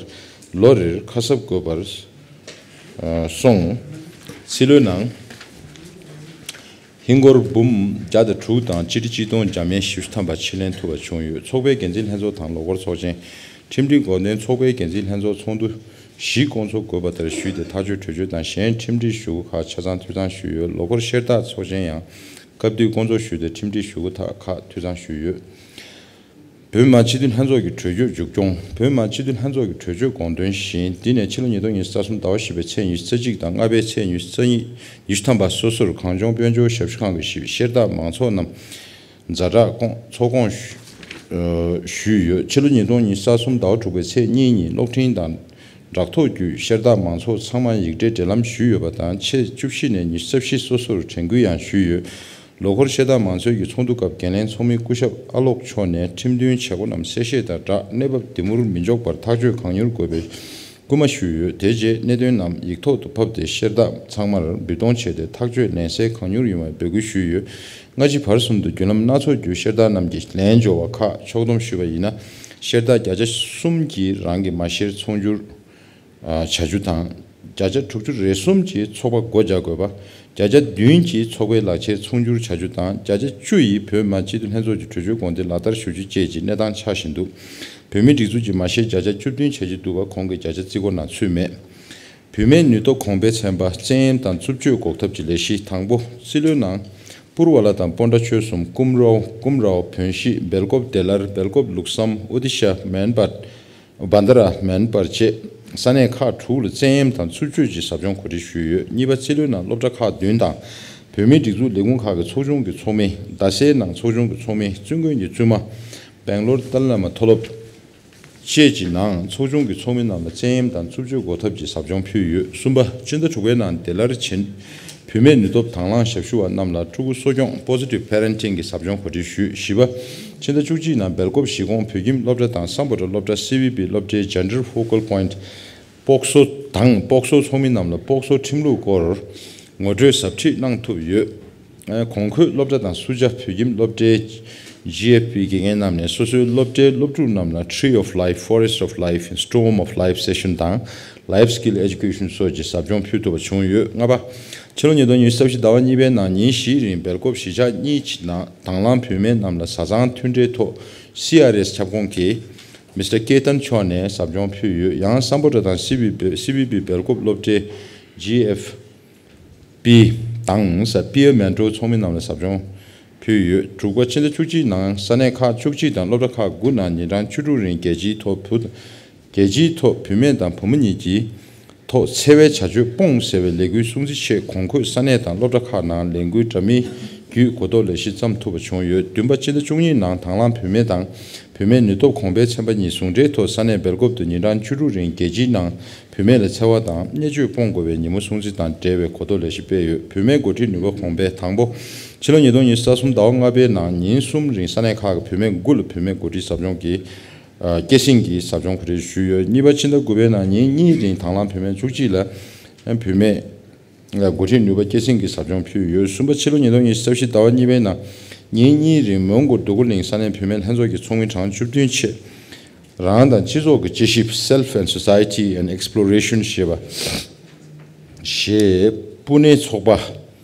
ལོ་རེར་ཁ་གསབ་དགོས་པར་སོང་། རྩིས་ལོའི་ནང་ཧིན་སྒོར་འབུམ་བརྒྱ་དང་དྲུག་དང་སྤྱི་ཁྲི་ཆིག་སྟོང་བརྒྱ་མེད་བཞི་བཅུ་ཐམ་པ་ཕྱིར་ལེན་ཐུབ་པ་བྱུང་ཡོད། ཚོགས་པའི་འགན་འཛིན་ལྷན་ཚོགས་དང་ལོ་འཁོར་ཚོགས་ཆེན། ཁྲིམས་སྒྲིག་འགོ་འདོན། ཚོགས་པའི་འགན་འཛིན་ལྷན་ཚོགས་ཚོགས་འདུ་བཞི་སྐོང་ཚོགས་དགོས་པ་ལྟར་ཞུས་ཏེ་ཐག་གཅོད་གྲོས་ཆོད་དང་གཞན་ཁྲིམས་སྒྲིག་ཞུ་སྒོ་ཁག་ཆ་ཚང་འཐུས་ཚང་ཞུས་ཡོད། ལོ་འཁོར་བཤེར་རྟགས་ཚོགས་ཆེན་ཡང་སྐབས་དུས་སྐོང་ཚོགས་ཞུས་ཏེ་ཁྲིམས་སྒྲིག་ཞུ་སྒོ་ཁག་འཐུས་ཚང་ཞུས་ཡོད། བོད་མི་མང་སྤྱི་འཐུས་ལྷན་ཚོགས་ཀྱི་གྲོས་ཆོད་མཇུག་སྐྱོང་། བོད་མི་མང་སྤྱི་འཐུས་ལྷན་ཚོགས་ཀྱི་གྲོས་ཆོད་དགོངས་དོན་བཞིན། འདི་ནས་ཕྱི་ལོ་ཉིས་སྟོང་ཉི་ཤུ་རྩ་གསུམ་ཟླ་བ་བཞི་པའི་ཚེས་ཉི་ཤུ་རྩ་གཅིག་དང་ལྔ་པའི་ཚེས་ཉི་ཤུ་རྩ་གཉིས་ཉི་ཤུ་ཐམ་པ་སོ་སོར་གངས་ལྗོངས་དཔལ་འབྱོར་ཞབས་ཞུ་ཁང་གི་ཞིབ་བཤེར་བཤེར་རྟགས་མང་ཚོགས་རྣམས་ཛ་དྲག་སྐོང་ཚོགས་སྐོང་ཞུས་ཡོད། ཕྱི་ལོ་ཉིས་སྟོང་ཉི་ཤུ་རྩ་གསུམ་ཟླ་བ་དྲུག་པའི་ཚེས་གཉིས་ཉིན་གློག་འཕྲིན་དང་སྦྲག་ཐོག་བརྒྱུད་བཤེར་རྟགས་མང་ཚོགས་ཚང་མར་ཡིག་ཕྲའི་འབྲེལ་ལམ་ཞུས་ཡོད་པ་དང་ཚེས་བཅུ་བཞི་ནས་ཉི་ཤུ་རྩ་བཞི་སོ་སོར་དྲན་སྐུལ་ཡང་ཞུས་ཡོད། ལོ་འཁོར་བཤེར་རྟགས་མང་ཚོགས་ཀྱི་ཚོགས་འདུ་སྐབས་འགན་ལེན་ཚོགས་མི་སྐུ་ཞབས་ཨ་ལོག་མཆོག་ནས་ཁྲིམས་མཐུན་བྱེད་སྒོ་རྣམས་གསལ་བཤད་དང་སྦྲགས་གནས་བབ་འདི་མུར་མི་འཇོག་པར་ཐག་གཅོད་གང་མྱུར་དགོས་པའི་སྐུལ་མ་ཞུས་ཡོད། དེ་རྗེས་གནད་དོན་རྣམས་ཡིག་ཐོག་ཏུ་ཕབ་སྟེ་བཤེར་རྟགས་ཚང་མར་འབུལ་གཏོང་བྱས་ཏེ་ཐག་གཅོད་ལེན་གསལ་གང་མྱུར་ཡོང་བའི་འབོད་སྐུལ་ཞུས་ཡོད། སྔ་ཕྱི་བར་གསུམ་དུ་བརྒྱུད་ལམ་སྣ་ཚོགས་བརྒྱུད་བཤེར་རྟགས་རྣམས་ཀྱི་ལན་འབྱོར་བ་ཁག་ཕྱོགས་བསྡོམས་ཞུས་པ་ཡིན་ན། བཤེར་རྟགས་བརྒྱ་ཆ་གསུམ་གྱིས་རང་གི་མ་བཤེར་ཚོང་སྒྱུར་བྱ་རྒྱུ་དང་། བརྒྱ་ཆ་དྲུག་ཅུ་རེ་གསུམ་གྱིས་ཚོགས་པ་སྒོ་རྒྱག་དགོས་པ། བརྒྱ་ཆ་བདུན་གྱིས་ཚོགས་པའི་ལག་ཁྱེར་ཚོང་སྒྱུར་བྱ་རྒྱུ་དང་། བརྒྱ་ཆ་བཅུ་ཡིས་བོད་མི་མང་སྤྱི་འཐུས་ལྷན་ཚོགས་ཀྱི་གྲོས་ཆོད་དགོངས་དོན་ལག་བསྟར་ཞུ་རྒྱུ་བཅས་ཀྱི་གནས་སྟངས་ཆགས་བཞིན་འདུག་བོད་མིའི་སྒྲིག་འཛུགས་ཀྱི་མ་བཤེར་བརྒྱ་ཆ་བཅུ་བདུན་བྱེད་ཀྱི་འདུག་པ་ཁོང་གི་བརྒྱ་ཆ་རྩིས་སྐོར་ནང་ཚུད་མེད། བུད་མེད་ནུས་སྟོབས་གོང་འཕེལ་ཚན་པ་བཙན་གཡེམ་དང་རྩུབ་སྤྱོད་འགོག་ཐབས་ཀྱི་ལས་གཞི། དང་པོ། རྩིས་ལོའི་ནང་པུར་ཝ་ལ་དང་པོན་ཏྲ་ཆོལ་གསུམ། ཀུམ་རའོ། ཀུམ་རའོ་བོན་གཞིས། སྦེལ་ཀོབ་ལྡེ་ལར། སྦེལ་ཀོབ་ལུགས་བསམ། ཨོ་ཏི་ཤ། མན་པར། བན་དྷ་ར། མན་པར་བཅས་ས་གནས་ཁག་དྲུག་ལ་བཙན་གཡེམ་དང་རྩུབ་སྤྱོད་ཀྱི་ཟབ་སྦྱོང་གོ་སྒྲིག་ཞུས་ཡོད། གཉིས་པ། རྩིས་ལོའི་ནང་སློབ་གྲྭ་ཁག་བདུན་དང་བོད་མིའི་སྒྲིག་འཛུགས་ལས་ཁུངས་ཁག་གི་ཚོགས་ཆུང་གི་ཚོགས་མི། རྡ་སའི་ནང་ཚོགས་ཆུང་གི་ཚོགས་མི། བཙུན་དགོན་གྱི་བཙུན་མ། སྦེང་ལོར་ཏཱ་ལའི་བླ་མ་མཐོ་སློབ། བཅས་ཀྱི་ནང་ཚོགས་ཆུང་གི་ཚོགས་མི་རྣམས་ལ་བཙན་གཡེམ་དང་རྩུབ་སྤྱོད་འགོག་ཐབས་ཀྱི་ཟབ་སྦྱོང་ཕུལ་ཡོད། གསུམ་པ། སྤྱི་ཟླ་དྲུག་པའི་ནང་ལྡེ་ལར་བྱེད་བུད་མེད་ནུས་སྟོབས་དང་བླངས་ཞབས་ཞུ་བ་རྣམས་ལ་ཕྲུ་གུ་གསོ་སྐྱོང་Positive Parenting གི་ཟབ་སྦྱོང་གོ་སྒྲིག་ཞུས། བཞི་པ། སྤྱི་ཟླ་བཅུ་གཅིག་ནང་སྦེལ་ཀོབ་གཞིས་ཁོངས་བོད་ཁྱིམ་སློབ་གྲྭ་དང་སམ་བྷོ་ཊ་སློབ་གྲྭ་སི་བི་བི་སློབ་གྲྭའི་Gender Focal Point སྤོག་སོ་དང་སྤོག་སོ་ཚོགས་མི་རྣམས་ལ་སྤོག་སོ་ཁྲིམས་ལུགས་སྐོར་ངོ་སྤྲོད་ཟབ་ཁྲིད་གནང་ཐུབ་ཡོད། གོང་འཁོད་སློབ་གྲྭ་དང་སུ་ཇཱ་བོད་ཁྱིམ་སློབ་གྲྭའི་ཇི་ཨེཕ་པི་དགེ་རྒན་རྣམས་ནས་སོ་སོའི་སློབ་གྲྭའི་སློབ་ཕྲུག་རྣམས་ལ་Tree of Life, Forest of Life, Storm of Life Session དང་Life Skill Education སོགས་ཀྱི་ཟབ་སྦྱོང་ཕུལ་ཐུབ་པ་བྱུང་ཡོད། ལྔ་པ། ཕྱི་ལོ་ཉིས་སྟོང་ཉི་ཤུ་རྩ་བཞི་ཟླ་བ་གཉིས་པའི་ནང་ཉིན་བཞིའི་རིང་སྦེལ་ཀོབ་གཞིས་ཆགས་གཉིས་ཀྱི་ནང་དང་བླངས་བུད་མེད་རྣམས་ལ་བཟའ་ཚང་མཐུན་འབྲེལ་ཐོག་སི་ཨར་ཨེས་ཁྱབ་ཁོངས་ཀྱི་མི་སི་ཊར་ཀེ་ཏན་མཆོག་ནས་ཟབ་སྦྱོང་ཕུལ་ཡོད། ཡང་སམ་བྷོ་ཊ་དང་སི་བི་བི་སི་བི་བི་སྦེལ་ཀོབ་སློབ་གྲྭའི་ཇི་ཨེཕ་པི་དང་ས་པི་ཨེ་མེན་ཊོར་ཚོགས་མི་རྣམས་ལ་ཟབ་སྦྱོང་ཕུལ་ཡོད། དྲུག་པ། ཕྱི་ཟླ་བཅུ་གཅིག་ནང་ས་གནས་ཁག་བཅུ་གཅིག་དང་སློབ་གྲྭ་ཁག་དགུ་ནང་ཉིན་གྲངས་བཅུ་དྲུག་རིང་རྒྱལ་སྤྱིའི་ཐོག་བུ་རྒྱལ་སྤྱིའི་ཐོག་བུད་མེད་དང་བུ་མོ་གཉིས་ཀྱི་ཐོག་འཚེ་བའི་བྱ་སྤྱོད་སྤོང་ཟེར་བའི་ལས་འགུལ་སྲུང་བརྩི་ཆེད་གོང་འཁོད་ས་གནས་དང་སློབ་གྲྭ་ཁག་ནང་ལས་འགུལ་འདྲ་མིན་བརྒྱུད་གོ་རྟོགས་ལས་གཞི་བརྩམས་ཐུབ་པ་བྱུང་ཡོད། བདུན་པ། ཕྱི་ཟླ་བཅུ་གཉིས་ནང་དང་བླངས་བུད་མེད་དང་བུད་མེད་ནུས་སྟོབས་གོང་འཕེལ་ཚན་པ་གཉིས་ཟུང་འབྲེལ་ཐོག་ས་གནས་སྦེལ་ཀོབ་ཏུ་ཉིན་གྲངས་བཅུ་དྲུག་རིང་རྒྱལ་སྤྱིའི་ནང་བུད་མེད་ལ་འཚེ་བ་དང་བརྙས་བཅོས་སྤོང་དགོས་པའི་ཉིན་མོ་སྲུང་བརྩི་དང་འབྲེལ་བའི་གོ་རྟོགས་ལས་གཞི་སྤེལ་ཡོད། བུད་མེད་འགོ་ཁྲིད་ནུས་པ་གོང་འཕེལ། དང་པོ། ཕྱི་ལོ་ཉིས་སྟོང་ཉི་ཤུ་རྩ་གསུམ་ཟླ་བ་ལྔ་པའི་ནང་ཉིན་གསུམ་རིང་ས་གནས་ཁག་གི་བུད་མེད་དགུ་ལ་བུད་མེད་འགོ་ཁྲིད་ཟབ་སྦྱོང་གི་ཨ་སྐྱེད་སྲིང་གི་ཟབ་སྦྱོང་གོ་སྒྲིག་ཞུས་ཡོད། གཉིས་པ། ཕྱི་ཟླ་དགུ་པའི་ནང་ཉིན་གཉིས་རིང་དང་བླངས་བུད་མེད་བཅུ་གཅིག་ལ་བུད་མེད་འགོ་ཁྲིད་ནུས་པ་སྐྱེད་སྲིང་གི་ཟབ་སྦྱོང་ཕུལ་ཡོད། གསུམ་པ། ཕྱི་ལོ་ཉིས་སྟོང་ཉི་ཤུ་རྩ་བཞི་ཟླ་བ་གཉིས་པའི་ནང་ཉིན་གཉིས་རིང་མོན་གྷོ་འདུ་ཁུ་གླིང་ས་གནས་བུད་མེད་ལྷན་ཚོགས་ཀྱི་ཚོགས་མི་གྲངས་བཅུ་བདུན་ཆེད་ རང་དང་སྤྱི་ཚོགས་ཀྱི་དཔྱད་ཞིབ། Self and Society and Exploration ཞེས་པ་ཞེས་པུ་ནེ་ཚོགས་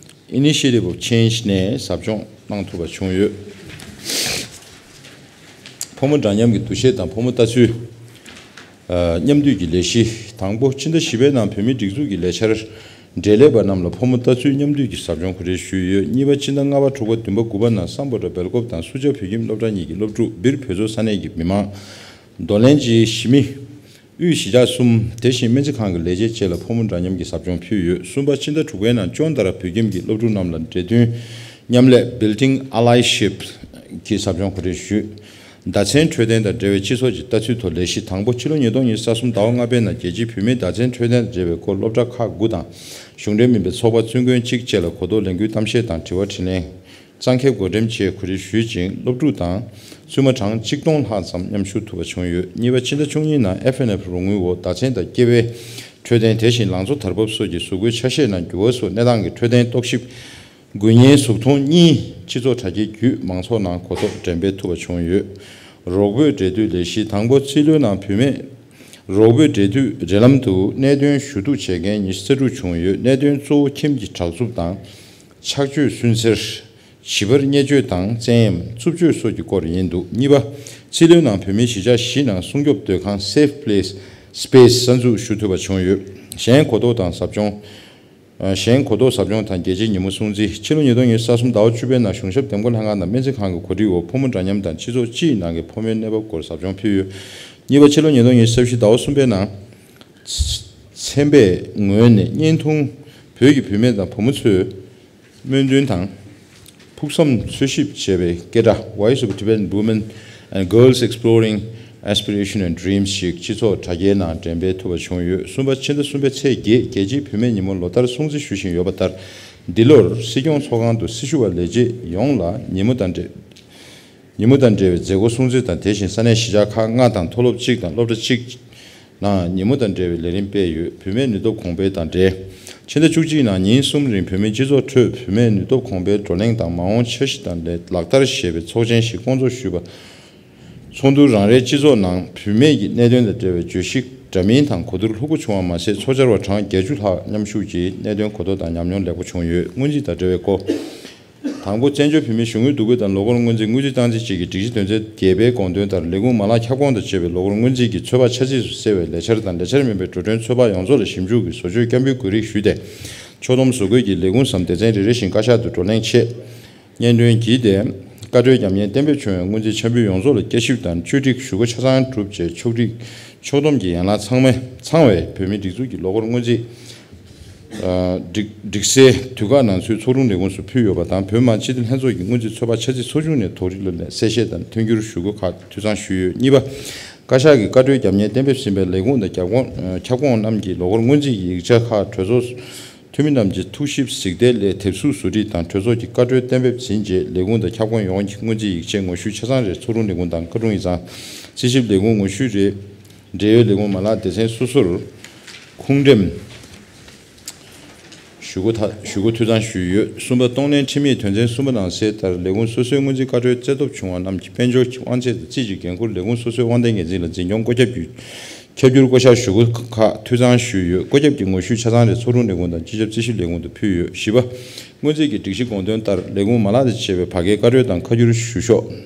པ་Initiative of Change ནས་ཟབ་སྦྱོང་གནང་ཐུབ་པ་བྱུང་ཡོད། ཕོ་མོ་འདྲ་མཉམ་གྱི་འདུ་ཤེས་དང་ཕོ་མོ་ལྟ་ཚུལ། ཨ། མཉམ་འདུས་ཀྱི་ལས་གཞི། དང་པོ། ཕྱི་ཟླ་བཞི་པའི་ནང་བོད་མིའི་སྒྲིག་འཛུགས་ཀྱི་ལས་འཆར་འབྲེལ་ཡོད་པ་རྣམས་ལ་ཕོ་མོ་ལྟ་ཚུལ་མཉམ་འདུས་ཀྱི་ཟབ་སྦྱོང་གོ་སྒྲིག་ཞུས་ཡོད། གཉིས་པ། ཕྱི་ཟླ་ལྔ་པ། དྲུག་པ། བདུན་པ། དགུ་པ་ནང་སམ་བྷོ་ཊ་སྦེལ་ཀོབ་དང་སུ་ཇཱ་བོད་ཁྱིམ་སློབ་གྲྭ་གཉིས་ཀྱི་སློབ་ཕྲུག་སྦིར་བོད་ཚོ་ས་གནས་ཀྱི་མི་མང་། འདོར་ལེན་གྱི་གཞི་མི། དབུས་གཞིས་ཆགས་གསུམ། དེ་བཞིན་སྨན་རྩིས་ཁང་གི་ལས་བྱེད་བཅས་ལ་ཕོ་མོ་འདྲ་མཉམ་གྱི་ཟབ་སྦྱོང་ཕུལ་ཡོད། གསུམ་པ། ཕྱི་ཟླ་དྲུག་པའི་ནང་ཅོན་ཏ་ར་བོད་ཁྱིམ་གྱི་སློབ་ཕྲུག་རྣམས་ལ་འབྲེལ་མཐུན་མཉམ་ལས། Building Allyship གྱི་ཟབ་སྦྱོང་གོ་སྒྲིག་ཞུས། ཟླ་མཚན་འཕྲོད་བསྟེན་དང་འབྲེལ་བའི་སྤྱི་ཚོགས་ཀྱི་ལྟ་ཚུལ་ཐོག་ལས་གཞི། དང་པོ། ཕྱི་ལོ་ཉིས་སྟོང་ཉི་ཤུ་རྩ་གསུམ་ཟླ་བ་ལྔ་པའི་ནང་རྒྱལ་སྤྱིའི་བུད་མེད་ཟླ་མཚན་འཕྲོད་བསྟེན་དང་འབྲེལ་བའི་སྐོར་སློབ་གྲྭ་ཁག་དགུ་དང་གཞུང་འབྲེལ་མིན་པའི་ཚོགས་པ་ཚུན་ཁོན་གཅིག་བཅས་ལ་གོ་རྟོགས་ལས་འགུལ་གཏམ་བཤད་དང་དྲི་བ་དྲིས་ལན། གཙང་ཁེབས་བགོ་འགྲེམས་བཅས་གོ་སྒྲིག་ཞུས་ཅིང་། སློབ་ཕྲུག་དང་བཙུན་མ་གྲངས་གཅིག་སྟོང་ལྷག་ཙམ་མཉམ་ཞུགས་ཐུབ་པ་བྱུང་ཡོད། གཉིས་པ། ཕྱི་ཟླ་བཅུ་གཉིས་ནང་ཨེཕ་ཨེན་ཨེཕ་རོགས་དངུལ་འོག་ཟླ་མཚན་དང་སྐྱེ་བའི་འཕྲོད་བསྟེན། དེ་བཞིན་ལང་ཚོ་དར་བབ་སོགས་ཀྱི་གཟུགས་པོའི་ཆ་ཤས་ནང་འགྱུར་བ་སོགས་གནས་སྟངས་ཀྱི་འཕྲོད་བསྟེན་རྟོག་ཞིབ། དགུན་གཉེན་གཟུགས་མཐོང་གཉིས་སྤྱི་ཚོགས་དྲ་རྒྱའི་བརྒྱུད་མང་ཚོགས་ནང་གོ་རྟོགས་འགྲེམས་སྤེལ་ཐུབ་པ་བྱུང་ཡོད། རོགས་པོའི་འབྲེལ་མཐུད་ལས་གཞི། དང་པོ། རྩིས་ལོའི་ནང་བུད་མེད་རོགས་པོའི་འབྲེལ་མཐུད་འབྲེལ་ལམ་དུ་གནད་དོན་ཞུ་གཏུག་བྱེད་མཁན་ཉི་ཤུ་རྩ་དྲུག་བྱུང་ཡོད། གནད་དོན་གཙོ་བོ་ཁྱིམ་གྱི་དྲག་རྩུབ་དང་། ཆགས་སྤྱོད་སུན་གཙེར། བྱིས་པར་བརྙས་བཅོས་དང་བཙན་གཡེམ། རྩུབ་སྤྱོད་སོགས་ཀྱི་སྐོར་ཡིན་འདུག་གཉིས་པ། རྩིས་ལོའི་ནང་བོད་མིའི་གཞིས་ཆགས་བཞི་ནང་སྲུང་སྐྱོབ་སྡོད་ཁང་Safe Place Space གསར་འཛུགས་ཞུ་ཐུབ་པ་བྱུང་ཡོད། གཞན་གོ་རྟོགས་དང་ཟབ་སྦྱོང་། ཨ། གཞན་གོ་རྟོགས་ཟབ་སྦྱོང་དང་རྒྱལ་སྤྱིའི་ཉིན་མོ་སྲུང་བརྩི། ཕྱི་ལོ་ཉིས་སྟོང་ཉི་ཤུ་རྩ་གསུམ་ཟླ་བ་བཅུ་པའི་ནང་གཞུང་ཞབས་འདེམས་བསྐོ་ལྷན་ཁང་དང་སྨན་རྩིས་ཁང་གི་གོ་སྒྲིག་འོག་ཕོ་མོ་འདྲ་མཉམ་དང་སྤྱི་ཚོགས་སྤྱིའི་ནང་གི་ཕོ་མོའི་གནས་བབ་སྐོར་ཟབ་སྦྱོང་ཕུལ་ཡོད། གཉིས་པ། ཕྱི་ལོ་ཉིས་སྟོང་ཉི་ཤུ་རྩ་བཞི་ཟླ་བ་གསུམ་པའི་ནང་ཚན་པའི་ངོས་ནས་བརྙན་ཐུང་བོད་ཀྱི་བུད་མེད་དང་བུ་མོ་ཚོས་སྨོན་འདུན་དང་ཕུགས་བསམ་འཚོལ་ཞིབ་བྱས་པའི་སྐད་སྒྲ། Voice of Tibetan Women and Girls Exploring Aspiration and Dreams ཞིག་སྤྱི་ཚོགས་དྲ་རྒྱའི་ནང་འགྲེམས་སྤེལ་ཐུབ་པ་བྱུང་ཡོད། གསུམ་པ། ཕྱི་ཟླ་གསུམ་པའི་ཚེས་བརྒྱད་རྒྱལ་སྤྱིའི་བུད་མེད་ཉིན་མོ་ལོ་ལྟར་སྲུང་བརྩི་ཞུ་བཞིན་ཡོད་པ་ལྟར། འདི་ལོར་སྲིད་སྐྱོང་ཚོགས་ཁང་དུ་སྲི་ཞུ་བ་ལས་བྱེད་ཡོངས་ལ་ཉིན་མོ་དང་འབྲེལ། ཉིན་མོ་དང་འབྲེལ་བའི་མཛད་སྒོ་སྲུང་བརྩི་དང་། དེ་བཞིན་ས་གནས་གཞིས་ཆགས་ཁག་ལྔ་དང་མཐོ་སློབ་གཅིག་དང་སློབ་གྲྭ་གཅིག་ནང་ཉིན་མོ་དང་འབྲེལ་བའི་ལས་རིམ་སྤེལ་ཡོད། བུད་མེད་ནུས་སྟོབས་གོང་འཕེལ་དང་འབྲེལ། ཕྱི་ཟླ་བཅུ་གཅིག་ནང་ཉིན་གསུམ་རིང་བོད་མིའི་སྤྱི་ཚོགས་ཁྲོད་བུད་མེད་ནུས་སྟོབས་གོང་འཕེལ་བགྲོ་གླེང་དང་མ་འོངས་འཆར་གཞི་དང་ལས་ལག་བསྟར་ཞེས་པའི་ཚོགས་ཆེན་ཞིག་བསྐོང་ཚོགས་ཞུས་པ། ཚོགས་འདུར་རང་རེའི་སྤྱི་ཚོགས་ནང་བུད་མེད་ཀྱི་གནད་དོན་དང་འབྲེལ་བའི་བརྗོད་གཞི་འདྲ་མིན་དང་གོ་བསྡུར་ལྷུག་པོ་བྱུང་བ་མ་ཟད། ཚོགས་བཅར་བ་གྲངས་བརྒྱད་ཅུ་ལྷག་མཉམ་ཞུགས་ཀྱིས་གནད་དོན་གོ་རྟོགས་དང་ཉམས་མྱོང་ལེགས་པོ་བྱུང་ཡོད། སྔོན་རྩིས་དང་འབྲེལ་བའི་སྐོར། དང་པོ། བཙན་བྱོལ་བོད་མིའི་གཞུང་གི་འདུ་འགོད་དང་ལོ་འཁོར་སྔོན་རྩིས། དངུལ་རྩིས་སྟངས་འཛིན་བཅས་ཀྱི་སྒྲིག་གཞི་དོན་ཚན་བརྒྱད་པའི་དགོངས་དོན་ལྟར། ལས་ཁུངས་མ་ལག་ཁྱབ་ཁོངས་དང་བཅས་པའི་ལོ་འཁོར་སྔོན་རྩིས་ཀྱི་ཚོད་དཔག་འཆར་རྩིས་སུ་གསལ་བའི་ལས་འཆར་དང་། ལས་འཆར་མིན་པའི་འགྲོ་གྲོན་ཚོད་དཔག་ཡོངས་རྫོགས་ལ་ཞིབ་འཇུག་གིས་བཟོ་བཅོས་སྐྱོན་འབུལ་དགོས་རིགས་ཞུས་ཏེ། ཕྱོགས་བསྡོམས་བཟོ་འགོད་ཀྱིས་ལས་ཁུངས་སམ་སྡེ་ཚན་རེ་རེ་བཞིན་བཀའ་ཤག་ཏུ་བགྲོ་གླེང་ཆེད་སྙན་སྒྲོན་བགྱིས་ཏེ། བཀའ་འཁྲོལ་རྒྱབ་གཉེར་གཏན་འབེབས་བྱུང་བའི་སྔོན་རྩིས་འཆར་འབུལ་ཡོངས་རྫོགས་ལ་བསྐྱར་ཞིབ་དང་བཅོས་སྒྲིག་ཞུ་སྒོ་ཆ་ཚང་གྲུབ་རྗེས་ཕྱོགས་སྒྲིག་ཕྱོགས་བསྡོམས་ཀྱི་ཡན་ལག་ཚང་མ་ཚང་བའི་བོད་མིའི་སྒྲིག་འཛུགས་ཀྱི་ལོ་འཁོར་སྔོན་རྩིས། ཨ། སྒྲིག་སྒྲིག་གསལ་དུས་བཀག་ནང་ཚུད་ཚོགས་དྲུང་ལས་ཁུངས་སུ་ཕུལ་ཡོད་པ་དང་། བོད་མི་མང་སྤྱི་འཐུས་ལྷན་ཚོགས་ཀྱི་སྔོན་རྩིས་ཚོད་དཔག་འཆར་རྩིས་ཚོགས་ཆུང་ནས་དོགས་འདྲི་གླེང་ནས་གསལ་བཤད་དང་མཐུན་འགྱུར་ཞུ་སྒོ་ཁག་འཐུས་ཚང་ཞུས་ཡོད། གཉིས་པ། བཀའ་ཤག་གིས་བཀའ་འཁྲོལ་རྒྱབ་གཉེར་གཏན་འབེབས་ཟིན་པའི་ལས་ཁུངས་དང་ཁྱབ་ཁོངས་ཁྱབ་ཁོངས་རྣམས་ཀྱི་ལོ་འཁོར་སྔོན་རྩིས་ཀྱི་ཡིག་ཆ་ཁག་གྲོས་ཚོགས་འཐུས་མི་རྣམས་ཀྱི་ཐུགས་ཞིབ་གཟིགས་ཏེ་ལས་དེབ་གཟུགས་བཟོ་སྒྲིག་དང་གྲོས་ཚོགས་ཀྱི་བཀའ་འཁྲོལ་གཏན་འབེབས་ཟིན་རྗེས། ལས་ཁུངས་དང་ཁྱབ་ཁོངས་ཡོངས་ཀྱི་སྔོན་རྩིས་ཡིག་ཆའི་ངོ་བཤུས་ཆ་ཚང་རེ་ཚོགས་དྲུང་ལས་ཁུངས་དང་བཀའ་དྲུང་ཡིག་ཚང་། རྩིས་ཞིབ་ལས་ཁུངས་ངོ་བཤུས་རེ། འབྲེལ་ཡོད་ལས་ཁུངས་མ་ལག་སྡེ་ཚན་སོ་སོར་ཁུངས་འགྲེམས་ཞུ་སྒོ་ཐ་ཞུ་སྒོ་འཐུས་ཚང་ཞུས་ཡོད། གསུམ་པ། གཏོང་ལེན་ཁྲིམས་ཡིག་དོན་ཚན་གསུམ་པ་ནང་གསལ་ལྟར། ལས་ཁུངས་སོ་སོའི་སྔོན་རྩིས་བཀའ་འཁྲོལ་རྩོད་ཐོབ་བྱུང་བ་རྣམས་ཀྱི་དཔལ་འབྱོར་གྱི་དབང་ཚད་དང་རྩིས་ཀྱི་འགན་འཁུར་ལས་ཁུངས་སོ་སོའི་དབང་ལྡན་འགན་འཛིན་ལ་འཛིན་སྐྱོང་བཀོད་ཁྱབ་ཀྱི་ཁྱབ་བསྒྱུར་བསྐོ་གཞག་ཞུ་སྒོ་ཁག་འཐུས་ཚང་ཞུས་ཡོད། བཀོད་ཁྱབ་ཀྱི་ངོ་བཤུས་ཆ་ཚང་རེ་ཚོགས་དྲུང་ལས་ཁུངས་དང་སྤྱི་ཁྱབ་རྩིས་ཞིབ་ལས་ཁུངས་དུ་ཕུལ་ཡོད། བཞི་པ། སྔོན་རྩིས་ཀྱི་སྒྲིག་གཞི་དགོངས་དོན་ལྟར། ལས་ཁུངས་མ་ལག་དང་བཅས་པའི་བར་བརྒལ་བཀའ་འཁྲོལ་དང་ཁ་བསྒྱུར་ཞུ་ཕྱོགས།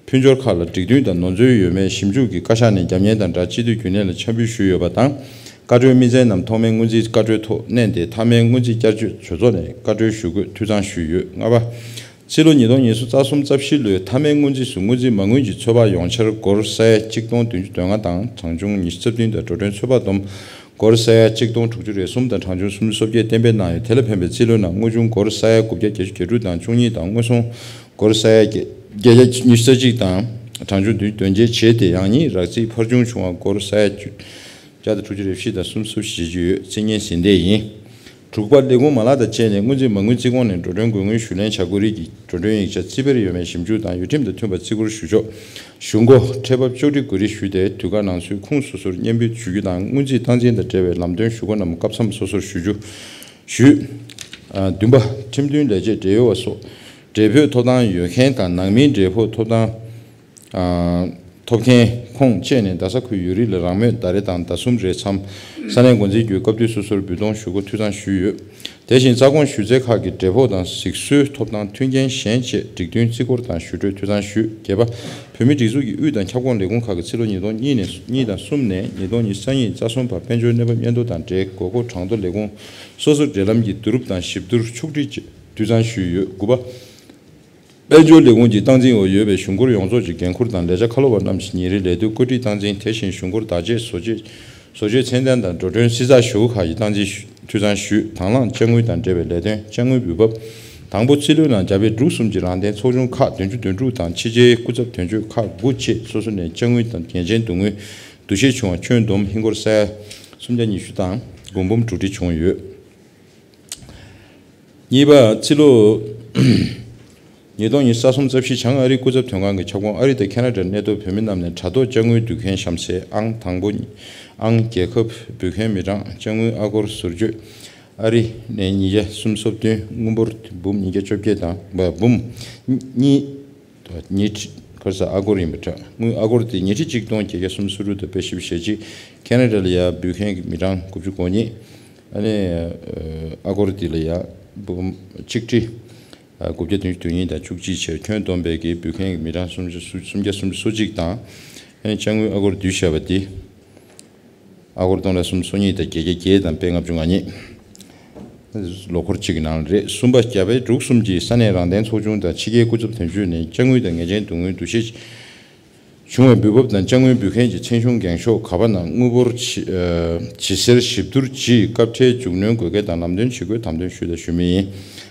ཕུན་སྦྱོར་ཁག་ལ་སྒྲིག་མཐུན་དང་ནོར་འཛོལ་ཡོད་མེད་ཞིབ་འཇུག་གིས་བཀའ་ཤག་ནས་རྒྱབ་གཉེར་དང་སྦྲགས་སྤྱི་འཐུས་རྒྱུན་ལས་ལ་འཆར་འབུལ་ཞུས་ཡོད་པ་དང་། བཀའ་འཁྲོལ་སྨིན་མཚན་རྣམས་ཐོག་མའི་སྔོན་རྩིས་བཀའ་འཁྲོལ་ཐོག་བསྣན་ཏེ། མཐའ་མའི་སྔོན་རྩིས་བསྐྱར་བཅོས་གྲོས་ཚོགས་ནས་བཀའ་འཁྲོལ་ཞུ་དགོས་འཐུས་ཚང་ཞུས་ཡོད། ལྔ་པ། ཕྱི་ལོ་ཉིས་སྟོང་ཉི་ཤུ་རྩ་གསུམ་རྩ་བཞི་ལོའི་མཐའ་མའི་སྔོན་རྩིས་སུ་སྔོན་རྩིས་མ་དངུལ་གྱི་ཚོད་དཔག་ཡོངས་འཆར་སྒོར་ས་ཡ་གཅིག་སྟོང་བདུན་ཅུ་དོན་ལྔ་དང་། གྲངས་ཆུང་ཉི་ཤུ་རྩ་བདུན་དང་འགྲོ་གྲོན་ཚོད་དཔག་བསྡོམས་སྒོར་ས་ཡ་གཅིག་སྟོང་དྲུག་ཅུ་རེ་གསུམ་དང་གྲངས་ཆུང་སུམ་ཅུ་སོ་བརྒྱད་གཏན་འབེབས་གནང་ཡོད། དེ་ལ་ཕན་པའི་རྩིས་ལོའི་ནང་དངོས་ཆུང་སྒོར་ས་ཡ་དགུ་བརྒྱ་བརྒྱད་ཅུ་གྱ་དྲུག་དང་བཅུ་གཉིས་དང་། དངོས་ཟོང་སྒོར་ས་ཡ་བརྒྱད་བརྒྱད་བརྒྱ་ཉི་ཤུ་རྩ་གཅིག་དང་གྲངས་ཆུང་བདུན་ཅུ་དོན་བརྒྱད་བྱས་ཏེ། ཡང་སྙིང་རགས་རྩིས་ཕར་ཆུང་བྱུང་བ་སྒོར་ས་ཡ་བརྒྱ་དང་དྲུག་ཅུ་རེ་བཞི་དང་སུམ་ཅུ་སོ་བཞི་བྱེད་ཀྱི་ཡོད། རྩིས་ཉེས་ཟིན་བྲིས་ཡིན། དྲུག་པ། ལས་ཁུངས་མ་ལག་དང་བཅས་ནས་སྔོན་རྩིས་མ་དངུལ་རྩིས་ཁོངས་ནས་འགྲོ་གྲོན་དགོས་དངུལ་ཞུ་ལེན་བྱ་དགོས་རིགས་ཀྱི་འགྲོ་གྲོན་ཡིག་ཆ་རྩིས་སྤེལ་ཡོད་མེད་ཞིབ་འཇུག་དང་། ཡུལ་ཁྲིམས་དང་མཐུན་པར་རྩིས་འཁོར་ཞུ་ཕྱོགས། ཞུ་སྒོ་འཕྲལ་ཕབ་ཕྱོགས་སྒྲིག་དགོས་རིགས་ཞུས་ཏེ། དུས་བཀག་ནང་ཚུད་ཁུངས་སོ་སོར་སྙན་འབུལ་ཞུ་རྒྱུ་དང་། སྔོན་རྩིས་སྟངས་འཛིན་དང་འབྲེལ་བའི་ལམ་སྟོན་ཞུ་སྒོ་རྣམས་སྐབས་མཚམས་སོ་སོར་ཞུ་རྒྱུ་ཞུས། ཨ། བདུན་པ། ཁྲིམས་མཐུན་ལས་བྱེད་བགྲེས་ཡོལ་བ་སོགས་བགྲེས་ཕོད་ཐོབ་ཐང་ཡོད་མཁན་དང་ནང་མིའི་བགྲེས་ཕོད་ཐོབ་ཐང་། ཨ། ཐོབ་མཁན་ ཁོངས་བཅས་ནས་རྡ་ས་ཁུལ་ཡོད་རིགས་ལ་རང་མོས་ཟླ་རེ་དང་ཟླ་གསུམ་རེའི་མཚམས་ས་གནས་འགོ་འཛིན་བརྒྱུད་སྐབས་དུས་སོ་སོར་འབུལ་གཏོང་ཞུ་སྒོ་འཐུས་ཚང་ཞུས་ཡོད། དེ་བཞིན་རྩ་དགོངས་ཞུ་སའི་ཁག་གི་འབྲས་ཕོགས་དང་གཟིགས་གསོའི་ཐོབ་ཐང་མཐུན་རྐྱེན་གཞན་བཅས་སྒྲིག་མཐུན་རྩིས་འཁོར་དང་ཞུ་སྤྲོད་འཐུས་ཚང་ཞུས། བརྒྱད་པ། བོད་མིའི་སྒྲིག་འཛུགས་ཀྱི་དབུས་དང་ཁྱབ་ཁོངས་ལས་ཁུངས་ཁག་གི་ཕྱི་ལོ་ཉིས་སྟོང་གཉིས་ནས་གཉིས་དང་གསུམ་ནས་ཉིས་སྟོང་ཉི་ཤུ་རྩ་གཉིས་རྩ་གསུམ་བར་དཔལ་འབྱོར་གནས་བབ་སྙན་ཐོ་དང་འབྲེལ་དགོས་མཁོ་གྲངས་ཐོ་ལས་ཁུངས་སོ་སོར་འབྲེལ་ལམ་གྱི་བསྡུ་རུབ་དང་ཞིབ་བསྡུར་ཕྱོགས་སྒྲིག་བཅས་འཐུས་ཚང་ཞུས་ཡོད། དགུ་པ། དཔལ་འབྱོར་ལས་ཁུངས་ཀྱི་སྟངས་འཛིན་འོག་ཡོད་པའི་གཞུང་སྒོར་ཡོངས་རྫོགས་ཀྱི་འགན་འཁུར་དང་ལས་བྱ་ཁ་ལོ་བ་རྣམས་ཀྱིས་ཉིན་རེའི་ལས་དོན་བཀོད་སྒྲིག་སྟངས་འཛིན། དེ་བཞིན་གཞུང་སྒོར་བདག་གཅེས་བཟོ་བཅོས་བཟོ་བཅོས་ཚད་ལྡན་དང་འགྲོ་གྲོན་སྲིད་ཚགས་ཞུ་སྒོ་ཁག་གི་སྟངས་འཛིན་ཞུ་འཐུས་ཚང་ཞུས། དང་བླངས་དཔྱ་དངུལ་དང་འབྲེལ་བའི་ལས་དོན། དཔྱ་དངུལ་འབུལ་འབབ། དང་པོ་རྩིས་ལོའི་ནང་རྒྱ་བལ་འབྲུག་གསུམ་གྱི་རང་བདེན་ཚོགས་ཆུང་ཁག་བདུན་ཅུ་དོན་དྲུག་དང་ཕྱི་རྒྱལ་སྐུ་ཚབ་དོན་གཅོད་ཁག་དགུ་བཅས་སོ་སོ་ནས་དཔྱ་དངུལ་དང་ཉེས་ཅན་བསྡུ་དངུལ་བསྡུ་བཞེས་བྱུང་བ་ཁྱོན་བསྡོམས་ཧིན་སྒོར་ས་ཡ་སུམ་བརྒྱ་ཉི་ཤུ་དང་སྒོར་འབུམ་དྲུག་ཁྲི་བྱུང་ཡོད། གཉིས་པ། ཕྱི་ལོ་ཉིས་སྟོང་ཉི་ཤུ་རྩ་གསུམ་རྩ་བཞི་བྱང་ཨ་རིའི་སྐུ་ཚབ་དོན་ཁང་གི་ཁྱབ་ཁོངས་ཨ་རི་དང་ཁེ་ན་ཌར་གནས་སྡོད་བོད་མི་རྣམས་ནས་དྲ་ཐོག་དཔྱ་དངུལ་བསྡུ་མཁན་གཤམ་གསལ་ཨང་དང་པོ། ཨང་རྒྱལ་ཁབ། འབུལ་མཁན་མི་གྲངས། དཔྱ་དངུལ་ཨ་སྒོར་ཟུར་བཅོས། ཨ་རི་ནས་ཉིས་བརྒྱ་སུམ་ཅུ་སོ་བདུན། དངུལ་འབོར་འབུམ་ཉིས་བརྒྱ་བཅོ་བརྒྱད་དང་། འབུམ་གཉིས། ཉིས་ཁྲི། ཁ་སང་ཨ་སྒོར་ཡིན་པ་འདྲ། དངུལ་ཨ་སྒོར་དེ་ཉིས་ཁྲི་གཅིག་སྟོང་བརྒྱད་བརྒྱ་སུམ་ཅུ་སོ་དྲུག་དང་དཔེ་བཞི་བཅུ་ཞེ་གཅིག་ཁེ་ན་ཌ་ལ་ཡ་འབུལ་མཁན་གྱི་མི་གྲངས་དགུ་བཅུ་གོ་གཉིས། ཨ་ནི་ཨ་སྒོར་དེ་ལ་ཡ་འབུམ་གཅིག་ཁྲི་དགུ་བརྒྱ་བདུན་ཅུ་དོན་གཉིས་དང་བཅུ་གཅིག་བྱས། ཁྱོན་བསྡོམས་པའི་གི་འབུལ་མཁན་གྱི་མི་གྲངས་སུམ་བརྒྱ་སུམ་བརྒྱ་སུམ་ཅུ་སོ་གཅིག་དང་། ཨ་ནི་དཔྱ་དངུལ་ཨ་སྒོར་བསྡུས་བཞག་པ་དེ། ཨ་སྒོར་སྟོང་ཕྲག་སུམ་ཅུ་སོ་གཉིས་དང་བརྒྱད་བརྒྱ་བརྒྱད་དང་པད་ལྔ་བཅུ་ང་གཉིས། ལོ་འཁོར་གཅིག་གི་ནང་ལ་རེད། གསུམ་པ། རྒྱ་བལ་འབྲུག་གསུམ་གྱི་ས་གནས་རང་བདེན་ཚོགས་ཆུང་དང་ཕྱི་རྒྱལ་སྐུ་ཚབ་དོན་གཅོད་ནས་དཔྱ་དངུལ་དང་ཉེས་ཅན་བསྡུ་དངུལ་བསྡུ་བཞེས་བྱུང་བའི་འབུལ་འབབ་དང་དཔྱ་དངུལ་འབུལ་མཁན་གྱི་ཚན་གཞུང་འགེངས་ཤོག་ག་པ་ནང་དངུལ་འབོར་ཇི་ཨ་ཇི་སེར་ཞིབ་བསྡུར་གྱིས་སྐབས་འཕྲལ་མཇུག་གནོན་དགོས་གལ་དང་ལམ་སྟོན་བྱེད་དགོས་དམ་དོན་ཞུས་དང་ཞུ་མུས་ཡིན།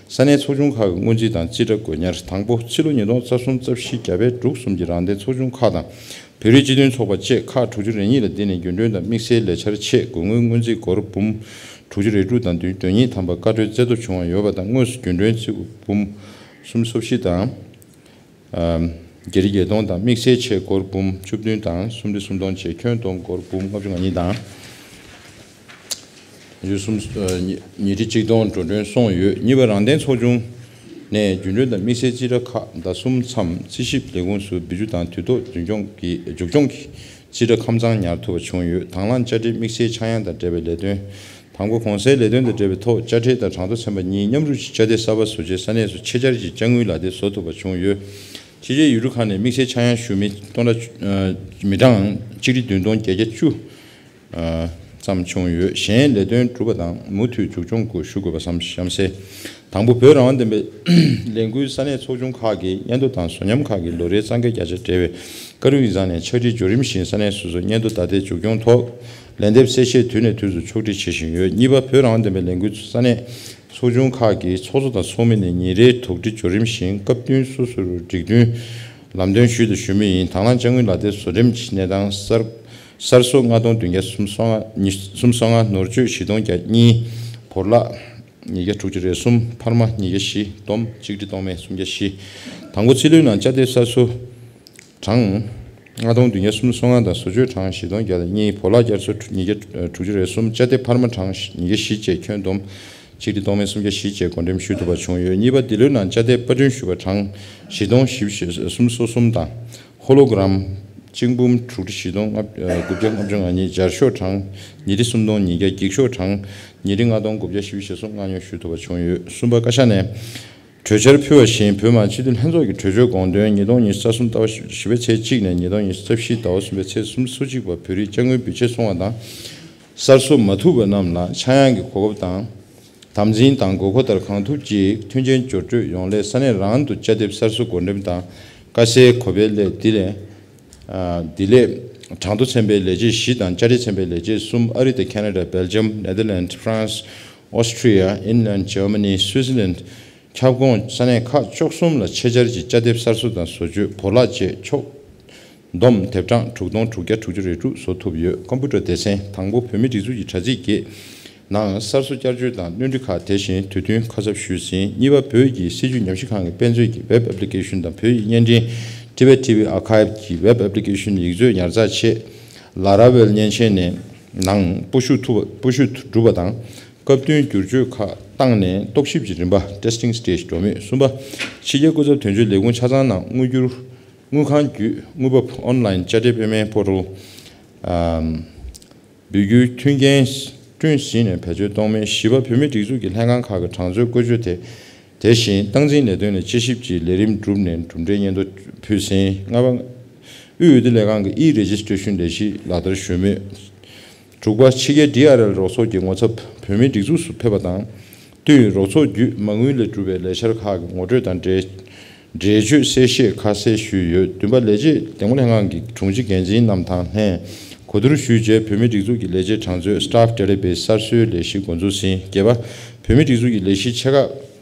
ས་གནས་ཚོགས་ཆུང་ཁག་གི་སྔོན་རྩིས་དང་རྩིས་ཁྲ་དགོས་ཉར། དང་པོ། ཕྱི་ལོ་ཉིས་སྟོང་རྩ་གསུམ་རྩ་བཞི་རྒྱ་བལ་འབྲུག་གསུམ་གྱི་རང་བདེན་ཚོགས་ཆུང་ཁག་དང་། བོད་རིགས་སྤྱི་མཐུན་ཚོགས་པ་བཅས་ཁག་དྲུག་ཅུ་རེ་གཉིས་ལ་བརྟེན་ནས་རྒྱུན་གྲོན་དང་དམིགས་བསལ་ལས་འཆར་ཆེད་དགོས་དངུལ་སྔོན་རྩིས་སྒོར་འབུམ་དྲུག་ཅུ་རེ་དྲུག་དང་བདུན་དོན་གཉིས་ཐམ་པ་བཀའ་འཁྲོལ་རྩ་གཏུག་བྱུང་བ་ཡོད་པ་དང་། དངོས་སུ་རྒྱུན་གྲོན་རྩིས་འབུམ་སུམ་ཅུ་སོ་བཞི་དང་། ཨ་བརྒྱད་ཁྲི་བརྒྱད་སྟོང་དང་། དམིགས་བསལ་ཆེད་སྒོར་འབུམ་བཅུ་བདུན་དང་སུམ་ཁྲི་སུམ་སྟོང་བཅས་ཁྱོན་བསྡོམས་སྒོར་འབུམ་ལྔ་བཅུ་ང་གཉིས་དང་། ཡུལ་གསུམ། ཨ་ཉི་ཉི་ཁྲི་གཅིག་སྟོང་འགྲོ་གྲོན་སོང་ཡོད། གཉིས་པ། རང་བདེན་ཚོགས་ཆུང་ནས་རྒྱུན་གྲོན་དང་དམིགས་བསལ་རྩིས་ཁྲ་ཁག་ཟླ་གསུམ་མཚམས་རྩིས་ཞིབ་ལས་ཁུངས་སུ་བེད་སྤྱོད་དང་དུས་ཐོག་རྒྱུན་སྐྱོང་གི་མཇུག་སྐྱོང་གི་རྩིས་ཁྲ་ཁམས་གཙང་ཉར་ཐུབ་པ་བྱུང་ཡོད། དང་བླངས་དཔྱ་ཁྲལ་དམིགས་བསལ་ཆག་ཡང་དང་འབྲེལ་བའི་ལས་དོན། དང་པོ། གོང་གསལ་ལས་དོན་དང་འབྲེལ་བའི་ཐོག་དཔྱ་ཁྲལ་དང་གྲངས་ཐོ་ཚན་པ་གཉིས་མཉམ་རུབ་ཀྱིས་དཔྱ་དེབ་གསར་པ་བཟོ་བྱེད་ས་གནས་སུ་ཆེད་བཅར་གྱིས་དཔྱ་དངུལ་ལག་དེབ་བཟོ་ཐུབ་པ་བྱུང་ཡོད། ཕྱི་རྒྱལ་ཡུལ་གྲུ་ཁག་ནས་དམིགས་བསལ་ཆག་ཡང་ཞུ་མི་སྟོང་ཕྲག་ཨ་མི་གྲངས་གཅིག་ཁྲི་བདུན་སྟོང་བརྒྱད་བརྒྱ་བཅུ་ཙམ་བྱུང་ཡོད། གཞན་ལས་དོན་གྲུབ་པ་དང་མུ་མཐུད་མཇུག་སྐྱོང་སྒོ་ཞུ་དགོས་པ་བསམ་གཤམ་གསལ། དང་པོ། བོད་རང་དབང་ལྡན་པའི་ལས་འགུལ་ས་གནས་ཚོགས་ཆུང་ཁག་གིས་སྙན་ཐོ་དང་ཟུར་ཉམས་ཁག་གི་ལོ་རེའི་གཙང་ཁེལ་བརྒྱ་ཆ་འབྲེལ་བའི་བཀའ་འཁྲོལ་ཡིག་ཚང་ནས་ཕྱག་བྲིས་འབྱོར་རིམ་བཞིན་ས་གནས་སོ་སོར་སྙན་ཐོ་བརྡ་དེབ་མཇུག་སྐྱོང་ཐོག་ལན་འདེབས་གསལ་བཤད་དུས་ནས་དུས་སུ་ཕྱོགས་སྒྲིག་བྱེད་བཞིན་ཡོད། གཉིས་པ། བོད་རང་དབང་ལྡན་པའི་ལས་འགུལ་ས་གནས་ཚོགས་ཆུང་ཁག་གིས་ཚོགས་གཙོ་དང་ཚོགས་མི་ནས་ཉིན་རེའི་དོགས་འདྲི་འབྱོར་རིམ་བཞིན་སྐབས་བསྟུན་སོ་སོར་སྒྲིག་མཐུན་ལམ་སྟོན་ཞུས་དང་ཞུ་མུས་ཡིན། དང་བླངས་དཔྱ་དངུལ་ལག་དེབ་བཟོ་འགྲེམས་ཀྱི་གནས་སྟངས། གསར་གསར་བཟོ་ལྔ་སྟོང་བདུན་བརྒྱ་སུམ་ཅུ་སོ་ལྔ། ཉི་སུམ་ཅུ་སོ་ལྔ། ནོར་བཅོས་བཞི་སྟོང་བརྒྱ་གཉིས། བོར་བརླག་ཉིས་བརྒྱ་དྲུག་ཅུ་རེ་གསུམ། འཕར་མ་ཉིས་བརྒྱ་བཞི། བསྡོམས་གཅིག་ཁྲི་སྟོང་མེད་སུམ་བརྒྱ་བཞི། དང་པོ། རྩིས་ལོའི་ནང་དཔྱ་དེབ་གསར་བཟོ་གྲངས་ལྔ་སྟོང་བདུན་བརྒྱ་སུམ་ཅུ་སོ་ལྔ་དང་ཟུར་བཅོས་གྲངས་བཞི་སྟོང་བརྒྱ་དང་གཉིས། བོར་བརླག་བསྐྱར་གསོ་ཉིས་བརྒྱ་དྲུག་ཅུ་རེ་གསུམ། དཔྱ་དེབ་འཕར་མ་གྲངས་ཉིས་བརྒྱ་བཞི་བཅས་ཁྱོན་བསྡོམས་ཆིག་ཁྲི་སྟོང་མེད་སུམ་བརྒྱ་བཞི་བཅས་བགོ་འགྲེམས་ཞུ་ཐུབ་པ་བྱུང་ཡོད། གཉིས་པ། འདི་ལོའི་ནང་དཔྱ་དེབ་པར་སྐྲུན་ཞུས་པ་གྲངས་བཞི་སྟོང་བཞི་བཅུ་སུམ་ཅུ་སོ་གསུམ་དང་། ཧོ་ལོ་གྷི་རམ་གཅིག་འབུམ་དྲུག་ཁྲི་བཞི་སྟོང་ལྔ་དགུ་བརྒྱ་ལྔ་བཅུ་ང་གཉིས། སྦྱར་ཤོག་གྲངས་ཉིས་ཁྲི་སུམ་སྟོང་ཉིས་བརྒྱ། འགྱིག་ཤོག་གྲངས་ཉིས་ཁྲི་ལྔ་སྟོང་དགུ་བརྒྱ་བཞི་བཅུ་ཞེ་གསུམ་མངགས་ཉོ་ཞུ་ཐུབ་པ་བྱུང་ཡོད། གསུམ་པ། བཀའ་ཤག་ནས་གྲོས་འཆར་ཕུལ་བ་བཞིན། བོད་མི་མང་སྤྱི་འཐུས་ལྷན་ཚོགས་ཀྱི་གྲོས་ཆོད་དགོངས་དོན་ཉིས་སྟོང་ཉི་ཤུ་རྩ་གསུམ་ཟླ་བ་བཞི་པའི་ཚེས་གཅིག་ནས་ཉིས་སྟོང་ཉི་ཤུ་རྩ་བཞི་ཟླ་བ་གསུམ་པའི་ཚེས་སུམ་ཅུ་སོ་གཅིག་བར་བོད་རིགས་དཔྱ་དངུལ་འབུལ་ཆེད་སོང་བ་དང་། གསར་བཟོ་མ་ཐུབ་པ་རྣམས་ལ་ཆག་ཡང་གི་གོ་སྐབས་དང་། དམ་འཛིན་དང་དགོས་མཁོ་ལྟར་གང་ཐུབ་ཀྱིས་མཐུན་རྐྱེན་སྦྱོར་སྤྲོད་ཡོང་སླད་ས་གནས་རང་དུ་དཔྱ་དེབ་གསར་བཟོ་བགོ་འགྲེམས་དང་དཀའ་སེལ་གོ་སྤེལ་སླད་དེ་ལས། ཨ་དེ་ལས་གྲངས་ཐོ་ཚན་པའི་ལས་བྱེད་བཞི་དང་དཔྱ་ཁྲལ་ཚན་པའི་ལས་བྱེད་གསུམ། ཨ་རི་དང་ཁེ་ན་ཌ། སྦེལ་ཇམ། ནེ་དར་ལེནཌ། ཧྥ་རན་སི། ཨོ་སི་ཁྲི་ཡ། ཨིན་ལན། འཇར་མ་ནི། སུའི་ཙར་ལེནཌ། ཁྱབ་ཁོངས་ས་གནས་ཁག་བཅུ་གསུམ་ལ་ཆེད་བཅར་གྱིས་དཔྱ་དེབ་གསར་བཟོ་དང་བཟོ་བཅོས། བོར་བརླག་བཅས་ཕྱོགས་བསྡོམས་དེབ་གྲངས་དྲུག་སྟོང་དྲུག་བརྒྱ་དྲུག་ཅུ་རེ་དྲུག་བཟོ་ཐུབ་ཡོད། ཀམ་པུ་ཊར་སྡེ་ཚན། དང་པོ། བོད་མིའི་སྒྲིག་འཛུགས་ཀྱི་དྲ་ཚིགས་བརྒྱད་ནང་གསར་བཟོ་བསྐྱར་བཅོས་དང་བསྣོན་འཕྲི་ཁག་དེ་བཞིན་དུས་མཐུན་ཁ་གསབ་ཞུས་ཟིན། གཉིས་པ། བོད་ཀྱི་སྲིད་བྱུས་ཉམས་ཞིབ་ཁང་གི་དཔེ་མཛོད་ཀྱི་ཝེབ་ཨེབ་ལི་ཀེ་ཤན་དང་བོད་ཡིག་བརྙན་འཕྲིན་Tibet T V Archive གྱི་ཝེབ་ཨེབ་ལི་ཀེ་ཤན་ཡིག་མཛོད་ཉར་ཚགས་ཆེད་ལ་ར་ཝེལ་མཉེན་ཆས་ནས་ནང་སྤོ་བཤུད་ཐུབ་སྤོ་བཤུད་གྲུབ་པ་དང་། སྐབས་བསྟུན་བསྒྱུར་བཅོས་ཁག་བཏང་ནས་རྟོག་ཞིབ་ཀྱི་རིམ་པ་Testing Stage འགྲོ་མུས། གསུམ་པ། ཕྱི་རྒྱལ་སྐུ་ཚབ་དོན་གཅོད་ལས་ཁུངས་ཆ་ཚང་ནང་དངུལ་སྒྱུར་ དངུལ་ཁང་བརྒྱུད་དངུལ་འབབ་ཨོན་ལན་དཔྱ་ཁྲལ་པེ་མེན་པོར་ཊལ་འབུལ་རྒྱུའི་མཐུན་རྐྱེན་བསྐྲུན་ཟིན་ནས་བེད་སྤྱོད་གཏོང་མིན། བཞི་པ། བོད་མིའི་སྒྲིག་འཛུགས་ཀྱི་ལྷན་ཁང་ཁག་གི་གྲངས་མཛོད་བཀོལ་སྤྱོད་དེ། དེ་བཞིན་སྟངས་འཛིན་ལས་དོན་ལ་དཔྱད་ཞིབ་ཀྱི་ལས་རིམ་བསྒྲུབས་ནས་གྲུབ་འབྲས་སྙན་ཐོ་ཕུལ་ཟིན། ལྔ་པ། དབུས་འོས་བསྡུ་ལས་ཁང་གི་ཨི་རེ་ཇི་སི་ཊེ་ཤན་ལས་གཞི་ལག་བསྟར་ཞུ་མུས། དྲུག་པ། ཕྱི་རྒྱལ་ཌི་ཨར་ཨེལ་རོགས་ཚོགས་ཀྱི་ངོ་ཚབ་བོད་མིའི་སྒྲིག་འཛུགས་སུ་ཕེབས་པ་དང་བསྟུན། རོགས་ཚོགས་བརྒྱུད་མ་དངུལ་ལས་གྲུབ་པའི་ལས་འཆར་ཁག་གི་ངོ་སྤྲོད་དང་འབྲེལ། འགྲེལ་བརྗོད་གསལ་བཤད་ཁ་གསལ་ཞུས་ཡོད། བདུན་པ། ལས་བྱེད་འདེམས་ངོ་ལྷན་ཁང་གི་དྲུང་ཆེ་འགན་འཛིན་རྣམས་དང་ལྷན་གོ་བསྡུར་ཞུས་རྗེས། བོད་མིའི་སྒྲིག་འཛུགས་ཀྱི་ལས་བྱེད་གྲངས་མཛོད་Staff Database གསར་བཟོའི་ལས་གཞི་འགོ་འཛུགས་ཟིན། བརྒྱད་པ། བོད་མིའི་སྒྲིག་འཛུགས་ཀྱི་ལས་གཞི་ཆེ་ཁག་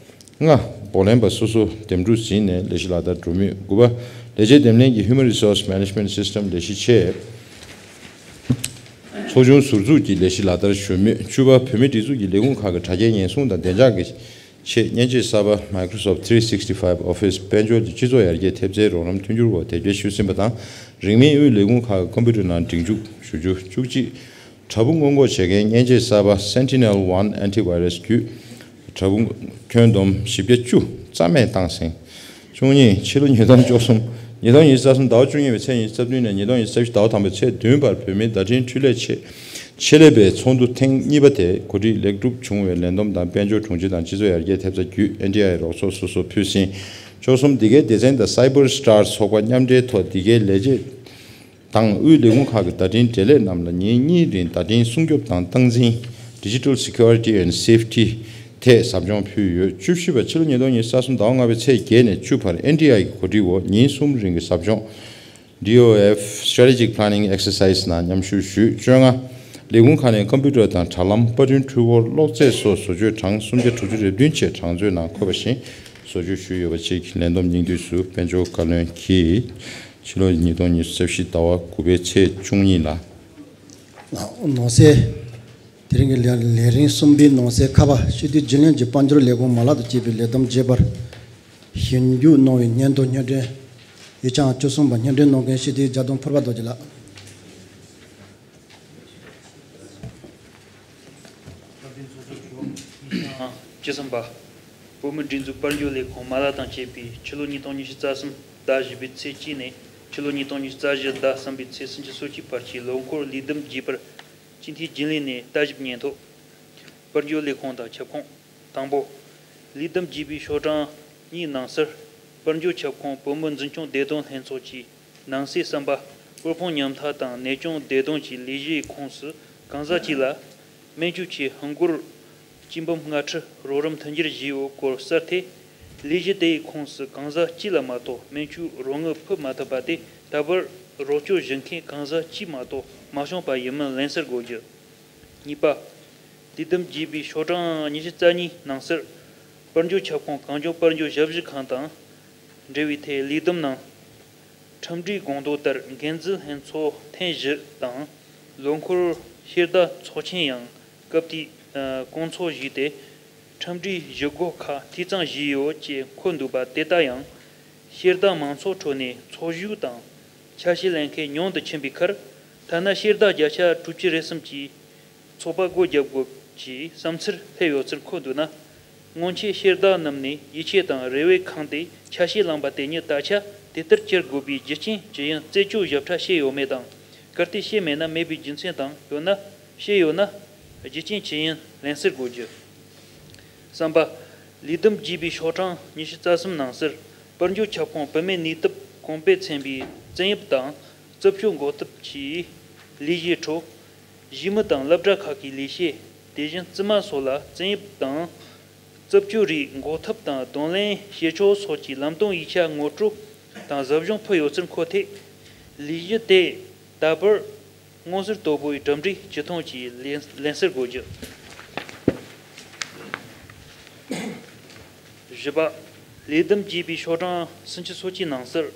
ལྔ་བོར་ལེན་པ་སོ་སོ་འདེམས་སྒྲུག་ཟིན་ནས་ལས་གཞི་ལག་བསྟར་འགྲོ་མུས། དགུ་པ། ལས་བྱེད་འདེམས་ལྷན་གྱི་Human Resource Management System ལས་གཞི་ཆེད། ཚོགས་ཆུང་ཟུར་འཛུགས་ཀྱི་ལས་གཞི་ལག་བསྟར་ཞུ་མུས། བཅུ་པ། བོད་མིའི་སྒྲིག་འཛུགས་ཀྱི་ལས་ཁུངས་ཁག་གི་དྲ་རྒྱའི་ཉེན་སྲུང་དང་བདེ་འཇགས་ཀྱི་ཆེད་མཉེན་ཆས་གསར་པ་Microsoft three sixty-five Office དཔལ་འབྱོར་གྱི་སྤྱི་ཚོགས་ཡར་རྒྱས་ཐེབས་རྩའི་རོགས་རམ་མཐུན་འགྱུར་འོག་དེབ་སྐྱེལ་ཞུས་ཟིན་པ་དང་། རིང་མིན་དབུས་ལས་ཁུངས་ཁག་གི་ཀམ་པུ་ཊར་ནང་སྒྲིག་འཇུག་ཞུ་རྒྱུ། བཅུ་གཅིག་དྲ་འབུ་སྔོན་འགོག་བྱེད་མཁན་མཉེན་ཆས་གསར་པ་Sentinel One Antivirus བརྒྱུད་དྲ་འབུ་ཁྱོན་བསྡོམས་བཞི་བརྒྱ་བཅུ་རྩ་མེད་བཏང་ཟིན། བཅུ་གཉིས། ཕྱི་ལོ་ཉིས་སྟོང་བཅུ་གསུམ། ཉིས་སྟོང་ཉི་ཤུ་རྩ་གསུམ་ཟླ་བ་བཅུ་གཉིས་པའི་ཚེས་ཉི་ཤུ་རྩ་བདུན་ནས་ཉིས་སྟོང་ཉི་ཤུ་རྩ་བཞི་ཟླ་བ་དང་པོའི་ཚེས་བདུན་བར་བོད་མིའི་བརྡ་འཕྲིན་འཕྲུལ་ལས་ཆེད་ཆེད་ལས་པའི་ཚོགས་འདུ་ཐེངས་གཉིས་པ་དེ་གོ་སྒྲིག་ལེགས་གྲུབ་བྱུང་བའི་ལས་བསྡོམས་དང་དཔལ་འབྱོར་དྲུང་ཆེ་དང་སྤྱི་ཚོགས་ཡར་རྒྱས་ཐེབས་རྩ་བརྒྱུད་ཨེན་ཌི་ཨའི་རོགས་ཚོགས་སོ་སོར་ཕུལ་ཟིན། བཅུ་གསུམ། འདི་གའི་སྡེ་ཚན་དང་Cyber Star ཚོགས་པ་མཉམ་འབྲེལ་ཐོག་འདི་གའི་ལས་བྱེད་དང་དབུས་ལས་ཁུངས་ཁག་གི་བརྡ་འཕྲིན་འབྲེལ་ལས་རྣམས་ལ་ཉིན་གཉིས་རིང་བརྡ་འཕྲིན་སྲུང་སྐྱོབ་དང་སྟངས་འཛིན། Digital Security and Safety ཐད་ཟབ་སྦྱོང་ཕུལ་ཡོད། བཅུ་བཞི་པ། ཕྱི་ལོ་ཉིས་སྟོང་ཉི་ཤུ་རྩ་གསུམ་ཟླ་བ་ལྔ་པའི་ཚེས་བརྒྱད་ནས་བཅུ་བར་ཨེན་ཌི་ཨའི་གི་གོ་སྒྲིག་འོག་ཉིན་གསུམ་རིང་གི་ཟབ་སྦྱོང་ཌི་ཨོ་ཨེཕ Strategic Planning Exercise ནང་མཉམ་ཞུགས་ཞུས། བཅོ་ལྔ། ལས་ཁུངས་ཁག་ནས་ཀམ་པུ་ཊར་དང་དྲ་ལམ། པར་སྐྲུན། འཕྲུལ་འཁོར། གློག་རྫས་སོགས་བཟོ་བཅོས་གྲངས་སུམ་བརྒྱ་དྲུག་ཅུ་རེ་བདུན་ཆེད་གྲངས་མཛོད་ནང་འཁོད་པ་བཞིན་བཟོ་བཅོས་ཞུས་ཡོད་པ་བཅས་ཀྱི་ལས་བསྡོམས་སྙིང་བསྡུས་སུ་དཔལ་འབྱོར་བཀའ་བློན་གྱིས་ཕྱི་ལོ་ཉིས་སྟོང་ཉི་ཤུ་རྩ་བཞི་ཟླ་བ་དགུ་པའི་ཚེས་བཅུ་གཉིས་ལ། ནང་གསེས། དེ་རིང་གི་ལས་ལས་རིམ་གསུམ་པའི་ནང་གསེས་ཁ་པ། ཕྱི་དྲིལ་བརྗེ་ལེན་གྱི་དཔལ་འབྱོར་ལས་ཁུངས་མ་ལག་དང་བཅས་པའི་ལས་བསྡོམས་རྒྱས་པར་ཞིབ་འཇུག་གནང་བའི་སྙན་ཐོ་སྙན་སྒྲོན། ཡིག་ཆ་ཨང་བཅུ་གསུམ་པ། སྙན་སྒྲོན་གནང་མཁན་ཕྱི་དྲིལ་རྒྱ་རྡོར་ཕུར་པ་རྡོ་རྗེ་ལགས། བཅུ་གསུམ་པ། བོད་མིའི་སྒྲིག་འཛུགས་དཔལ་འབྱོར་ལས་ཁུངས་མ་ལག་དང་བཅས་པས་ཕྱི་ལོ་ཉིས་སྟོང་ཉི་ཤུ་རྩ་གསུམ་ཟླ་བཞི་པའི་ཚེས་གཅིག་ནས་ཕྱི་ལོ་ཉིས་སྟོང་ཉི་ཤུ་རྩ་བཞི་ཟླ་གསུམ་པའི་ཚེས་སུམ་ཅུ་སོ་གཅིག་བར་གྱི་ལོ་འཁོར་ལས་བསྡོམས་རྒྱས་པར་སྤྱི་འཐུས་རྒྱུན་ལས་ནས་ལྟ་ཞིབ་སྙན་ཐོ། དཔལ་འབྱོར་ལས་ཁུངས་དང་ཁྱབ་ཁོངས། དང་པོ། ལས་བསྡོམས་རྒྱས་པའི་ཤོག་གྲངས་གཉིས་ནང་གསལ། དཔལ་འབྱོར་ཁྱབ་ཁོངས་བོད་མིའི་འཛིན་སྐྱོང་བདེ་དོན་ལྷན་ཚོགས་ཀྱི་ནང་གསེས་གསུམ་པ། དབུལ་ཕོངས་ཉམ་ཐག་དང་ནད་སྐྱོང་བདེ་དོན་གྱི་ལས་གཞིའི་ཁོངས་སུ་གང་ཟག་གཅིག་ལ་སྨན་བཅོས་ཆེད་ཧིན་སྒོར་སྤྱི་འབུམ་ལྔ་ཁྲི་རོགས་རམ་མཐུན་འགྱུར་བྱས་ཡོད་སྐོར་གསལ་ཏེ། ལས་གཞི་དེའི་ཁོངས་སུ་གང་ཟག་གཅིག་ལ་མ་གཏོགས་སྨན་བཅོས་རོགས་དངུལ་ཕུལ་མ་ཐུབ་པ་དེ་ད་བར་རོགས་སྐྱོར་ཞུ་མཁན་གང་ཟག་གཅིག་མ་གཏོགས་མ་བྱུང་པ་ཡིན་མིན་ལན་བསལ་དགོས་རྒྱུ། གཉིས་པ། ལས་བསྡོམས་རྒྱས་པའི་ཤོག་གྲངས་ཉི་ཤུ་རྩ་གཉིས་ནང་གསལ། དཔལ་འབྱོར་ཁྱབ་ཁོངས་གངས་ལྗོངས་དཔལ་འབྱོར་ཞབས་ཞུ་ཁང་དང་འབྲེལ་བའི་ཐད་ལས་བསྡོམས་ནང་། ཁྲིམས་སྒྲིག་དགོངས་དོན་ལྟར་འགན་འཛིན་ལྷན་ཚོགས་ཐེངས་བཞི་དང་། ལོ་འཁོར་ཕྱིར་བལྟ་ཚོགས་ཆེན་ཡང་སྐབས་དེའི་སྐོང་ཚོགས་བཞེས་ཏེ། ཁྲིམས་སྒྲིག་བཞེས་སྒོ་ཁག་འཐུས་ཚང་བཞེས་ཡོད་ཅེས་འཁོད་འདུག་པ་དེ་ལྟ་ཡང་། ཕྱིར་བལྟ་མང་ཚོགས་ཁྲོད་ནས་ཚོགས་ཞུགས་དང་ཆ་ཤས་ལེན་མཁན་ཉུང་དུ་ཕྱིན་པའི་ཁར། ཐ་ན་ཕྱིར་བལྟ་བརྒྱ་ཆ་དྲུག་ཅུ་རེ་གསུམ་གྱིས་ཚོགས་པ་སྒོ་བརྒྱབ་དགོས་ཀྱི་བསམ་ཚུལ་སླེབས་ཡོད་ཚུལ་འཁོད་འདུག་ན། སྔོན་ཆད་ཕྱིར་བལྟ་རྣམས་ནས་ཡིད་ཆེས་དང་རེ་བའི་ཁེངས་ཏེ་ཆ་ཤས་བླངས་པ་དེ་ཉིད་ད་ཆ་དེ་ལྟར་གྱུར་དགོས་པའི་རྒྱུ་རྐྱེན་ཇི་ཡིན་རྩད་གཅོད་ཞིབ་ཕྲ་བྱས་ཡོད་མེད་དང་། གལ་ཏེ་བྱས་མེད་ན་མེད་པའི་རྒྱུ་མཚན་དང་། ཡོད་ན། བྱས་ཡོད་ན། རྒྱུ་རྐྱེན་ཇི་ཡིན་ལན་བསལ་དགོས་རྒྱུ། གསུམ་པ། ལས་བསྡོམས་རྒྱས་པའི་ཤོག་གྲངས་ཉི་ཤུ་རྩ་གསུམ་ནང་གསལ། དཔལ་འབྱོར་ཁྱབ་ཁོངས་བུད་མེད་ནུས་སྟོབས་གོང་སྤེལ་ཚན་པའི་བཙན་གཡེམ་དང་རྩུབ་སྤྱོད་འགོག་ཐབས་ཀྱི་ལས་གཞིའི་ཁྲོད། གཞིས་མི་དང་སློབ་གྲྭ་ཁག་གི་ལས་བྱེད། དེ་བཞིན་བཙུན་མ་སོགས་ལ་བཙན་གཡེམ་དང་རྩུབ་སྤྱོད་རིགས་འགོག་ཐབས་དང་གདོང་ལེན་བྱེད་ཕྱོགས་སོགས་ཀྱི་ལམ་སྟོན་ཡིག་ཆ་ངོ་སྤྲོད་དང་ཟབ་སྦྱོང་ཕུལ་ཡོད་ཚུལ་འཁོད་ཐད། ལས་གཞི་དེ་ད་བར་མངོན་གསལ་དོད་པོའི་གྲུབ་འབྲས་ཇི་ཐོན་གྱིས་ལན་ལན་བསལ་དགོས་རྒྱུ། བཞི་པ། ལས་བསྡོམས་རྒྱས་པའི་ཤོག་གྲངས་སུམ་ཅུ་སོ་གཅིག་ནང་གསལ།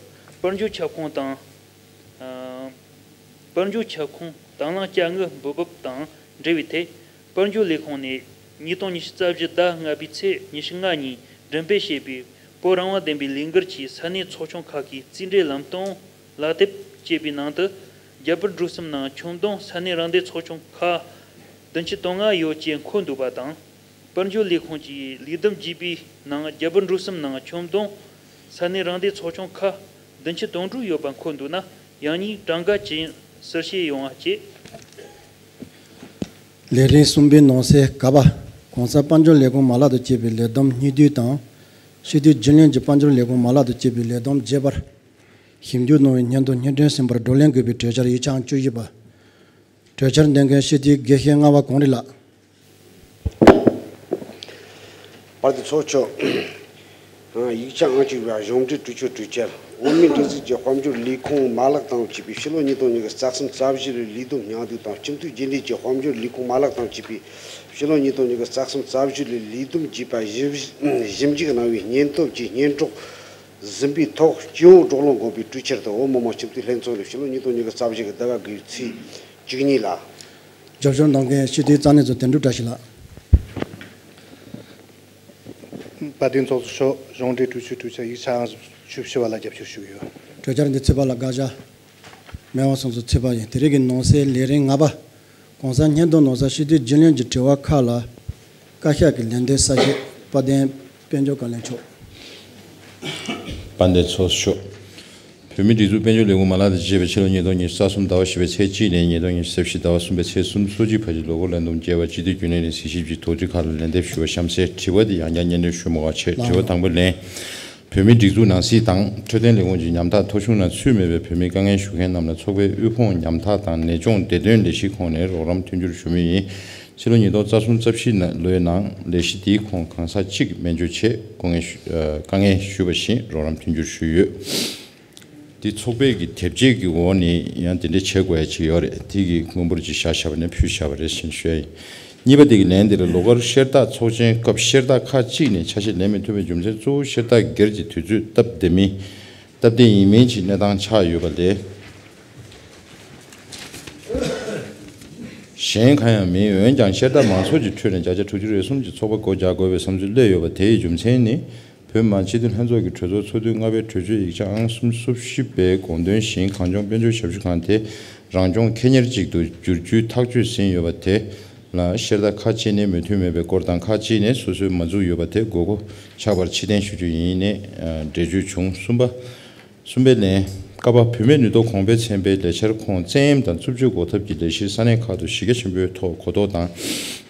དཔལ་འབྱོར་ཁྱབ་ཁོངས་དང་། ཨ། དཔལ་འབྱོར་ཁྱབ་ཁོངས་དང་བླངས་དཔྱ་དངུལ་འབུལ་འབབ་དང་འབྲེལ་བའི་ཐད། དཔལ་འབྱོར་ལས་ཁུངས་ནས་ཉིས་སྟོང་ཉི་ཤུ་རྩ་བཞི་ཟླ་ལྔ་པའི་ཚེས་ཉི་ཤུ་ལྔ་ཉིན་འགྲེམས་སྤེལ་བྱས་པའི་བོད་རང་དབང་བདེན་པའི་ལས་འགུལ་གྱི་ས་གནས་ཚོགས་ཆུང་ཁག་གི་རྩིས་འབྲས་ལམ་སྟོན་ལག་དེབ་ཅེས་པའི་ནང་དུ། རྒྱ་བལ་འབྲུག་གསུམ་ནང་ཁྱོན་བསྡོམས་ས་གནས་རང་བདེན་ཚོགས་ཆུང་ཁག་བདུན་ཅུ་དོན་ལྔ་ཡོད་ཅེས་འཁོད་འདུག་པ་དང་། དཔལ་འབྱོར་ལས་ཁུངས་ཀྱི་ལས་བསྡོམས་རྒྱས་པའི་ནང་རྒྱ་བལ་འབྲུག་གསུམ་ནང་ཁྱོན་བསྡོམས་ས་གནས་རང་བདེན་ཚོགས་ཆུང་ཁག་ བདུན་ཅུ་དོན་དྲུག་ཡོད་པ་འཁོད་འདུག་ན། ཡང་སྙིང་གྲངས་ཀ་ཅན་གསལ་བཤད་ཡོང་བ་བྱེད། ལས་རིམ་གསུམ་པའི་ནང་གསེས་ག་པ། གོང་ས་དཔལ་འབྱོར་ལས་ཁུངས་མ་ལག་ཏུ་བཅས་པའི་ལས་བསྡོམས་སྙིང་བསྡུས་དང་། སྤྱི་འཐུས་རྒྱུན་ལས་ཀྱི་དཔལ་འབྱོར་ལས་ཁུངས་མ་ལག་ཏུ་བཅས་པའི་ལས་བསྡོམས་རྒྱས་པར། ཞིབ་འཇུག་གནང་བའི་སྙན་ཐོ་སྙན་སྒྲོན་ཟིན་པར་བགྲོ་གླེང་དགོས་པའི་གྲོས་འཆར་ཡིག་ཆ་ཨང་བཅུ་བཞི་པ། གྲོས་འཆར་འདོན་མཁན་སྤྱི་འཐུས་དགེ་བཤེས་ལྔ་པ་གངས་རི་ལགས། དཔལ་ལྡན་ཚོགས་གཙོ། ཡིག་ཆ་ཨང་གཅིག་པ་གཞུང་འབྲེལ་གྲོས་ཆོད་གྲོས་འཆར། དབུ་མའི་སྒྲིག་འཛུགས་ཀྱི་དཔལ་འབྱོར་ལས་ཁུངས་མ་ལག་དང་བཅས་པའི་ཕྱི་ལོ་ཉིས་སྟོང་ཉི་ཤུ་རྩ་གསུམ་རྩ་བཞི་ལོའི་ལས་བསྡོམས་སྙིང་བསྡུས་དང་། སྤྱི་འཐུས་རྒྱུན་ལས་ཀྱི་དཔལ་འབྱོར་ལས་ཁུངས་མ་ལག་དང་བཅས་པའི་ཕྱི་ལོ་ཉིས་སྟོང་ཉི་ཤུ་རྩ་གསུམ་རྩ་བཞི་ལོའི་ལས་བསྡོམས་རྒྱས་པ་ཞིབ་ཞིབ་འཇུག་གནང་བའི་སྙན་ཐོ་བཅས་སྙན་སྒྲོན་ཟིན་པའི་ཐོག་སྤྱི་ཡོངས་བགྲོ་གླེང་དགོངས་པའི་གྲོས་འཆར་དེ་བོད་མི་མང་སྤྱི་འཐུས་ལྷན་ཚོགས་ནས་ཕྱི་ལོ་ཉིས་སྟོང་ཉི་ཤུ་རྩ་བཞི་གི་ཟླ་བ་དགུ་པའི་ཚེས་བཅུ་གཉིས་ལ། རྒྱབ་སྐྱོར་གནང་མཁན་སྤྱི་འཐུས་རྩ་གནད་ཚོ་དོན་གྲུབ་བཀྲ་ཤིས་ལགས། དཔལ་ལྡན་ཚོགས་གཙོ་མཆོག་གཞུང་འབྲེལ་གྲོས་ཆོད་གྲོས་འཆར་ཡིག་ཆ་ཨང་བཅུ་བཞི་པ་ལ་རྒྱབ་སྐྱོར་ཞུ་གི་ཡོད། གྲོས་འཆར་འདི་ཚོད་དཔག་ལ་དགག་བྱ། མི་དབང་གསུམ་ཚོ་ཚོད་དཔག་ཡིན། དེ་རིང་གི་ནང་གསེས་ལས་རིམ་ལྔ་པ། གོང་ས་སྙན་ཐོ་ནང་གསལ་སྤྱི་འཐུས་རྒྱུན་ལས་ཀྱི་དྲི་བ་ཁག་ལ། བཀའ་ཤག་གི་ལན་འདེབས་གསལ་བཤད། དཔལ་ལྡན་དཔལ་འབྱོར་བཀའ་བློན་མཆོག། དཔལ་ལྡན་ཚོགས་གཙོ། བོད་མིའི་སྒྲིག་འཛུགས་དཔལ་འབྱོར་ལས་ཁུངས་མ་ལག་དང་བཅས་པའི་ཕྱི་ལོ་ཉིས་སྟོང་ཉི་ཤུ་རྩ་གསུམ་ཟླ་བ་བཞི་པའི་ཚེས་གཅིག་ནས་ཉིས་སྟོང་ཉི་ཤུ་རྩ་བཞི་ཟླ་བ་གསུམ་པའི་ཚེས་སོ་གཅིག་བར་གྱི་ལོ་འཁོར་ལས་བསྡོམས་རྒྱས་པ་སྤྱི་འཐུས་རྒྱུན་ལས་ནས་གཟིགས་ཞིབ་ཀྱིས་དོགས་འདྲི་ཁག་ལ་ལན་འདེབས་ཞུ་བ་གཤམ་གསལ། དྲི་བ་འདི་ཡང་བསྐྱར་སྙན་སྒྲོན་ཞུ་མ་དགོས་པ་བྱས། དྲི་བ་དང་པོ་ལན། བོད་མིའི་སྒྲིག་འཛུགས་ནང་སྲིད་དང་འཕྲོད་བསྟེན་ལས་ཁུངས་ཀྱི་ཉམ་ཐག་ཐོ་གཞུང་ནང་ཚུད་མེད་པའི་བོད་མིའི་དཀའ་ངལ་ཞུ་མཁན་རྣམས་ལ་ཚོགས་པའི་དབུལ་ཕོངས་ཉམ་ཐག་དང་ནད་སྐྱོང་བདེ་དོན་ལས་གཞིའི་ཁོངས་ནས་རོགས་རམ་མཐུན་འགྱུར་ཞུ་མུས་ཡིན། ཕྱི་ལོ་ཉིས་སྟོང་རྩ་གསུམ་རྩ་བཞི་ལོའི་ནང་ལས་གཞི་འདིའི་ཁོངས་གང་ཟག་གཅིག་གི་སྨན་བཅོས་ཆེད་དཀའ་ངལ་ཞུ་ཨ་དཀའ་ངལ་ཞུས་པ་བཞིན་རོགས་རམ་མཐུན་འགྱུར་ཞུས་ཡོད། འདི་ཚོགས་པའི་གི་དེབ་སྐྱེལ་གྱི་འོག་ནས་ཡང་དེ་འདྲ་བྱེད་དགོས་ཡ་ཅིག་ཡོད་རེད། དེ་གི་དངུལ་འབོར་ཅིག་བཞག་བཞག་པ་ནས་ཕུལ་བཞག་པ་རེད་ཟེར་ནས་ཞུ་ཡ་ཡིན། གཉིས་པ་དེ་གི་ལན་འདིར་ལོ་འཁོར་བཤེར་རྟགས་ཚོགས་ཆེན་སྐབས་བཤེར་རྟགས་ཁག་ཅིག་ནས་ཆ་ཤས་ལེན་མི་ཐུབ་པའི་རྒྱུ་མཚན་གཙོ་བོ་བཤེར་རྟགས་སྒེར་གྱི་དུས་ཚོད་སྟབས་བདེ་མིན། སྟབས་བདེ་ཡིན་མིན་གྱི་གནས་སྟངས་ཆགས་ཡོད་པ་ལས་གཞན་གང་ཡང་མིན། འོན་ཀྱང་བཤེར་རྟགས་མང་ཚོགས་ཀྱི་ཁྲོད་ནས་བརྒྱ་ཆ་དྲུག་ཅུ་རེ་གསུམ་གྱི་ཚོགས་པ་སྒོ་རྒྱག་དགོས་པའི་བསམ་ཚུལ་སླེབས་ཡོད་པ་དེའི་རྒྱུ་མཚན་ནི། བོད་མི་མང་སྤྱི་འཐུས་ལྷན་ཚོགས་ཀྱི་གྲོས་ཚོགས་ཚོགས་དུས་ལྔ་པའི་གྲོས་ཆོད་ཡིག་ཆ་ཨང་གསུམ་སུམ་ཅུ་སོ་བཞི་པའི་དགོངས་དོན་བཞིན་གངས་ལྗོངས་དཔལ་འབྱོར་ཞབས་ཞུ་ཁང་དེ་རང་སྐྱོང་ཁེ་གཉེར་ཅིག་ཏུ་བསྒྱུར་རྒྱུའི་ཐག་གཅོད་ཟིན་ཡོད་པ་དེ་ལ་བཤེར་རྟགས་ཁག་ཅིག་ནས་མོས་མཐུན་མེད་པའི་སྐོར་དང་། ཁག་ཅིག་ནས་སོ་སོས་མ་འཛུགས་ཡོད་པ་དེ་དགོས་མཁོ་ཆགས་པར་ཕྱིར་འཐེན་ཞུ་རྒྱུ་ཡིན་ནས་འགྲེལ་བརྗོད་བྱུང་། གསུམ་པ། གསུམ་པའི་ལན། ཀ་པ། བུད་མེད་ནུས་སྟོབས་གོང་འཕེལ་ཚན་པའི་ལས་འཆར་ཁོངས་བཙན་གཡེམ་དང་རྩུབ་སྤྱོད་འགོག་ཐབས་ཀྱི་ལས་གཞི་ས་གནས་ཁག་ཏུ་གཞི་རྒྱ་ཆེན་པོའི་ཐོག་གོ་རྟོགས་དང་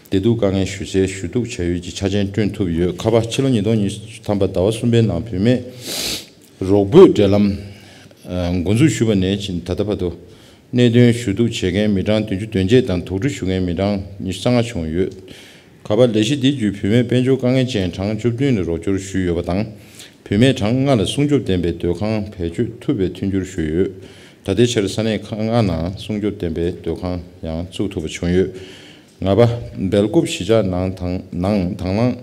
བདེ་སྡུག་དཀའ་ངལ་ཞུ་སའི་ཞུ་གཏུག་བྱ་ཡུལ་གྱི་ཆ་རྐྱེན་བསྐྲུན་ཐུབ་ཡོད། ཁ་པ། ཕྱི་ལོ་ཉིས་སྟོང་ཉི་ཤུ་ཐམ་པ་ཟླ་བ་གསུམ་པའི་ནང་བུད་མེད་རོགས་པོའི་འབྲེལ་ལམ་འགོ་འཛུགས་ཞུས་པ་ནས་ད་ལྟ་བར་དུ་གནད་དོན་ཞུ་གཏུག་བྱེད་མཁན་མི་གྲངས་བདུན་ཅུ་དོན་བརྒྱད་དང་དོགས་འདྲི་ཞུ་མཁན་མི་གྲངས་ཉི་ཤུ་རྩ་ལྔ་བྱུང་ཡོད། ཁ་པ། ལས་གཞི་འདི་བརྒྱུད་བུད་མེད་དཔལ་འབྱོར་དཀའ་ངལ་ཅན་གྲངས་བཅུ་བདུན་ལ་རོགས་སྐྱོར་ཞུས་ཡོད་པ་དང་། བུད་མེད་གྲངས་ལྔ་ལ་སྲུང་སྐྱོབ་ལྡན་པའི་སྡོད་ཁང་བེད་སྤྱོད་ཐུབ་པའི་མཐུན་འགྱུར་ཞུས་ཡོད། ད་ལྟའི་ཆར་ས་གནས་ཁག་ལྔ་ནང་སྲུང་སྐྱོབ་ལྡན་པའི་སྡོད་ཁང་ཡང་བཙུགས་ཐུབ་པ་བྱུང་ཡོད། ལྔ་པ། སྦེལ་ཀོབ་གཞིས་ཆགས་ནང་དང་ནང་དང་བླངས་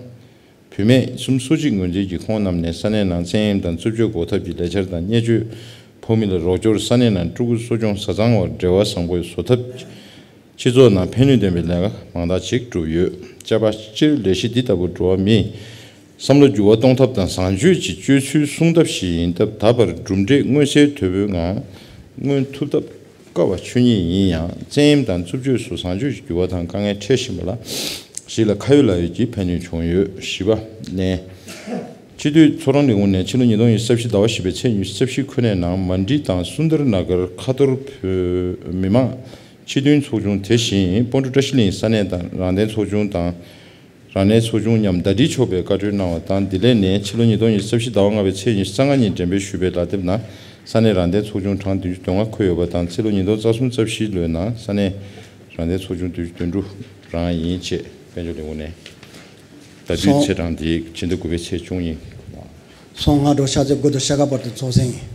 བུད་མེད་སུམ་སོ་གཅིག་ངོས་འཛིན་གྱིས་ཁོང་རྣམས་ནས་ས་གནས་ནང་བཙན་གཡེམ་དང་རྩུབ་སྤྱོད་འགོག་ཐབས་ཀྱི་ལས་འཆར་དང་བརྙས་བཅོས་ཕོག་མི་ལ་རོགས་སྐྱོར། ས་གནས་ནང་ཕྲུ་གུ་གསོ་སྐྱོང་བཟའ་ཚང་བར་འབྲེལ་བ་བཟང་པོ་བཟོ་ཐབས། སྤྱི་ཚོགས་ནང་ཕན་ནུས་ལྡན་པའི་ལས་ཀ་མང་དག་ཅིག་བསྒྲུབས་ཡོད། བཅའ་པ། སྤྱིར་ལས་གཞི་འདི་ལྟ་བུ་འགྲོ་བ་མིའི་བསམ་བློ་འགྱུར་བ་གཏོང་ཐབས་དང་བཟང་སྤྱོད་ཀྱི་སྤྱོད་ཚུལ་སྲུང་ཐབས་ཤིག་ཡིན་སྟབས། ད་བར་གྲུབ་འབྲས་མངོན་གསལ་དོད་པོའི་ངང་མངོན་ཐུབ་སྟབས་དཀའ་བ་ཆོས་ཉིད་ཡིན་ཡང་། བཙན་གཡེམ་དང་རྩུབ་སྤྱོད་སོགས་བཟང་སྤྱོད་ཀྱི་འགྱུར་བ་དང་དཀའ་ངལ་འཕྲད་བཞིན་པ་ལ་གཞིས་ལ་ཁ་ཡོད་ལག་ཡོད་ཀྱི་ཕན་ནུས་བྱུང་ཡོད། བཞི་པ། ལན། སྤྱི་འཐུས་ཚོགས་དྲུང་ལས་ཁུངས་ནས་ཕྱི་ལོ་ཉིས་སྟོང་ཉི་ཤུ་རྩ་བཞི་ཟླ་བ་བཞི་པའི་ཚེས་ཉི་ཤུ་རྩ་བཞི་ཁོ་ནའི་ནང་མན་ཌི་དང་སུན་དར་ན་གར་ཁ་ཐོར་བོད་མི་མང་སྤྱི་མཐུན་ཚོགས་ཆུང་དེ་བཞིན་སྤོན་ཊ་བཀྲ་ཤིས་གླིང་ས་གནས་དང་རང་བདེན་ཚོགས་ཆུང་དང་། རང་གནས་ཚོགས་ཆུང་མཉམ་ཟླ་སྒྲིལ་ཆོག་པའི་བཀའ་འཁྲོལ་གནང་བ་དང་། འདི་ལས་ནས་ཕྱི་ལོ་ཉིས་སྟོང་ཉི་ཤུ་རྩ་བཞི་ཟླ་བ་ལྔ་པའི་ཚེས་ཉི་ཤུ་རྩ་ལྔ་ཉིན་འགྲེམས་སྤེལ་ཞུས་པའི་ལག་དེབ་ནང་ས་གནས་རང་བདེན་ཚོགས་ཆུང་གྲངས་བདུན་ཅུ་དོན་ལྔ་འཁོད་ཡོད་པ་དང་། ཕྱི་ལོ་ཉིས་སྟོང་རྩ་གསུམ་རྩ་བཞི་ལོའི་ནང་ས་གནས་རང་བདེན་ཚོགས་ཆུང་བདུན་ཅུ་དོན་དྲུག་རང་ཡིན་ཅེས་དཔལ་འབྱོར་ལས་ཁུངས་ནས་ཟླ་དུས་སོང་། ཚེས་གྲངས་འདིའི་ཕྱི་ཟླ་དགུ་པའི་ཚེས་བཅུ་གཉིས། སང་སྔ་དྲོ་ཕྱག་ཚོད་དགུ་དང་ཕྱེད་ཀ་བར་དུ་ཚོགས་གསན་ཡིན།